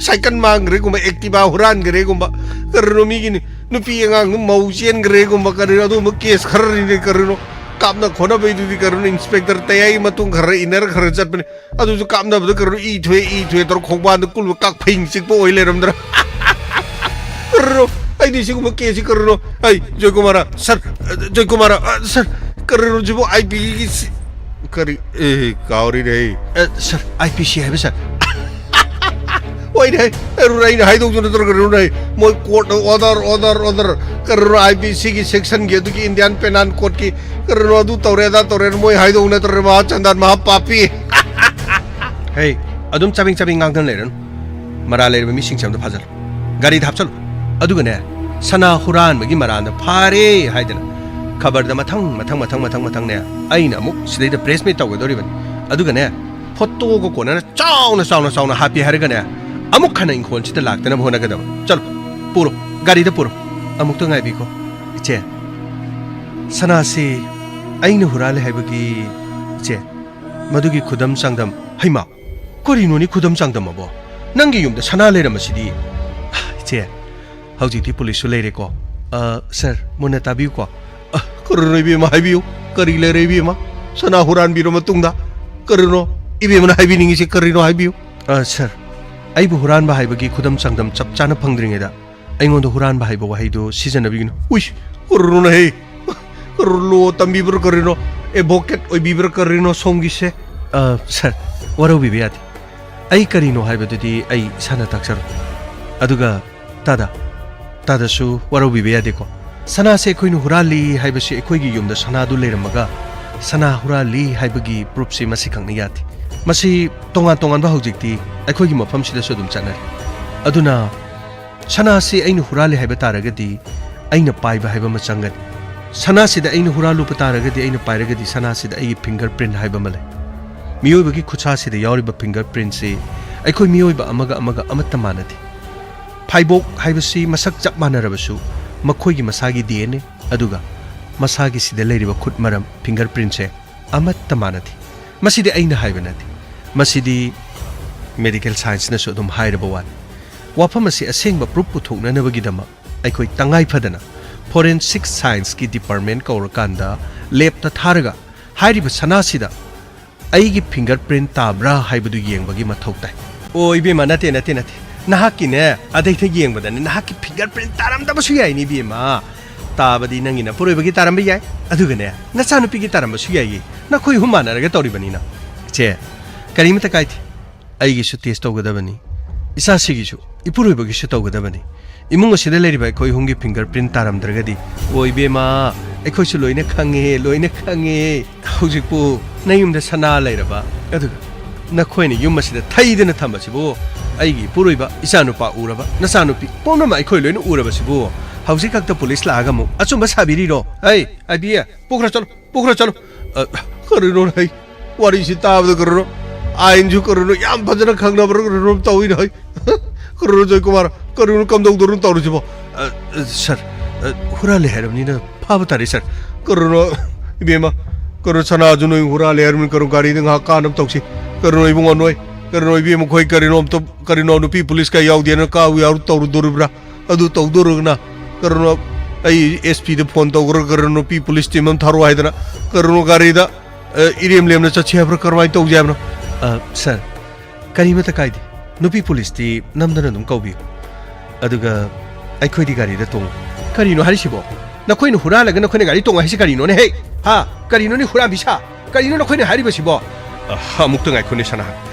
ꯁꯥꯏꯀꯜ ꯃꯥꯡꯈ꯭ꯔꯦꯒꯨꯝꯕ, ꯑꯦꯛꯇꯤꯚꯥ ꯍꯨꯔꯥꯟꯈ꯭ꯔꯦꯒꯨꯝꯕ, ꯀꯔꯤꯅꯣ? ꯃꯤꯒꯤꯅꯤ, ꯅꯨꯄꯤ ꯑꯉꯥꯡꯗꯨ ꯃꯧ ꯆꯦꯟꯈ꯭ꯔꯦꯒꯨꯝꯕ, ꯀꯔꯤꯅꯣ? ꯑꯗꯨꯒꯨꯝꯕ ꯀꯦꯁ ꯈꯔꯅꯤꯅꯦ꯫ ꯀꯔꯤꯅꯣ? ꯀꯥꯞꯅ ꯈꯣꯠꯅꯕꯩꯗꯨꯗꯤ ꯀꯔꯤꯅꯣ? ꯏꯟꯁꯄꯦꯛꯇꯔ ꯇꯌꯥꯏ ꯃꯇꯨꯡ ꯈꯔ ꯏꯟꯅꯔ ꯈꯔ ꯆꯠꯄꯅꯦ꯫ ꯑꯗꯨꯁꯨ ꯀꯥꯞꯅꯕꯗ ꯀꯔꯤꯅꯣ? ꯏ ꯊꯣꯛꯑꯦ, ꯏ ꯊꯣꯛꯑꯦ ꯇꯧꯔ ꯈꯣꯡꯕꯥꯟꯗ ꯀꯨꯜꯕ ꯀꯥꯛꯐꯩ ꯆꯤꯛꯄ ꯑꯣꯏ ꯂꯩꯔꯝꯗ꯭ꯔꯥ? ꯀꯔꯤꯅꯣ? ꯑꯩꯗꯤ ꯁꯤꯒꯨꯝꯕ ꯀꯦꯁꯁꯤ ꯀꯔꯤꯅꯣ? ꯑꯩ ꯖꯣꯏꯀꯨꯃꯥꯔ, ꯁꯔ, ꯖꯣꯏꯀꯨꯃꯥꯔ, ꯑ, ꯁꯔ, ꯀꯔꯤꯅꯣ ꯁꯤꯕꯨ? ꯑꯥꯏ ꯄꯤꯒꯤ ꯁꯤ-, ꯀꯔꯤ? ꯑꯦ, ꯀꯥꯎꯔꯤꯅꯦ ꯑꯩ꯫ ꯑ, ꯁꯔ, ꯑꯥꯏ ꯄꯤ ꯁꯤ ꯍꯥꯏꯕ, ꯁꯔ꯫ ꯍꯣꯏꯅꯦ, ꯀꯔꯤꯅꯣ ꯑꯩꯅ ꯍꯥꯏꯗꯧꯁꯨ ꯅꯠꯇ꯭ꯔ ꯀꯔꯤꯅꯣꯅꯦ? ꯃꯣꯏ ꯀꯣꯔꯠꯅ ꯑꯣꯔꯗꯔ, ꯑꯣꯔꯗꯔ, ꯑꯣꯔꯗꯔ, ꯀꯔꯤꯅꯣ ꯑꯥꯏ ꯄꯤ ꯁꯤꯒꯤ ꯁꯦꯛꯁꯟꯒꯤ ꯑꯗꯨꯒꯤ ꯏꯟꯗꯤꯌꯥꯟ ꯄꯦꯅꯥꯜ ꯀꯣꯗꯀꯤ ꯀꯔꯤꯅꯣ ꯑꯗꯨ ꯇꯧꯔꯦ, ꯑꯗꯥ ꯇꯧꯔꯦ, ꯃꯣꯏ ꯍꯥꯏꯗꯧ ꯅꯠꯇ꯭ꯔ? ꯃꯍꯥ ꯆꯟꯗꯥꯟ ꯃꯍꯥ ꯄꯥꯄꯤ꯫ ꯍꯦ, ꯑꯗꯨꯝ ꯆꯥꯕꯦꯡ ꯆꯥꯕꯦꯡ ꯉꯥꯡꯗꯅ ꯂꯩꯔꯅꯨ꯫ ꯃꯔꯥꯜ ꯂꯩꯔꯕ ꯃꯤꯁꯤꯡꯁꯦ ꯑꯝꯇ ꯐꯥꯖꯜꯂꯨ꯫ ꯒꯥꯔꯤꯗ ꯍꯥꯞꯆꯜꯂꯨ꯫ ꯑꯗꯨꯒꯅꯦ, ꯁꯅꯥ ꯍꯨꯔꯥꯟꯕꯒꯤ ꯃꯔꯥꯜꯗ ꯐꯥꯔꯦ ꯍꯥꯏꯗꯅ ꯈꯕꯔꯗ ꯃꯊꯪ, ꯃꯊꯪ, ꯃꯊꯪ, ꯃꯊꯪ, ꯃꯊꯪꯅꯦ, ꯑꯩꯅ ꯑꯃꯨꯛ ꯁꯤꯗꯩꯗ ꯄ꯭ꯔꯦꯁ ꯃꯤꯠ ꯇꯧꯒꯗꯧꯔꯤꯕꯅꯤ꯫ ꯑꯗꯨꯒꯅꯦ, ꯐꯣꯇꯣꯒ ꯀꯣꯟꯅꯅ ꯆꯥꯎꯅ, ꯆꯥꯎꯅ, ꯆꯥꯎꯅ ꯍꯥꯞꯄꯤ ꯍꯥꯏꯔꯒꯅꯦ, ꯑꯃꯨꯛ ꯍꯟꯅ ꯏꯪꯈꯣꯜꯁꯤꯗ ꯂꯥꯛꯇꯅꯕ ꯍꯣꯠꯅꯒꯗꯕ꯫ ꯆꯠꯂꯣ, ꯄꯨꯔꯣ, ꯒꯥꯔꯤꯗ ꯄꯨꯔꯣ꯫ ꯑꯃꯨꯛꯇ ꯉꯥꯏꯕꯤꯈꯣ, ꯏꯆꯦ꯫ ꯁꯅꯥꯁꯤ ꯑꯩꯅ ꯍꯨꯔꯥꯜꯂꯦ ꯍꯥꯏꯕꯒꯤ, ꯏꯆꯦ, ꯃꯗꯨꯒꯤ ꯈꯨꯗꯝ ꯆꯥꯡꯗꯝ, ꯍꯩꯃꯥ! ꯀꯔꯤꯅꯣꯅꯤ ꯈꯨꯗꯝ ꯆꯥꯡꯗꯝ ꯑꯕꯣ? ꯅꯪꯒꯤ ꯌꯨꯝꯗ ꯁꯅꯥ ꯂꯩꯔꯝꯕꯁꯤꯗꯤ? ꯏꯆꯦ, ꯍꯧꯖꯤꯛꯇꯤ ꯄꯨꯂꯤꯁꯁꯨ ꯂꯩꯔꯦꯀꯣ꯫ ꯑ, ꯁꯔ, ꯃꯨꯟꯅ ꯇꯥꯕꯤꯌꯨꯀꯣ꯫ ꯑ, ꯀꯔꯤꯅꯣ ꯏꯕꯦꯝꯃ, ꯍꯥꯏꯕꯤꯌꯨ꯫ ꯀꯔꯤ ꯂꯩꯔꯦ ꯏꯕꯦꯝꯃ? ꯁꯅꯥ ꯍꯨꯔꯥꯟꯕꯤꯔ ꯃꯇꯨꯡꯗ? ꯀꯔꯤꯅꯣ? ꯏꯕꯦꯝꯃꯅ ꯍꯥꯏꯕꯤꯅꯤꯡꯉꯤꯁꯦ ꯀꯔꯤꯅꯣ ꯍꯥꯏꯕꯤꯌꯨ꯫ ꯑ, ꯁꯔ, ꯑꯩꯕꯨ ꯍꯨꯔꯥꯟꯕ ꯍꯥꯏꯕꯒꯤ ꯈꯨꯗꯝ ꯆꯥꯡꯗꯝ ꯆꯞ ꯆꯥꯅ ꯐꯪꯗ꯭ꯔꯤꯉꯩꯗ ꯑꯩꯉꯣꯟꯗ ꯍꯨꯔꯥꯟꯕ ꯍꯥꯏꯕ ꯋꯥꯍꯩꯗꯨ ꯁꯤꯖꯤꯟꯅꯕꯤꯒꯅꯨ꯫ ꯎꯏꯁ, ꯀꯔꯤꯅꯣꯅꯦ ꯍꯦ? ꯀꯔꯤ ꯂꯣ ꯇꯝꯕꯤꯕ꯭ꯔꯥ ꯀꯔꯤꯅꯣ? ꯑꯦꯗꯚꯣꯀꯦꯠ ꯑꯣꯏꯕꯤꯕ꯭ꯔꯥ ꯀꯔꯤꯅꯣ ꯁꯣꯝꯒꯤꯁꯦ? ꯑ, ꯁꯔ, ꯋꯥꯔꯧꯕꯤꯕ ꯌꯥꯗꯦ꯫ ꯑꯩ ꯀꯔꯤꯅꯣ ꯍꯥꯏꯕꯗꯨꯗꯤ ꯑꯩ ꯏꯁꯥꯅ ꯇꯥꯛꯆꯔꯣꯏ꯫ ꯑꯗꯨꯒ ꯇꯥꯗ, ꯇꯥꯗꯁꯨ ꯋꯥꯔꯧꯕꯤꯕ ꯌꯥꯗꯦꯀꯣ꯫ ꯁꯅꯥꯁꯦ ꯑꯩꯈꯣꯏꯅ ꯍꯨꯔꯥꯜꯂꯤ ꯍꯥꯏꯕꯁꯤ ꯑꯩꯈꯣꯏꯒꯤ ꯌꯨꯝꯗ ꯁꯅꯥꯗꯨ ꯂꯩꯔꯝꯃꯒ ꯁꯅꯥ ꯍꯨꯔꯥꯜꯂꯤ ꯍꯥꯏꯕꯒꯤ ꯄ꯭ꯔꯨꯐꯁꯤ ꯃꯁꯤꯈꯛꯅ ꯌꯥꯗꯦ꯫ ꯃꯁꯤ ꯇꯣꯉꯥꯟ ꯇꯣꯉꯥꯟꯕ ꯍꯧꯖꯤꯛꯇꯤ ꯑꯩꯈꯣꯏꯒꯤ ꯃꯐꯝꯁꯤꯗꯁꯨ ꯑꯗꯨꯝ ꯆꯠꯅꯔꯤ꯫ ꯑꯗꯨꯅ ꯁꯅꯥꯁꯤ ꯑꯩꯅ ꯍꯨꯔꯥꯜꯂꯤ ꯍꯥꯏꯕ ꯇꯥꯔꯒꯗꯤ ꯑꯩꯅ ꯄꯥꯏꯕ ꯍꯥꯏꯕ ꯑꯃ ꯆꯪꯒꯅꯤ꯫ ꯁꯅꯥꯁꯤꯗ ꯑꯩꯅ ꯍꯨꯔꯥꯜꯂꯨꯕ ꯇꯥꯔꯒꯗꯤ, ꯑꯩꯅ ꯄꯥꯏꯔꯒꯗꯤ ꯁꯅꯥꯁꯤꯗ ꯑꯩꯒꯤ ꯐꯤꯡꯒꯔ ꯄ꯭ꯔꯤꯟ ꯍꯥꯏꯕ ꯑꯃ ꯂꯩ꯫ ꯃꯤꯑꯣꯏꯕꯒꯤ ꯈꯨꯠꯁꯥꯁꯤꯗ ꯌꯥꯎꯔꯤꯕ ꯐꯤꯡꯒꯔ ꯄ꯭ꯔꯤꯟꯁꯤ ꯑꯩꯈꯣꯏ ꯃꯤꯑꯣꯏꯕ ꯑꯃꯒ ꯑꯃꯒ ꯑꯃꯠꯇ ꯃꯥꯟꯅꯗꯦ꯫ ꯐꯥꯏꯕꯣꯛ ꯍꯥꯏꯕꯁꯤ ꯃꯁꯛ ꯆꯞ ꯃꯥꯟꯅꯔꯕꯁꯨ ꯃꯈꯣꯏꯒꯤ ꯃꯁꯥꯒꯤ ꯗꯤ ꯑꯦꯟ ꯑꯦ ꯑꯗꯨꯒ ꯃꯁꯥꯒꯤ ꯁꯤꯗ ꯂꯩꯔꯤꯕ ꯈꯨꯠ ꯃꯔꯝ, ꯐꯤꯡꯒꯔ ꯄ꯭ꯔꯤꯟꯁꯦ, ꯑꯃꯠꯇ ꯃꯥꯟꯅꯗꯦ꯫ ꯃꯁꯤꯗꯤ ꯑꯩꯅ ꯍꯥꯏꯕ ꯅꯠꯇꯦ, ꯃꯁꯤꯗꯤ ꯃꯦꯗꯤꯀꯦꯜ ꯁꯥꯏꯟꯁꯅꯁꯨ ꯑꯗꯨꯝ ꯍꯥꯏꯔꯕ ꯋꯥꯅꯤ꯫ ꯋꯥꯐꯝ ꯑꯁꯤ ꯑꯁꯦꯡꯕ ꯄ꯭ꯔꯨꯐ ꯄꯨꯊꯣꯛꯅꯅꯕꯒꯤꯗꯃꯛ ꯑꯩꯈꯣꯏ ꯇꯉꯥꯏ ꯐꯗꯅ ꯐꯣꯔꯦꯟꯁꯤꯛ ꯁꯥꯏꯟꯁꯀꯤ ꯗꯤꯄꯥꯔꯠꯃꯦꯟ ꯀꯧꯔꯀꯥꯟꯗ ꯂꯦꯞꯇ ꯊꯥꯔꯒ ꯍꯥꯏꯔꯤꯕ ꯁꯅꯥꯁꯤꯗ ꯑꯩꯒꯤ ꯐꯤꯡꯒꯔ ꯄ꯭ꯔꯤꯟ ꯇꯥꯕ꯭ꯔꯥ ꯍꯥꯏꯕꯗꯨ ꯌꯦꯡꯕꯒꯤ ꯃꯊꯧ ꯇꯥꯏ꯫ ꯑꯣ, ꯏꯕꯦꯝꯃ, ꯅꯠꯇꯦ, ꯅꯠꯇꯦ, ꯅꯠꯇꯦ꯫ ꯅꯍꯥꯛꯀꯤꯅꯦ, ꯑꯗꯩꯗ ꯌꯦꯡꯕꯗꯅꯦ, ꯅꯍꯥꯛꯀꯤ ꯐꯤꯡꯒꯔ ꯄ꯭ꯔꯤꯟ ꯇꯥꯔꯝꯗꯕꯁꯨ ꯌꯥꯏꯅꯦ, ꯏꯕꯦꯝꯃ꯫ ꯇꯥꯕꯗꯤ ꯅꯪꯒꯤ ꯅꯄꯨꯔꯣꯏꯕꯒꯤ ꯇꯥꯔꯝꯕ ꯌꯥꯏ, ꯑꯗꯨꯒꯅꯦ, ꯅꯆꯥꯅꯨꯄꯤꯒꯤ ꯇꯥꯔꯝꯕꯁꯨ ꯌꯥꯏꯌꯦ꯫ ꯅꯈꯣꯏ ꯑꯍꯨꯝ ꯃꯥꯟꯅꯔꯒ ꯇꯧꯔꯤꯕꯅꯤꯅ꯫ ꯏꯆꯦ, ꯀꯔꯤꯃꯇ ꯀꯥꯏꯗꯦ꯫ ꯑꯩꯒꯤꯁꯨ ꯇꯦꯁ ꯇꯧꯒꯗꯕꯅꯤ, ꯏꯆꯥꯁꯤꯒꯤꯁꯨ, ꯏꯄꯨꯔꯣꯏꯕꯒꯤꯁꯨ ꯇꯧꯒꯗꯕꯅꯤ꯫ ꯏꯃꯨꯡ ꯑꯁꯤꯗ ꯂꯩꯔꯤꯕ ꯑꯩꯈꯣꯏ ꯑꯍꯨꯝꯒꯤ ꯐꯤꯡꯒꯔ ꯄ꯭ꯔꯤꯟ ꯇꯥꯔꯝꯗ꯭ꯔꯒꯗꯤ, ꯑꯣ, ꯏꯕꯦꯝꯃ, ꯑꯩꯈꯣꯏꯁꯨ ꯂꯣꯏꯅ ꯈꯪꯉꯦ, ꯂꯣꯏꯅ ꯈꯪꯉꯦ꯫ ꯍꯧꯖꯤꯛꯄꯨ ꯅꯌꯨꯝꯗ ꯁꯅꯥ ꯂꯩꯔꯕ, ꯑꯗꯨꯒ ꯅꯈꯣꯏꯅ ꯌꯨꯝ ꯑꯁꯤꯗ ꯊꯩꯗꯅ ꯊꯝꯕꯁꯤꯕꯨ ꯑꯩꯒꯤ ꯏꯄꯨꯔꯣꯏꯕ, ꯏꯆꯥꯅꯨꯄꯥ ꯎꯔꯕ, ꯅꯆꯥꯅꯨꯄꯤ ꯄꯨꯝꯅꯃꯛ ꯑꯩꯈꯣꯏ ꯂꯣꯏꯅ ꯎꯔꯕꯁꯤꯕꯨ ꯍꯧꯖꯤꯛ ꯈꯛꯇ ꯄꯨꯂꯤꯁ ꯂꯥꯛꯑꯒ ꯑꯃꯨꯛ ꯑꯆꯨꯝꯕ ꯁꯥꯕꯤꯔꯤꯔꯣ? ꯍꯩ, ꯑꯥꯏ ꯕꯤ ꯑꯦ, ꯄꯨꯈ꯭ꯔ ꯆꯠꯂꯣ, ꯄꯨꯈ꯭ꯔ ꯆꯠꯂꯣ꯫ ꯑ, ꯀꯔꯤꯅꯣ ꯍꯩ? ꯋꯥꯔꯤꯁꯤ ꯇꯥꯕꯗ ꯀꯔꯤꯅꯣ, ꯑꯥꯏꯟꯁꯨ ꯀꯔꯤꯅꯣ ꯌꯥꯝ ꯐꯖꯅ ꯈꯪꯅꯕ꯭ꯔꯥ ꯀꯔꯤꯅꯣ ꯇꯧꯏꯅ ꯍꯩ꯫ ꯀꯔꯤꯅꯣ ꯖꯣꯏꯀꯨꯃꯥꯔ, ꯀꯔꯤꯅꯣ ꯀꯝꯗꯧꯗꯧꯔꯤꯅꯣ ꯇꯧꯔꯤꯁꯤꯕꯣ? ꯑ, ꯑ, ꯁꯥꯔ, ꯑ, ꯍꯨꯔꯥꯜꯂꯦ ꯍꯥꯏꯔꯕꯅꯤꯅ ꯐꯥꯕ ꯇꯥꯔꯦ, ꯁꯥꯔ꯫ ꯀꯔꯤꯅꯣ, ꯏꯕꯦꯝꯃ, ꯀꯔꯤꯅꯣ ꯁꯅꯥꯁꯨ ꯅꯣꯏ ꯍꯨꯔꯥꯜꯂꯦ ꯍꯥꯏꯔꯕꯅꯤꯅ ꯀꯔꯤꯅꯣ ꯒꯥꯔꯤꯗ ꯉꯥꯏꯍꯥꯛ ꯀꯥꯅꯕ ꯇꯧꯁꯤ꯫ ꯀꯔꯤꯅꯣ ꯏꯕꯨꯡꯉꯣ ꯅꯣꯏ, ꯀꯔꯤꯅꯣ ꯏꯕꯦꯝꯃ ꯈꯣꯏ ꯀꯔꯤꯅꯣ ꯑꯝꯇ, ꯀꯔꯤꯅꯣ ꯅꯨꯄꯤ ꯄꯨꯂꯤꯁ ꯀꯌꯥ ꯌꯥꯎꯗꯦꯅ ꯀꯥ ꯌꯥꯎꯔ ꯇꯧꯔꯨꯗꯣꯔꯤꯕ꯭ꯔꯥ? ꯑꯗꯨ ꯇꯧꯗꯣꯔꯒꯅ ꯀꯔꯤꯅꯣ ꯑꯩ ꯑꯦꯁ ꯄꯤꯗ ꯐꯣꯟ ꯇꯧꯈ꯭ꯔ ꯀꯔꯤꯅꯣ ꯅꯨꯄꯤ ꯄꯨꯂꯤꯁ ꯇꯤꯝ ꯑꯃ ꯊꯥꯔꯛꯑꯣ ꯍꯥꯏꯗꯅ ꯀꯔꯤꯅꯣ ꯒꯥꯔꯤꯗ, ꯑ, ꯏꯔꯦꯝ ꯂꯦꯝꯅ ꯆꯠꯁꯤ ꯍꯥꯏꯕ꯭ꯔꯥ ꯀꯔꯝꯍꯥꯏꯅ ꯇꯧꯁꯤ ꯍꯥꯏꯕꯅꯣ? ꯑ, ꯁꯥꯔ, ꯀꯔꯤꯃꯇ ꯀꯥꯏꯗꯦ꯫ ꯅꯨꯄꯤ ꯄꯨꯂꯤꯁꯇꯤ ꯅꯝꯗꯅ ꯑꯗꯨꯝ ꯀꯧꯕꯤꯌꯨ꯫ ꯑꯗꯨꯒ ꯑꯩꯈꯣꯏꯗꯤ ꯒꯥꯔꯤꯗ ꯇꯣꯡꯉꯨ꯫ ꯀꯔꯤꯅꯣ ꯍꯥꯏꯔꯤꯁꯤꯕꯣ? ꯅꯈꯣꯏꯅ ꯍꯨꯔꯥꯜꯂꯒ ꯅꯈꯣꯏꯅ ꯒꯥꯔꯤ ꯇꯣꯡꯉꯨ ꯍꯥꯏꯁꯤ ꯀꯔꯤꯅꯣꯅꯦ? ꯍꯦ! ꯍꯥ? ꯀꯔꯤꯅꯣꯅꯦ ꯍꯨꯔꯥꯟꯕꯤ ꯁꯥ? ꯀꯔꯤꯅꯣ ꯅꯈꯣꯏꯅ ꯍꯥꯏꯔꯤꯕꯁꯤꯕꯣ? ꯑ, ꯑꯃꯨꯛꯇ ꯉꯥꯏꯈꯣꯅꯦ ꯁꯅꯥ꯫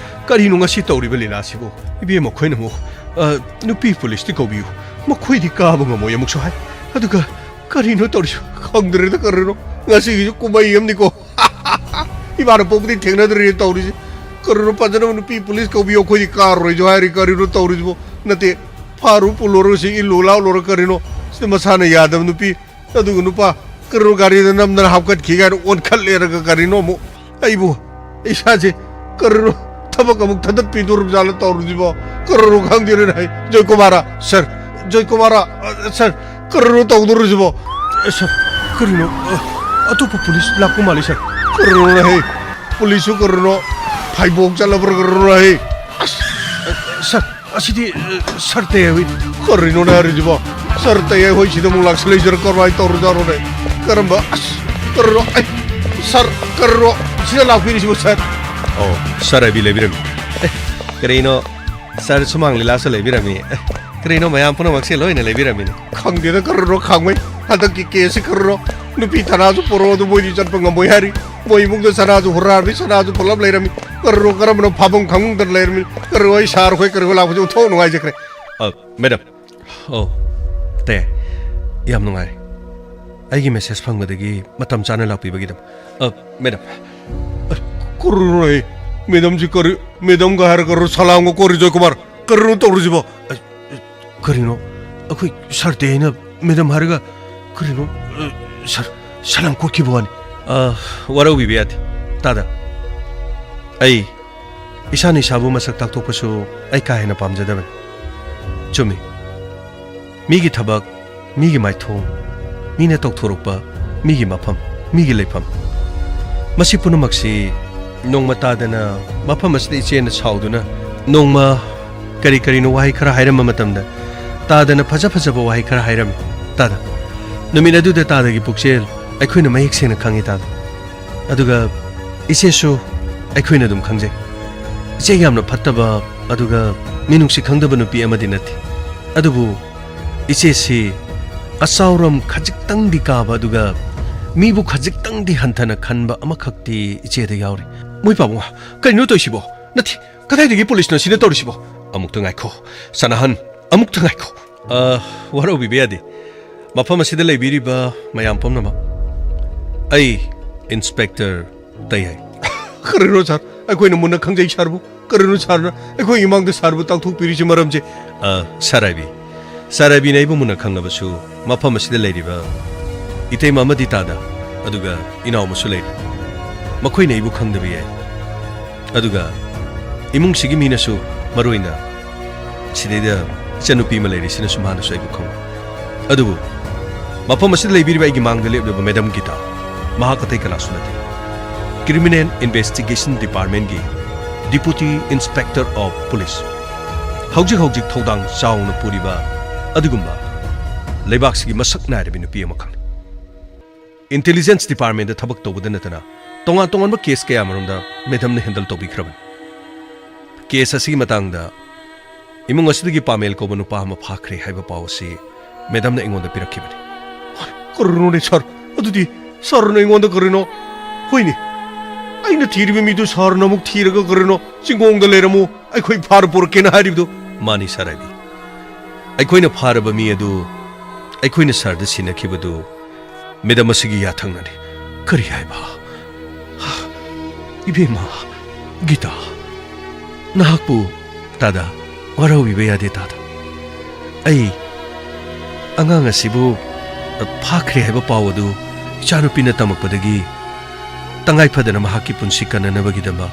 ꯀꯔꯤꯅꯣ ꯉꯁꯤ ꯇꯧꯔꯤꯕ ꯂꯤꯂꯥꯁꯤꯕꯨ? ꯏꯕꯦꯝꯃ, ꯑꯩꯈꯣꯏꯅ ꯑꯃꯨꯛ, ꯑ, ꯅꯨꯄꯤ ꯄꯨꯂꯤꯁꯇꯤ ꯀꯧꯕꯤꯌꯨ꯫ ꯃꯈꯣꯏꯗꯤ ꯀꯥꯕ ꯉꯝꯃꯣꯏ ꯑꯃꯨꯛꯁꯨ ꯍꯥꯏ꯫ ꯑꯗꯨꯒ ꯀꯔꯤꯅꯣ ꯇꯧꯔꯤꯁꯤ? ꯈꯪꯗ꯭ꯔꯦꯗ ꯀꯔꯤꯅꯣ꯫ ꯉꯁꯤꯒꯤꯁꯨ ꯀꯨꯝꯍꯩ ꯑꯃꯅꯤꯀꯣ꯫ ꯏꯃꯥꯅ ꯄꯣꯛꯄꯗꯤ ꯊꯦꯡꯅꯗ꯭ꯔꯤ ꯇꯧꯔꯤꯁꯤ꯫ ꯀꯔꯤꯅꯣ ꯐꯖꯅ ꯅꯨꯄꯤ ꯄꯨꯂꯤꯁ ꯀꯧꯕꯤꯌꯨ, ꯑꯩꯈꯣꯏꯗꯤ ꯀꯥꯔꯔꯣꯏꯁꯨ ꯍꯥꯏꯔꯤ꯫ ꯀꯔꯤꯅꯣ ꯇꯧꯔꯤꯁꯤꯕꯣ? ꯅꯠꯇꯦ, ꯐꯥꯔꯨ ꯄꯨꯜꯂꯨꯔꯒ ꯁꯤ ꯏꯜꯂꯨ ꯂꯥꯎꯂꯨꯔ ꯀꯔꯤꯅꯣ? ꯁꯤꯗ ꯃꯁꯥꯅ ꯌꯥꯗꯕ ꯅꯨꯄꯤ, ꯑꯗꯨꯒ ꯅꯨꯄꯥ ꯀꯔꯤꯅꯣ ꯒꯥꯔꯤꯗ ꯅꯝꯗꯅ ꯍꯥꯞꯀꯠꯈꯤ ꯀꯥꯏꯅ ꯑꯣꯟꯈꯠꯂꯦꯔꯒ ꯀꯔꯤꯅꯣ ꯑꯃꯨꯛ ꯑꯩꯕꯨ ꯏꯁꯥꯁꯦ ꯀꯔꯤꯅꯣ ꯊꯕꯛ ꯑꯃꯨꯛ ꯊꯥꯗꯠꯄꯤꯗꯣꯔꯤꯕ ꯖꯥꯠꯂ ꯇꯧꯔꯤꯁꯤꯕꯣ? ꯀꯔꯤꯅꯣ ꯈꯪꯗꯦꯅꯦ꯫ ꯍꯥꯏ, ꯖꯣꯏꯀꯨꯃꯥꯔ, ꯁꯥꯔ, ꯖꯣꯏꯀꯨꯃꯥꯔ, ꯑ, ꯁꯥꯔ, ꯀꯔꯤꯅꯣ ꯇꯧꯗꯣꯔꯤꯁꯤꯕꯣ? ꯁꯥꯔ, ꯀꯔꯤꯅꯣ? ꯑ, ꯑꯇꯣꯞꯄ ꯄꯨꯂꯤꯁ ꯂꯥꯛꯄ ꯃꯥꯜꯂꯤ, ꯁꯥꯔ꯫ ꯀꯔꯤꯅꯣꯅꯦ ꯍꯦ? ꯄꯨꯂꯤꯁꯁꯨ ꯀꯔꯤꯅꯣ? ꯐꯥꯏꯕꯣꯛ ꯆꯠꯂꯕ꯭ꯔꯥ ꯀꯔꯤꯅꯣ ꯍꯦ? ꯑꯁ, ꯑ, ꯁꯥꯔ, ꯑꯁꯤꯗꯤ, ꯑ, ꯁꯥꯔ ꯇꯌꯥꯏ ꯍꯣꯏ꯫ ꯀꯔꯤꯅꯣꯅꯦ ꯍꯥꯏꯔꯤꯁꯤꯕꯣ? ꯁꯥꯔ ꯇꯌꯥꯏ ꯍꯣꯏ ꯁꯤꯗ ꯑꯃꯨꯛ ꯂꯥꯛꯁꯜꯂꯛꯏꯁꯤꯔ ꯀꯔꯝꯍꯥꯏꯅ ꯇꯧꯔꯖꯥꯠꯅꯣꯅꯦ? ꯀꯔꯝꯕ? ꯑꯁ, ꯀꯔꯤꯅꯣ? ꯑꯩ, ꯁꯥꯔ, ꯀꯔꯤꯅꯣ? ꯁꯤꯗ ꯂꯥꯛꯄꯤꯔꯤꯁꯤꯕꯣ, ꯁꯥꯔ? ꯑꯣ, ꯁꯥꯔ ꯔꯕꯤ ꯂꯩꯕꯤꯔꯝꯃꯤ꯫ ꯑꯦ, ꯀꯔꯤꯅꯣ? ꯁꯥꯔ ꯁꯨꯃꯥꯡ ꯂꯤꯂꯥꯁꯨ ꯂꯩꯕꯤꯔꯝꯃꯤ꯫ ꯑꯦ, ꯀꯔꯤꯅꯣ ꯃꯌꯥꯝ ꯄꯨꯝꯅꯃꯛꯁꯦ ꯂꯣꯏꯅ ꯂꯩꯕꯤꯔꯝꯃꯤꯅꯦ? ꯈꯪꯗꯦꯗ ꯀꯔꯤꯅꯣ ꯈꯥꯡꯉꯩ꯫ ꯍꯟꯗꯛꯀꯤ ꯀꯦꯁꯁꯤ ꯀꯔꯤꯅꯣ? ꯅꯨꯄꯤ ꯇꯔꯥꯁꯨ ꯄꯣꯔꯛꯑꯣ ꯑꯗꯨ ꯃꯣꯏꯗꯤ ꯆꯠꯄ ꯉꯝꯃꯣꯏ ꯍꯥꯏꯔꯤ꯫ ꯃꯣꯏ ꯏꯃꯨꯡꯗ ꯁꯅꯥꯁꯨ ꯍꯨꯔꯥꯟꯕꯤ, ꯁꯅꯥꯁꯨ ꯄꯨꯂꯞ ꯂꯩꯔꯝꯃꯤ꯫ ꯀꯔꯤꯅꯣ ꯀꯔꯝꯕꯅꯣ ꯐꯥꯐꯝ ꯈꯪꯗꯅ ꯂꯩꯔꯝꯃꯤ꯫ ꯀꯔꯤꯅꯣ ꯑꯩ ꯁꯥꯔ ꯈꯣꯏ ꯀꯔꯤꯅꯣ ꯂꯥꯛꯄꯁꯦ ꯑꯣꯟꯊꯣꯛ ꯅꯨꯡꯉꯥꯏꯖꯈ꯭ꯔꯦ꯫ ꯑ, ꯃꯦꯗꯥꯝ꯫ ꯑꯣ, ꯇꯦ, ꯌꯥꯝ ꯅꯨꯡꯉꯥꯏ꯫ ꯑꯩꯒꯤ ꯃꯦꯁꯦꯖ ꯐꯪꯕꯗꯒꯤ ꯃꯇꯝ ꯆꯥꯅ ꯂꯥꯛꯄꯤꯕꯒꯤꯗꯃꯛ꯫ ꯑ, ꯃꯦꯗꯥꯝ꯫ ꯑ, ꯀꯔꯤꯅꯣ ꯑꯩ? ꯃꯦꯗꯥꯝꯁꯤ ꯀꯔꯤ? ꯃꯦꯗꯥꯝꯒ ꯍꯥꯏꯔꯒ ꯀꯔꯤꯅꯣ ꯁꯂꯥꯝꯒ ꯀꯣꯔꯤꯖꯣꯏ ꯀꯨꯃꯥꯔ? ꯀꯔꯤꯅꯣ ꯇꯧꯔꯤꯁꯤꯕꯣ? ꯑ, ꯀꯔꯤꯅꯣ? ꯑꯩꯈꯣꯏ ꯁꯥꯔ ꯇꯦ ꯍꯥꯏꯅ ꯃꯦꯗꯥꯝ ꯍꯥꯏꯔꯒ ꯀꯔꯤꯅꯣ? ꯑ, ꯁꯥꯔ, ꯁꯂꯥꯝ ꯀꯣꯠꯈꯤꯕ ꯋꯥꯅꯤ꯫ ꯑ, ꯋꯥꯔꯧꯕꯤꯕ ꯌꯥꯗꯦ꯫ ꯇꯥꯗ, ꯑꯩ ꯏꯁꯥꯅ ꯏꯁꯥꯕꯨ ꯃꯁꯛ ꯇꯥꯛꯊꯣꯛꯄꯁꯨ ꯑꯩ ꯀꯥ ꯍꯦꯟꯅ ꯄꯥꯝꯖꯗꯕꯅꯤ꯫ ꯆꯨꯝꯃꯤ꯫ ꯃꯤꯒꯤ ꯊꯕꯛ, ꯃꯤꯒꯤ ꯃꯥꯏꯊꯣꯡ, ꯃꯤꯅ ꯇꯧꯊꯣꯔꯛꯄ, ꯃꯤꯒꯤ ꯃꯐꯝ, ꯃꯤꯒꯤ ꯂꯩꯐꯝ꯫ ꯃꯁꯤ ꯄꯨꯝꯅꯃꯛꯁꯤ ꯅꯣꯡꯃ ꯇꯥꯗꯅ ꯃꯐꯝ ꯑꯁꯤꯗ ꯏꯆꯦꯅ ꯁꯥꯎꯗꯨꯅ ꯅꯣꯡꯃ ꯀꯔꯤ ꯀꯔꯤꯅꯣ ꯋꯥꯍꯩ ꯈꯔ ꯍꯥꯏꯔꯝꯕ ꯃꯇꯝꯗ ꯇꯥꯗꯅ ꯐꯖ ꯐꯖꯕ ꯋꯥꯍꯩ ꯈꯔ ꯍꯥꯏꯔꯝꯃꯤ꯫ ꯇꯥꯗ, ꯅꯨꯃꯤꯠ ꯑꯗꯨꯗ ꯇꯥꯗꯒꯤ ꯄꯨꯛꯆꯦꯜ ꯑꯩꯈꯣꯏꯅ ꯃꯌꯦꯛ ꯁꯦꯡꯅ ꯈꯪꯉꯤ, ꯇꯥꯗ꯫ ꯑꯗꯨꯒ ꯏꯆꯦꯁꯨ ꯑꯩꯈꯣꯏꯅ ꯑꯗꯨꯝ ꯈꯪꯖꯩ꯫ ꯏꯆꯦ ꯌꯥꯝꯅ ꯐꯠꯇꯕ ꯑꯗꯨꯒ ꯃꯤꯅꯨꯡꯁꯤ ꯈꯪꯗꯕ ꯅꯨꯄꯤ ꯑꯃꯗꯤ ꯅꯠꯇꯦ꯫ ꯑꯗꯨꯕꯨ ꯏꯆꯦꯁꯤ ꯑꯆꯥꯎꯔꯝ ꯈꯖꯤꯛꯇꯪꯗꯤ ꯀꯥꯕ ꯑꯗꯨꯒ ꯃꯤꯕꯨ ꯈꯖꯤꯛꯇꯪꯗꯤ ꯍꯟꯊꯅ ꯈꯟꯕ ꯑꯃꯈꯛꯇꯤ ꯏꯆꯦꯗ ꯌꯥꯎꯔꯤ꯫ ꯃꯣꯏ ꯄꯥꯕꯨꯡ, ꯀꯔꯤꯅꯣ ꯇꯧꯔꯤꯁꯤꯕꯣ? ꯅꯠꯇꯦ, ꯀꯗꯥꯏꯗꯒꯤ ꯄꯨꯂꯤꯁꯅꯣ ꯁꯤꯗ ꯇꯧꯔꯤꯁꯤꯕꯣ? ꯑꯃꯨꯛꯇ ꯉꯥꯏꯈꯣ, ꯁꯅꯥꯍꯟ, ꯑꯃꯨꯛꯇ ꯉꯥꯏꯈꯣ꯫ ꯑ, ꯋꯥꯔꯧꯕꯤꯕ ꯌꯥꯗꯦ꯫ ꯃꯐꯝ ꯑꯁꯤꯗ ꯂꯩꯕꯤꯔꯤꯕ ꯃꯌꯥꯝ ꯄꯨꯝꯅꯃꯛ, ꯑꯩ ꯏꯟꯁꯄꯦꯛꯇꯔ ꯇꯩ ꯍꯥꯏ꯫ ꯀꯔꯤꯅꯣ ꯁꯥꯔ? ꯑꯩꯈꯣꯏꯅ ꯃꯨꯟꯅ ꯈꯪꯖꯩ ꯁꯥꯔꯕꯨ꯫ ꯀꯔꯤꯅꯣ ꯁꯥꯔꯅ ꯑꯩꯈꯣꯏ ꯏꯃꯥꯡꯗ ꯁꯥꯔꯕꯨ ꯇꯥꯛꯊꯣꯛꯄꯤꯔꯤꯁꯤ ꯃꯔꯝꯁꯦ? ꯑ, ꯁꯥꯔ ꯔꯕꯤ꯫ ꯁꯥꯔ ꯔꯕꯤꯅ ꯑꯩꯕꯨ ꯃꯨꯟꯅ ꯈꯪꯂꯕꯁꯨ ꯃꯐꯝ ꯑꯁꯤꯗ ꯂꯩꯔꯤꯕ ꯏꯇꯩꯃ ꯑꯃꯗꯤ ꯇꯥꯗ, ꯑꯗꯨꯒ ꯏꯅꯥꯎ ꯑꯃꯁꯨ ꯂꯩꯔꯤ꯫ ꯃꯈꯣꯏꯅ ꯑꯩꯕꯨ ꯈꯪꯗꯕ ꯌꯥꯏ꯫ ꯑꯗꯨꯒ ꯏꯃꯨꯡꯁꯤꯒꯤ ꯃꯤꯅꯁꯨ, ꯃꯔꯨꯑꯣꯏꯅ ꯁꯤꯗꯩꯗ ꯏꯆꯟꯅꯨꯄꯤ ꯑꯃ ꯂꯩꯔꯤꯁꯤꯅꯁꯨ, ꯃꯥꯅꯁꯨ ꯑꯩꯕꯨ ꯈꯪꯕ꯫ ꯑꯗꯨꯕꯨ ꯃꯐꯝ ꯑꯁꯤꯗ ꯂꯩꯕꯤꯔꯤꯕ ꯑꯩꯒꯤ ꯃꯥꯡꯗ ꯂꯦꯞꯂꯤꯕ ꯃꯦꯗꯝ ꯒꯤꯇꯥ, ꯃꯍꯥꯛ ꯑꯇꯩ ꯀꯅꯥꯁꯨ ꯅꯠꯇꯦ, Criminal Investigation Department ꯀꯤ Deputy Inspector of Police꯫ ꯍꯧꯖꯤꯛ ꯍꯧꯖꯤꯛ ꯊꯧꯗꯥꯡ ꯆꯥꯎꯅ ꯄꯨꯔꯤꯕ ꯑꯗꯨꯒꯨꯝꯕ ꯂꯩꯕꯥꯛꯁꯤꯒꯤ ꯃꯁꯛ ꯅꯥꯏꯔꯕꯤ ꯅꯨꯄꯤ ꯑꯃꯈꯛꯅꯤ꯫ Intelligence Department ꯊꯕꯛ ꯇꯧꯕꯗ ꯅꯠꯇꯅ ꯇꯣꯉꯥꯟ ꯇꯣꯉꯥꯟꯕ ꯀꯦꯁ ꯀꯌꯥ ꯃꯔꯨꯝꯗ ꯃꯦꯗꯝꯅ ꯍꯦꯟꯗꯜ ꯇꯧꯕꯤꯈ꯭ꯔꯕꯅꯤ꯫ ꯀꯦꯁ ꯑꯁꯤꯒꯤ ꯃꯇꯥꯡꯗ ꯏꯃꯨꯡ ꯑꯁꯤꯗꯒꯤ ꯄꯥꯃꯦꯜ ꯀꯧꯕ ꯅꯨꯄꯥ ꯑꯃ ꯐꯥꯈ꯭ꯔꯦ ꯍꯥꯏꯕ ꯄꯥꯎ ꯑꯁꯤ ꯃꯦꯗꯝꯅ ꯑꯩꯉꯣꯟꯗ ꯄꯤꯔꯛꯈꯤꯕꯅꯤ꯫ ꯀꯔꯤꯅꯣꯅꯦ ꯁꯥꯔ? ꯑꯗꯨꯗꯤ ꯁꯥꯔꯅ ꯑꯩꯉꯣꯟꯗ ꯀꯔꯤꯅꯣ? ꯍꯣꯏꯅꯦ, ꯑꯩꯅ ꯊꯤꯔꯤꯕ ꯃꯤꯗꯨ ꯁꯥꯔꯅ ꯑꯃꯨꯛ ꯊꯤꯔꯒ ꯀꯔꯤꯅꯣ ꯆꯤꯡꯒꯣꯡꯗ ꯂꯩꯔꯝꯃꯨ, ꯑꯩꯈꯣꯏ ꯐꯥꯔ ꯄꯨꯔꯛꯀꯦꯅ ꯍꯥꯏꯔꯤꯕꯗꯨ? ꯃꯥꯅꯤ ꯁꯥꯔ ꯍꯥꯏꯕꯤ꯫ ꯑꯩꯈꯣꯏꯅ ꯐꯥꯔꯕ ꯃꯤ ꯑꯗꯨ ꯑꯩꯈꯣꯏꯅ ꯁꯥꯔꯗ ꯁꯤꯟꯅꯈꯤꯕꯗꯨ ꯃꯦꯗꯝ ꯑꯁꯤꯒꯤ ꯌꯥꯊꯪꯅꯅꯤ꯫ ꯀꯔꯤ ꯍꯥꯏꯕ? ꯏꯕꯦꯝꯃ, ꯒꯤꯇꯥ, ꯅꯍꯥꯛꯄꯨ ꯇꯥꯗ, ꯋꯥꯔꯧꯕꯤꯕ ꯌꯥꯗꯦ ꯇꯥꯗ꯫ ꯑꯩ ꯑꯉꯥꯡ ꯑꯁꯤꯕꯨ ꯐꯥꯈ꯭ꯔꯦ ꯍꯥꯏꯕ ꯄꯥꯎ ꯑꯗꯨ ꯏꯆꯥꯅꯨꯄꯤꯅ ꯇꯝꯃꯛꯄꯗꯒꯤ ꯇꯉꯥꯏ ꯐꯗꯅ ꯃꯍꯥꯛꯀꯤ ꯄꯨꯟꯁꯤ ꯀꯟꯅꯅꯕꯒꯤꯗꯃꯛ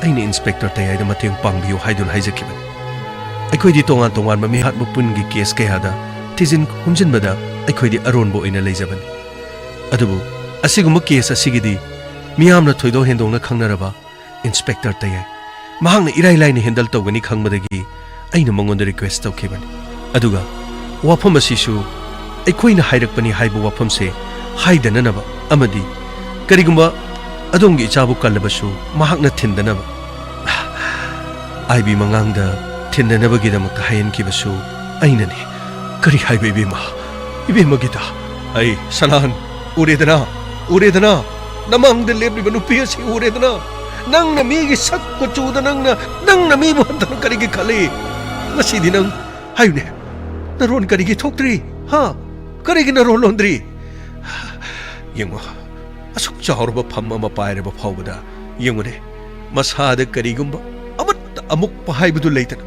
ꯑꯩꯅ ꯏꯟꯁꯄꯦꯛꯇꯔ ꯇꯌꯥꯏꯗ ꯃꯇꯦꯡ ꯄꯥꯡꯕꯤꯌꯨ ꯍꯥꯏꯗꯨꯅ ꯍꯥꯏꯖꯈꯤꯕꯅꯤ꯫ ꯑꯩꯈꯣꯏꯗꯤ ꯇꯣꯉꯥꯟ ꯇꯣꯉꯥꯟꯕ ꯃꯤꯍꯥꯠ ꯃꯄꯨꯟꯒꯤ ꯀꯦꯁ ꯀꯌꯥꯗ ꯊꯤꯖꯤꯟ ꯍꯨꯝꯖꯤꯟꯕꯗ ꯑꯩꯈꯣꯏꯗꯤ ꯑꯔꯣꯟꯕ ꯑꯣꯏꯅ ꯂꯩꯖꯕꯅꯤ꯫ ꯑꯗꯨꯕꯨ ꯑꯁꯤꯒꯨꯝꯕ ꯀꯦꯁ ꯑꯁꯤꯒꯤꯗꯤ ꯃꯤꯌꯥꯝꯅ ꯊꯣꯏꯗꯣꯛ ꯍꯦꯟꯗꯣꯛꯅ ꯈꯪꯅꯔꯕ ꯏꯟꯁꯄꯦꯛꯇꯔ ꯇꯌꯥꯏ, ꯃꯍꯥꯛꯅ ꯏꯔꯥꯏ ꯂꯥꯏꯅ ꯍꯦꯟꯗꯜ ꯇꯧꯒꯅꯤ ꯈꯪꯕꯗꯒꯤ ꯑꯩꯅ ꯃꯉꯣꯟꯗ ꯔꯤꯀ꯭ꯋꯦꯁ ꯇꯧꯈꯤꯕꯅꯤ꯫ ꯑꯗꯨꯒ ꯋꯥꯐꯝ ꯑꯁꯤꯁꯨ ꯑꯩꯈꯣꯏꯅ ꯍꯥꯏꯔꯛꯄꯅꯤ ꯍꯥꯏꯕ ꯋꯥꯐꯝꯁꯦ ꯍꯥꯏꯗꯅꯅꯕ ꯑꯃꯗꯤ ꯀꯔꯤꯒꯨꯝꯕ ꯑꯗꯣꯝꯒꯤ ꯏꯆꯥꯕꯨ ꯀꯜꯂꯕꯁꯨ ꯃꯍꯥꯛꯅ ꯊꯤꯟꯗꯅꯕ, ꯑꯥꯏ ꯕꯤ ꯃꯉꯥꯡꯗ ꯊꯤꯟꯗꯅꯕꯒꯤꯗꯃꯛꯇ ꯍꯥꯏꯍꯟꯈꯤꯕꯁꯨ ꯑꯩꯅꯅꯤ꯫ ꯀꯔꯤ ꯍꯥꯏꯕ ꯏꯕꯦꯝꯃ? ꯏꯕꯦꯝꯃ ꯒꯤꯇꯥ, ꯑꯩ ꯁꯅꯥꯍꯟ, ꯎꯔꯦꯗꯅ? ꯎꯔꯦꯗꯅ? ꯅꯃꯥꯡꯗ ꯂꯦꯞꯂꯤꯕ ꯅꯨꯄꯤ ꯑꯁꯤ ꯎꯔꯦꯗꯅ? ꯅꯪꯅ ꯃꯤꯒꯤ ꯁꯛ ꯀꯨꯆꯨꯗ ꯅꯪꯅ, ꯅꯪꯅ ꯃꯤꯕꯨ ꯍꯟꯊꯅ ꯀꯔꯤꯒꯤ ꯈꯜꯂꯤ? ꯉꯁꯤꯗꯤ ꯅꯪ ꯍꯥꯏꯌꯨꯅꯦ, ꯅꯔꯣꯟ ꯀꯔꯤꯒꯤ ꯊꯣꯛꯇ꯭ꯔꯤ? ꯍꯥ? ꯀꯔꯤꯒꯤ ꯅꯔꯣꯟ ꯂꯣꯟꯗ꯭ꯔꯤ? ꯌꯦꯡꯉꯣ, ꯑꯁꯨꯛ ꯆꯥꯎꯔꯕ ꯐꯝ ꯑꯃ ꯄꯥꯏꯔꯕ ꯐꯥꯎꯕꯗ ꯌꯦꯡꯉꯨꯅꯦ, ꯃꯁꯥꯗ ꯀꯔꯤꯒꯨꯝꯕ ꯑꯃꯠꯇ ꯑꯃꯨꯛꯄ ꯍꯥꯏꯕꯗꯨ ꯂꯩꯇꯅ,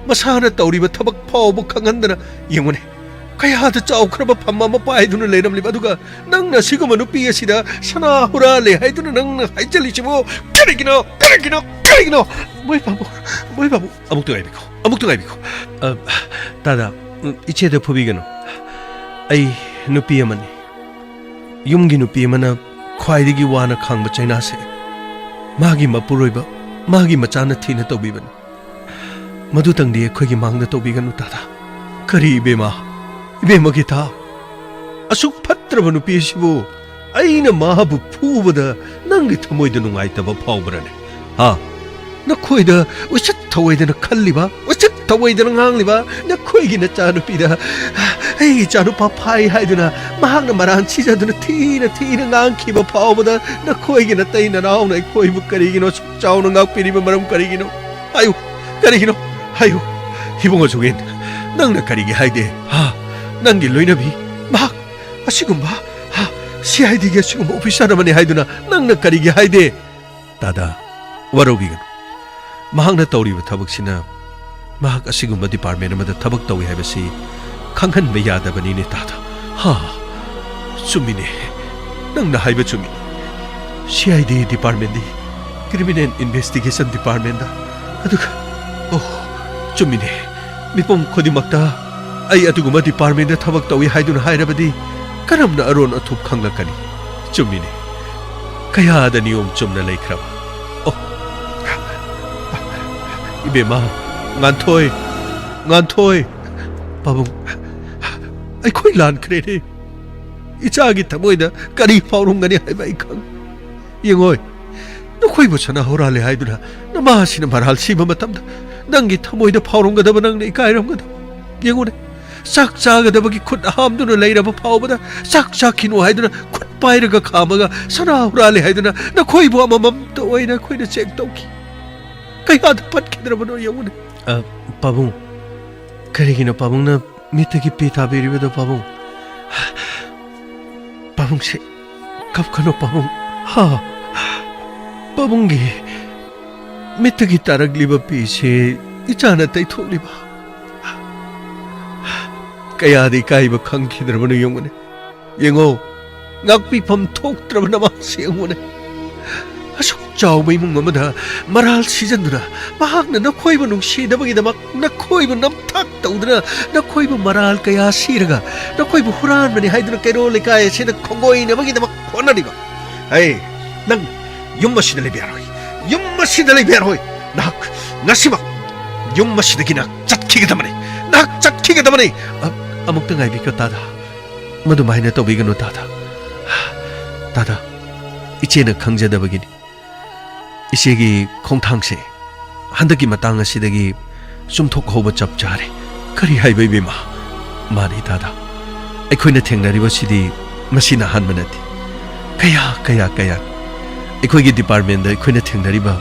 ꯃꯁꯥꯅ ꯇꯧꯔꯤꯕ ꯊꯕꯛ ꯐꯥꯎꯕ ꯈꯪꯍꯟꯗꯅ ꯌꯦꯡꯉꯨꯅꯦ, ꯀꯌꯥꯗ ꯆꯥꯎꯈ꯭ꯔꯕ ꯐꯝ ꯑꯃ ꯄꯥꯏꯗꯨꯅ ꯂꯩꯔꯝꯂꯤꯕ, ꯑꯗꯨꯒ ꯅꯪꯅ ꯑꯁꯤꯒꯨꯝꯕ ꯅꯨꯄꯤ ꯑꯁꯤꯗ ꯁꯅꯥ ꯍꯨꯔꯥꯜꯂꯦ ꯍꯥꯏꯗꯨꯅ ꯅꯪꯅ ꯍꯥꯏꯖꯜꯂꯤꯁꯤꯕꯨ ꯀꯔꯤꯒꯤꯅꯣ? ꯀꯔꯤꯒꯤꯅꯣ? ꯀꯔꯤꯒꯤꯅꯣ? ꯃꯣꯏ ꯕꯥꯕꯨ, ꯃꯣꯏ ꯕꯥꯕꯨ, ꯑꯃꯨꯛꯇ ꯉꯥꯏꯕꯤꯈꯣ, ꯑꯃꯨꯛꯇ ꯉꯥꯏꯕꯤꯈꯣ꯫ ꯑ, ꯇꯥꯗ, ꯎꯝ, ꯏꯆꯦꯗ ꯐꯨꯕꯤꯒꯅꯨ꯫ ꯑꯩ ꯅꯨꯄꯤ ꯑꯃꯅꯤ꯫ ꯌꯨꯝꯒꯤ ꯅꯨꯄꯤ ꯑꯃꯅ ꯈ꯭ꯋꯥꯏꯗꯒꯤ ꯋꯥꯅ ꯈꯥꯡꯕ ꯆꯩꯅꯥꯁꯦ ꯃꯥꯒꯤ ꯃꯄꯨꯔꯣꯏꯕ, ꯃꯥꯒꯤ ꯃꯆꯥꯅ ꯊꯤꯅ ꯇꯧꯕꯤꯕꯅꯤ꯫ ꯃꯗꯨꯇꯪꯗꯤ ꯑꯩꯈꯣꯏꯒꯤ ꯃꯥꯡꯗ ꯇꯧꯕꯤꯒꯅꯨ, ꯇꯥꯗꯥ꯫ ꯀꯔꯤ ꯏꯕꯦꯝꯃ, ꯏꯕꯦꯝꯃ ꯒꯤꯇꯥ, ꯑꯁꯨꯛ ꯐꯠꯇ꯭ꯔꯕ ꯅꯨꯄꯤ ꯑꯁꯤꯕꯨ ꯑꯩꯅ ꯃꯥꯕꯨ ꯐꯨꯕꯗ ꯅꯪꯒꯤ ꯊꯃꯣꯏꯗ ꯅꯨꯡꯉꯥꯏꯇꯕ ꯐꯥꯎꯕ꯭ꯔꯅꯦ? ꯍꯥ? ꯅꯈꯣꯏꯗ ꯎꯁꯤꯠ ꯊꯑꯣꯏꯗꯅ ꯈꯜꯂꯤꯕ, ꯎꯁꯤꯠ ꯊꯑꯣꯏꯗꯅ ꯉꯥꯡꯂꯤꯕ ꯅꯈꯣꯏꯒꯤ ꯅꯆꯥꯅꯨꯄꯤꯗ, "ꯑꯩ ꯏꯆꯥꯅꯨꯄꯥ ꯐꯥꯏ" ꯍꯥꯏꯗꯨꯅ ꯃꯍꯥꯛꯅ ꯃꯔꯥꯟ ꯁꯤꯖꯗꯨꯅ ꯊꯤꯅ ꯊꯤꯅ ꯉꯥꯡꯈꯤꯕ ꯐꯥꯎꯕꯗ ꯅꯈꯣꯏꯒꯤ ꯅꯇꯩ ꯅꯅꯥꯎꯅ ꯑꯩꯈꯣꯏꯕꯨ ꯀꯔꯤꯒꯤꯅꯣ ꯑꯁꯨꯛ ꯆꯥꯎꯅ ꯉꯥꯛꯄꯤꯔꯤꯕ ꯃꯔꯝ ꯀꯔꯤꯒꯤꯅꯣ? ꯍꯥꯏꯌꯨ, ꯀꯔꯤꯒꯤꯅꯣ? ꯍꯥꯏꯌꯨ꯫ ꯏꯕꯨꯡꯉꯣ ꯖꯨꯒꯦꯟ, ꯅꯪꯅ ꯀꯔꯤꯒꯤ ꯍꯥꯏꯗꯦ? ꯍꯥ? ꯅꯪꯒꯤ ꯂꯣꯏꯅꯕꯤ, ꯃꯍꯥꯛ ꯑꯁꯤꯒꯨꯝꯕ, ꯍꯥ? ꯁꯤ ꯑꯥꯏ ꯗꯤꯒꯤ ꯑꯁꯤꯒꯨꯝꯕ ꯑꯣꯐꯤꯁꯥꯔ ꯑꯃꯅꯤ ꯍꯥꯏꯗꯨꯅ ꯅꯪꯅ ꯀꯔꯤꯒꯤ ꯍꯥꯏꯗꯦ? ꯇꯥꯗꯥ, ꯋꯥꯔꯧꯕꯤꯒꯅꯨ꯫ ꯃꯍꯥꯛꯅ ꯇꯧꯔꯤꯕ ꯊꯕꯛꯁꯤꯅ ꯃꯍꯥꯛ ꯑꯁꯤꯒꯨꯝꯕ ꯗꯤꯄꯥꯔꯠꯃꯦꯟ ꯑꯃꯗ ꯊꯕꯛ ꯇꯧꯏ ꯍꯥꯏꯕꯁꯤ ꯈꯪꯍꯟꯕ ꯌꯥꯗꯕꯅꯤꯅꯦ, ꯇꯥꯗꯥ꯫ ꯍꯥ, ꯆꯨꯝꯃꯤꯅꯦ꯫ ꯅꯪꯅ ꯍꯥꯏꯕ ꯆꯨꯝꯃꯤ꯫ C I D ꯗꯤꯄꯥꯔꯠꯃꯦꯟꯗꯤ criminal investigation ꯗꯤꯄꯥꯔꯠꯃꯦꯟꯗ, ꯑꯗꯨꯒ, ꯑꯣ, ꯆꯨꯝꯃꯤꯅꯦ꯫ ꯃꯤꯄꯨꯝ ꯈꯨꯗꯤꯡꯃꯛꯇ ꯑꯩ ꯑꯗꯨꯒꯨꯝꯕ ꯗꯤꯄꯥꯔꯠꯃꯦꯟꯗ ꯊꯕꯛ ꯇꯧꯏ ꯍꯥꯏꯗꯨꯅ ꯍꯥꯏꯔꯕꯗꯤ ꯀꯔꯝꯅ ꯑꯔꯣꯟ ꯑꯊꯨꯞ ꯈꯪꯂꯛꯀꯅꯤ? ꯆꯨꯝꯃꯤꯅꯦ꯫ ꯀꯌꯥꯗ ꯅꯤꯌꯣꯝ ꯆꯨꯝꯅ ꯂꯩꯈ꯭ꯔꯕ꯫ ꯑꯣ, ꯏꯕꯦꯝꯃ, ꯉꯥꯟꯊꯣꯏ, ꯉꯥꯟꯊꯣꯏ, ꯄꯥꯕꯨꯡ, ꯑꯩꯈꯣꯏ ꯂꯥꯟꯈ꯭ꯔꯦꯅꯦ꯫ ꯏꯆꯥꯒꯤ ꯊꯃꯣꯏꯗ ꯀꯔꯤ ꯐꯥꯎꯔꯝꯒꯅꯤ ꯍꯥꯏꯕ ꯑꯩ ꯈꯪ-, ꯌꯦꯡꯉꯣꯏ, ꯅꯈꯣꯏꯕꯨ ꯁꯅꯥ ꯍꯨꯔꯥꯜꯂꯦ ꯍꯥꯏꯗꯨꯅ ꯅꯃꯥꯁꯤꯅ ꯃꯔꯥꯜ ꯁꯤꯕ ꯃꯇꯝꯗ ꯅꯪꯒꯤ ꯊꯃꯣꯏꯗ ꯐꯥꯎꯔꯝꯒꯗꯕ, ꯅꯪꯅ ꯏꯀꯥꯏꯔꯝꯒꯗꯕ꯫ ꯌꯦꯡꯉꯨꯅꯦ, ꯆꯥꯛ ꯆꯥꯒꯗꯕꯒꯤ ꯈꯨꯠ ꯍꯥꯝꯗꯨꯅ ꯂꯩꯔꯕ ꯐꯥꯎꯕꯗ ꯆꯥꯛ ꯆꯥꯈꯤꯅꯨ ꯍꯥꯏꯗꯨꯅ ꯈꯨꯠ ꯄꯥꯏꯔꯒ ꯈꯥꯝꯃꯒ ꯁꯅꯥ ꯍꯨꯔꯥꯜꯂꯦ ꯍꯥꯏꯗꯨꯅ ꯅꯈꯣꯏꯕꯨ ꯑꯃꯃꯝꯇ ꯑꯣꯏꯅ ꯑꯩꯈꯣꯏꯅ ꯆꯦꯛ ꯇꯧꯈꯤ꯫ ꯀꯌꯥꯗ ꯄꯠꯈꯤꯗ꯭ꯔꯕꯅꯣ ꯌꯦꯡꯉꯨꯅꯦ꯫ ꯑ, ꯄꯥꯕꯨꯡ, ꯀꯔꯤꯒꯤꯅꯣ ꯄꯥꯕꯨꯡꯅ ꯃꯤꯠꯇꯒꯤ ꯄꯤ ꯇꯥꯕꯤꯔꯤꯕꯗꯣ, ꯄꯥꯕꯨꯡ? ꯄꯥꯕꯨꯡꯁꯦ ꯀꯞꯀꯅꯨ, ꯄꯥꯕꯨꯡ꯫ ꯍꯥ? ꯄꯥꯕꯨꯡꯒꯤ ꯃꯤꯠꯇꯒꯤ ꯇꯥꯔꯛꯂꯤꯕ ꯄꯤꯁꯦ ꯏꯆꯥꯅ ꯇꯩꯊꯣꯛꯂꯤꯕ꯫ ꯀꯌꯥꯗ ꯏꯀꯥꯏꯕ ꯈꯪꯈꯤꯗ꯭ꯔꯕꯅꯣ ꯌꯦꯡꯉꯨꯅꯦ꯫ ꯌꯦꯡꯉꯣ, ꯉꯥꯛꯄꯤꯐꯝ ꯊꯣꯛꯇ꯭ꯔꯕ ꯅꯃꯥꯁꯦ ꯌꯦꯡꯉꯨꯅꯦ꯫ ꯑꯁꯨꯛ ꯆꯥꯎꯕ ꯏꯃꯨꯡ ꯑꯃꯗ ꯃꯔꯥꯜ ꯁꯤꯖꯤꯟꯗꯨꯅ, ꯃꯍꯥꯛꯅ ꯅꯈꯣꯏꯕꯨ ꯅꯨꯡꯁꯤꯅꯕꯒꯤꯗꯃꯛ ꯅꯈꯣꯏꯕꯨ ꯅꯝꯊꯥꯛ ꯇꯧꯗꯨꯅ, ꯅꯈꯣꯏꯕꯨ ꯃꯔꯥꯜ ꯀꯌꯥ ꯁꯤꯔꯒ, ꯅꯈꯣꯏꯕꯨ ꯍꯨꯔꯥꯟꯕꯅꯤ ꯍꯥꯏꯗꯨꯅ ꯀꯩꯔꯣꯜ ꯂꯩꯀꯥꯏ ꯑꯁꯤꯗ ꯈꯣꯡꯒꯣꯏꯅꯕꯒꯤꯗꯃꯛ ꯍꯣꯠꯅꯔꯤꯕ꯫ ꯑꯩ, ꯅꯪ ꯌꯨꯝ ꯑꯁꯤꯗ ꯂꯩꯕ ꯌꯥꯔꯣꯏ꯫ ꯌꯨꯝ ꯑꯁꯤꯗ ꯂꯩꯕ ꯌꯥꯔꯣꯏ꯫ ꯅꯍꯥꯛ ꯉꯁꯤꯃꯛ ꯌꯨꯝ ꯑꯁꯤꯗꯒꯤ ꯅꯍꯥꯛ ꯆꯠꯈꯤꯒꯗꯕꯅꯤ꯫ ꯅꯍꯥꯛ ꯆꯠꯈꯤꯒꯗꯕꯅꯤ꯫ ꯑ-, ꯑꯃꯨꯛꯇ ꯉꯥꯏꯕꯤꯈꯣ, ꯇꯥꯗ꯫ ꯃꯗꯨꯃꯥꯏꯅ ꯇꯧꯕꯤꯒꯅꯨ, ꯇꯥꯗ꯫ ꯇꯥꯗ, ꯏꯆꯦꯅ ꯈꯪꯖꯗꯕꯒꯤꯅꯤ꯫ ꯏꯆꯦꯒꯤ ꯈꯣꯡꯊꯥꯡꯁꯦ ꯍꯟꯗꯛꯀꯤ ꯃꯇꯥꯡ ꯑꯁꯤꯗꯒꯤ ꯆꯨꯝꯊꯣꯛꯍꯧꯕ ꯆꯞ ꯆꯥꯔꯦ꯫ ꯀꯔꯤ ꯍꯥꯏꯕ, ꯏꯕꯦꯝꯃ? ꯃꯥꯅꯤ, ꯇꯥꯗ꯫ ꯑꯩꯈꯣꯏꯅ ꯊꯦꯡꯅꯔꯤꯕꯁꯤꯗꯤ ꯃꯁꯤꯅ ꯑꯍꯥꯟꯕ ꯅꯠꯇꯦ꯫ ꯀꯌꯥ, ꯀꯌꯥ, ꯀꯌꯥ꯫ ꯑꯩꯈꯣꯏꯒꯤ ꯗꯤꯄꯥꯔꯠꯃꯦꯟꯗ ꯑꯩꯈꯣꯏꯅ ꯊꯦꯡꯅꯔꯤꯕ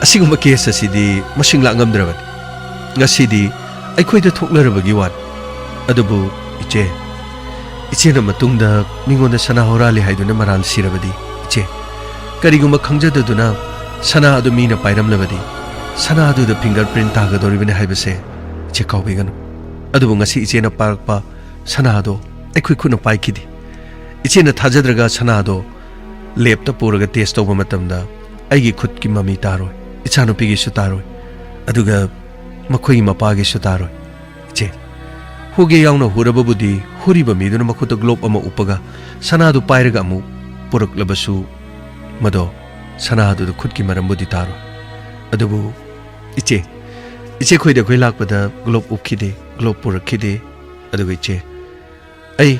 ꯑꯁꯤꯒꯨꯝꯕ ꯀꯦꯁ ꯑꯁꯤꯗꯤ ꯃꯁꯤꯡ ꯂꯥꯛ ꯉꯝꯗ꯭ꯔꯕꯅꯤ꯫ ꯉꯁꯤꯗꯤ ꯑꯩꯈꯣꯏꯗ ꯊꯣꯛꯅꯔꯕꯒꯤ ꯋꯥꯅꯤ꯫ ꯑꯗꯨꯕꯨ ꯏꯆꯦ, ꯏꯆꯦꯅ ꯃꯇꯨꯡꯗ ꯃꯤꯉꯣꯟꯗ ꯁꯅꯥ ꯍꯨꯔꯥꯜꯂꯤ ꯍꯥꯏꯗꯨꯅ ꯃꯔꯥꯜ ꯁꯤꯔꯕꯗꯤ, ꯏꯆꯦ, ꯀꯔꯤꯒꯨꯝꯕ ꯈꯪꯖꯗꯗꯨꯅ ꯁꯅꯥ ꯑꯗꯨ ꯃꯤꯅ ꯄꯥꯏꯔꯝꯂꯕꯗꯤ, ꯁꯅꯥ ꯑꯗꯨꯗ ꯐꯤꯡꯒꯔ ꯄ꯭ꯔꯤꯟꯠ ꯇꯥꯒꯗꯧꯔꯤꯕꯅꯤ ꯍꯥꯏꯕꯁꯦ ꯏꯆꯦ ꯀꯥꯎꯕꯤꯒꯅꯨ꯫ ꯑꯗꯨꯕꯨ ꯉꯁꯤ ꯏꯆꯦꯅ ꯄꯥꯔꯛꯄ ꯁꯅꯥ ꯑꯗꯣ ꯑꯩꯈꯣꯏ ꯈꯨꯠꯅ ꯄꯥꯏꯈꯤꯗꯦ꯫ ꯏꯆꯦꯅ ꯊꯥꯖꯗ꯭ꯔꯒ ꯁꯅꯥ ꯑꯗꯣ ꯂꯦꯞꯇ ꯄꯨꯔꯒ ꯇꯦꯁ ꯇꯧꯕ ꯃꯇꯝꯗ ꯑꯩꯒꯤ ꯈꯨꯠꯀꯤ ꯃꯃꯤ ꯇꯥꯔꯣꯏ, ꯏꯆꯥꯅꯨꯄꯤꯒꯤꯁꯨ ꯇꯥꯔꯣꯏ, ꯑꯗꯨꯒ ꯃꯈꯣꯏꯒꯤ ꯃꯄꯥꯒꯤꯁꯨ ꯇꯥꯔꯣꯏ꯫ ꯏꯆꯦ, ꯍꯨꯒꯦ ꯌꯥꯎꯅ ꯍꯨꯔꯕꯕꯨꯗꯤ ꯍꯨꯔꯤꯕ ꯃꯤꯗꯨꯅ ꯃꯈꯨꯠꯇ ꯒ꯭ꯂꯣꯕ ꯑꯃ ꯎꯞꯄꯒ ꯁꯅꯥꯗꯨ ꯄꯥꯏꯔꯒ ꯑꯃꯨꯛ ꯄꯨꯔꯛꯂꯕꯁꯨ ꯃꯗꯣ ꯁꯅꯥꯗꯨꯗ ꯈꯨꯠꯀꯤ ꯃꯔꯝꯕꯨꯗꯤ ꯇꯥꯔꯣꯏ꯫ ꯑꯗꯨꯕꯨ ꯏꯆꯦ, ꯏꯆꯦ ꯈꯣꯏꯗ ꯑꯩꯈꯣꯏ ꯂꯥꯛꯄꯗ ꯒ꯭ꯂꯣꯕ ꯎꯞꯈꯤꯗꯦ, ꯒ꯭ꯂꯣꯕ ꯄꯨꯔꯛꯈꯤꯗꯦ꯫ ꯑꯗꯨꯒ ꯏꯆꯦ, ꯑꯩ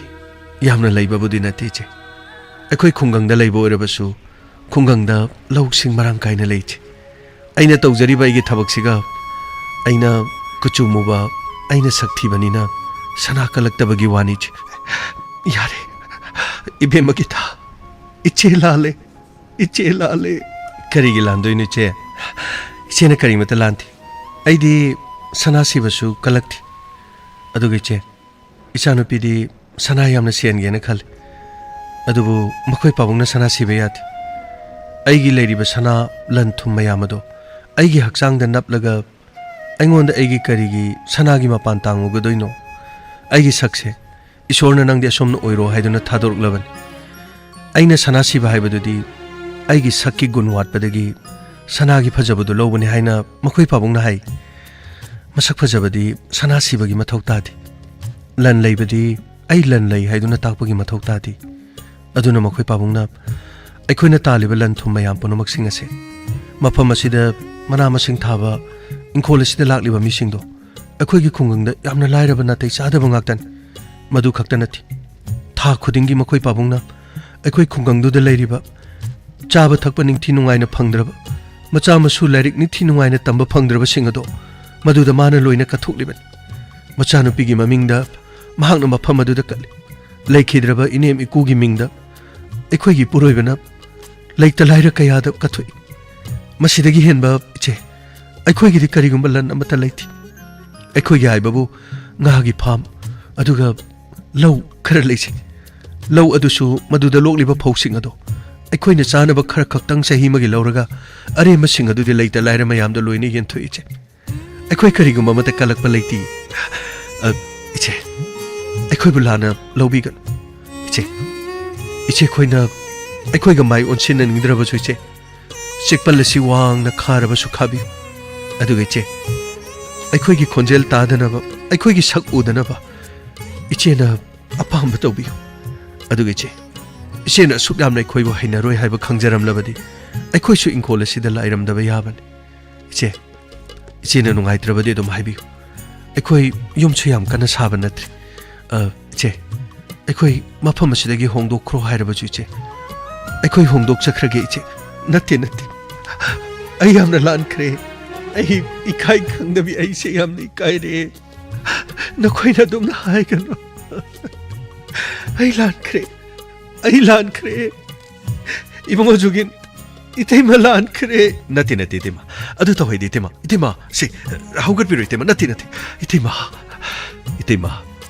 ꯌꯥꯝꯅ ꯂꯩꯕꯕꯨꯗꯤ ꯅꯠꯇꯦ ꯏꯆꯦ꯫ ꯑꯩꯈꯣꯏ ꯈꯨꯡꯒꯪꯗ ꯂꯩꯕ ꯑꯣꯏꯔꯕꯁꯨ ꯈꯨꯡꯒꯪꯗ ꯂꯧꯁꯤꯡ ꯃꯔꯥꯡ ꯀꯥꯏꯅ ꯂꯩ ꯏꯆꯦ꯫ ꯑꯩꯅ ꯇꯧꯖꯔꯤꯕ ꯑꯩꯒꯤ ꯊꯕꯛꯁꯤꯒ ꯑꯩꯅ ꯀꯨꯆꯨ ꯃꯨꯕ, ꯑꯩꯅ ꯁꯛ ꯊꯤꯕꯅꯤꯅ ꯁꯅꯥ ꯀꯜꯂꯛꯇꯕꯒꯤ ꯋꯥꯅꯤ ꯏꯆꯦ꯫ ꯌꯥꯔꯦ, ꯏꯕꯦꯝꯃ ꯒꯤꯇꯥ, ꯏꯆꯦ ꯂꯥꯜꯂꯦ, ꯏꯆꯦ ꯂꯥꯜꯂꯦ꯫ ꯀꯔꯤꯒꯤ ꯂꯥꯟꯗꯣꯏꯅꯣ ꯏꯆꯦ? ꯏꯆꯦꯅ ꯀꯔꯤꯃꯠꯇ ꯂꯥꯟꯗꯦ꯫ ꯑꯩꯗꯤ ꯁꯅꯥ ꯁꯤꯕꯁꯨ ꯀꯜꯂꯛꯇꯦ꯫ ꯑꯗꯨꯒ ꯏꯆꯦ, ꯏꯆꯥꯅꯨꯄꯤꯗꯤ ꯁꯅꯥ ꯌꯥꯝꯅ ꯁꯦꯟꯒꯦꯅ ꯈꯜꯂꯤ꯫ ꯑꯗꯨꯕꯨ ꯃꯈꯣꯏ ꯄꯥꯕꯨꯡꯅ ꯁꯅꯥ ꯁꯤꯕ ꯌꯥꯗꯦ꯫ ꯑꯩꯒꯤ ꯂꯩꯔꯤꯕ ꯁꯅꯥ ꯂꯟ ꯊꯨꯝ ꯃꯌꯥꯝ ꯑꯗꯣ ꯑꯩꯒꯤ ꯍꯛꯆꯥꯡꯗ ꯅꯞꯂꯒ ꯑꯩꯉꯣꯟꯗ ꯑꯩꯒꯤ ꯀꯔꯤꯒꯤ ꯁꯅꯥꯒꯤ ꯃꯄꯥꯟ ꯇꯥꯡꯉꯨꯒꯗꯣꯏꯅꯣ? ꯑꯩꯒꯤ ꯁꯛꯁꯦ ꯏꯁꯣꯔꯅ "ꯅꯪꯗꯤ ꯑꯁꯣꯝꯅ ꯑꯣꯏꯔꯣ" ꯍꯥꯏꯗꯨꯅ ꯊꯥꯗꯣꯔꯛꯂꯕꯅꯤ꯫ ꯑꯩꯅ ꯁꯅꯥ ꯁꯤꯕ ꯍꯥꯏꯕꯗꯨꯗꯤ ꯑꯩꯒꯤ ꯁꯛꯀꯤ ꯒꯨꯟ ꯋꯥꯠꯄꯗꯒꯤ ꯁꯅꯥꯒꯤ ꯐꯖꯕꯗꯨ ꯂꯧꯕꯅꯤ ꯍꯥꯏꯅ ꯃꯈꯣꯏ ꯄꯥꯕꯨꯡꯅ ꯍꯥꯏ꯫ ꯃꯁꯛ ꯐꯖꯕꯗꯤ ꯁꯅꯥ ꯁꯤꯕꯒꯤ ꯃꯊꯧ ꯇꯥꯗꯦ꯫ ꯂꯟ ꯂꯩꯕꯗꯤ ꯑꯩ ꯂꯟ ꯂꯩ ꯍꯥꯏꯗꯨꯅ ꯇꯥꯛꯄꯒꯤ ꯃꯊꯧ ꯇꯥꯗꯦ꯫ ꯑꯗꯨꯅ ꯃꯈꯣꯏ ꯄꯥꯕꯨꯡꯅ ꯑꯩꯈꯣꯏꯅ ꯇꯥꯜꯂꯤꯕ ꯂꯟ ꯊꯨꯝ ꯃꯌꯥꯝ ꯄꯨꯝꯅꯃꯛꯁꯤꯡ ꯑꯁꯦ ꯃꯐꯝ ꯑꯁꯤꯗ ꯃꯅꯥ ꯃꯁꯤꯡ ꯊꯥꯕ, ꯏꯪꯈꯣꯜ ꯑꯁꯤꯗ ꯂꯥꯛꯂꯤꯕ ꯃꯤꯁꯤꯡꯗꯣ ꯑꯩꯈꯣꯏꯒꯤ ꯈꯨꯡꯒꯪꯗ ꯌꯥꯝꯅ ꯂꯥꯏꯔꯕ ꯅꯥꯇꯩ ꯆꯥꯗꯕ ꯉꯥꯛꯇꯅꯤ꯫ ꯃꯗꯨ ꯈꯛꯇ ꯅꯠꯇꯦ, ꯊꯥ ꯈꯨꯗꯤꯡꯒꯤ ꯃꯈꯣꯏ ꯄꯥꯕꯨꯡꯅ ꯑꯩꯈꯣꯏ ꯈꯨꯡꯒꯪꯗꯨꯗ ꯂꯩꯔꯤꯕ ꯆꯥꯕ ꯊꯛꯄ ꯅꯤꯡꯊꯤ ꯅꯨꯡꯉꯥꯏꯅ ꯐꯪꯗ꯭ꯔꯕ, ꯃꯆꯥ ꯃꯁꯨ ꯂꯥꯏꯔꯤꯛ ꯅꯤꯡꯊꯤ ꯅꯨꯡꯉꯥꯏꯅ ꯇꯝꯕ ꯐꯪꯗ꯭ꯔꯕꯁꯤꯡ ꯑꯗꯣ ꯃꯗꯨꯗ ꯃꯥꯅ ꯂꯣꯏꯅ ꯀꯠꯊꯣꯛꯂꯤꯕꯅꯤ꯫ ꯃꯆꯥꯅꯨꯄꯤꯒꯤ ꯃꯃꯤꯡꯗ ꯃꯍꯥꯛꯅ ꯃꯐꯝ ꯑꯗꯨꯗ ꯀꯠꯂꯤ꯫ ꯂꯩꯈꯤꯗ꯭ꯔꯕ ꯏꯅꯦꯝ ꯏꯀꯨꯒꯤ ꯃꯤꯡꯗ ꯑꯩꯈꯣꯏꯒꯤ ꯏꯄꯨꯔꯣꯏꯕꯅ ꯂꯩꯇ ꯂꯥꯏꯔ ꯀꯌꯥꯗ ꯀꯠꯊꯣꯛꯏ꯫ ꯃꯁꯤꯗꯒꯤ ꯍꯦꯟꯕ, ꯏꯆꯦ, ꯑꯩꯈꯣꯏꯒꯤꯗꯤ ꯀꯔꯤꯒꯨꯝꯕ ꯂꯟ ꯑꯃꯠꯇ ꯂꯩꯇꯦ꯫ ꯑꯩꯈꯣꯏꯒꯤ ꯍꯥꯏꯕꯕꯨ ꯉꯥꯒꯤ ꯐꯥꯝ, ꯑꯗꯨꯒ ꯂꯧ ꯈꯔ ꯂꯩꯖꯩ꯫ ꯂꯧ ꯑꯗꯨꯁꯨ ꯃꯗꯨꯗ ꯂꯣꯛꯂꯤꯕ ꯐꯧꯁꯤꯡ ꯑꯗꯣ ꯑꯩꯈꯣꯏꯅ ꯆꯥꯅꯕ ꯈꯔ ꯈꯛꯇꯪ ꯆꯍꯤ ꯑꯃꯒꯤ ꯂꯧꯔꯒ ꯑꯔꯦꯝꯕꯁꯤꯡ ꯑꯗꯨꯗꯤ ꯂꯩꯇ ꯂꯥꯏꯔ ꯃꯌꯥꯝꯗ ꯂꯣꯏꯅ ꯌꯦꯟꯊꯣꯛꯏ, ꯏꯆꯦ꯫ ꯑꯩꯈꯣꯏ ꯀꯔꯤꯒꯨꯝꯕ ꯑꯃꯠꯇ ꯀꯜꯂꯛꯄ ꯂꯩꯇꯦ꯫ ꯑ, ꯏꯆꯦ, ꯑꯩꯈꯣꯏꯕꯨ ꯂꯥꯟꯅ ꯂꯧꯕꯤꯒꯅꯨ꯫ ꯏꯆꯦ, ꯏꯆꯦ, ꯑꯩꯈꯣꯏꯅ, ꯑꯩꯈꯣꯏꯒ ꯃꯥꯏ ꯑꯣꯟꯁꯤꯟꯅꯅꯤꯡꯗ꯭ꯔꯕꯁꯨ, ꯏꯆꯦ, ꯆꯦꯛꯄꯜ ꯑꯁꯤ ꯋꯥꯡꯅ ꯈꯥꯔꯕꯁꯨ ꯈꯥꯕꯤꯌꯨ꯫ ꯑꯗꯨꯒ ꯏꯆꯦ, ꯑꯩꯈꯣꯏꯒꯤ ꯈꯣꯟꯖꯦꯜ ꯇꯥꯗꯅꯕ, ꯑꯩꯈꯣꯏꯒꯤ ꯁꯛ ꯎꯗꯅꯕ ꯏꯆꯦꯅ ꯑꯄꯥꯝꯕ ꯇꯧꯕꯤꯌꯨ꯫ ꯑꯗꯨꯒ ꯏꯆꯦ, ꯏꯆꯦꯅ ꯑꯁꯨꯛ ꯌꯥꯝꯅ ꯑꯩꯈꯣꯏꯕꯨ ꯍꯩꯅꯔꯣꯏ ꯍꯥꯏꯕ ꯈꯪꯖꯔꯝꯂꯕꯗꯤ ꯑꯩꯈꯣꯏꯁꯨ ꯏꯪꯈꯣꯜ ꯑꯁꯤꯗ ꯂꯥꯏꯔꯝꯗꯕ ꯌꯥꯕꯅꯤ꯫ ꯏꯆꯦ, ꯏꯆꯦꯅ ꯅꯨꯡꯉꯥꯏꯇ꯭ꯔꯕꯗꯤ ꯑꯗꯨꯝ ꯍꯥꯏꯕꯤꯌꯨ꯫ ꯑꯩꯈꯣꯏ ꯌꯨꯝꯁꯨ ꯌꯥꯝ ꯀꯟꯅ ꯁꯥꯕ ꯅꯠꯇ꯭ꯔꯤ꯫ ꯑ, ꯏꯆꯦ, ꯑꯩꯈꯣꯏ ꯃꯐꯝ ꯑꯁꯤꯗꯒꯤ ꯍꯣꯡꯗꯣꯛꯈ꯭ꯔꯣ ꯍꯥꯏꯔꯕꯁꯨ, ꯏꯆꯦ, ꯑꯩꯈꯣꯏ ꯍꯣꯡꯗꯣꯛꯆꯈ꯭ꯔꯒꯦ, ꯏꯆꯦ꯫ ꯅꯠꯇꯦ, ꯅꯠꯇꯦ꯫ ꯑꯩ ꯌꯥꯝꯅ ꯂꯥꯟꯈ꯭ꯔꯦ꯫ ꯑꯩ ꯏꯀꯥꯏ ꯈꯪꯗꯕꯤ, ꯑꯩꯁꯦ ꯌꯥꯝꯅ ꯏꯀꯥꯏꯔꯦ꯫ ꯅꯈꯣꯏꯅ ꯑꯗꯨꯝꯅ ꯍꯥꯏꯒꯅꯨ꯫ ꯑꯩ ꯂꯥꯟꯈ꯭ꯔꯦ꯫ ꯑꯩ ꯂꯥꯟꯈ꯭ꯔꯦ꯫ ꯏꯕꯨꯡꯉꯣ ꯖꯨꯒꯤꯟ, ꯏꯇꯩꯃ ꯂꯥꯟꯈ꯭ꯔꯦ꯫ ꯅꯠꯇꯦ, ꯅꯠꯇꯦ, ꯏꯇꯩꯃ꯫ ꯑꯗꯨ ꯇꯧꯍꯩꯗꯦ, ꯏꯇꯩꯃ꯫ ꯏꯇꯩꯃ, ꯁꯤ, ꯍꯧꯒꯠꯄꯤꯔꯣ, ꯏꯇꯩꯃ꯫ ꯅꯠꯇꯦ, ꯅꯠꯇꯦ꯫ ꯏꯇꯩꯃ, ꯏꯇꯩꯃ,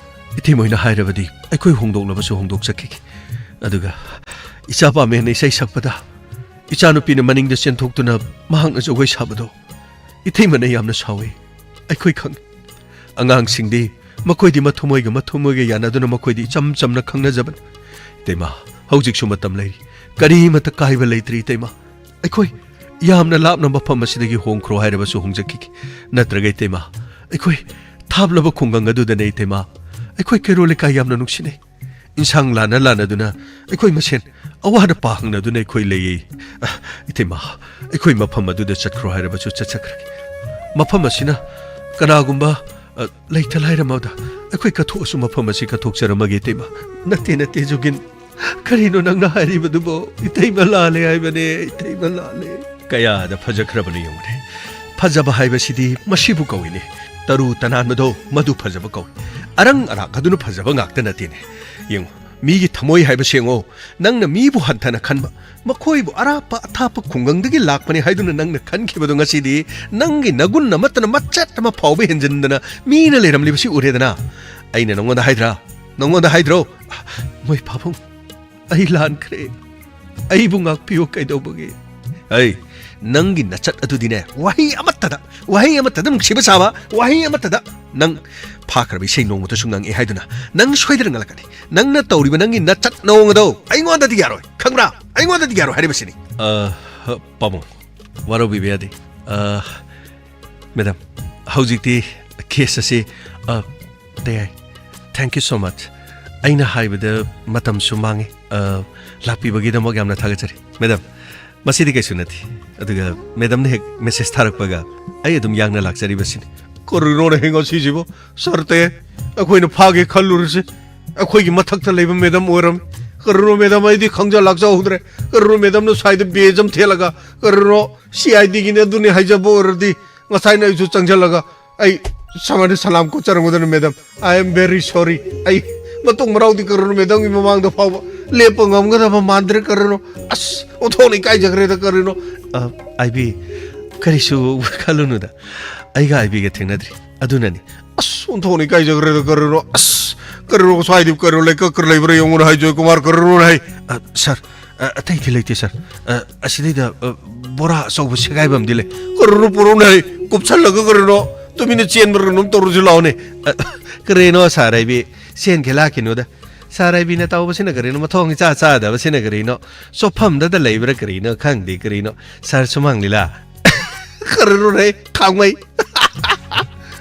ꯏꯇꯩꯃ ꯍꯣꯏꯅ ꯍꯥꯏꯔꯕꯗꯤ ꯑꯩꯈꯣꯏ ꯍꯣꯡꯗꯣꯛꯅꯕꯁꯨ ꯍꯣꯡꯗꯣꯛꯆꯈꯤꯒꯦ꯫ ꯑꯗꯨꯒ ꯏꯆꯥ ꯄꯥꯝꯃꯦꯅ ꯏꯁꯩ ꯁꯛꯄꯗ ꯏꯆꯥꯅꯨꯄꯤꯅ ꯃꯅꯤꯡꯗ ꯆꯦꯟꯊꯣꯛꯇꯨꯅ ꯃꯍꯥꯛꯅ ꯖꯒꯣꯏ ꯁꯥꯕꯗꯣ ꯏꯇꯩꯃꯅ ꯌꯥꯝꯅ ꯁꯥꯎꯏ꯫ ꯑꯩꯈꯣꯏ ꯈꯪꯏ꯫ ꯑꯉꯥꯡꯁꯤꯡꯗꯤ ꯃꯈꯣꯏꯗꯤ ꯃꯊꯃꯣꯏꯒ ꯃꯊꯃꯣꯏꯒ ꯌꯥꯅꯗꯨꯅ ꯃꯈꯣꯏꯗꯤ ꯏꯆꯝ ꯆꯝꯅ ꯈꯪꯅꯖꯕꯅꯤ꯫ ꯏꯇꯩꯃ, ꯍꯧꯖꯤꯛꯁꯨ ꯃꯇꯝ ꯂꯩꯔꯤ꯫ ꯀꯔꯤꯃꯠꯇ ꯀꯥꯏꯕ ꯂꯩꯇ꯭ꯔꯤ, ꯏꯇꯩꯃ꯫ ꯑꯩꯈꯣꯏ ꯌꯥꯝꯅ ꯂꯥꯞꯅ ꯃꯐꯝ ꯑꯁꯤꯗꯒꯤ ꯍꯣꯡꯈ꯭ꯔꯣ ꯍꯥꯏꯔꯕꯁꯨ ꯍꯣꯡꯖꯈꯤꯒꯦ꯫ ꯅꯠꯇ꯭ꯔꯒ, ꯏꯇꯩꯃ, ꯑꯩꯈꯣꯏ ꯊꯥꯞꯂꯕ ꯈꯨꯡꯒꯪ ꯑꯗꯨꯗꯅꯦ, ꯏꯇꯩꯃ, ꯑꯩꯈꯣꯏ ꯀꯩꯔꯣꯜ ꯂꯩꯀꯥꯏ ꯌꯥꯝꯅ ꯅꯨꯡꯁꯤꯅꯩ꯫ ꯏꯟꯁꯥꯡ ꯂꯥꯟꯅ ꯂꯥꯟꯅꯗꯨꯅ ꯑꯩꯈꯣꯏ ꯃꯁꯦꯟ ꯑꯋꯥꯗ ꯄꯥ ꯍꯪꯅꯗꯨꯅ ꯑꯩꯈꯣꯏ ꯂꯩꯌꯦ꯫ ꯑ, ꯏꯇꯩꯃ, ꯑꯩꯈꯣꯏ ꯃꯐꯝ ꯑꯗꯨꯗ ꯆꯠꯈ꯭ꯔꯣ ꯍꯥꯏꯔꯕꯁꯨ ꯆꯠꯆꯈ꯭ꯔꯒꯦ꯫ ꯃꯐꯝ ꯑꯁꯤꯅ ꯀꯅꯥꯒꯨꯝꯕ, ꯑ, ꯂꯩꯇ ꯂꯥꯏꯔ ꯑꯃꯗ ꯑꯩꯈꯣꯏ ꯀꯠꯊꯣꯛꯑꯁꯨ ꯃꯐꯝ ꯑꯁꯤ ꯀꯠꯊꯣꯛꯆꯔꯝꯃꯒꯦ, ꯏꯇꯩꯃ꯫ ꯅꯠꯇꯦ, ꯅꯠꯇꯦ, ꯖꯨꯒꯤꯟ꯫ ꯀꯔꯤꯅꯣ ꯅꯪꯅ ꯍꯥꯏꯔꯤꯕꯗꯨꯕꯣ? ꯏꯇꯩꯃ ꯂꯥꯜꯂꯦ ꯍꯥꯏꯕꯅꯦ, ꯏꯇꯩꯃ ꯂꯥꯜꯂꯦ꯫ ꯀꯌꯥꯗ ꯐꯖꯈ꯭ꯔꯕꯅꯣ ꯌꯦꯡꯉꯨꯅꯦ꯫ ꯐꯖꯕ ꯍꯥꯏꯕꯁꯤꯗꯤ ꯃꯁꯤꯕꯨ ꯀꯧꯏꯅꯦ꯫ ꯇꯔꯨ ꯇꯅꯥꯟꯕꯗꯣ ꯃꯗꯨ ꯐꯖꯕ ꯀꯧꯏ꯫ ꯑꯔꯪ ꯑꯔꯥꯛ ꯑꯗꯨꯅ ꯐꯖꯕ ꯉꯥꯛꯇ ꯅꯠꯇꯦꯅꯦ꯫ ꯌꯦꯡꯉꯨ, ꯃꯤꯒꯤ ꯊꯃꯣꯏ ꯍꯥꯏꯕꯁꯦ ꯌꯦꯡꯉꯣ, ꯅꯪꯅ ꯃꯤꯕꯨ ꯍꯟꯊꯅ ꯈꯟꯕ, ꯃꯈꯣꯏꯕꯨ ꯑꯔꯥꯞꯄ ꯑꯊꯥꯞꯄ ꯈꯨꯡꯒꯪꯗꯒꯤ ꯂꯥꯛꯄꯅꯤ ꯍꯥꯏꯗꯨꯅ ꯅꯪꯅ ꯈꯟꯈꯤꯕꯗꯣ ꯉꯁꯤꯗꯤ ꯅꯪꯒꯤ ꯅꯒꯨꯟ ꯑꯃꯠꯇꯅ ꯃꯆꯦꯠ ꯑꯃ ꯐꯥꯎꯕ ꯍꯦꯟꯖꯤꯟꯗꯅ ꯃꯤꯅ ꯂꯩꯔꯝꯂꯤꯕꯁꯤ ꯎꯔꯦꯗꯅ꯫ ꯑꯩꯅ ꯅꯉꯣꯟꯗ ꯍꯥꯏꯗ꯭ꯔꯥ? ꯅꯉꯣꯟꯗ ꯍꯥꯏꯗ꯭ꯔꯣ? ꯃꯣꯏ ꯄꯥꯕꯨꯡ, ꯑꯩ ꯂꯥꯟꯈ꯭ꯔꯦ꯫ ꯑꯩꯕꯨ ꯉꯥꯛꯄꯤꯌꯨ, ꯀꯩꯗꯧꯕꯒꯤ? ꯑꯩ, ꯅꯪꯒꯤ ꯅꯆꯠ ꯑꯗꯨꯗꯤꯅꯦ, ꯋꯥꯍꯩ ꯑꯃꯠꯇꯗ, ꯋꯥꯍꯩ ꯑꯃꯠꯇꯗ ꯅꯨꯡꯁꯤꯕ ꯁꯥꯕ, ꯋꯥꯍꯩ ꯑꯃꯠꯇꯗ ꯅꯪ ꯐꯥꯈ꯭ꯔꯕ ꯏꯁꯩ ꯅꯣꯡꯃꯇꯁꯨ ꯉꯪꯉꯦ ꯍꯥꯏꯗꯨꯅ ꯅꯪ ꯁꯣꯏꯗꯅ ꯉꯜꯂꯛꯀꯅꯤ꯫ ꯅꯪꯅ ꯇꯧꯔꯤꯕ ꯅꯪꯒꯤ ꯅꯆꯠ ꯅꯑꯣꯡ ꯑꯗꯣ ꯑꯩꯉꯣꯟꯗꯗꯤ ꯌꯥꯔꯣꯏ, ꯈꯪꯕ꯭ꯔꯥ? ꯑꯩꯉꯣꯟꯗꯗꯤ ꯌꯥꯔꯣꯏ ꯍꯥꯏꯔꯤꯕꯁꯤꯅꯤ꯫ ꯑ, ꯄꯥꯕꯨꯡ, ꯋꯥꯔꯧꯕꯤꯕ ꯌꯥꯗꯦ꯫ ꯑ, ꯃꯦꯗꯥꯝ, ꯍꯧꯖꯤꯛꯇꯤ ꯀꯦꯁ ꯑꯁꯤ, ꯑ, ꯇꯌꯥꯏ꯫ Thank you so much꯫ ꯑꯩꯅ ꯍꯥꯏꯕꯗ ꯃꯇꯝꯁꯨ ꯃꯥꯡꯉꯦ꯫ ꯑ, ꯂꯥꯛꯄꯤꯕꯒꯤꯗꯃꯛ ꯌꯥꯝꯅ ꯊꯥꯒꯠꯆꯔꯤ꯫ ꯃꯦꯗꯥꯝ, ꯃꯁꯤꯗꯤ ꯀꯩꯁꯨ ꯅꯠꯇꯦ꯫ ꯑꯗꯨꯒ ꯃꯦꯗꯥꯝꯅ ꯍꯦꯛ ꯃꯦꯁꯦꯖ ꯊꯥꯔꯛꯄꯒ ꯑꯩ ꯑꯗꯨꯝ ꯌꯥꯡꯅ ꯂꯥꯛꯆꯔꯤꯕꯁꯤꯅꯤ꯫ ꯀꯔꯤꯅꯣꯅꯦ ꯉꯁꯤꯁꯤꯕꯨ? ꯁꯥꯔ ꯇꯌꯥꯏ, ꯑꯩꯈꯣꯏꯅ ꯐꯥꯒꯦ ꯈꯜꯂꯨꯔꯤꯁꯦ ꯑꯩꯈꯣꯏꯒꯤ ꯃꯊꯛꯇ ꯂꯩꯕ ꯃꯦꯗꯥꯝ ꯑꯣꯏꯔꯝꯃꯤ꯫ ꯀꯔꯤꯅꯣ ꯃꯦꯗꯥꯝ, ꯑꯩꯗꯤ ꯈꯪꯖ ꯂꯥꯛꯆꯍꯧꯗ꯭ꯔꯦ꯫ ꯀꯔꯤꯅꯣ ꯃꯦꯗꯥꯝꯅ ꯁ꯭ꯋꯥꯏꯗ ꯕꯦꯖ ꯑꯃ ꯊꯦꯠꯂꯒ, ꯀꯔꯤꯅꯣ ꯁꯤ ꯑꯥꯏ ꯗꯤꯒꯤꯅꯦ ꯑꯗꯨꯅꯦ ꯍꯥꯏꯖꯕ ꯑꯣꯏꯔꯗꯤ ꯉꯁꯥꯏꯅ ꯑꯩꯁꯨ ꯆꯪꯁꯤꯜꯂꯒ ꯑꯩ ꯁꯃꯥꯏꯅ ꯁꯂꯥꯝ ꯀꯣꯠꯆꯔꯝꯒꯗꯕꯅꯤ madam. I am very sorry꯫ ꯑꯩ ꯃꯇꯨꯡ ꯃꯅꯥꯎꯗꯤ ꯀꯔꯤꯅꯣ ꯃꯦꯗꯥꯝꯒꯤ ꯃꯃꯥꯡꯗ ꯐꯥꯎꯕ ꯂꯦꯞꯄ ꯉꯝꯒꯗꯕ ꯃꯥꯟꯗ꯭ꯔꯦ ꯀꯔꯤꯅꯣ꯫ ꯑꯁ, ꯑꯣꯟꯊꯣꯛꯅ ꯏꯀꯥꯏꯖꯈ꯭ꯔꯦꯗ ꯀꯔꯤꯅꯣ꯫ ꯑ, ꯑꯥꯏꯕꯤ, ꯀꯔꯤꯁꯨ ꯈꯜꯂꯨꯅꯨꯗ꯫ ꯑꯩꯒ ꯑꯥꯏꯕꯤꯒ ꯊꯦꯡꯅꯗ꯭ꯔꯤ꯫ ꯑꯗꯨꯅꯅꯤ꯫ ꯑꯁ, ꯑꯣꯟꯊꯣꯛꯅ ꯏꯀꯥꯏꯖꯈ꯭ꯔꯦꯗ ꯀꯔꯤꯅꯣ꯫ ꯑꯁ, ꯀꯔꯤꯅꯣ ꯁ꯭ꯋꯥꯏꯗꯤ ꯀꯔꯤꯅꯣ ꯂꯩꯀꯛ ꯀꯔꯤ ꯂꯩꯕ꯭ꯔꯥ ꯌꯦꯡꯉꯨꯅ ꯍꯥꯏ ꯖꯣꯏꯀꯨꯃꯥꯔ ꯀꯔꯤꯅꯣꯅ ꯍꯥꯏ꯫ ꯑ, ꯁꯥꯔ, ꯑ, ꯑꯇꯩꯗꯤ ꯂꯩꯇꯦ ꯁꯥꯔ꯫ ꯑ, ꯑꯁꯤꯗꯩꯗ, ꯑ, ꯕꯣꯔꯥ ꯑꯆꯧꯕ ꯁꯦꯒꯥꯏꯕ ꯑꯃꯗꯤ ꯂꯩ꯫ ꯀꯔꯤꯅꯣ ꯄꯨꯔꯛꯎꯅ ꯍꯥꯏ꯫ ꯀꯨꯞꯁꯜꯂꯒ ꯀꯔꯤꯅꯣ ꯇꯨꯃꯤꯟꯅ ꯆꯦꯟꯕ꯭ꯔꯥ ꯀꯩꯅꯣꯝ ꯇꯧꯔꯁꯤ ꯂꯥꯛꯑꯣꯅꯦ꯫ ꯑ, ꯀꯔꯤꯅꯣ ꯁꯥꯔ ꯑꯩꯕꯤ ꯆꯦꯟꯒꯦ ꯂꯥꯛꯈꯤꯅꯣꯗ꯫ ꯁꯥꯔ ꯑꯥꯏꯕꯤꯅ ꯇꯧꯕꯁꯤꯅ ꯀꯔꯤꯅꯣ? ꯃꯊꯣꯡ ꯏꯆꯥ ꯆꯥꯗꯕꯁꯤꯅ ꯀꯔꯤꯅꯣ? ꯆꯣꯞꯐꯝꯗꯗ ꯂꯩꯕ꯭ꯔꯥ ꯀꯔꯤꯅꯣ? ꯈꯪꯗꯦ ꯀꯔꯤꯅꯣ꯫ ꯁꯥꯔ ꯁꯨꯃꯥꯡ ꯂꯤꯂꯥ꯫ ꯀꯔꯤꯅꯣꯅꯦ? ꯈꯥꯡꯃꯩ꯫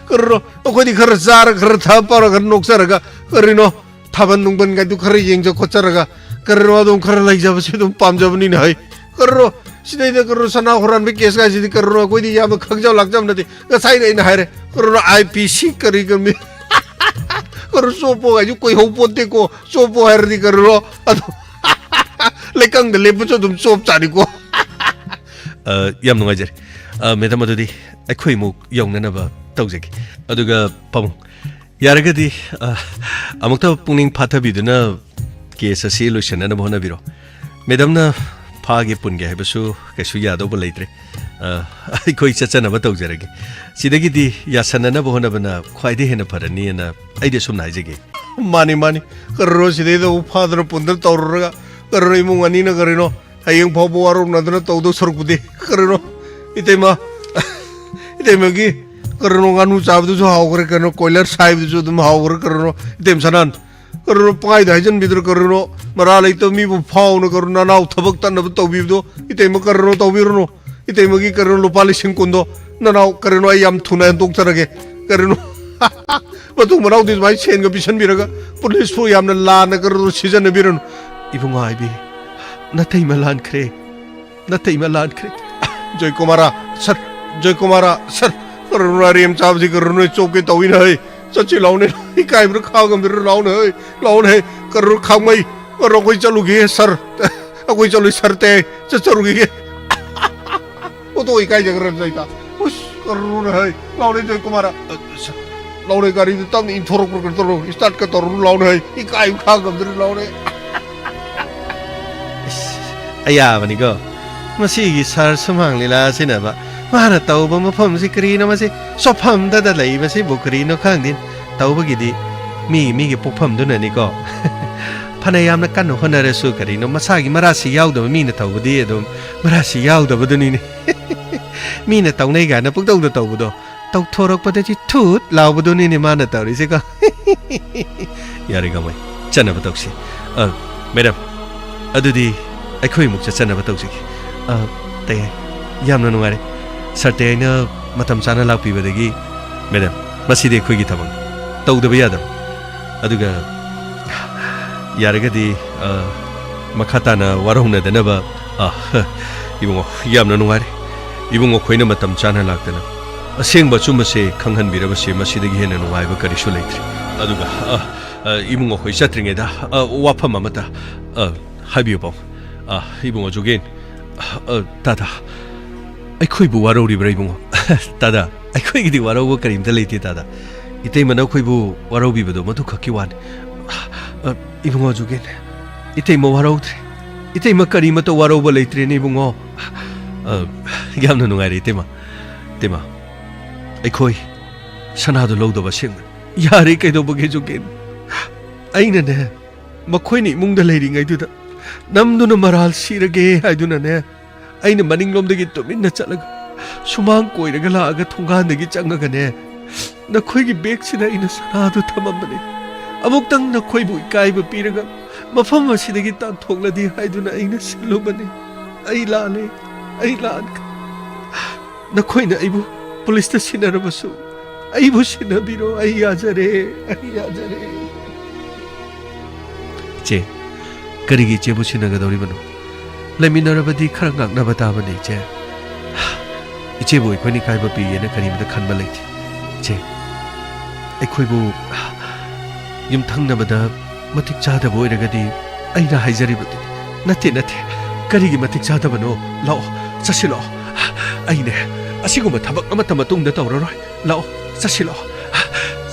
ꯀꯔꯤꯅꯣ? ꯑꯩꯈꯣꯏꯗꯤ ꯈꯔ ꯆꯥꯔꯒ, ꯈꯔ ꯊꯛ ꯄꯥꯎꯔ, ꯈꯔ ꯅꯣꯛꯆꯔꯒ, ꯀꯔꯤꯅꯣ? ꯊꯥꯕꯜ ꯅꯨꯡꯕꯜꯒꯥꯏꯗꯨ ꯈꯔ ꯌꯦꯡꯖ ꯈꯣꯠꯆꯔꯒ, ꯀꯔꯤꯅꯣ? ꯑꯗꯨꯝ ꯈꯔ ꯂꯩꯖꯕꯁꯤ ꯑꯗꯨꯝ ꯄꯥꯝꯖꯕꯅꯤꯅ ꯍꯩ꯫ ꯀꯔꯤꯅꯣ? ꯁꯤꯗꯩꯗ ꯀꯔꯤꯅꯣ? ꯁꯅꯥ ꯍꯨꯔꯥꯟꯕ ꯀꯦꯁ ꯀꯥꯏꯁꯤꯗꯤ ꯀꯔꯤꯅꯣ? ꯑꯩꯈꯣꯏꯗꯤ ꯌꯥꯝꯅ ꯈꯪꯖꯕ ꯂꯥꯛꯆꯕ ꯅꯠꯇꯦ꯫ ꯉꯁꯥꯏꯅ ꯑꯩꯅ ꯍꯥꯏꯔꯦ꯫ ꯀꯔꯤꯅꯣ? ꯑꯥꯏ ꯄꯤ ꯁꯤ ꯀꯔꯤ ꯀꯔꯤ? ꯀꯔꯤꯅꯣ? ꯆꯣꯞꯄꯣ ꯀꯥꯏꯁꯨ ꯀꯨꯏꯍꯧ ꯄꯣꯠꯇꯦꯀꯣ꯫ ꯆꯣꯞꯄꯣ ꯍꯥꯏꯔꯗꯤ ꯀꯔꯤꯅꯣ? ꯑꯗꯣ ꯂꯩꯀꯪꯗ ꯂꯦꯞꯄꯁꯨ ꯑꯗꯨꯝ ꯆꯣꯞ ꯆꯥꯅꯤꯀꯣ꯫ ꯑ, ꯌꯥꯝ ꯅꯨꯡꯉꯥꯏꯖꯔꯦ꯫ ꯑ, ꯃꯦꯗꯥꯝ, ꯑꯗꯨꯗꯤ ꯑꯩꯈꯣꯏꯃꯨꯛ ꯌꯧꯅꯅꯕ ꯇꯧꯖꯒꯦ꯫ ꯑꯗꯨꯒ ꯄꯥꯕꯨꯡ, ꯌꯥꯔꯒꯗꯤ, ꯑ, ꯑꯃꯨꯛꯇ ꯄꯨꯛꯅꯤꯡ ꯐꯥꯊꯕꯤꯗꯨꯅ ꯀꯦꯁ ꯑꯁꯤ ꯂꯣꯏꯁꯤꯟꯅꯅꯕ ꯍꯣꯠꯅꯕꯤꯔꯣ꯫ ꯃꯦꯗꯥꯝꯅ ꯐꯥꯒꯦ ꯄꯨꯟꯒꯦ ꯍꯥꯏꯕꯁꯨ ꯀꯩꯁꯨ ꯌꯥꯗꯧꯕ ꯂꯩꯇ꯭ꯔꯦ꯫ ꯑ, ꯑꯩꯈꯣꯏ ꯆꯠꯆꯅꯕ ꯇꯧꯖꯔꯒꯦ꯫ ꯁꯤꯗꯒꯤꯗꯤ ꯌꯥꯁꯟꯅꯅꯕ ꯍꯣꯠꯅꯕꯅ ꯈ꯭ꯋꯥꯏꯗꯒꯤ ꯍꯦꯟꯅ ꯐꯔꯅꯤꯅ ꯑꯩꯗꯤ ꯑꯁꯨꯝꯅ ꯍꯥꯏꯖꯒꯦ꯫ ꯃꯥꯅꯤ, ꯃꯥꯅꯤ꯫ ꯀꯔꯤꯅꯣ ꯁꯤꯗꯩꯗ ꯑꯃꯨꯛ ꯐꯥꯗꯅ ꯄꯨꯟꯗꯅ ꯇꯧꯔꯨꯔꯒ, ꯀꯔꯤꯅꯣ ꯏꯃꯨꯡ ꯑꯅꯤꯅ ꯀꯔꯤꯅꯣ ꯍꯌꯦꯡ ꯐꯥꯎꯕ ꯋꯥꯔꯧꯅꯗꯅ ꯇꯧꯗꯧ ꯁꯔꯨꯛꯄꯨꯗꯤ, ꯀꯔꯤꯅꯣ ꯏꯇꯩꯃ, ꯏꯇꯩꯃꯒꯤ ꯀꯔꯤꯅꯣ ꯉꯥꯅꯨ ꯆꯥꯕꯗꯨꯁꯨ ꯍꯥꯎꯈ꯭ꯔꯦ, ꯀꯩꯅꯣ ꯀꯣꯏꯂꯔ ꯁꯥꯏꯕꯗꯨꯁꯨ ꯑꯗꯨꯝ ꯍꯥꯎꯈ꯭ꯔꯦ, ꯀꯔꯤꯅꯣ ꯏꯇꯩꯃ ꯁꯅꯥꯟ꯫ ꯀꯔꯤꯅꯣ ꯄꯪꯍꯥꯏꯗ ꯍꯥꯏꯖꯟꯕꯤꯗ꯭ꯔꯣ? ꯀꯔꯤꯅꯣ ꯃꯔꯥ ꯂꯩꯇꯕ ꯃꯤꯕꯨ ꯐꯥꯎꯅ ꯀꯔꯤꯅꯣ ꯅꯅꯥꯎ ꯊꯕꯛ ꯇꯠꯅꯕ ꯇꯧꯕꯤꯕꯗꯣ? ꯏꯇꯩꯃ ꯀꯔꯤꯅꯣ ꯇꯧꯕꯤꯔꯨꯅꯨ꯫ ꯏꯇꯩꯃꯒꯤ ꯀꯔꯤꯅꯣ ꯂꯨꯄꯥ ꯂꯤꯁꯤꯡ ꯀꯨꯟꯗꯣ ꯅꯅꯥꯎ ꯀꯔꯤꯅꯣ ꯑꯩ ꯌꯥꯝ ꯊꯨꯅ ꯍꯟꯗꯣꯛꯆꯔꯒꯦ꯫ ꯀꯔꯤꯅꯣ ꯃꯇꯨꯡ ꯃꯅꯥꯎꯗꯤ ꯁꯨꯃꯥꯏꯅ ꯁꯦꯟꯒ ꯄꯤꯁꯟꯕꯤꯔꯒ ꯄꯨꯂꯤꯁꯄꯨ ꯌꯥꯝꯅ ꯂꯥꯟꯅ ꯀꯔꯤꯅꯣ ꯁꯤꯖꯤꯟꯅꯕꯤꯔꯨꯅꯨ꯫ ꯏꯕꯨꯡꯉꯣ ꯍꯥꯏꯕꯤ, ꯅꯇꯩꯃ ꯂꯥꯟꯈ꯭ꯔꯦ꯫ ꯅꯇꯩꯃ ꯂꯥꯟꯈ꯭ꯔꯦ꯫ ꯖꯣꯏꯀꯨꯃꯥꯔꯥ, ꯁꯔ, ꯖꯣꯏꯀꯨꯃꯥꯔꯥ, ꯁꯔ, ꯀꯔꯤꯅꯣ ꯑꯔꯦꯝ ꯆꯥꯕꯁꯤ ꯀꯔꯤꯅꯣ ꯆꯣꯞꯀꯦ ꯇꯧꯏꯅ ꯍꯩ꯫ ꯆꯠꯁꯤ ꯂꯥꯎꯅꯦ, ꯏꯀꯥꯏꯕ꯭ꯔꯥ ꯈꯥꯡꯉꯝꯗ꯭ꯔꯥ ꯂꯥꯎꯅꯦ ꯍꯩ, ꯂꯥꯎꯅꯦ ꯍꯩ, ꯀꯔꯤꯅꯣ ꯈꯥꯡꯃꯩ, ꯀꯔꯤꯅꯣ ꯑꯩꯈꯣꯏ ꯆꯠꯂꯨꯒꯦ ꯁꯔ, ꯑꯩꯈꯣꯏ ꯆꯠꯂꯨꯏ ꯁꯔ ꯇꯦ, ꯆꯠꯆꯔꯨꯈꯤꯒꯦ꯫ ꯑꯣꯇꯣ ꯏꯀꯥꯏꯖꯈ꯭ꯔ ꯂꯩꯇ꯫ ꯎꯁ, ꯀꯔꯤꯅꯣ ꯍꯩ, ꯂꯥꯎꯅꯦ ꯖꯣꯏꯀꯨꯃꯥꯔꯥ, ꯑ, ꯁꯔ, ꯂꯥꯎꯅꯦ ꯒꯥꯔꯤꯗꯨ ꯇꯞꯅ ꯏꯟꯊꯣꯔꯛꯄ꯭ꯔꯥ ꯀꯩꯅꯣ ꯇꯧꯔꯣ, ꯏꯁꯇꯥꯔꯠꯀ ꯇꯧꯔꯨ ꯂꯥꯎꯅꯦ ꯍꯩ, ꯏꯀꯥꯏꯕ ꯈꯥꯡꯉꯝꯗ꯭ꯔꯥ ꯂꯥꯎꯅꯦ꯫ ꯏꯁ, ꯑꯌꯥꯕꯅꯤꯀꯣ꯫ ꯃꯁꯤꯒꯤ ꯁꯥꯔ ꯁꯨꯃꯥꯡ ꯂꯤꯂꯥ ꯑꯁꯤꯅꯕ꯫ ꯃꯥꯅ ꯇꯧꯕ ꯃꯐꯝꯁꯤ ꯀꯔꯤꯅꯣ ꯃꯁꯤ? ꯆꯣꯞꯐꯝꯗꯗ ꯂꯩꯕꯁꯤꯕꯨ ꯀꯔꯤꯅꯣ ꯈꯪꯗꯦ꯫ ꯇꯧꯕꯒꯤꯗꯤ ꯃꯤ ꯃꯤꯒꯤ ꯄꯣꯛꯐꯝꯗꯨꯅꯅꯤꯀꯣ꯫ ꯐꯅ ꯌꯥꯝꯅ ꯀꯟꯅ ꯍꯣꯠꯅꯔꯁꯨ ꯀꯔꯤꯅꯣ ꯃꯁꯥꯒꯤ ꯃꯔꯥꯁꯤ ꯌꯥꯎꯗꯕ ꯃꯤꯅ ꯇꯧꯕꯗꯤ ꯑꯗꯨꯝ ꯃꯔꯥꯁꯤ ꯌꯥꯎꯗꯕꯗꯨꯅꯤꯅꯦ꯫ ꯃꯤꯅ ꯇꯧꯅꯩ ꯀꯥꯏꯅ ꯄꯨꯡꯇꯧꯗ ꯇꯧꯕꯗꯣ ꯇꯧꯊꯣꯔꯛꯄꯗꯗꯤ ꯊꯨꯠ ꯂꯥꯎꯕꯗꯨꯅꯤꯅꯦ ꯃꯥꯅ ꯇꯧꯔꯤꯁꯦꯀꯣ꯫ ꯌꯥꯔꯦ ꯈꯥꯡꯃꯩ꯫ ꯆꯠꯅꯕ ꯇꯧꯁꯤ꯫ ꯑ, ꯃꯦꯗꯥꯝ, ꯑꯗꯨꯗꯤ ꯑꯩꯈꯣꯏ ꯑꯃꯨꯛ ꯆꯠꯆꯅꯕ ꯇꯧꯖꯒꯦ꯫ ꯑ, ꯇꯌꯥꯏ, ꯌꯥꯝꯅ ꯅꯨꯡꯉꯥꯏꯔꯦ꯫ ꯁꯥꯔ ꯇꯌꯥꯏꯅ ꯃꯇꯝ ꯆꯥꯅ ꯂꯥꯛꯄꯤꯕꯗꯒꯤ, ꯃꯦꯗꯥꯝ, ꯃꯁꯤꯗꯤ ꯑꯩꯈꯣꯏꯒꯤ ꯊꯕꯛꯅꯤ꯫ ꯇꯧꯗꯕ ꯌꯥꯗꯕ꯫ ꯑꯗꯨꯒ ꯌꯥꯔꯒꯗꯤ, ꯑ, ꯃꯈꯥ ꯇꯥꯅ ꯋꯥꯔꯧꯅꯗꯅꯕ, ꯑ, ꯏꯕꯨꯡꯉꯣ, ꯌꯥꯝꯅ ꯅꯨꯡꯉꯥꯏꯔꯦ꯫ ꯏꯕꯨꯡꯉꯣ ꯑꯩꯈꯣꯏꯅ ꯃꯇꯝ ꯆꯥꯅ ꯂꯥꯛꯇꯅ ꯑꯁꯦꯡꯕ ꯑꯆꯨꯝꯕꯁꯦ ꯈꯪꯍꯟꯕꯤꯔꯕꯁꯦ, ꯃꯁꯤꯗꯒꯤ ꯍꯦꯟꯅ ꯅꯨꯡꯉꯥꯏꯕ ꯀꯔꯤꯁꯨ ꯂꯩꯇ꯭ꯔꯦ꯫ ꯑꯗꯨꯒ, ꯑ, ꯑ, ꯏꯕꯨꯡꯉꯣ ꯑꯩꯈꯣꯏ ꯆꯠꯇ꯭ꯔꯤꯉꯩꯗ, ꯑ, ꯋꯥꯐꯝ ꯑꯃꯇ, ꯑ, ꯍꯥꯏꯕꯤꯌꯨ, ꯄꯥꯕꯨꯡ꯫ ꯑ, ꯏꯕꯨꯡꯉꯣ ꯖꯨꯒꯦꯟ, ꯑ, ꯇꯥꯗꯥ, ꯑꯩꯈꯣꯏꯕꯨ ꯋꯥꯔꯧꯔꯤꯕ꯭ꯔꯥ, ꯏꯕꯨꯡꯉꯣ? ꯇꯥꯗꯥ, ꯑꯩꯈꯣꯏꯒꯤꯗꯤ ꯋꯥꯔꯧꯕ ꯀꯔꯤꯝꯇ ꯂꯩꯇꯦ, ꯇꯥꯗꯥ꯫ ꯏꯇꯩꯃꯅ ꯑꯩꯈꯣꯏꯕꯨ ꯋꯥꯔꯧꯕꯤꯕꯗꯣ ꯃꯗꯨ ꯈꯛꯀꯤ ꯋꯥꯅꯤ꯫ ꯑ, ꯏꯕꯨꯡꯉꯣ ꯖꯨꯒꯦꯟ, ꯏꯇꯩꯃ ꯋꯥꯔꯧꯗ꯭ꯔꯦ꯫ ꯏꯇꯩꯃ ꯀꯔꯤꯃꯠꯇ ꯋꯥꯔꯧꯕ ꯂꯩꯇ꯭ꯔꯦꯅꯦ, ꯏꯕꯨꯡꯉꯣ꯫ ꯑ, ꯌꯥꯝꯅ ꯅꯨꯡꯉꯥꯏꯔꯦ, ꯏꯇꯩꯃ꯫ ꯏꯇꯩꯃ, ꯑꯩꯈꯣꯏ ꯁꯅꯥꯗꯨ ꯂꯧꯗꯕ ꯑꯁꯦꯡꯕꯅꯤ꯫ ꯌꯥꯔꯦ, ꯀꯩꯗꯧꯕꯒꯤ, ꯖꯨꯒꯦꯟ? ꯑꯩꯅꯅꯦ, ꯃꯈꯣꯏꯅ ꯏꯃꯨꯡꯗ ꯂꯩꯔꯤꯉꯩꯗꯨꯗ ꯅꯝꯗꯨꯅ ꯃꯔꯥꯜ ꯁꯤꯔꯒꯦ ꯍꯥꯏꯗꯨꯅꯅꯦ, ꯑꯩꯅ ꯃꯅꯤꯡꯂꯣꯝꯗꯒꯤ ꯇꯨꯃꯤꯟꯅ ꯆꯠꯂꯒ, ꯁꯨꯃꯥꯡ ꯀꯣꯏꯔꯒ ꯂꯥꯛꯑꯒ, ꯊꯣꯡꯒꯥꯟꯗꯒꯤ ꯆꯪꯉꯒꯅꯦ, ꯅꯈꯣꯏꯒꯤ ꯕꯦꯒꯁꯤꯗ ꯑꯩꯅ ꯁꯅꯥꯗꯨ ꯊꯝꯃꯝꯕꯅꯤ꯫ ꯑꯃꯨꯛꯇꯪ ꯅꯈꯣꯏꯕꯨ ꯏꯀꯥꯏꯕ ꯄꯤꯔꯒ ꯃꯐꯝ ꯑꯁꯤꯗꯒꯤ ꯇꯥꯟꯊꯣꯛꯂꯗꯤ ꯍꯥꯏꯗꯨꯅ ꯑꯩꯅ ꯁꯤꯜꯂꯨꯕꯅꯤ꯫ ꯑꯩ ꯂꯥꯜꯂꯦ, ꯑꯩ ꯂꯥꯟꯈ꯭ꯔꯦ꯫ ꯅꯈꯣꯏꯅ ꯑꯩꯕꯨ ꯄꯨꯂꯤꯁꯇ ꯁꯤꯟꯅꯔꯕꯁꯨ, ꯑꯩꯕꯨ ꯁꯤꯟꯅꯕꯤꯔꯣ, ꯑꯩ ꯌꯥꯖꯔꯦ, ꯑꯩ ꯌꯥꯖꯔꯦ꯫ ꯏꯆꯦ, ꯀꯔꯤꯒꯤ ꯏꯆꯦꯕꯨ ꯁꯤꯟꯅꯒꯗꯧꯔꯤꯕꯅꯣ? ꯂꯩꯃꯤꯟꯅꯔꯕꯗꯤ ꯈꯔ ꯉꯥꯛꯅꯕ ꯇꯥꯕꯅꯤ, ꯏꯆꯦ꯫ ꯏꯆꯦꯕꯨ ꯑꯩꯈꯣꯏꯅ ꯏꯀꯥꯏꯕ ꯄꯤꯒꯦꯅ ꯀꯔꯤꯃꯇ ꯈꯟꯕ ꯂꯩꯇꯦ꯫ ꯏꯆꯦ, ꯑꯩꯈꯣꯏꯕꯨ ꯌꯨꯝꯊꯪꯅꯕꯗ ꯃꯇꯤꯛ ꯆꯥꯗꯕ ꯑꯣꯏꯔꯒꯗꯤ ꯑꯩꯅ ꯍꯥꯏꯖꯔꯤꯕꯗꯨꯅꯤ꯫ ꯅꯠꯇꯦ, ꯅꯠꯇꯦ, ꯀꯔꯤꯒꯤ ꯃꯇꯤꯛ ꯆꯥꯗꯕꯅꯣ? ꯂꯥꯛꯑꯣ, ꯆꯠꯁꯤ ꯂꯥꯛꯑꯣ꯫ ꯑꯩꯅꯦ, ꯑꯁꯤꯒꯨꯝꯕ ꯊꯕꯛ ꯑꯃꯠꯇ ꯃꯇꯨꯡꯗ ꯇꯧꯔꯔꯣꯏ꯫ ꯂꯥꯛꯑꯣ, ꯆꯠꯁꯤ ꯂꯥꯛꯑꯣ꯫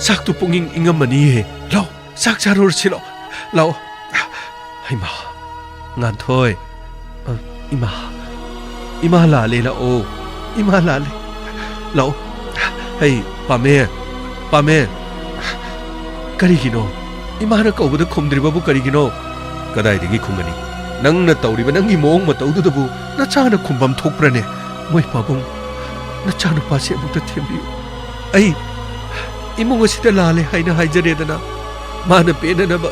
ꯆꯥꯛꯇꯨ ꯄꯨꯛꯅꯤꯡ ꯏꯪꯉꯝꯃꯅꯤꯌꯦ꯫ ꯂꯥꯛꯑꯣ, ꯆꯥꯛ ꯆꯥꯔꯨꯔꯁꯤ ꯂꯥꯛꯑꯣ꯫ ꯂꯥꯛꯑꯣ꯫ ꯍꯩꯃꯥ, ꯉꯥꯟꯊꯣꯏ꯫ ꯑ, ꯏꯃꯥ, ꯏꯃꯥ ꯂꯥꯜꯂꯦ, ꯂꯥꯛꯑꯣ꯫ ꯏꯃꯥ ꯂꯥꯜꯂꯦ꯫ ꯂꯥꯛꯑꯣ꯫ ꯍꯩ, ꯄꯥꯃꯦ, ꯄꯥꯃꯦ꯫ ꯀꯔꯤꯒꯤꯅꯣ? ꯏꯃꯥꯅ ꯀꯧꯕꯗ ꯈꯨꯝꯗ꯭ꯔꯤꯕꯕꯨ ꯀꯔꯤꯒꯤꯅꯣ? ꯀꯗꯥꯏꯗꯒꯤ ꯈꯨꯝꯒꯅꯤ? ꯅꯪꯅ ꯇꯧꯔꯤꯕ ꯅꯪꯒꯤ ꯃꯑꯣꯡ ꯃꯇꯧꯗꯨꯗꯕꯨ ꯅꯆꯥꯅ ꯈꯨꯝꯐꯝ ꯊꯣꯛꯄ꯭ꯔꯅꯦ? ꯃꯣꯏ ꯄꯥꯕꯨꯡ, ꯅꯆꯥꯅꯨꯄꯥꯁꯦ ꯑꯃꯨꯛꯇ ꯊꯦꯝꯕꯤꯌꯨ꯫ ꯑꯩ ꯏꯃꯨꯡ ꯑꯁꯤꯗ ꯂꯥꯜꯂꯦ ꯍꯥꯏꯅ ꯍꯥꯏꯖꯔꯦꯗꯅ, ꯃꯥꯅ ꯄꯦꯟꯅꯅꯕ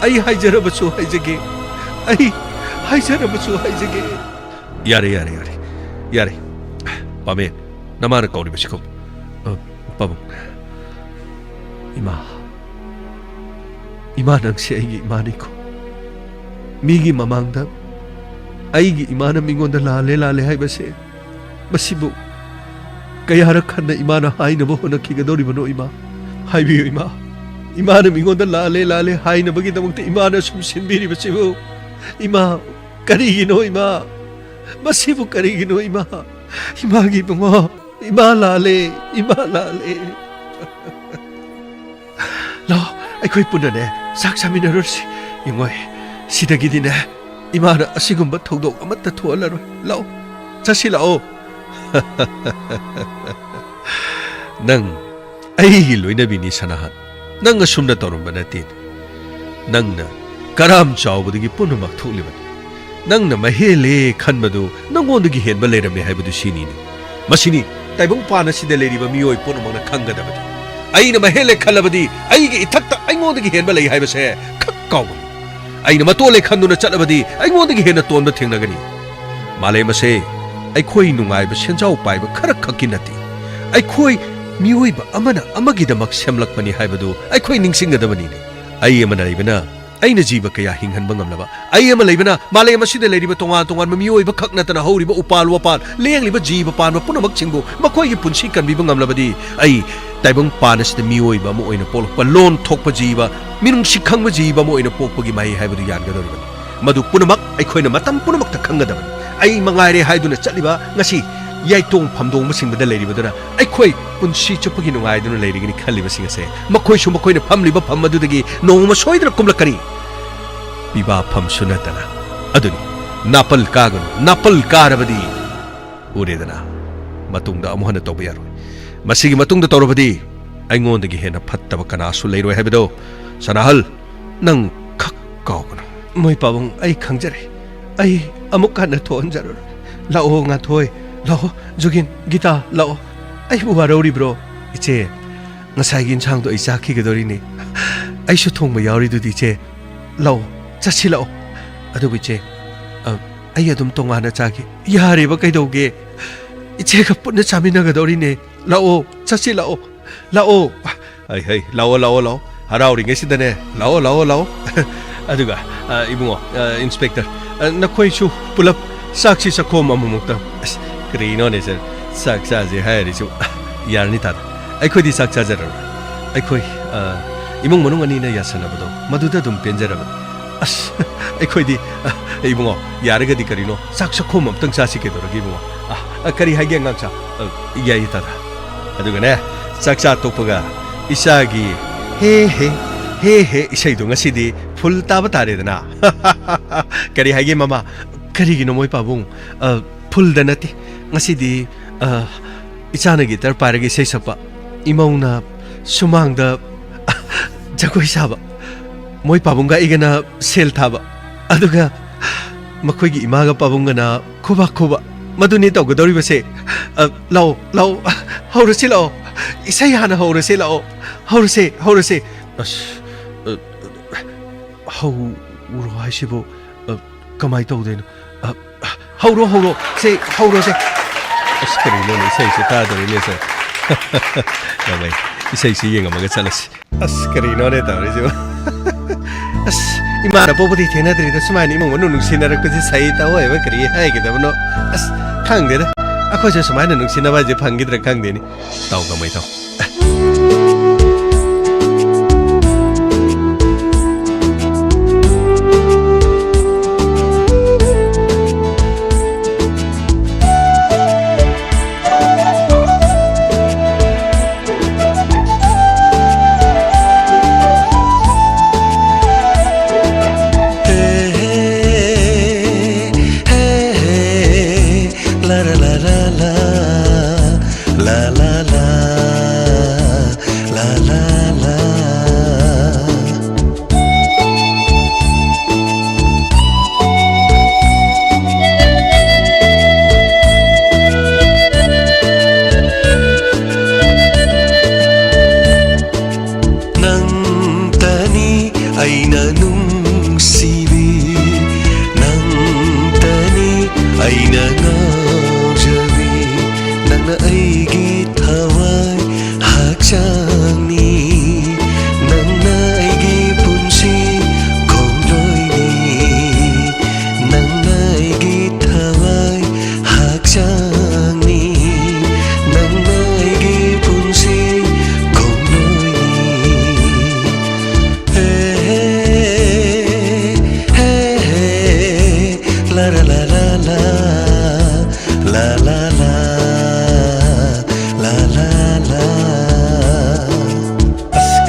ꯑꯩ ꯍꯥꯏꯖꯔꯕꯁꯨ ꯍꯥꯏꯖꯒꯦ꯫ ꯑꯩ ꯍꯥꯏꯖꯔꯕꯁꯨ ꯍꯥꯏꯖꯒꯦ꯫ ꯌꯥꯔꯦ, ꯌꯥꯔꯦ, ꯌꯥꯔꯦ꯫ ꯌꯥꯔꯦ꯫ ꯄꯥꯃꯦ, ꯅꯃꯥꯅ ꯀꯧꯔꯤꯕꯁꯤꯀꯣ꯫ ꯑ, ꯄꯥꯕꯨꯡ꯫ ꯏꯃꯥ꯫ ꯏꯃꯥ, ꯅꯪꯁꯦ ꯑꯩꯒꯤ ꯏꯃꯥꯅꯤꯀꯣ꯫ ꯃꯤꯒꯤ ꯃꯃꯥꯡꯗ ꯑꯩꯒꯤ ꯏꯃꯥꯅ ꯃꯤꯉꯣꯟꯗ "ꯂꯥꯜꯂꯦ, ꯂꯥꯜꯂꯦ" ꯍꯥꯏꯕꯁꯦ, ꯃꯁꯤꯕꯨ ꯀꯌꯥꯔꯛ ꯍꯟꯅ ꯏꯃꯥꯅ ꯍꯥꯏꯅꯕ ꯍꯣꯠꯅꯈꯤꯒꯗꯧꯔꯤꯕꯅꯣ, ꯏꯃꯥ? ꯍꯥꯏꯕꯤꯌꯨ, ꯏꯃꯥ꯫ ꯏꯃꯥꯅ ꯃꯤꯉꯣꯟꯗ "ꯂꯥꯜꯂꯦ, ꯂꯥꯜꯂꯦ" ꯍꯥꯏꯅꯕꯒꯤꯗꯃꯛꯇ ꯏꯃꯥꯅ ꯁꯨꯝ ꯁꯤꯟꯕꯤꯔꯤꯕꯁꯤꯕꯨ, ꯏꯃꯥ, ꯀꯔꯤꯒꯤꯅꯣ, ꯏꯃꯥ? ꯃꯁꯤꯕꯨ ꯀꯔꯤꯒꯤꯅꯣ, ꯏꯃꯥ? ꯏꯃꯥꯒꯤ ꯏꯕꯨꯡꯉꯣ, ꯏꯃꯥ ꯂꯥꯜꯂꯦ, ꯏꯃꯥ ꯂꯥꯜꯂꯦ꯫ ꯂꯥꯛꯑꯣ, ꯑꯩꯈꯣꯏ ꯄꯨꯟꯅꯅꯦ, ꯆꯥꯛ ꯆꯥꯃꯤꯟꯅꯔꯨꯔꯁꯤ꯫ ꯌꯦꯡꯉꯣ, ꯁꯤꯗꯒꯤꯗꯤꯅꯦ, ꯏꯃꯥꯅ ꯑꯁꯤꯒꯨꯝꯕ ꯊꯧꯗꯣꯛ ꯑꯃꯠꯇ ꯊꯣꯛꯍꯜꯂꯔꯣꯏ꯫ ꯂꯥꯛꯑꯣ, ꯆꯠꯁꯤ ꯂꯥꯛꯑꯣ꯫ ꯅꯪ ꯑꯩꯒꯤ ꯂꯣꯏꯅꯕꯤꯅꯤ, ꯁꯅꯥꯍꯟ꯫ ꯅꯪ ꯑꯁꯨꯝꯅ ꯇꯧꯔꯝꯕ ꯅꯠꯇꯦ꯫ ꯅꯪꯅ ꯀꯔꯥꯝ ꯆꯥꯎꯕꯗꯒꯤ ꯄꯨꯝꯅꯃꯛ ꯊꯣꯛꯂꯤꯕꯅꯤ꯫ ꯅꯪꯅ ꯃꯍꯦꯜꯂꯦ ꯈꯟꯕꯗꯨ ꯅꯪꯉꯣꯟꯗꯒꯤ ꯍꯦꯟꯕ ꯂꯩꯔꯝꯃꯦ ꯍꯥꯏꯕꯗꯨ ꯁꯤꯅꯤꯅꯦ꯫ ꯃꯁꯤꯅꯤ ꯇꯥꯏꯕꯪ ꯄꯥꯟ ꯑꯁꯤꯗ ꯂꯩꯔꯤꯕ ꯃꯤꯑꯣꯏ ꯄꯨꯝꯅꯃꯛꯅ ꯈꯪꯒꯗꯕꯗꯤ꯫ ꯑꯩꯅ ꯃꯍꯦꯜꯂꯦ ꯈꯜꯂꯕꯗꯤ ꯑꯩꯒꯤ ꯏꯊꯛꯇ ꯑꯩꯉꯣꯟꯗꯒꯤ ꯍꯦꯟꯕ ꯂꯩ ꯍꯥꯏꯕꯁꯦ ꯈꯛ ꯀꯥꯎꯒꯅꯨ꯫ ꯑꯩꯅ ꯃꯇꯣꯜꯂꯦ ꯈꯟꯗꯨꯅ ꯆꯠꯂꯕꯗꯤ ꯑꯩꯉꯣꯟꯗꯒꯤ ꯍꯦꯟꯅ ꯇꯣꯟꯕ ꯊꯦꯡꯅꯒꯅꯤ꯫ ꯃꯥꯂꯦꯝ ꯑꯁꯦ ꯑꯩꯈꯣꯏ ꯅꯨꯡꯉꯥꯏꯕ ꯁꯦꯟꯖꯥꯎ ꯄꯥꯏꯕ ꯈꯔ ꯈꯛꯀꯤ ꯅꯠꯇꯦ꯫ ꯑꯩꯈꯣꯏ ꯃꯤꯑꯣꯏꯕ ꯑꯃꯅ ꯑꯃꯒꯤꯗꯃꯛ ꯁꯦꯝꯂꯛꯄꯅꯤ ꯍꯥꯏꯕꯗꯨ ꯑꯩꯈꯣꯏ ꯅꯤꯡꯁꯤꯡꯒꯗꯕꯅꯤꯅꯦ꯫ ꯑꯩ ꯑꯃ ꯂꯩꯕꯅ ꯑꯩꯅ ꯖꯤꯕ ꯀꯌꯥ ꯍꯤꯡꯍꯟꯕ ꯉꯝꯂꯕ, ꯑꯩ ꯑꯃ ꯂꯩꯕꯅ ꯃꯥꯂꯦꯝ ꯑꯁꯤꯗ ꯂꯩꯔꯤꯕ ꯇꯣꯉꯥꯟ ꯇꯣꯉꯥꯟꯕ ꯃꯤꯑꯣꯏꯕ ꯈꯛ ꯅꯠꯇꯅ ꯍꯧꯔꯤꯕ ꯎꯄꯥꯜ ꯋꯥꯄꯥꯜ, ꯂꯦꯡꯂꯤꯕ ꯖꯤꯕ ꯄꯥꯟꯕ ꯄꯨꯝꯅꯃꯛꯁꯤꯡꯕꯨ ꯃꯈꯣꯏꯒꯤ ꯄꯨꯟꯁꯤ ꯀꯟꯕꯤꯕ ꯉꯝꯂꯕꯗꯤ, ꯑꯩ ꯇꯥꯏꯕꯪ ꯄꯥꯟ ꯑꯁꯤꯗ ꯃꯤꯑꯣꯏꯕ ꯑꯃ ꯑꯣꯏꯅ ꯄꯣꯛꯂꯛꯄ, ꯂꯣꯟ ꯊꯣꯛꯄ ꯖꯤꯕ, ꯃꯤꯅꯨꯡꯁꯤ ꯈꯪꯕ ꯖꯤꯕ ꯑꯃ ꯑꯣꯏꯅ ꯄꯣꯛꯄꯒꯤ ꯃꯍꯩ ꯍꯥꯏꯕꯗꯨ ꯌꯥꯟꯒꯗꯧꯔꯤꯕꯅꯤ꯫ ꯃꯗꯨ ꯄꯨꯝꯅꯃꯛ ꯑꯩꯈꯣꯏꯅ ꯃꯇꯝ ꯄꯨꯝꯅꯃꯛꯇ ꯈꯪꯒꯗꯕꯅꯤ꯫ ꯑꯩ ꯃꯉꯥꯏꯔꯦ ꯍꯥꯏꯗꯨꯅ ꯆꯠꯂꯤꯕ, ꯉꯁꯤ ꯌꯥꯏꯇꯣꯡ ꯐꯝꯗꯣꯡꯕꯁꯤꯡꯕꯗ ꯂꯩꯔꯤꯕꯗꯨꯅ ꯑꯩꯈꯣꯏ ꯄꯨꯟꯁꯤ ꯆꯨꯞꯄꯒꯤ ꯅꯨꯡꯉꯥꯏꯗꯨꯅ ꯂꯩꯔꯒꯅꯤ ꯈꯜꯂꯤꯕꯁꯤꯡ ꯑꯁꯦ, ꯃꯈꯣꯏꯁꯨ ꯃꯈꯣꯏꯅ ꯐꯝꯂꯤꯕ ꯐꯝ ꯑꯗꯨꯗꯒꯤ ꯅꯣꯡꯃ ꯁꯣꯏꯗꯅ ꯀꯨꯝꯂꯛꯀꯅꯤ꯫ ꯄꯤꯕꯥ ꯐꯝꯁꯨ ꯅꯠꯇꯅ꯫ ꯑꯗꯨꯅꯤ, ꯅꯥꯄꯜ ꯀꯥꯒꯅꯨ, ꯅꯥꯄꯜ ꯀꯥꯔꯕꯗꯤ ꯎꯔꯦꯗꯅ, ꯃꯇꯨꯡꯗ ꯑꯃꯨꯛ ꯍꯟꯅ ꯇꯧꯕ ꯌꯥꯔꯣꯏ꯫ ꯃꯁꯤꯒꯤ ꯃꯇꯨꯡꯗ ꯇꯧꯔꯕꯗꯤ ꯑꯩꯉꯣꯟꯗꯒꯤ ꯍꯦꯟꯅ ꯐꯠꯇꯕ ꯀꯅꯥꯁꯨ ꯂꯩꯔꯣꯏ ꯍꯥꯏꯕꯗꯣ, ꯁꯅꯥꯍꯜ, ꯅꯪ ꯈꯛ ꯀꯥꯎꯒꯅꯨ꯫ ꯃꯣꯏ ꯄꯥꯕꯨꯡ, ꯑꯩ ꯈꯪꯖꯔꯦ꯫ ꯑꯩ ꯑꯃꯨꯛ ꯍꯟꯅ ꯊꯣꯛꯍꯟꯖꯔꯔꯣꯏ꯫ ꯂꯥꯛꯑꯣ, ꯉꯥꯟꯊꯣꯏ꯫ ꯂꯥꯛꯑꯣ, ꯖꯨꯒꯤꯟ, ꯒꯤꯇꯥ, ꯂꯥꯛꯑꯣ꯫ ꯑꯩꯕꯨ ꯋꯥꯔꯧꯔꯤꯕ꯭ꯔꯣ? ꯏꯆꯦ, ꯉꯁꯥꯏꯒꯤ ꯏꯟꯁꯥꯡꯗꯣ ꯑꯩ ꯆꯥꯈꯤꯒꯗꯧꯔꯤꯅꯦ꯫ ꯑꯩꯁꯨ ꯊꯣꯡꯕ ꯌꯥꯎꯔꯤꯗꯨꯗꯤ, ꯏꯆꯦ꯫ ꯂꯥꯛꯑꯣ, ꯆꯠꯁꯤ ꯂꯥꯛꯑꯣ꯫ ꯑꯗꯨꯕꯨ ꯏꯆꯦ, ꯑ, ꯑꯩ ꯑꯗꯨꯝ ꯇꯣꯉꯥꯟꯅ ꯆꯥꯒꯦ꯫ ꯌꯥꯔꯦꯕ, ꯀꯩꯗꯧꯒꯦ? ꯏꯆꯦꯒ ꯄꯨꯟꯅ ꯆꯥꯃꯤꯟꯅꯒꯗꯧꯔꯤꯅꯦ꯫ ꯂꯥꯛꯑꯣ, ꯆꯠꯁꯤ ꯂꯥꯛꯑꯣ, ꯂꯥꯛꯑꯣ꯫ ꯍꯩ, ꯍꯩ, ꯂꯥꯛꯑꯣ, ꯂꯥꯛꯑꯣ, ꯂꯥꯛꯑꯣ꯫ ꯍꯔꯥꯎꯔꯤꯉꯩꯁꯤꯗꯅꯦ, ꯂꯥꯛꯑꯣ, ꯂꯥꯛꯑꯣ, ꯂꯥꯛꯑꯣ꯫ ꯑꯗꯨꯒ, ꯑ, ꯏꯕꯨꯡꯉꯣ, ꯑ, ꯏꯟꯁꯄꯦꯛꯇꯔ, ꯑ, ꯅꯈꯣꯏꯁꯨ ꯄꯨꯂꯞ ꯆꯥꯛꯁꯤ ꯆꯥꯛꯈꯣꯝ ꯑꯃꯃꯨꯛꯇꯪ꯫ ꯑꯁ, ꯀꯔꯤꯅꯣꯅꯦ ꯁꯥꯔ? ꯆꯥꯛ ꯆꯥꯁꯦ ꯍꯥꯏꯔꯤꯁꯤꯕꯨ? ꯌꯥꯔꯅꯤ ꯇꯥꯗ꯫ ꯑꯩꯈꯣꯏꯗꯤ ꯆꯥꯛ ꯆꯥꯖꯔꯔꯣꯏ꯫ ꯑꯩꯈꯣꯏ, ꯑ, ꯏꯃꯨꯡ ꯃꯅꯨꯡ ꯑꯅꯤꯅ ꯌꯥꯁꯟꯅꯕꯗꯣ, ꯃꯗꯨꯗ ꯑꯗꯨꯝ ꯄꯦꯟꯖꯔꯕꯅꯤ꯫ ꯑꯁ, ꯑꯩꯈꯣꯏꯗꯤ, ꯑ, ꯏꯕꯨꯡꯉꯣ, ꯌꯥꯔꯒꯗꯤ ꯀꯔꯤꯅꯣ, ꯆꯥꯛ ꯆꯥꯛꯈꯣꯝ ꯑꯝꯇꯪ ꯆꯥꯁꯤ ꯀꯩꯗꯧꯔꯒꯦ, ꯏꯕꯨꯡꯉꯣ? ꯑ, ꯑ, ꯀꯔꯤ ꯍꯥꯏꯒꯦ, ꯑꯉꯥꯡꯁꯥ? ꯑ, ꯌꯥꯏꯌꯦ, ꯇꯥꯗ꯫ ꯑꯗꯨꯒꯅꯦ, ꯆꯥꯛ ꯆꯥ ꯇꯣꯛꯄꯒ ꯏꯆꯥꯒꯤ "ꯍꯦ ꯍꯦ, ꯍꯦ ꯍꯦ" ꯏꯁꯩꯗꯣ ꯉꯁꯤꯗꯤ ꯐꯨꯜ ꯇꯥꯕ ꯇꯥꯔꯦꯗꯅ꯫ ꯀꯔꯤ ꯍꯥꯏꯒꯦ, ꯃꯃꯥ? ꯀꯔꯤꯒꯤꯅꯣ, ꯃꯣꯏ ꯄꯥꯕꯨꯡ? ꯑ, ꯐꯨꯜꯗ ꯅꯠꯇꯦ꯫ ꯉꯁꯤꯗꯤ, ꯑ, ꯏꯆꯥꯅ ꯒꯤꯇꯔ ꯄꯥꯏꯔꯒ ꯏꯁꯩ ꯁꯛꯄ, ꯏꯃꯧꯅ ꯁꯨꯃꯥꯡꯗ ꯖꯒꯣꯏ ꯁꯥꯕ, ꯃꯣꯏ ꯄꯥꯕꯨꯡꯒ ꯑꯩꯒꯅ ꯁꯦꯜ ꯊꯥꯕ, ꯑꯗꯨꯒ ꯃꯈꯣꯏꯒꯤ ꯏꯃꯥꯒ ꯄꯥꯕꯨꯡꯒꯅ ꯈꯨꯕꯥꯛ ꯈꯨꯕ꯫ ꯃꯗꯨꯅꯤ ꯇꯧꯒꯗꯧꯔꯤꯕꯁꯦ꯫ ꯑ, ꯂꯥꯛꯑꯣ, ꯂꯥꯛꯑꯣ, ꯍꯧꯔꯁꯤ ꯂꯥꯛꯑꯣ꯫ ꯏꯁꯩ ꯍꯥꯟꯅ ꯍꯧꯔꯁꯤ ꯂꯥꯛꯑꯣ꯫ ꯍꯧꯔꯁꯦ, ꯍꯧꯔꯁꯦ꯫ ꯑꯁ, ꯑ, ꯍꯧꯔꯣ ꯍꯥꯏꯁꯤꯕꯨ, ꯑ, ꯀꯃꯥꯏ ꯇꯧꯗꯣꯏꯅꯣ? ꯑ, ꯍꯧꯔꯣ, ꯍꯧꯔꯣ꯫ ꯁꯦ, ꯍꯧꯔꯣꯁꯦ꯫ ꯑꯁ, ꯀꯔꯤꯅꯣꯅꯦ, ꯏꯁꯩꯁꯦ ꯇꯥꯗꯣꯔꯤꯅꯦ, ꯁꯦ꯫ ꯌꯥꯝꯃꯩ, ꯏꯁꯩꯁꯤ ꯌꯦꯡꯉꯝꯃꯒ ꯆꯠꯂꯁꯤ꯫ ꯑꯁ, ꯀꯔꯤꯅꯣꯅꯦ ꯇꯧꯔꯤꯁꯤꯕꯣ? ꯑꯁ, ꯏꯃꯥꯅ ꯄꯣꯛꯄꯗꯤ ꯊꯦꯡꯅꯗ꯭ꯔꯤꯗ ꯁꯨꯃꯥꯏꯅ ꯏꯃꯨꯡ ꯃꯅꯨꯡ ꯅꯨꯡꯁꯤꯅꯔꯛꯄꯁꯦ ꯁꯍꯤ ꯇꯧꯑꯣꯏꯕ ꯀꯔꯤ ꯍꯥꯏꯒꯗꯕꯅꯣ? ꯑꯁ, ꯈꯪꯗꯦꯗ꯫ ꯑꯩꯈꯣꯏꯁꯨ ꯁꯨꯃꯥꯏꯅ ꯅꯨꯡꯁꯤꯅꯕ ꯍꯥꯏꯁꯦ ꯐꯪꯈꯤꯗ꯭ꯔꯥ ꯈꯪꯗꯦꯅꯦ꯫ ꯇꯥꯎ ꯀꯃꯥꯏ ꯇꯧ꯫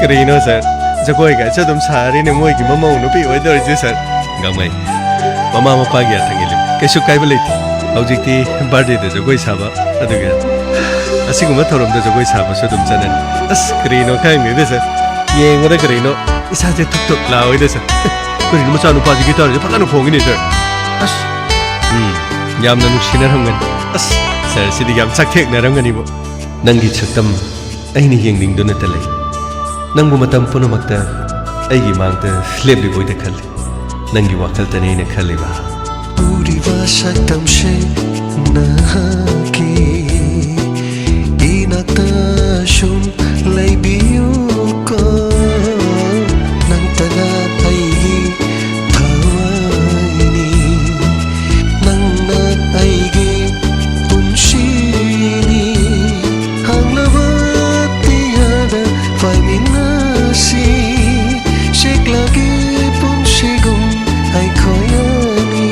ꯀꯔꯤꯅꯣ ꯁꯥꯔ, ꯖꯒꯣꯏꯒꯁꯨ ꯑꯗꯨꯝ ꯁꯥꯔꯤꯅꯦ ꯃꯣꯏꯒꯤ ꯃꯃꯧ ꯅꯨꯄꯤ ꯑꯣꯏꯗꯧꯔꯤꯁꯦ ꯁꯥꯔ꯫ ꯒꯥꯡꯃꯩ, ꯃꯃꯥ ꯃꯄꯥꯒꯤ ꯑꯊꯪ ꯏꯜꯂꯨ, ꯀꯩꯁꯨ ꯀꯥꯏꯕ ꯂꯩꯇꯦ꯫ ꯍꯧꯖꯤꯛꯇꯤ ꯕꯥꯔꯗꯦꯗ ꯖꯒꯣꯏ ꯁꯥꯕ, ꯑꯗꯨꯒ ꯑꯁꯤꯒꯨꯝꯕ ꯊꯧꯔꯝꯗ ꯖꯒꯣꯏ ꯁꯥꯕꯁꯨ ꯑꯗꯨꯝ ꯆꯠꯅꯔꯤ꯫ ꯑꯁ, ꯀꯔꯤꯅꯣ ꯈꯪꯗꯦꯗ ꯁꯥꯔ, ꯌꯦꯡꯕꯗ ꯀꯔꯤꯅꯣ ꯏꯁꯥꯁꯦ ꯊꯨꯛ ꯊꯨꯛ ꯂꯥꯎꯏꯗ ꯁꯥꯔ꯫ ꯀꯔꯤꯅꯣ ꯃꯆꯥꯅꯨꯄꯥꯁꯤ ꯒꯤꯇꯥꯔꯁꯦ ꯐꯖꯅ ꯈꯣꯡꯉꯤꯅꯦ ꯁꯥꯔ꯫ ꯑꯁ, ꯎꯝ, ꯌꯥꯝꯅ ꯅꯨꯡꯁꯤꯅꯔꯝꯒꯅꯤ꯫ ꯑꯁ, ꯁꯥꯔ, ꯁꯤꯗꯤ ꯌꯥꯝ ꯆꯥꯛꯊꯦꯛꯅꯔꯝꯒꯅꯤꯕꯣ꯫ ꯅꯪꯒꯤ ꯁꯛꯇꯝ ꯑꯩꯅ ꯌꯦꯡꯅꯤꯡꯗꯨꯅꯇ ꯂꯩ꯫ ꯅꯪꯕꯨ ꯃꯇꯝ ꯄꯨꯝꯅꯃꯛꯇ ꯑꯩꯒꯤ ꯃꯥꯡꯗ ꯂꯦꯞꯂꯤꯕꯣꯏꯗ ꯈꯜꯂꯤ꯫ ꯅꯪꯒꯤ ꯋꯥꯈꯜꯇꯅꯤ ꯑꯩꯅ ꯈꯜꯂꯤꯕ꯫ ꯎꯔꯤꯕ ꯁꯛꯇꯝꯁꯦ ꯅꯍꯥꯛꯀꯤ ꯏꯅꯥꯛꯇ ꯁꯨꯝ ꯂꯩꯕꯤꯌꯨꯀꯣ꯫ ꯅꯪꯇꯅ ꯑꯩꯒꯤ ꯊꯋꯥꯏꯅꯤ꯫ ꯅꯪꯅ ꯑꯩꯒꯤ ꯄꯨꯟꯁꯤꯅꯤ꯫ ꯍꯥꯡꯂꯕ ꯇꯤꯌꯥꯗ ꯄꯥꯏꯃꯤꯟꯅꯁꯤ꯫ ꯁꯦꯛꯂꯥꯒꯤ ꯄꯨꯟꯁꯤꯒꯨꯝ ꯑꯩꯈꯣꯏ ꯑꯅꯤ꯫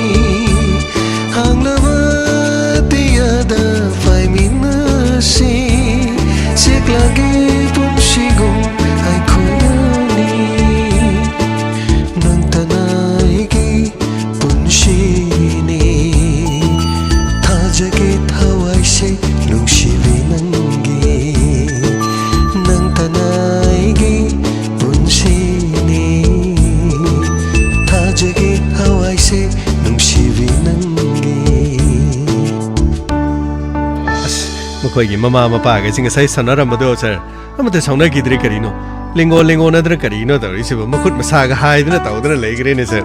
ꯍꯥꯡꯂꯕ ꯇꯤꯌꯥꯗ ꯄꯥꯏꯃꯤꯟꯅꯁꯤ꯫ ꯁꯦꯛꯂꯥꯒꯤ ꯄꯨꯟꯁꯤꯒꯨꯝ ꯑꯩꯈꯣꯏ ꯑꯅꯤ꯫ ꯅꯪꯇꯅ ꯑꯩꯒꯤ ꯄꯨꯟꯁꯤꯅꯤ꯫ ꯊꯥꯖꯒꯦ ꯊꯋꯥꯏꯁꯦ ꯅꯨꯡꯁꯤꯕꯤ ꯅꯪꯒꯤ꯫ ꯅꯪꯇꯅ ꯑꯩꯒꯤ ꯄꯨꯟꯁꯤꯅꯤ꯫ ꯊꯥꯖꯒꯦ ꯊꯋꯥꯏꯁꯦ ꯅꯨꯡꯁꯤꯕꯤ ꯅꯪꯒꯤ꯫ ꯑꯁ, ꯃꯈꯣꯏꯒꯤ ꯃꯃꯥ ꯃꯄꯥꯒꯁꯤ ꯉꯁꯥꯏ ꯁꯥꯟꯅꯔꯝꯕꯗꯣ ꯁꯥꯔ, ꯑꯃꯠꯇ ꯁꯥꯎꯅꯈꯤꯗ꯭ꯔꯦ ꯀꯔꯤꯅꯣ? ꯂꯦꯡꯉꯣ ꯂꯦꯡꯉꯣ ꯅꯠꯇ꯭ꯔ ꯀꯔꯤꯅꯣ ꯇꯧꯔꯤꯁꯤꯕꯨ? ꯃꯈꯨꯠ ꯃꯁꯥꯒ ꯍꯥꯏꯗꯅ ꯇꯧꯗꯅ ꯂꯩꯈ꯭ꯔꯦꯅꯦ ꯁꯥꯔ꯫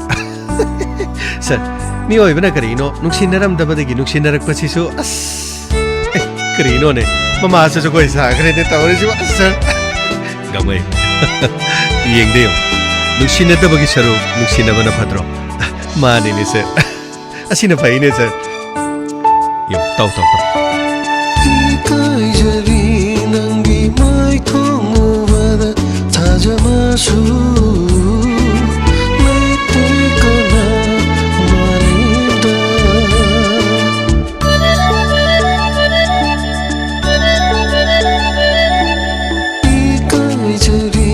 ꯁꯥꯔ, ꯃꯤꯑꯣꯏꯕꯅ ꯀꯔꯤꯅꯣ ꯅꯨꯡꯁꯤꯅꯔꯝꯗꯕꯗꯒꯤ ꯅꯨꯡꯁꯤꯅꯔꯛꯄꯁꯤꯁꯨ, ꯑꯁ, ꯑꯦ, ꯀꯔꯤꯅꯣꯅꯦ? ꯃꯃꯥꯁꯨ ꯖꯒꯣꯏ ꯁꯥꯈ꯭ꯔꯦꯅꯦ ꯇꯧꯔꯤꯁꯤꯕꯨ, ꯑꯁ, ꯁꯥꯔ꯫ ꯒꯥꯡꯃꯩ, ꯌꯦꯡꯗꯦ ꯌꯦꯡꯉꯨ꯫ ꯅꯨꯡꯁꯤꯅꯗꯕꯒꯤ ꯁꯔꯨꯛ ꯅꯨꯡꯁꯤꯅꯕꯅ ꯐꯠꯇ꯭ꯔꯣ? ꯃꯥꯅꯤꯅꯦ ꯁꯥꯔ꯫ ꯑꯁꯤꯅ ꯐꯩꯅꯦ ꯁꯥꯔ꯫ ꯌꯦꯡꯉꯨ, ꯇꯥꯎ, ꯇꯥꯎ, ꯇꯥꯎ꯫ ꯏꯀꯥꯏꯖꯔꯤ ꯅꯪꯒꯤ ꯃꯥꯏꯊꯣꯡ ꯎꯕꯗ ꯊꯥꯖꯕꯁꯨ ꯂꯩꯇꯦ ꯀꯅꯥ ꯃꯥꯂꯦꯝꯗ꯫ ꯏꯀꯥꯏꯖꯔꯤ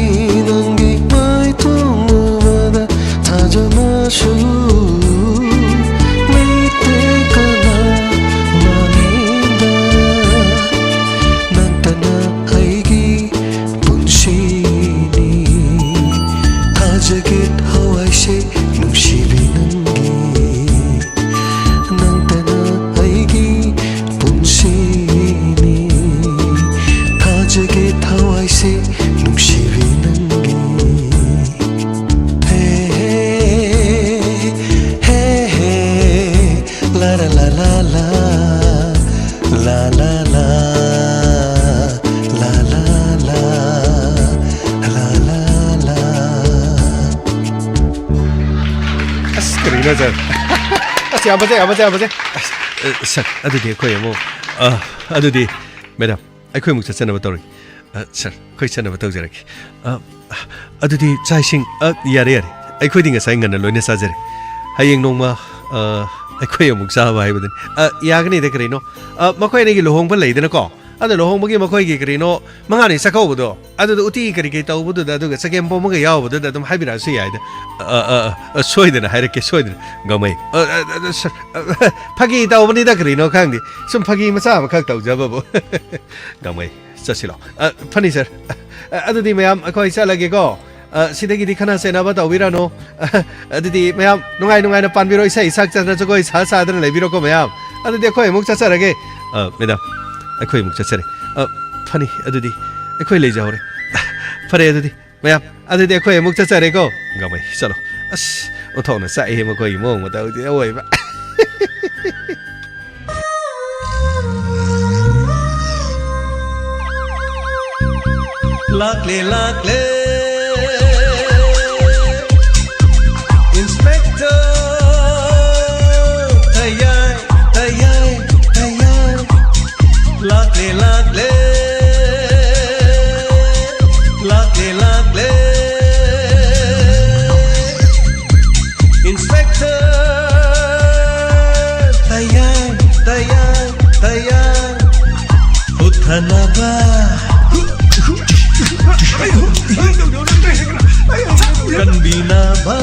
ꯁꯔ꯫ ꯑꯁ, ꯌꯥꯝ ꯐꯖꯩ, ꯌꯥꯝ ꯐꯖꯩ, ꯌꯥꯝ ꯐꯖꯩ꯫ ꯑ, ꯁꯔ, ꯑꯗꯨꯗꯤ ꯑꯩꯈꯣꯏ ꯑꯃꯨꯛ, ꯑ, ꯑꯗꯨꯗꯤ, ꯃꯦꯗꯥꯝ, ꯑꯩꯈꯣꯏ ꯑꯃꯨꯛ ꯆꯠꯆꯅꯕ ꯇꯧꯔꯒꯦ꯫ ꯑ, ꯁꯔ, ꯑꯩꯈꯣꯏ ꯆꯠꯅꯕ ꯇꯧꯖꯔꯒꯦ꯫ ꯑ, ꯑꯗꯨꯗꯤ ꯆꯥꯛ ꯏꯁꯤꯡ, ꯑ, ꯌꯥꯔꯦ, ꯌꯥꯔꯦ꯫ ꯑꯩꯈꯣꯏꯗꯤ ꯉꯁꯥꯏ ꯉꯟꯅ ꯂꯣꯏꯅ ꯆꯥꯖꯔꯦ꯫ ꯍꯌꯦꯡ ꯅꯣꯡꯃ, ꯑ, ꯑꯩꯈꯣꯏ ꯑꯃꯨꯛ ꯆꯥꯕ ꯍꯥꯏꯕꯗꯨꯅꯤ꯫ ꯑ, ꯌꯥꯒꯅꯤꯗ, ꯀꯔꯤꯅꯣ? ꯑ, ꯃꯈꯣꯏ ꯑꯅꯤꯒꯤ ꯂꯨꯍꯣꯡꯕ ꯂꯩꯗꯅꯀꯣ꯫ ꯑꯗꯣ ꯂꯨꯍꯣꯡꯕꯒꯤ ꯃꯈꯣꯏꯒꯤ, ꯀꯔꯤꯅꯣ, ꯃꯉꯥꯅꯤ ꯆꯥꯛꯀꯧꯕꯗꯣ, ꯑꯗꯨꯗ ꯎꯇꯤ ꯀꯔꯤ ꯀꯔꯤ ꯇꯧꯕꯗꯨꯗ, ꯑꯗꯨꯒ ꯆꯒꯦꯝ ꯄꯣꯝꯕꯒ ꯌꯥꯎꯕꯗꯨꯗ ꯑꯗꯨꯝ ꯍꯥꯏꯕꯤꯔꯛꯑꯁꯨ ꯌꯥꯏꯗ꯫ ꯑ, ꯑ, ꯑ, ꯑ, ꯁꯣꯏꯗꯅ ꯍꯥꯏꯔꯛꯀꯦ, ꯁꯣꯏꯗꯅ꯫ ꯒꯥꯡꯃꯩ꯫ ꯑ, ꯑ, ꯑ, ꯁꯔ, ꯑ, ꯐꯥꯒꯤ ꯇꯧꯕꯅꯤꯗ, ꯀꯔꯤꯅꯣ ꯈꯪꯗꯦ꯫ ꯁꯨꯝ ꯐꯥꯒꯤ ꯃꯆꯥ ꯑꯃꯈꯛ ꯇꯧꯖꯕꯕꯨ꯫ ꯒꯥꯡꯃꯩ, ꯆꯠꯁꯤꯂꯣ꯫ ꯑ, ꯐꯅꯤ, ꯁꯔ꯫ ꯑ, ꯑꯗꯨꯗꯤ ꯃꯌꯥꯝ ꯑꯩꯈꯣꯏ ꯆꯠꯂꯒꯦꯀꯣ꯫ ꯑ, ꯁꯤꯗꯒꯤꯗꯤ ꯈꯠꯅ ꯆꯩꯅꯕ ꯇꯧꯕꯤꯔꯅꯨ꯫ ꯑ, ꯑꯗꯨꯗꯤ ꯃꯌꯥꯝ ꯅꯨꯡꯉꯥꯏ ꯅꯨꯡꯉꯥꯏꯅ ꯄꯥꯟꯕꯤꯔꯣ, ꯏꯁꯩ ꯁꯛꯇꯅ, ꯖꯒꯣꯏ ꯁꯥ ꯁꯥꯗꯅ ꯂꯩꯕꯤꯔꯣꯀꯣ ꯃꯌꯥꯝ꯫ ꯑꯗꯨꯗꯤ ꯑꯩꯈꯣꯏ ꯑꯃꯨꯛ ꯆꯠꯆꯔꯒꯦ꯫ ꯑ, ꯃꯦꯗꯥꯝ, ꯑꯩꯈꯣꯏ ꯑꯃꯨꯛ ꯆꯠꯆꯔꯦ꯫ ꯑ, ꯐꯅꯤ, ꯑꯗꯨꯗꯤ ꯑꯩꯈꯣꯏ ꯂꯩꯖꯍꯧꯔꯦ꯫ ꯐꯔꯦ ꯑꯗꯨꯗꯤ ꯃꯌꯥꯝ, ꯑꯗꯨꯗꯤ ꯑꯩꯈꯣꯏ ꯑꯃꯨꯛ ꯆꯠꯆꯔꯦꯀꯣ꯫ ꯒꯥꯡꯃꯩ, ꯆꯠꯂꯣ꯫ ꯑꯁ, ꯑꯣꯟꯊꯣꯛꯅ ꯆꯥꯛꯑꯦꯍꯦ ꯃꯈꯣꯏꯒꯤ ꯃꯑꯣꯡ ꯃꯇꯧꯗꯤ ꯑꯋꯣꯏꯕ꯫ ꯂꯥꯛꯂꯦ, ꯂꯥꯛꯂꯦ, Inspector ꯇꯌꯥꯏ, ꯇꯌꯥꯏ, ꯇꯌꯥꯏ꯫ ꯂꯥꯛꯂꯦ, ꯂꯥꯛꯂꯦ, ꯂꯥꯛꯂꯦ, ꯂꯥꯛꯂꯦ, Inspector ꯇꯌꯥꯏ, ꯇꯌꯥꯏ, ꯇꯌꯥꯏ꯫ ꯍꯨꯠꯊꯅꯕ, ꯀꯟꯕꯤꯅꯕ꯫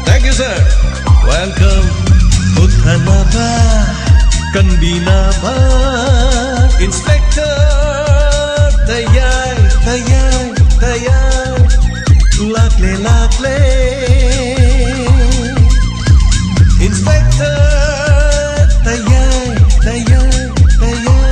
Thank you, sir. Welcome. ꯍꯨꯠꯊꯅꯕ, ꯀꯟꯕꯤꯅꯕ꯫ Inspector ꯇꯌꯥꯏ, ꯇꯌꯥꯏ, ꯇꯌꯥꯏ꯫ ꯂꯥꯛꯂꯦ, ꯂꯥꯛꯂꯦ꯫ Inspector ꯇꯌꯥꯏ, ꯇꯌꯥꯏ, ꯇꯌꯥꯏ꯫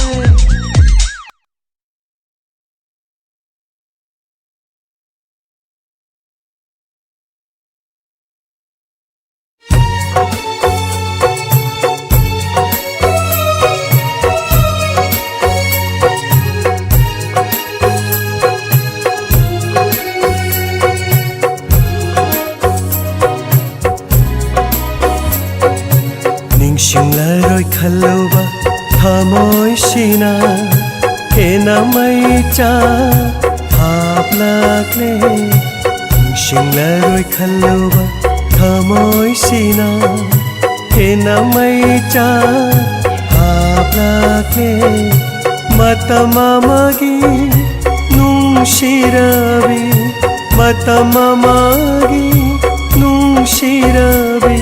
ꯊꯃꯣꯏꯁꯤꯅ ꯍꯦꯟꯅ ꯃꯩꯆꯥꯛ ꯍꯥꯞꯂꯛꯂꯦ꯫ ꯅꯤꯡꯁꯤꯡꯂꯔꯣꯏ ꯈꯜꯂꯨꯕ ꯊꯃꯣꯏꯁꯤꯅ ꯍꯦꯟꯅ ꯃꯩꯆꯥꯛ ꯍꯥꯞꯂꯛꯂꯦ꯫ ꯃꯇꯝ ꯑꯃꯒꯤ ꯅꯨꯡꯁꯤꯔꯕꯤ, ꯃꯇꯝ ꯑꯃꯒꯤ ꯅꯨꯡꯁꯤꯔꯕꯤ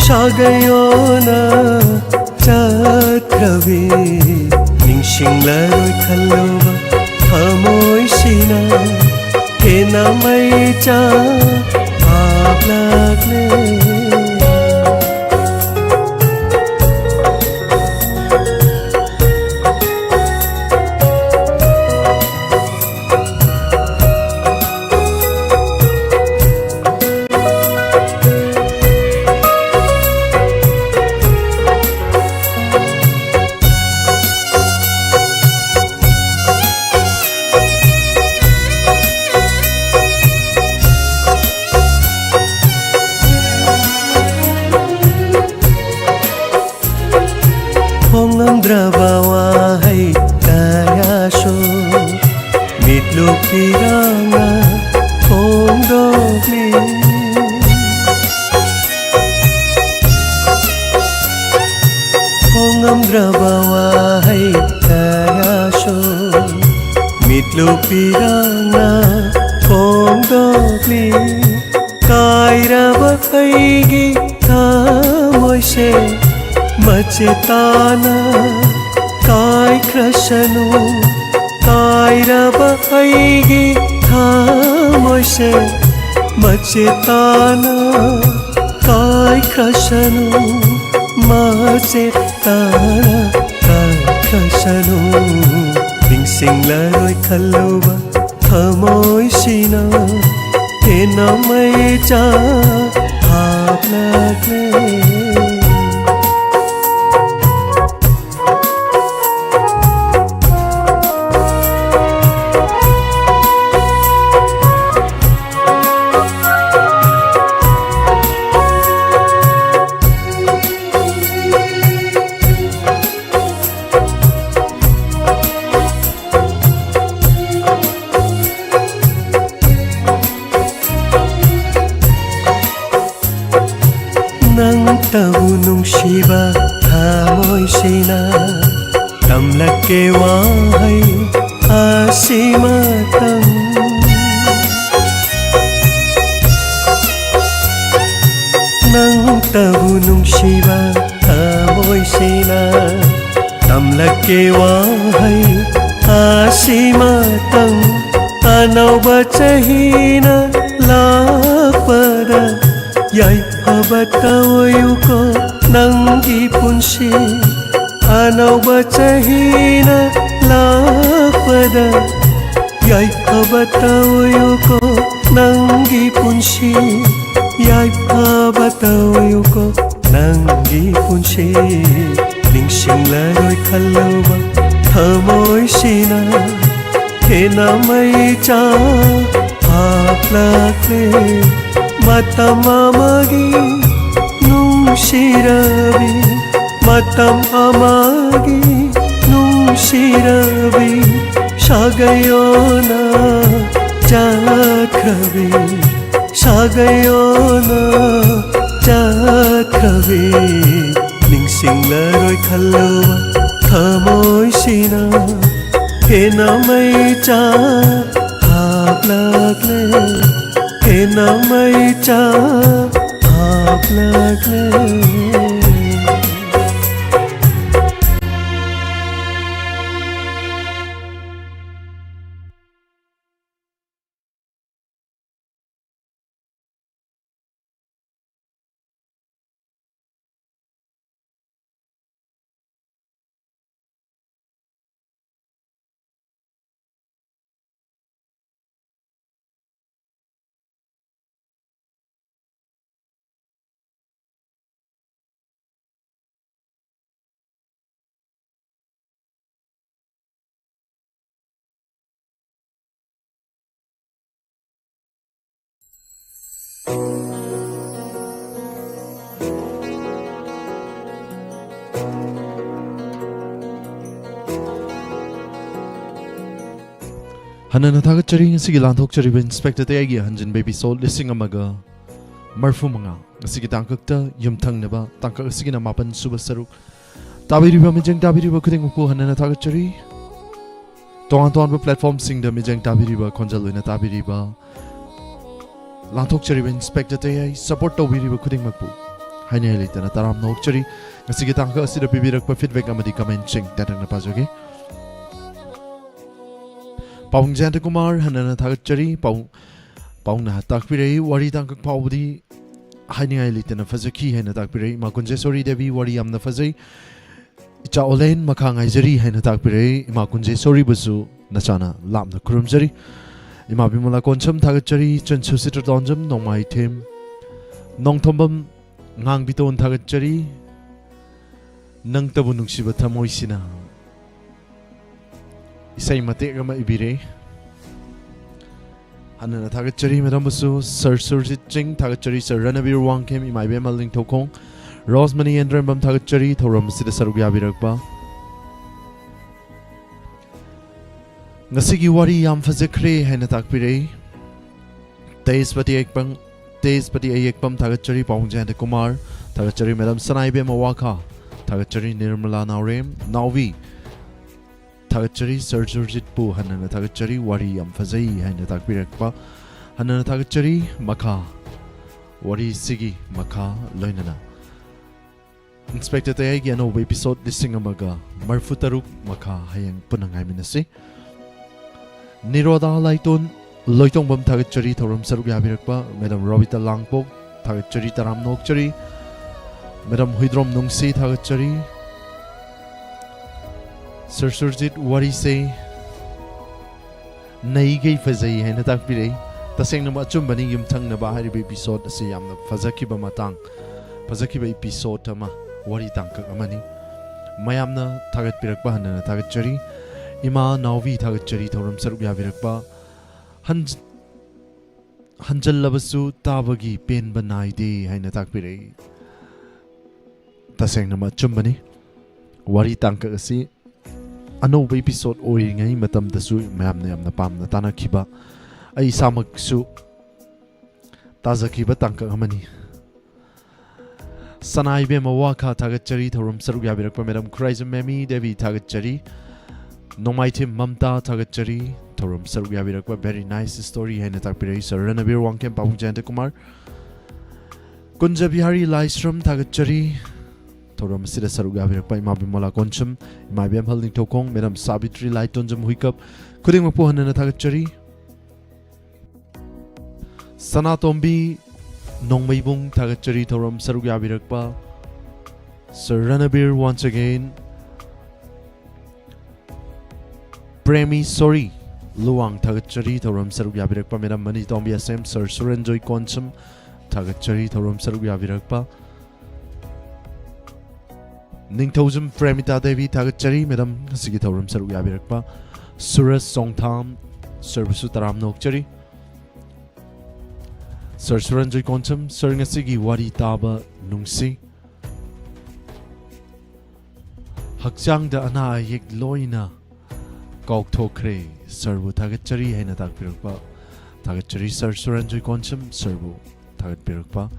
ꯁꯥꯒꯩ ꯑꯣꯟꯅ ꯆꯠꯈ꯭ꯔꯕꯤ꯫ ꯅꯤꯡꯁꯤꯡꯂꯔꯣꯏ ꯈꯜꯂꯨꯕ ꯊꯃꯣꯏꯁꯤꯅ ꯍꯦꯟꯅ ꯃꯩꯆꯥꯛ ꯍꯥꯞꯂꯛꯂꯦ꯫ ꯐꯣꯡꯉꯝꯗ꯭ꯔꯕ ꯋꯥꯍꯩ ꯀꯌꯥꯁꯨ ꯃꯤꯠꯂꯨꯛꯄꯤꯔꯥꯡꯅ ꯐꯣꯡꯗꯣꯛꯂꯤ꯫ ꯐꯣꯡꯉꯝꯗ꯭ꯔꯕ ꯋꯥꯍꯩ ꯀꯌꯥꯁꯨ ꯃꯤꯠꯂꯨꯛꯄꯤꯔꯥꯡꯅ ꯐꯣꯡꯗꯣꯛꯂꯤ꯫ ꯀꯥꯏꯔꯕ ꯑꯩꯒꯤ ꯊꯃꯣꯏꯁꯦ ꯃꯆꯦꯠ ꯇꯥꯅ ꯀꯥꯏꯈ꯭ꯔꯁꯅꯨ꯫ ꯀꯥꯏꯔꯕ ꯑꯩꯒꯤ ꯊꯃꯣꯏꯁꯦ ꯃꯆꯦꯠ ꯇꯥꯅ ꯀꯥꯏꯈ꯭ꯔꯁꯅꯨ꯫ ꯃꯆꯦꯠ ꯇꯥꯅ ꯀꯥꯏꯈ꯭ꯔꯁꯅꯨ꯫ ꯅꯤꯡꯁꯤꯡꯂꯔꯣꯏ ꯈꯜꯂꯨꯕ ꯊꯃꯣꯏꯁꯤꯅ ꯍꯦꯟꯅ ꯃꯩꯆꯥꯛ ꯍꯥꯞꯂꯛꯂꯦ꯫ ꯇꯝꯂꯛꯀꯦ ꯋꯥꯍꯩ ꯑꯁꯤꯃꯇꯪ꯫ ꯅꯪꯇꯕꯨ ꯅꯨꯡꯁꯤꯕ ꯊꯃꯣꯏꯁꯤꯅ ꯇꯝꯂꯛꯀꯦ ꯋꯥꯍꯩ ꯑꯁꯤꯃꯇꯪ꯫ ꯑꯅꯧꯕ ꯆꯍꯤꯅ ꯂꯥꯛꯄꯗ ꯌꯥꯏꯐꯕ ꯇꯧꯌꯨꯀꯣ ꯅꯪꯒꯤ ꯄꯨꯟꯁꯤ꯫ ꯑꯅꯧꯕ ꯆꯍꯤꯅ ꯂꯥꯛꯄꯗ ꯌꯥꯏꯐꯕ ꯇꯧꯌꯨꯀꯣ ꯅꯪꯒꯤ ꯄꯨꯟꯁꯤ꯫ ꯌꯥꯏꯐꯕ ꯇꯧꯌꯨꯀꯣ ꯅꯪꯒꯤ ꯄꯨꯟꯁꯤ꯫ ꯅꯤꯡꯁꯤꯡꯂꯔꯣꯏ ꯈꯜꯂꯨꯕ ꯊꯃꯣꯏꯁꯤꯅ ꯍꯦꯟꯅ ꯃꯩꯆꯥ ꯍꯥꯞꯂꯛꯂꯦ꯫ ꯃꯇꯝ ꯑꯃꯒꯤ ꯅꯨꯡꯁꯤꯔꯕꯤ, ꯃꯇꯝ ꯑꯃꯒꯤ ꯅꯨꯡꯁꯤꯔꯕꯤ, ꯁꯥꯒꯩ ꯑꯣꯟꯅ ꯆꯠꯈ꯭ꯔꯕꯤ, ꯁꯥꯒꯩ ꯑꯣꯟꯅ ꯆꯠꯈ꯭ꯔꯕꯤ꯫ ꯅꯤꯡꯁꯤꯡꯂꯔꯣꯏ ꯈꯜꯂꯨꯕ ꯊꯃꯣꯏꯁꯤꯅ ꯍꯦꯟꯅ ꯃꯩꯆꯥ ꯍꯥꯞꯂꯛꯂꯦ, ꯍꯦꯟꯅ ꯃꯩꯆꯥ ꯍꯥꯞꯂꯛꯂꯦ꯫ ꯍꯟꯅꯅ ꯊꯥꯒꯠꯆꯔꯤ꯫ ꯉꯁꯤꯒꯤ ꯂꯥꯟꯊꯣꯛꯆꯔꯤꯕ ꯏꯟꯁꯄꯦꯛꯇꯔ ꯇꯌꯥꯏꯒꯤ ꯍꯟꯖꯤꯟꯕ ꯏꯄꯤꯁꯣꯗ ꯂꯤꯁꯤꯡ ꯑꯃꯒ ꯃꯔꯤꯐꯨ ꯃꯉꯥ꯫ ꯉꯁꯤꯒꯤ ꯇꯥꯡꯀꯛꯇ ꯌꯨꯝꯊꯪꯅꯕ ꯇꯥꯡꯀꯛ ꯑꯁꯤꯒꯤꯅ ꯃꯥꯄꯟ ꯁꯨꯕ ꯁꯔꯨꯛ, ꯇꯥꯕꯤꯔꯤꯕ ꯃꯤꯠꯌꯦꯡ ꯇꯥꯕꯤꯔꯤꯕ ꯈꯨꯗꯤꯡꯃꯛꯄꯨ ꯍꯟꯅ ꯍꯟꯅ ꯊꯥꯒꯠꯆꯔꯤ꯫ ꯇꯣꯉꯥꯟ ꯇꯣꯉꯥꯟꯕ platformꯁꯤꯡꯗ ꯃꯤꯠꯌꯦꯡ ꯇꯥꯕꯤꯔꯤꯕ, ꯈꯣꯟꯖꯦꯜ ꯑꯣꯏꯅ ꯇꯥꯕꯤꯔꯤꯕ, ꯂꯥꯟꯊꯣꯛꯆꯔꯤꯕ Inspector ꯇꯌꯥꯏ, support ꯇꯧꯕꯤꯔꯤꯕ ꯈꯨꯗꯤꯡꯃꯛꯄꯨ ꯍꯥꯏꯅꯤꯡꯉꯥꯏ ꯂꯩꯇꯅ ꯇꯔꯥꯝꯅ ꯑꯣꯛꯆꯔꯤ꯫ ꯉꯁꯤꯒꯤ ꯇꯥꯡꯀꯛ ꯑꯁꯤꯗ ꯄꯤꯕꯤꯔꯛꯄ feedback ꯑꯃꯗꯤ commentꯁꯤꯡ ꯇꯦꯟꯇꯛꯅ ꯄꯥꯖꯒꯦ꯫ ꯄꯥꯕꯨꯡ ꯖꯌꯟꯇ ꯀꯨꯃꯥꯔ, ꯍꯟꯅ ꯍꯟꯅ ꯊꯥꯒꯠꯆꯔꯤ꯫ ꯄꯥꯎ-, ꯄꯥꯎꯅ ꯇꯥꯛꯄꯤꯔꯛꯏ, ꯋꯥꯔꯤ ꯇꯥꯡꯀꯛ ꯐꯥꯎꯕꯗꯤ ꯍꯥꯏꯅꯤꯡꯉꯥꯏ ꯂꯩꯇꯅ ꯐꯖꯈꯤ ꯍꯥꯏꯅ ꯇꯥꯛꯄꯤꯔꯛꯏ꯫ ꯏꯃꯥ ꯀꯨꯟꯖꯦꯁꯣꯔꯤ ꯗꯦꯕꯤ, ꯋꯥꯔꯤ ꯌꯥꯝꯅ ꯐꯖꯩ꯫ ꯏꯆꯥ ꯑꯣꯂꯦꯟ, ꯃꯈꯥ ꯉꯥꯏꯖꯔꯤ ꯍꯥꯏꯅ ꯇꯥꯛꯄꯤꯔꯛꯏ꯫ ꯏꯃꯥ ꯀꯨꯟꯖꯦꯁꯣꯔꯤꯕꯨꯁꯨ ꯅꯆꯥꯅ ꯂꯥꯞꯅ ꯈꯨꯔꯨꯝꯖꯔꯤ꯫ ꯏꯃꯥ ꯕꯤꯃꯂꯥ ꯀꯣꯟꯁꯝ ꯊꯥꯒꯠꯆꯔꯤ꯫ ꯆꯟꯁꯨ ꯁꯤꯇ꯭ꯔꯇꯣꯟꯖꯝ, ꯅꯣꯡꯃꯥꯏꯊꯦꯝ, ꯅꯣꯡꯊꯣꯝꯕꯝ ꯉꯥꯡꯕꯤꯇꯣꯟ ꯊꯥꯒꯠꯆꯔꯤ꯫ ꯅꯪꯇꯕꯨ ꯅꯨꯡꯁꯤꯕ ꯊꯃꯣꯏꯁꯤꯅ ꯏꯁꯩ ꯃꯇꯦꯛ ꯑꯃ ꯏꯕꯤꯔꯦ꯫ ꯍꯟꯅ ꯍꯟꯅ ꯊꯥꯒꯠꯆꯔꯤ ꯃꯦꯗꯥꯝꯕꯨꯁꯨ꯫ ꯁꯔ ꯁꯨꯔꯖꯤꯠ ꯆꯤꯡ ꯊꯥꯒꯠꯆꯔꯤ꯫ ꯁꯔ ꯔꯅꯕꯤꯔ ꯋꯥꯡꯈꯦꯝ, ꯏꯃꯥ ꯏꯕꯦꯝꯃ ꯂꯤꯡꯊꯧꯈꯣꯡ, ꯔꯣꯁꯃꯅꯤ ꯌꯦꯟꯗ꯭ꯔꯦꯝꯕꯝ ꯊꯥꯒꯠꯆꯔꯤ꯫ ꯊꯧꯔꯝ ꯑꯁꯤꯗ ꯁꯔꯨꯛ ꯌꯥꯕꯤꯔꯛꯄ꯫ ꯉꯁꯤꯒꯤ ꯋꯥꯔꯤ ꯌꯥꯝ ꯐꯖꯈ꯭ꯔꯦ ꯍꯥꯏꯅ ꯇꯥꯛꯄꯤꯔꯛꯏ꯫ ꯇꯦꯖꯄꯇꯤ ꯑꯌꯦꯛꯄꯝ, ꯇꯦꯖꯄꯇꯤ ꯑꯌꯦꯛꯄꯝ ꯊꯥꯒꯠꯆꯔꯤ꯫ ꯄꯥꯎꯡ ꯖꯌꯟꯇ ꯀꯨꯃꯥꯔ ꯊꯥꯒꯠꯆꯔꯤ꯫ ꯃꯦꯗꯥꯝ ꯁꯅꯥꯏꯕꯦꯝꯃ ꯋꯥꯈꯥ ꯊꯥꯒꯠꯆꯔꯤ꯫ ꯅꯤꯔꯃꯂꯥ ꯅꯥꯎꯔꯦꯝ, ꯅꯥꯎꯕꯤ ꯊꯥꯒꯠꯆꯔꯤ꯫ ꯁꯔ ꯁꯨꯔꯖꯤꯠꯄꯨ ꯍꯟꯅ ꯍꯟꯅ ꯊꯥꯒꯠꯆꯔꯤ꯫ ꯋꯥꯔꯤ ꯌꯥꯝ ꯐꯖꯩ ꯍꯥꯏꯅ ꯇꯥꯛꯄꯤꯔꯛꯄ ꯍꯟꯅ ꯍꯟꯅ ꯊꯥꯒꯠꯆꯔꯤ꯫ ꯃꯈꯥ, ꯋꯥꯔꯤꯁꯤꯒꯤ ꯃꯈꯥ ꯂꯣꯏꯅꯅ Inspector ꯇꯌꯥꯏꯒꯤ ꯑꯅꯧꯕ episode ꯂꯤꯁꯤꯡ ꯑꯃꯒ ꯃꯔꯤꯐꯨ ꯇꯔꯨꯛ ꯃꯈꯥ ꯍꯌꯦꯡ ꯄꯨꯟꯅ ꯉꯥꯏꯃꯤꯟꯅꯁꯤ꯫ ꯅꯤꯔꯣꯗꯥ ꯂꯥꯏꯇꯣꯟ, ꯂꯣꯏꯇꯣꯡꯕꯝ ꯊꯥꯒꯠꯆꯔꯤ꯫ ꯊꯧꯔꯝ ꯁꯔꯨꯛ ꯌꯥꯕꯤꯔꯛꯄ ꯃꯦꯗꯥꯝ ꯔꯣꯕꯤꯇꯥ ꯂꯥꯡꯄꯣꯛ ꯊꯥꯒꯠꯆꯔꯤ, ꯇꯔꯥꯝꯅ ꯑꯣꯛꯆꯔꯤ꯫ ꯃꯦꯗꯥꯝ ꯍꯨꯏꯗ꯭ꯔꯣꯝ ꯅꯨꯡꯁꯤ ꯊꯥꯒꯠꯆꯔꯤ꯫ ꯁꯔ ꯁꯨꯔꯖꯤꯠ, ꯋꯥꯔꯤꯁꯦ ꯅꯩꯒꯩ ꯐꯖꯩ ꯍꯥꯏꯅ ꯇꯥꯛꯄꯤꯔꯛꯏ꯫ ꯇꯁꯦꯡꯅꯃꯛ ꯑꯆꯨꯝꯕꯅꯤ, ꯌꯨꯝꯊꯪꯅꯕ ꯍꯥꯏꯔꯤꯕ episode ꯑꯁꯤ ꯌꯥꯝꯅ ꯐꯖꯈꯤꯕ ꯃꯇꯥꯡ, ꯐꯖꯈꯤꯕ episode ꯑꯃ, ꯋꯥꯔꯤ ꯇꯥꯡꯀꯛ ꯑꯃꯅꯤ꯫ ꯃꯌꯥꯝꯅ ꯊꯥꯒꯠꯄꯤꯔꯛꯄ ꯍꯟꯅ ꯍꯟꯅ ꯊꯥꯒꯠꯆꯔꯤ꯫ ꯏꯃꯥ ꯅꯥꯎꯕꯤ ꯊꯥꯒꯠꯆꯔꯤ, ꯊꯧꯔꯝ ꯁꯔꯨꯛ ꯌꯥꯕꯤꯔꯛꯄ꯫ ꯍꯟ-, ꯍꯟꯖꯜꯂꯕꯁꯨ ꯇꯥꯕꯒꯤ ꯄꯦꯟꯕ ꯅꯥꯏꯗꯦ ꯍꯥꯏꯅ ꯇꯥꯛꯄꯤꯔꯛꯏ꯫ ꯇꯁꯦꯡꯅꯃꯛ ꯑꯆꯨꯝꯕꯅꯤ꯫ ꯋꯥꯔꯤ ꯇꯥꯡꯀꯛ ꯑꯁꯤ ꯑꯅꯧꯕ episode ꯑꯣꯏꯔꯤꯉꯩ ꯃꯇꯝꯗꯁꯨ ꯃꯌꯥꯝꯅ ꯌꯥꯝꯅ ꯄꯥꯝꯅ ꯇꯥꯅꯈꯤꯕ, ꯑꯩ ꯏꯁꯥꯃꯛꯁꯨ ꯇꯥꯖꯈꯤꯕ ꯇꯥꯡꯀꯛ ꯑꯃꯅꯤ꯫ ꯁꯅꯥ ꯏꯕꯦꯝꯃ ꯋꯥꯈꯥ ꯊꯥꯒꯠꯆꯔꯤ, ꯊꯧꯔꯝ ꯁꯔꯨꯛ ꯌꯥꯕꯤꯔꯛꯄ꯫ ꯃꯦꯗꯥꯝ ꯈꯨꯔꯥꯏꯖꯝ ꯃꯦꯃꯤ ꯗꯦꯕꯤ ꯊꯥꯒꯠꯆꯔꯤ꯫ ꯅꯣꯡꯃꯥꯏꯊꯦꯝ ꯃꯝꯇꯥ ꯊꯥꯒꯠꯆꯔꯤ, ꯊꯧꯔꯝ ꯁꯔꯨꯛ ꯌꯥꯕꯤꯔꯛꯄ꯫ Very nice story ꯍꯥꯏꯅ ꯇꯥꯛꯄꯤꯔꯛꯏ ꯁꯔ ꯔꯅꯕꯤꯔ ꯋꯥꯡꯈꯦꯝ, ꯄꯥꯕꯨꯡ ꯖꯌꯟꯇ ꯀꯨꯃꯥꯔ꯫ ꯀꯨꯟꯖ ꯕꯤꯍꯥꯔꯤ ꯂꯥꯏꯁ꯭ꯔꯝ ꯊꯥꯒꯠꯆꯔꯤ, ꯊꯧꯔꯝ ꯑꯁꯤꯗ ꯁꯔꯨꯛ ꯌꯥꯕꯤꯔꯛꯄ꯫ ꯏꯃꯥ ꯕꯤꯃꯣꯂꯥ ꯀꯣꯟꯁꯝ, ꯏꯃꯥ ꯏꯕꯦꯝꯍꯜ ꯅꯤꯡꯊꯧꯈꯣꯡ, ꯃꯦꯗꯥꯝ ꯁꯥꯕꯤꯇ꯭ꯔꯤ ꯂꯥꯏꯇꯣꯟꯖꯝ ꯍꯨꯏꯀꯞ, ꯈꯨꯗꯤꯡꯃꯛꯄꯨ ꯍꯟꯅ ꯍꯟꯅ ꯊꯥꯒꯠꯆꯔꯤ꯫ ꯁꯅꯥꯇꯣꯝꯕꯤ ꯅꯣꯡꯃꯩꯕꯨꯡ ꯊꯥꯒꯠꯆꯔꯤ, ꯊꯧꯔꯝ ꯁꯔꯨꯛ ꯌꯥꯕꯤꯔꯛꯄ꯫ Sir Ranbir once again꯫ Premi Sori Luwang ꯊꯥꯒꯠꯆꯔꯤ, ꯊꯧꯔꯝ ꯁꯔꯨꯛ ꯌꯥꯕꯤꯔꯛꯄ꯫ ꯃꯦꯗꯥꯝ ꯃꯅꯤꯇꯣꯝꯕꯤ ꯑꯁꯦꯝ, ꯁꯔ ꯁꯨꯔꯟꯖꯣꯏ ꯀꯣꯟꯁꯝ ꯊꯥꯒꯠꯆꯔꯤ, ꯊꯧꯔꯝ ꯁꯔꯨꯛ ꯌꯥꯕꯤꯔꯛꯄ꯫ ꯅꯤꯡꯊꯧꯖꯝ ꯄ꯭ꯔꯦꯃꯤꯇꯥ ꯗꯦꯕꯤ ꯊꯥꯒꯠꯆꯔꯤ, ꯃꯦꯗꯥꯝ ꯉꯁꯤꯒꯤ ꯊꯧꯔꯝ ꯁꯔꯨꯛ ꯌꯥꯕꯤꯔꯛꯄ꯫ ꯁꯨꯔꯖ ꯆꯣꯡꯊꯥꯝ, ꯁꯔꯕꯨꯁꯨ ꯇꯔꯥꯝꯅ ꯑꯣꯛꯆꯔꯤ꯫ ꯁꯔ ꯁꯨꯔꯟꯖꯣꯏ ꯀꯣꯟꯁꯝ, ꯁꯔ ꯉꯁꯤꯒꯤ ꯋꯥꯔꯤ ꯇꯥꯕ ꯅꯨꯡꯁꯤ꯫ ꯍꯛꯆꯥꯡꯗ ꯑꯅꯥ ꯑꯌꯦꯛ ꯂꯣꯏꯅ ꯀꯥꯎꯊꯣꯛꯈ꯭ꯔꯦ꯫ ꯁꯔꯕꯨ ꯊꯥꯒꯠꯆꯔꯤ ꯍꯥꯏꯅ ꯇꯥꯛꯄꯤꯔꯛꯄ꯫ ꯊꯥꯒꯠꯆꯔꯤ ꯁꯔ ꯁꯨꯔꯟꯖꯣꯏ ꯀꯣꯟꯁꯝ, ꯁꯔꯕꯨ ꯊꯥꯒꯠꯄꯤꯔꯛꯄ꯫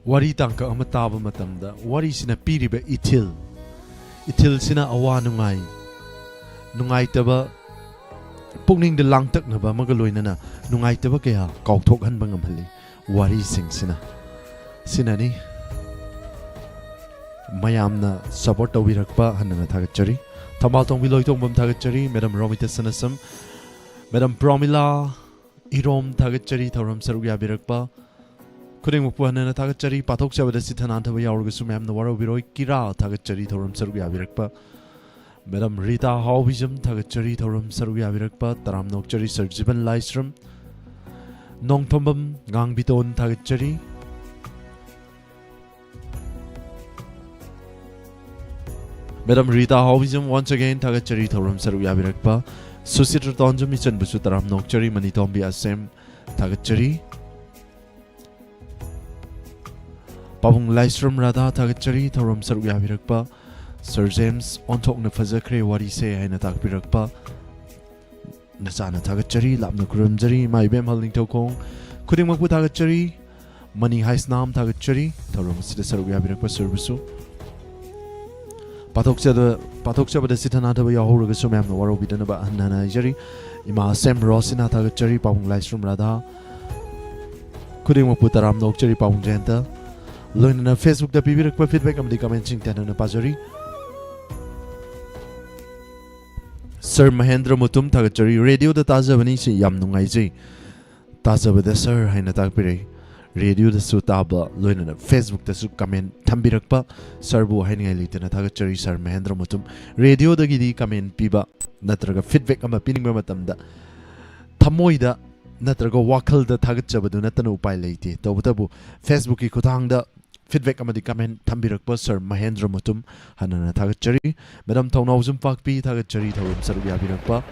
ꯋꯥꯔꯤ ꯇꯥꯡꯀꯛ ꯑꯃ ꯇꯥꯕ ꯃꯇꯝꯗ ꯋꯥꯔꯤꯁꯤꯅ ꯄꯤꯔꯤꯕ ꯏꯊꯤꯜ, ꯏꯊꯤꯜꯁꯤꯅ ꯑꯋꯥ ꯅꯨꯡꯉꯥꯏ, ꯅꯨꯡꯉꯥꯏꯇꯕ, ꯄꯨꯛꯅꯤꯡꯗ ꯂꯥꯡꯇꯛꯅꯕ ꯑꯃꯒ ꯂꯣꯏꯅꯅ ꯅꯨꯡꯉꯥꯏꯇꯕ ꯀꯌꯥ ꯀꯥꯎꯊꯣꯛꯍꯟꯕ ꯉꯝꯍꯜꯂꯤ꯫ ꯋꯥꯔꯤꯁꯤꯡꯁꯤꯅ, ꯁꯤꯅꯅꯤ꯫ ꯃꯌꯥꯝꯅ support ꯇꯧꯕꯤꯔꯛꯄ ꯍꯟꯅ ꯍꯟꯅ ꯊꯥꯒꯠꯆꯔꯤ꯫ ꯊꯝꯕꯥꯜ ꯇꯣꯡꯕꯤ ꯂꯣꯏꯇꯣꯡꯕꯝ ꯊꯥꯒꯠꯆꯔꯤ꯫ ꯃꯦꯗꯥꯝ ꯔꯣꯃꯤꯇꯥ ꯁꯅꯥꯁꯝ, ꯃꯦꯗꯥꯝ ꯄ꯭ꯔꯣꯃꯤꯂꯥ ꯏꯔꯣꯝ ꯊꯥꯒꯠꯆꯔꯤ, ꯊꯧꯔꯝ ꯁꯔꯨꯛ ꯌꯥꯕꯤꯔꯛꯄ꯫ ꯈꯨꯗꯤꯡꯃꯛꯄꯨ ꯍꯟꯅ ꯍꯟꯅ ꯊꯥꯒꯠꯆꯔꯤ꯫ ꯄꯥꯊꯣꯛꯆꯕꯗ ꯁꯤꯊ ꯅꯥꯟꯊꯕ ꯌꯥꯎꯔꯒꯁꯨ ꯃꯌꯥꯝꯅ ꯋꯥꯔꯧꯕꯤꯔꯣꯏ꯫ ꯀꯤꯔꯥ ꯊꯥꯒꯠꯆꯔꯤ, ꯊꯧꯔꯝ ꯁꯔꯨꯛ ꯌꯥꯕꯤꯔꯛꯄ꯫ ꯃꯦꯗꯥꯝ ꯔꯤꯇꯥ ꯍꯥꯎꯕꯤꯖꯝ ꯊꯥꯒꯠꯆꯔꯤ, ꯊꯧꯔꯝ ꯁꯔꯨꯛ ꯌꯥꯕꯤꯔꯛꯄ꯫ ꯇꯔꯥꯝꯅ ꯑꯣꯛꯆꯔꯤ ꯁꯔ ꯖꯤꯕꯟ ꯂꯥꯏꯁ꯭ꯔꯝ꯫ ꯅꯣꯡꯊꯣꯝꯕꯝ ꯉꯥꯡꯕꯤꯇꯣꯟ ꯊꯥꯒꯠꯆꯔꯤ꯫ ꯃꯦꯗꯥꯝ ꯔꯤꯇꯥ ꯍꯥꯎꯕꯤꯖꯝ once again ꯊꯥꯒꯠꯆꯔꯤ, ꯊꯧꯔꯝ ꯁꯔꯨꯛ ꯌꯥꯕꯤꯔꯛꯄ꯫ ꯁꯨꯁꯤꯇ꯭ꯔ ꯇꯣꯟꯖꯝ ꯏꯆꯟꯕꯨꯁꯨ ꯇꯔꯥꯝꯅ ꯑꯣꯛꯆꯔꯤ꯫ ꯃꯅꯤꯇꯣꯝꯕꯤ ꯑꯁꯦꯝ ꯊꯥꯒꯠꯆꯔꯤ꯫ ꯄꯥꯕꯨꯡ ꯂꯥꯏꯁ꯭ꯔꯝ ꯔꯥꯙꯥ ꯊꯥꯒꯠꯆꯔꯤ, ꯊꯧꯔꯝ ꯁꯔꯨꯛ ꯌꯥꯕꯤꯔꯛꯄ꯫ ꯁꯔ ꯖꯦꯝꯁ ꯑꯣꯟꯊꯣꯛꯅ ꯐꯖꯈ꯭ꯔꯦ ꯋꯥꯔꯤꯁꯦ ꯍꯥꯏꯅ ꯇꯥꯛꯄꯤꯔꯛꯄ꯫ ꯅꯆꯥꯅ ꯊꯥꯒꯠꯆꯔꯤ, ꯂꯥꯞꯅ ꯈꯨꯔꯨꯝꯖꯔꯤ꯫ ꯏꯃꯥ ꯏꯕꯦꯝꯍꯜ ꯅꯤꯡꯊꯧꯈꯣꯡ ꯈꯨꯗꯤꯡꯃꯛꯄꯨ ꯊꯥꯒꯠꯆꯔꯤ꯫ ꯃꯅꯤ ꯍꯥꯏꯁꯅꯥꯝ ꯊꯥꯒꯠꯆꯔꯤ, ꯊꯧꯔꯝ ꯑꯁꯤꯗ ꯁꯔꯨꯛ ꯌꯥꯕꯤꯔꯛꯄ ꯁꯔꯕꯨꯁꯨ꯫ ꯄꯥꯊꯣꯛꯆꯗ-, ꯄꯥꯊꯣꯛꯆꯕꯗ ꯆꯤꯊ ꯅꯥꯊꯕ ꯌꯥꯎꯍꯧꯔꯒꯁꯨ ꯃꯌꯥꯝꯅ ꯋꯥꯔꯧꯕꯤꯗꯅꯕ ꯍꯟꯅ ꯍꯟꯅ ꯍꯥꯏꯖꯔꯤ꯫ ꯏꯃꯥ ꯑꯁꯦꯝ ꯔꯣꯁꯤꯅꯥ ꯊꯥꯒꯠꯆꯔꯤ, ꯄꯥꯕꯨꯡ ꯂꯥꯏꯁ꯭ꯔꯝ ꯔꯥꯙꯥ, ꯈꯨꯗꯤꯡꯃꯛꯄꯨ ꯇꯔꯥꯝꯅ ꯑꯣꯛꯆꯔꯤ, ꯄꯥꯕꯨꯡ ꯖꯌꯟꯇ꯫ ꯂꯣꯏꯅꯅ Facebook-ꯇ ꯄꯤꯕꯤꯔꯛꯄ feedback ꯑꯃꯗꯤ comment-ꯁꯤꯡ ꯇꯦꯟꯅꯅ ꯄꯥꯖꯔꯤ꯫ ꯁꯔ ꯃꯍꯦꯟꯗ꯭ꯔ ꯃꯨꯇꯨꯝ ꯊꯥꯒꯠꯆꯔꯤ, "ꯔꯦꯗꯤꯑꯣꯗ ꯇꯥꯖꯕꯅꯤ, ꯁꯤ ꯌꯥꯝ ꯅꯨꯡꯉꯥꯏꯖꯩ꯫ ꯇꯥꯖꯕꯗ ꯁꯔ" ꯍꯥꯏꯅ ꯇꯥꯛꯄꯤꯔꯛꯏ꯫ ꯔꯦꯗꯤꯑꯣꯗꯁꯨ ꯇꯥꯕ, ꯂꯣꯏꯅꯅ Facebook-ꯇꯁꯨ comment ꯊꯝꯕꯤꯔꯛꯄ ꯁꯔꯕꯨ ꯍꯥꯏꯅꯤꯡꯉꯥꯏ ꯂꯩꯇꯅ ꯊꯥꯒꯠꯆꯔꯤ, ꯁꯔ ꯃꯍꯦꯟꯗ꯭ꯔ ꯃꯨꯇꯨꯝ꯫ ꯔꯦꯗꯤꯑꯣꯗꯒꯤꯗꯤ comment ꯄꯤꯕ ꯅꯠꯇ꯭ꯔꯒ feedback ꯑꯃ ꯄꯤꯅꯤꯡꯕ ꯃꯇꯝꯗ ꯊꯃꯣꯏꯗ ꯅꯠꯇ꯭ꯔꯒ ꯋꯥꯈꯜꯗ ꯊꯥꯒꯠꯆꯕꯗꯨ ꯅꯠꯇꯅ ꯎꯄꯥꯏ ꯂꯩꯇꯦ꯫ ꯇꯧꯕꯇꯕꯨ Facebook-ꯀꯤ ꯈꯨꯠꯊꯥꯡꯗ feedback ꯑꯃꯗꯤ comment ꯊꯝꯕꯤꯔꯛꯄ ꯁꯔ ꯃꯍꯦꯟꯗ꯭ꯔ ꯃꯨꯇꯨꯝ ꯍꯟꯅ ꯍꯟꯅ ꯊꯥꯒꯠꯆꯔꯤ꯫ ꯃꯦꯗꯥꯝ ꯊꯧꯅꯥꯎꯖꯝ ꯄꯥꯛꯄꯤ ꯊꯥꯒꯠꯆꯔꯤ, ꯊꯧꯔꯝ ꯁꯔꯨꯛ ꯌꯥꯕꯤꯔꯛꯄ꯫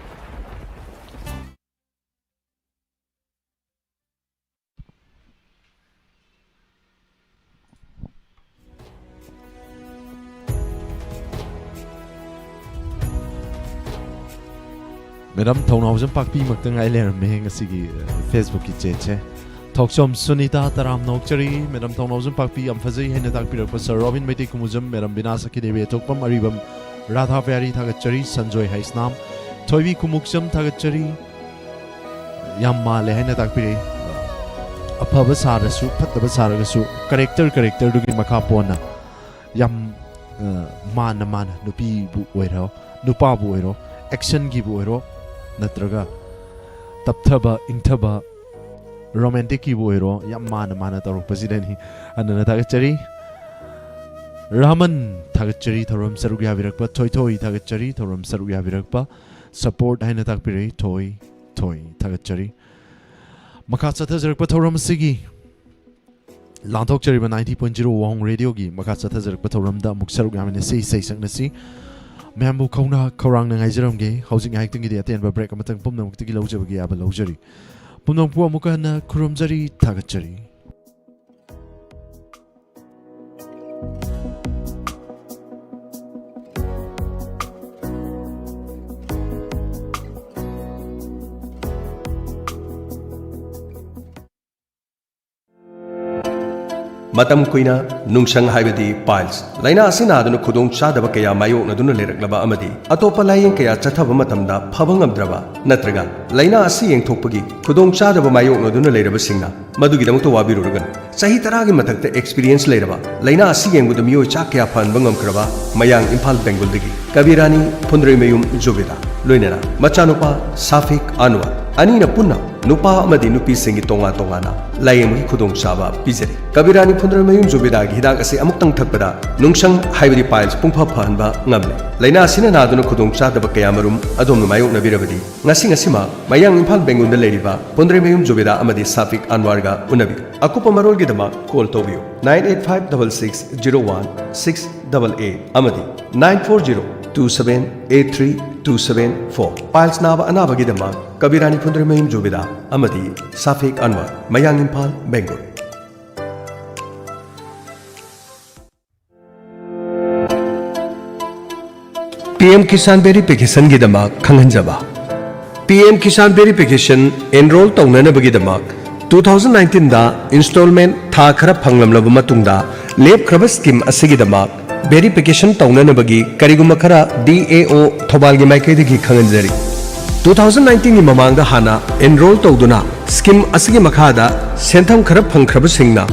ꯃꯦꯗꯥꯝ ꯊꯧꯅꯥꯎꯖꯝ ꯄꯥꯛꯄꯤꯃꯛꯇ ꯉꯥꯏ ꯂꯩꯔꯝꯃꯦ ꯉꯁꯤꯒꯤ, ꯑ, Facebook-ꯀꯤ chat-ꯁꯦ꯫ ꯊꯣꯛꯆꯣꯝ ꯁꯨꯅꯤꯇꯥ, ꯇꯔꯥꯝꯅ ꯑꯣꯛꯆꯔꯤ꯫ ꯃꯦꯗꯥꯝ ꯊꯧꯅꯥꯎꯖꯝ ꯄꯥꯛꯄꯤ ꯌꯥꯝ ꯐꯖꯩ ꯍꯥꯏꯅ ꯇꯥꯛꯄꯤꯔꯛꯄ ꯁꯔ ꯔꯣꯕꯤꯟ ꯃꯩꯇꯩ ꯈꯨꯃꯨꯖꯝ, ꯃꯦꯗꯥꯝ ꯕꯤꯅꯥ ꯁꯈꯤꯗꯦꯕꯤ ꯊꯣꯛꯄꯝ, ꯑꯔꯤꯕꯝ ꯔꯥꯙꯥ ꯄ꯭ꯌꯥꯔꯤ ꯊꯥꯒꯠꯆꯔꯤ꯫ ꯁꯟꯖꯣꯏ ꯍꯩꯁꯅꯥꯝ, ꯊꯣꯏꯕꯤ ꯈꯨꯃꯨꯛꯆꯝ ꯊꯥꯒꯠꯆꯔꯤ꯫ ꯌꯥꯝ ꯃꯥꯜꯂꯦ ꯍꯥꯏꯅ ꯇꯥꯛꯄꯤꯔꯛꯏ꯫ ꯑꯐꯕ ꯁꯥꯔꯁꯨ, ꯐꯠꯇꯕ ꯁꯥꯔꯒꯁꯨ, character, character-ꯗꯨꯒꯤ ꯃꯈꯥ ꯄꯣꯟꯅ ꯌꯥꯝ, ꯑ, ꯃꯥꯟꯅ ꯃꯥꯟꯅ ꯅꯨꯄꯤꯕꯨ ꯑꯣꯏꯔꯣ, ꯅꯨꯄꯥꯕꯨ ꯑꯣꯏꯔꯣ, action-ꯒꯤꯕꯨ ꯑꯣꯏꯔꯣ, ꯅꯠꯇ꯭ꯔꯒ ꯇꯞꯊꯕ, ꯏꯪꯊꯕ, romantic-ꯀꯤꯕꯨ ꯑꯣꯏꯔꯣ, ꯌꯥꯝ ꯃꯥꯟꯅ ꯃꯥꯟꯅ ꯇꯧꯔꯛꯄꯁꯤꯗꯅꯤ꯫ ꯍꯟꯅ ꯍꯟꯅ ꯊꯥꯒꯠꯆꯔꯤ꯫ ꯔꯥꯃꯟ ꯊꯥꯒꯠꯆꯔꯤ, ꯊꯧꯔꯝ ꯁꯔꯨꯛ ꯌꯥꯕꯤꯔꯛꯄ꯫ ꯊꯣꯏꯊꯣꯏ ꯊꯥꯒꯠꯆꯔꯤ, ꯊꯧꯔꯝ ꯁꯔꯨꯛ ꯌꯥꯕꯤꯔꯛꯄ꯫ Support ꯍꯥꯏꯅ ꯇꯥꯛꯄꯤꯔꯛꯏ꯫ ꯊꯣꯏ, ꯊꯣꯏ ꯊꯥꯒꯠꯆꯔꯤ꯫ ꯃꯈꯥ ꯆꯠꯊꯖꯔꯛꯄ ꯊꯧꯔꯝ ꯑꯁꯤꯒꯤ ꯂꯥꯟꯊꯣꯛꯆꯔꯤꯕ ninety point zero ꯋꯥꯍꯣꯡ ꯔꯦꯗꯤꯑꯣꯒꯤ ꯃꯈꯥ ꯆꯠꯊꯖꯔꯛꯄ ꯊꯧꯔꯝꯗ ꯑꯃꯨꯛ ꯁꯔꯨꯛ ꯌꯥꯃꯤꯟꯅꯁꯤ, ꯏꯁꯩ ꯁꯛꯅꯁꯤ꯫ ꯃꯌꯥꯝꯕꯨ ꯈꯧꯅꯥ ꯈꯧꯔꯥꯡꯅ ꯉꯥꯏꯖꯔꯝꯒꯦ꯫ ꯍꯧꯖꯤꯛ ꯉꯥꯏꯍꯥꯛꯇꯪꯒꯤꯗꯤ ꯑꯇꯦꯟꯕ break ꯑꯃꯇꯪ ꯄꯨꯝꯅꯃꯛꯇꯒꯤ ꯂꯧꯖꯕꯒꯤ ꯑꯌꯥꯕ ꯂꯧꯖꯔꯤ꯫ ꯄꯨꯝꯅꯃꯛꯄꯨ ꯑꯃꯨꯛꯀ ꯍꯟꯅ ꯈꯨꯔꯨꯝꯖꯔꯤ, ꯊꯥꯒꯠꯆꯔꯤ꯫ ꯃꯇꯝ ꯀꯨꯏꯅ ꯅꯨꯡꯁꯪ ꯍꯥꯏꯕꯗꯤ piles ꯂꯥꯏꯅꯥ ꯑꯁꯤ ꯅꯥꯗꯨꯅ ꯈꯨꯗꯣꯡ ꯆꯥꯗꯕ ꯀꯌꯥ ꯃꯥꯌꯣꯛꯅꯗꯨꯅ ꯂꯩꯔꯛꯂꯕ ꯑꯃꯗꯤ ꯑꯇꯣꯞꯄ ꯂꯥꯌꯦꯡ ꯀꯌꯥ ꯆꯠꯊꯕ ꯃꯇꯝꯗ ꯐꯕ ꯉꯝꯗ꯭ꯔꯕ ꯅꯠꯇ꯭ꯔꯒ ꯂꯥꯏꯅꯥ ꯑꯁꯤ ꯌꯦꯡꯊꯣꯛꯄꯒꯤ ꯈꯨꯗꯣꯡ ꯆꯥꯗꯕ ꯃꯥꯌꯣꯛꯅꯗꯨꯅ ꯂꯩꯔꯕꯁꯤꯡꯅ ꯃꯗꯨꯒꯤꯗꯃꯛꯇ ꯋꯥꯕꯤꯔꯨꯔꯒꯅꯨ꯫ ꯆꯍꯤ ꯇꯔꯥꯒꯤ ꯃꯊꯛꯇ experience ꯂꯩꯔꯕ, ꯂꯥꯏꯅꯥ ꯑꯁꯤ ꯌꯦꯡꯕꯗ ꯃꯤꯑꯣꯏ ꯆꯥ ꯀꯌꯥ ꯐꯍꯟꯕ ꯉꯝꯈ꯭ꯔꯕ ꯃꯌꯥꯡ ꯏꯝꯐꯥꯜ ꯕꯦꯡꯒꯨꯜꯗꯒꯤ ꯀꯕꯤꯔꯥꯅꯤ ꯐꯨꯟꯗ꯭ꯔꯩꯃꯌꯨꯝ ꯖꯨꯕꯦꯗꯥ, ꯂꯣꯏꯅꯅ ꯃꯆꯥꯅꯨꯄꯥ ꯁꯥꯐꯤꯛ ꯑꯟꯋꯔ, ꯑꯅꯤꯅ ꯄꯨꯟꯅ ꯅꯨꯄꯥ ꯑꯃꯗꯤ ꯅꯨꯄꯤꯁꯤꯡꯒꯤ ꯇꯣꯉꯥꯟ ꯇꯣꯉꯥꯟꯅ ꯂꯥꯌꯦꯡꯕꯒꯤ ꯈꯨꯗꯣꯡꯆꯥꯕ ꯄꯤꯖꯔꯤ꯫ ꯀꯕꯤꯔꯥꯅꯤ ꯐꯨꯟꯗ꯭ꯔꯩꯃꯌꯨꯝ ꯖꯨꯕꯦꯗꯥꯒꯤ ꯍꯤꯗꯥꯛ ꯑꯁꯤ ꯑꯃꯨꯛꯇꯪ ꯊꯛꯄꯗ ꯅꯨꯡꯁꯪ ꯍꯥꯏꯕꯗꯤ piles ꯄꯨꯡꯐ ꯐꯍꯟꯕ ꯉꯝꯂꯦ꯫ ꯂꯥꯏꯅꯥ ꯑꯁꯤꯅ ꯅꯥꯗꯨꯅ ꯈꯨꯗꯣꯡ ꯆꯥꯗꯕ ꯀꯌꯥꯃꯔꯨꯝ ꯑꯗꯣꯝꯅ ꯃꯥꯌꯣꯛꯅꯕꯤꯔꯕꯗꯤ, ꯉꯁꯤ ꯉꯁꯤꯃꯛ ꯃꯌꯥꯡ ꯏꯝꯐꯥꯜ ꯕꯦꯡꯒꯨꯜꯗ ꯂꯩꯔꯤꯕ ꯐꯨꯟꯗ꯭ꯔꯩꯃꯌꯨꯝ ꯖꯨꯕꯦꯗꯥ ꯑꯃꯗꯤ ꯁꯥꯐꯤꯛ ꯑꯟꯋꯥꯔꯒ ꯎꯅꯕꯤꯌꯨ꯫ ꯑꯀꯨꯞꯄ ꯃꯔꯣꯜꯒꯤꯗꯃꯛ call ꯇꯧꯕꯤꯌꯨ nine eight five double six zero one six double eight ꯑꯃꯗꯤ nine four zero two seven eight three two seven four꯫ Piles ꯅꯥꯕ ꯑꯅꯥꯕꯒꯤꯗꯃꯛ ꯀꯕꯤꯔꯥꯅꯤ ꯐꯨꯟꯗ꯭ꯔꯩꯃꯌꯨꯝ ꯖꯨꯕꯦꯗꯥ ꯑꯃꯗꯤ ꯁꯥꯐꯤꯛ ꯑꯟꯋꯔ, ꯃꯌꯥꯡ ꯏꯝꯐꯥꯜ, ꯕꯦꯡꯒꯨꯜ꯫ ꯄꯤ ꯑꯦꯝ ꯀꯤꯁꯥꯟ ꯚꯦꯔꯤꯐꯤꯀꯦꯁꯟꯒꯤꯗꯃꯛ ꯈꯪꯍꯟꯖꯕ꯫ P M Kisan verification enrol ꯇꯧꯅꯅꯕꯒꯤꯗꯃꯛ two thousand nineteenꯗ installment ꯊꯥ ꯈꯔ ꯐꯪꯂꯝꯂꯕ ꯃꯇꯨꯡꯗ ꯂꯦꯞꯈ꯭ꯔꯕ scheme ꯑꯁꯤꯒꯤꯗꯃꯛ ꯚꯦꯔꯤꯐꯤꯀꯦꯁꯟ ꯇꯧꯅꯅꯕꯒꯤ ꯀꯔꯤꯒꯨꯝꯕ ꯈꯔ D A O ꯊꯧꯕꯥꯜꯒꯤ ꯃꯥꯏꯀꯩꯗꯒꯤ ꯈꯪꯍꯟꯖꯔꯤ꯫ Two thousand nineteenꯒꯤ ꯃꯃꯥꯡꯗ ꯍꯥꯟꯅ ꯑꯦꯟꯔꯣꯜ ꯇꯧꯗꯨꯅ scheme ꯑꯁꯤꯒꯤ ꯃꯈꯥꯗ ꯁꯦꯟꯊꯪ ꯈꯔ ꯐꯪꯈ꯭ꯔꯕꯁꯤꯡꯅ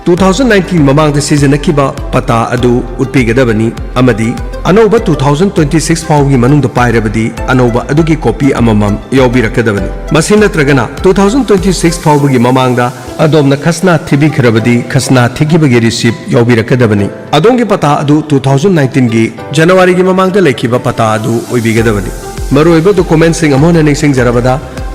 two thousand nineteen ꯃꯃꯥꯡꯗ ꯁꯤꯖꯤꯟꯅꯈꯤꯕ ꯄꯇꯥ ꯑꯗꯨ ꯎꯠꯄꯤꯒꯗꯕꯅꯤ ꯑꯃꯗꯤ ꯑꯅꯧꯕ two thousand twenty six ꯐꯥꯎꯕꯒꯤ ꯃꯅꯨꯡꯗ ꯄꯥꯏꯔꯕꯗꯤ ꯑꯅꯧꯕ ꯑꯗꯨꯒꯤ copy ꯑꯃꯃꯝ ꯌꯥꯎꯕꯤꯔꯛꯀꯗꯕꯅꯤ꯫ ꯃꯁꯤ ꯅꯠꯇ꯭ꯔꯒꯅ two thousand twenty six ꯐꯥꯎꯕꯒꯤ ꯃꯃꯥꯡꯗ ꯑꯗꯣꯝꯅ ꯈꯁꯅꯥ ꯊꯤꯕꯤꯈ꯭ꯔꯕꯗꯤ ꯈꯁꯅꯥ ꯊꯤꯈꯤꯕꯒꯤ receipt ꯌꯥꯎꯕꯤꯔꯛꯀꯗꯕꯅꯤ꯫ ꯑꯗꯣꯝꯒꯤ ꯄꯇꯥ ꯑꯗꯨ two thousand nineteenꯒꯤ ꯖꯅꯋꯥꯔꯤꯒꯤ ꯃꯃꯥꯡꯗ ꯂꯩꯈꯤꯕ ꯄꯇꯥ ꯑꯗꯨ ꯑꯣꯏꯕꯤꯒꯗꯕꯅꯤ꯫ ꯃꯔꯨꯑꯣꯏꯕ documentꯁꯤꯡ ꯑꯃꯨꯛ ꯍꯟꯅ ꯅꯤꯡꯁꯤꯡꯖꯔꯕꯗ,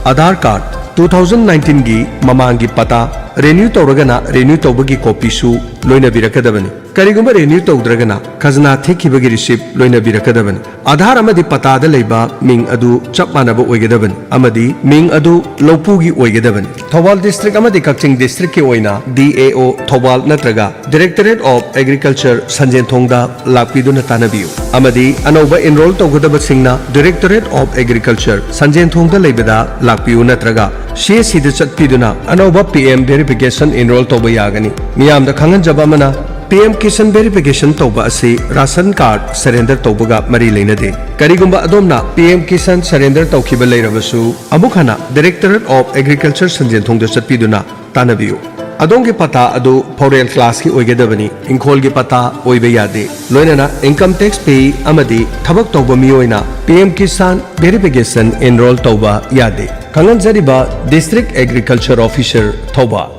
Aadhaar card, two thousand nineteenꯒꯤ ꯃꯃꯥꯡꯒꯤ ꯄꯇꯥ, renew ꯇꯧꯔꯒꯅ renew ꯇꯧꯕꯒꯤ copyꯁꯨ ꯂꯣꯏꯅꯕꯤꯔꯛꯀꯗꯕꯅꯤ꯫ ꯀꯔꯤꯒꯨꯝꯕ renew ꯇꯧꯗ꯭ꯔꯒꯅ ꯈꯖꯅꯥ ꯊꯤꯈꯤꯕꯒꯤ receipt ꯂꯣꯏꯅꯕꯤꯔꯛꯀꯗꯕꯅꯤ꯫ Aadhaar ꯑꯃꯗꯤ ꯄꯇꯥꯗ ꯂꯩꯕ ꯃꯤꯡ ꯑꯗꯨ ꯆꯞ ꯃꯥꯟꯅꯕ ꯑꯣꯏꯒꯗꯕꯅꯤ ꯑꯃꯗꯤ ꯃꯤꯡ ꯑꯗꯨ ꯂꯧꯄꯨꯒꯤ ꯑꯣꯏꯒꯗꯕꯅꯤ꯫ ꯊꯧꯕꯥꯜ district ꯑꯃꯗꯤ ꯀꯛꯆꯤꯡ districtꯀꯤ ꯑꯣꯏꯅ D A O ꯊꯧꯕꯥꯜ ꯅꯠꯇ꯭ꯔꯒ Directorate of Agriculture ꯁꯟꯖꯦꯟꯊꯣꯡꯗ ꯂꯥꯛꯄꯤꯗꯨꯅ ꯇꯥꯟꯅꯕꯤꯌꯨ ꯑꯃꯗꯤ ꯑꯅꯧꯕ enrol ꯇꯧꯒꯗꯕꯁꯤꯡꯅ Directorate of Agriculture ꯁꯟꯖꯦꯟꯊꯣꯡꯗ ꯂꯩꯕꯗ ꯂꯥꯛꯄꯤꯌꯨ ꯅꯠꯇ꯭ꯔꯒ CSCꯗ ꯆꯠꯄꯤꯗꯨꯅ ꯑꯅꯧꯕ PM Verification enroll ꯇꯧꯕ ꯌꯥꯒꯅꯤ꯫ ꯃꯤꯌꯥꯝꯗ ꯈꯪꯍꯟꯖꯕ ꯑꯃꯅ, PM Kisan Verification ꯇꯧꯕ ꯑꯁꯤ ration card surrender ꯇꯧꯕꯒ ꯃꯔꯤ ꯂꯩꯅꯗꯦ꯫ ꯀꯔꯤꯒꯨꯝꯕ ꯑꯗꯣꯝꯅ PM Kisan surrender ꯇꯧꯈꯤꯕ ꯂꯩꯔꯕꯁꯨ, ꯑꯃꯨꯛ ꯍꯟꯅ Directorate of Agriculture ꯁꯟꯖꯦꯟꯊꯣꯡꯗ ꯆꯠꯄꯤꯗꯨꯅ ꯇꯥꯟꯅꯕꯤꯌꯨ꯫ ꯑꯗꯣꯝꯒꯤ ꯄꯇꯥ ꯑꯗꯨ foreign classꯀꯤ ꯑꯣꯏꯒꯗꯕꯅꯤ, ꯏꯪꯈꯣꯜꯒꯤ ꯄꯇꯥ ꯑꯣꯏꯕ ꯌꯥꯗꯦ꯫ ꯂꯣꯏꯅꯅ income tax payee ꯑꯃꯗꯤ ꯊꯕꯛ ꯇꯧꯕ ꯃꯤꯑꯣꯏꯅ PM Kisan Verification enroll ꯇꯧꯕ ꯌꯥꯗꯦ꯫ ꯈꯪꯍꯟꯖꯔꯤꯕ District Agriculture Officer, ꯊꯧꯕꯥꯜ꯫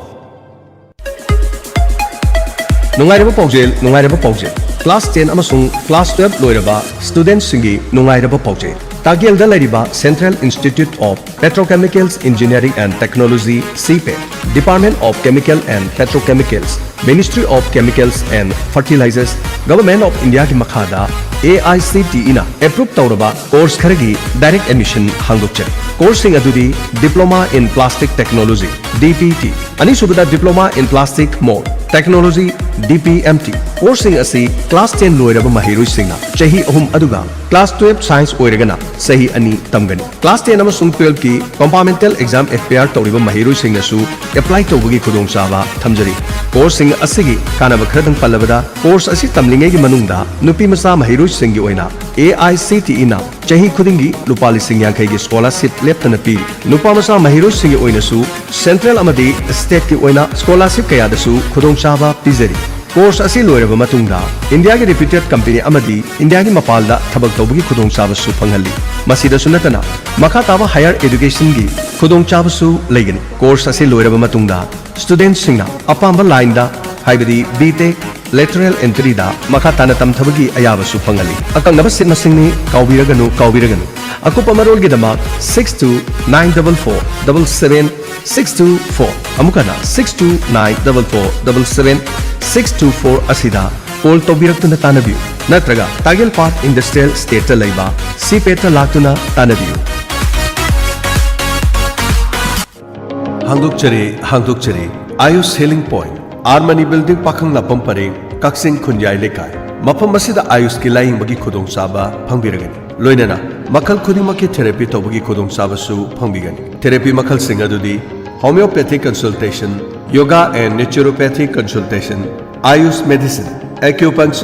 ꯅꯨꯡꯉꯥꯏꯔꯕ ꯄꯥꯎꯖꯦꯜ, ꯅꯨꯡꯉꯥꯏꯔꯕ ꯄꯥꯎꯖꯦꯜ꯫ Class ten ꯑꯃꯁꯨꯡ class twelve ꯂꯣꯏꯔꯕ studentꯁꯤꯡꯒꯤ ꯅꯨꯡꯉꯥꯏꯔꯕ ꯄꯥꯎꯖꯦꯜ꯫ ꯇꯥꯒꯦꯜꯗ ꯂꯩꯔꯤꯕ Central Institute of Petrochemicals Engineering and Technology, CPET, Department of Chemical and Petrochemicals, Ministry of Chemicals and Fertilizers, Government of Indiaꯒꯤ ꯃꯈꯥꯗ AICTEꯅ approve ꯇꯧꯔꯕ course ꯈꯔꯒꯤ direct admission ꯍꯥꯡꯗꯣꯛꯆꯔꯤ꯫ Courseꯁꯤꯡ ꯑꯗꯨꯗꯤ Diploma in Plastic Technology, DPT, ꯑꯅꯤꯁꯨꯕꯗ Diploma in Plastic Mold Technology, DPMT꯫ Courseꯁꯤꯡ ꯑꯁꯤ class ten ꯂꯣꯏꯔꯕ ꯃꯍꯩꯔꯣꯏꯁꯤꯡꯅ ꯆꯍꯤ ꯑꯍꯨꯝ, ꯑꯗꯨꯒ class twelve science ꯑꯣꯏꯔꯒꯅ ꯆꯍꯤ ꯑꯅꯤ ꯇꯝꯒꯅꯤ꯫ Class ten ꯑꯃꯁꯨꯡ twelveꯀꯤ compartmental exam appear ꯇꯧꯔꯤꯕ ꯃꯍꯩꯔꯣꯏꯁꯤꯡꯅꯁꯨ apply ꯇꯧꯕꯒꯤ ꯈꯨꯗꯣꯡꯆꯥꯕ ꯊꯝꯖꯔꯤ꯫ Courseꯁꯤꯡ ꯑꯁꯤꯒꯤ ꯀꯥꯟꯅꯕ ꯈꯔꯗꯪ ꯄꯜꯂꯕꯗ, course ꯑꯁꯤ ꯇꯝꯂꯤꯉꯩꯒꯤ ꯃꯅꯨꯡꯗ ꯅꯨꯄꯤ ꯃꯆꯥ ꯃꯍꯩꯔꯣꯏꯁꯤꯡꯒꯤ ꯑꯣꯏꯅ AICTEꯅ ꯆꯍꯤ ꯈꯨꯗꯤꯡꯒꯤ ꯂꯨꯄꯥ ꯂꯤꯁꯤꯡ ꯌꯥꯡꯈꯩꯒꯤ scholarship ꯂꯦꯞꯇꯅ ꯄꯤꯔꯤ꯫ ꯅꯨꯄꯥ ꯃꯆꯥ ꯃꯍꯩꯔꯣꯏꯁꯤꯡꯒꯤ ꯑꯣꯏꯅꯁꯨ central ꯑꯃꯗꯤ stateꯀꯤ ꯑꯣꯏꯅ scholarship ꯀꯌꯥꯗꯁꯨ ꯈꯨꯗꯣꯡꯆꯥꯕ ꯄꯤꯖꯔꯤ꯫ Course ꯑꯁꯤ ꯂꯣꯏꯔꯕ ꯃꯇꯨꯡꯗ ꯏꯟꯗꯤꯌꯥꯒꯤ reputed company ꯑꯃꯗꯤ ꯏꯟꯗꯤꯌꯥꯒꯤ ꯃꯄꯥꯟꯗ ꯊꯕꯛ ꯇꯧꯕꯒꯤ ꯈꯨꯗꯣꯡꯆꯥꯕꯁꯨ ꯐꯪꯍꯜꯂꯤ꯫ ꯃꯁꯤꯗꯁꯨ ꯅꯠꯇꯅ, ꯃꯈꯥ ꯇꯥꯕ higher educationꯒꯤ ꯈꯨꯗꯣꯡꯆꯥꯕꯁꯨ ꯂꯩꯒꯅꯤ꯫ Course ꯑꯁꯤ ꯂꯣꯏꯔꯕ ꯃꯇꯨꯡꯗ, studentꯁꯤꯡꯅ ꯑꯄꯥꯝꯕ lineꯗ, ꯍꯥꯏꯕꯗꯤ B.Tech, lateral entryꯗ ꯃꯈꯥ ꯇꯥꯅ ꯇꯝꯊꯕꯒꯤ ꯑꯌꯥꯕꯁꯨ ꯐꯪꯍꯜꯂꯤ꯫ ꯑꯀꯛꯅꯕ seat ꯃꯁꯤꯡꯅꯤ, ꯀꯥꯎꯕꯤꯔꯒꯅꯨ, ꯀꯥꯎꯕꯤꯔꯒꯅꯨ꯫ ꯑꯀꯨꯞꯄ ꯃꯔꯣꯜꯒꯤꯗꯃꯛ six two nine double four double seven six two four, ꯑꯃꯨꯛ ꯍꯟꯅ six two nine double four double seven six two four ꯑꯁꯤꯗ call ꯇꯧꯕꯤꯔꯛꯇꯨꯅ ꯇꯥꯟꯅꯕꯤꯌꯨ, ꯅꯠꯇ꯭ꯔꯒ ꯇꯥꯒꯦꯜ ꯄꯥꯠ industrial estateꯇ ꯂꯩꯕ CPETꯇ ꯂꯥꯛꯇꯨꯅ ꯇꯥꯟꯅꯕꯤꯌꯨ꯫ ꯍꯥꯡꯗꯣꯛꯆꯔꯦ, ꯍꯥꯡꯗꯣꯛꯆꯔꯦ꯫ Ayush Healing Point, R Mani Building, ꯄꯥꯈꯪꯂꯥꯛꯄꯝ ꯄꯔꯦꯡ, ꯀꯛꯆꯤꯡ ꯈꯨꯟꯌꯥꯏ ꯂꯩꯀꯥꯏ꯫ ꯃꯐꯝ ꯑꯁꯤꯗ ꯑꯥꯌꯨꯁꯀꯤ ꯂꯥꯌꯦꯡꯕꯒꯤ ꯈꯨꯗꯣꯡꯆꯥꯕ ꯐꯪꯕꯤꯔꯒꯅꯤ꯫ ꯂꯣꯏꯅꯅ ꯃꯈꯜ ꯈꯨꯗꯤꯡꯃꯛꯀꯤ ꯊꯦꯔꯥꯄꯤ ꯇꯧꯕꯒꯤ ꯈꯨꯗꯣꯡꯆꯥꯕꯁꯨ ꯐꯪꯕꯤꯒꯅꯤ꯫ ꯊꯦꯔꯥꯄꯤ ꯃꯈꯜꯁꯤꯡ ꯑꯗꯨꯗꯤ homeopathic consultation, yoga and naturopathic consultation, Ayush medicine, acupuncture,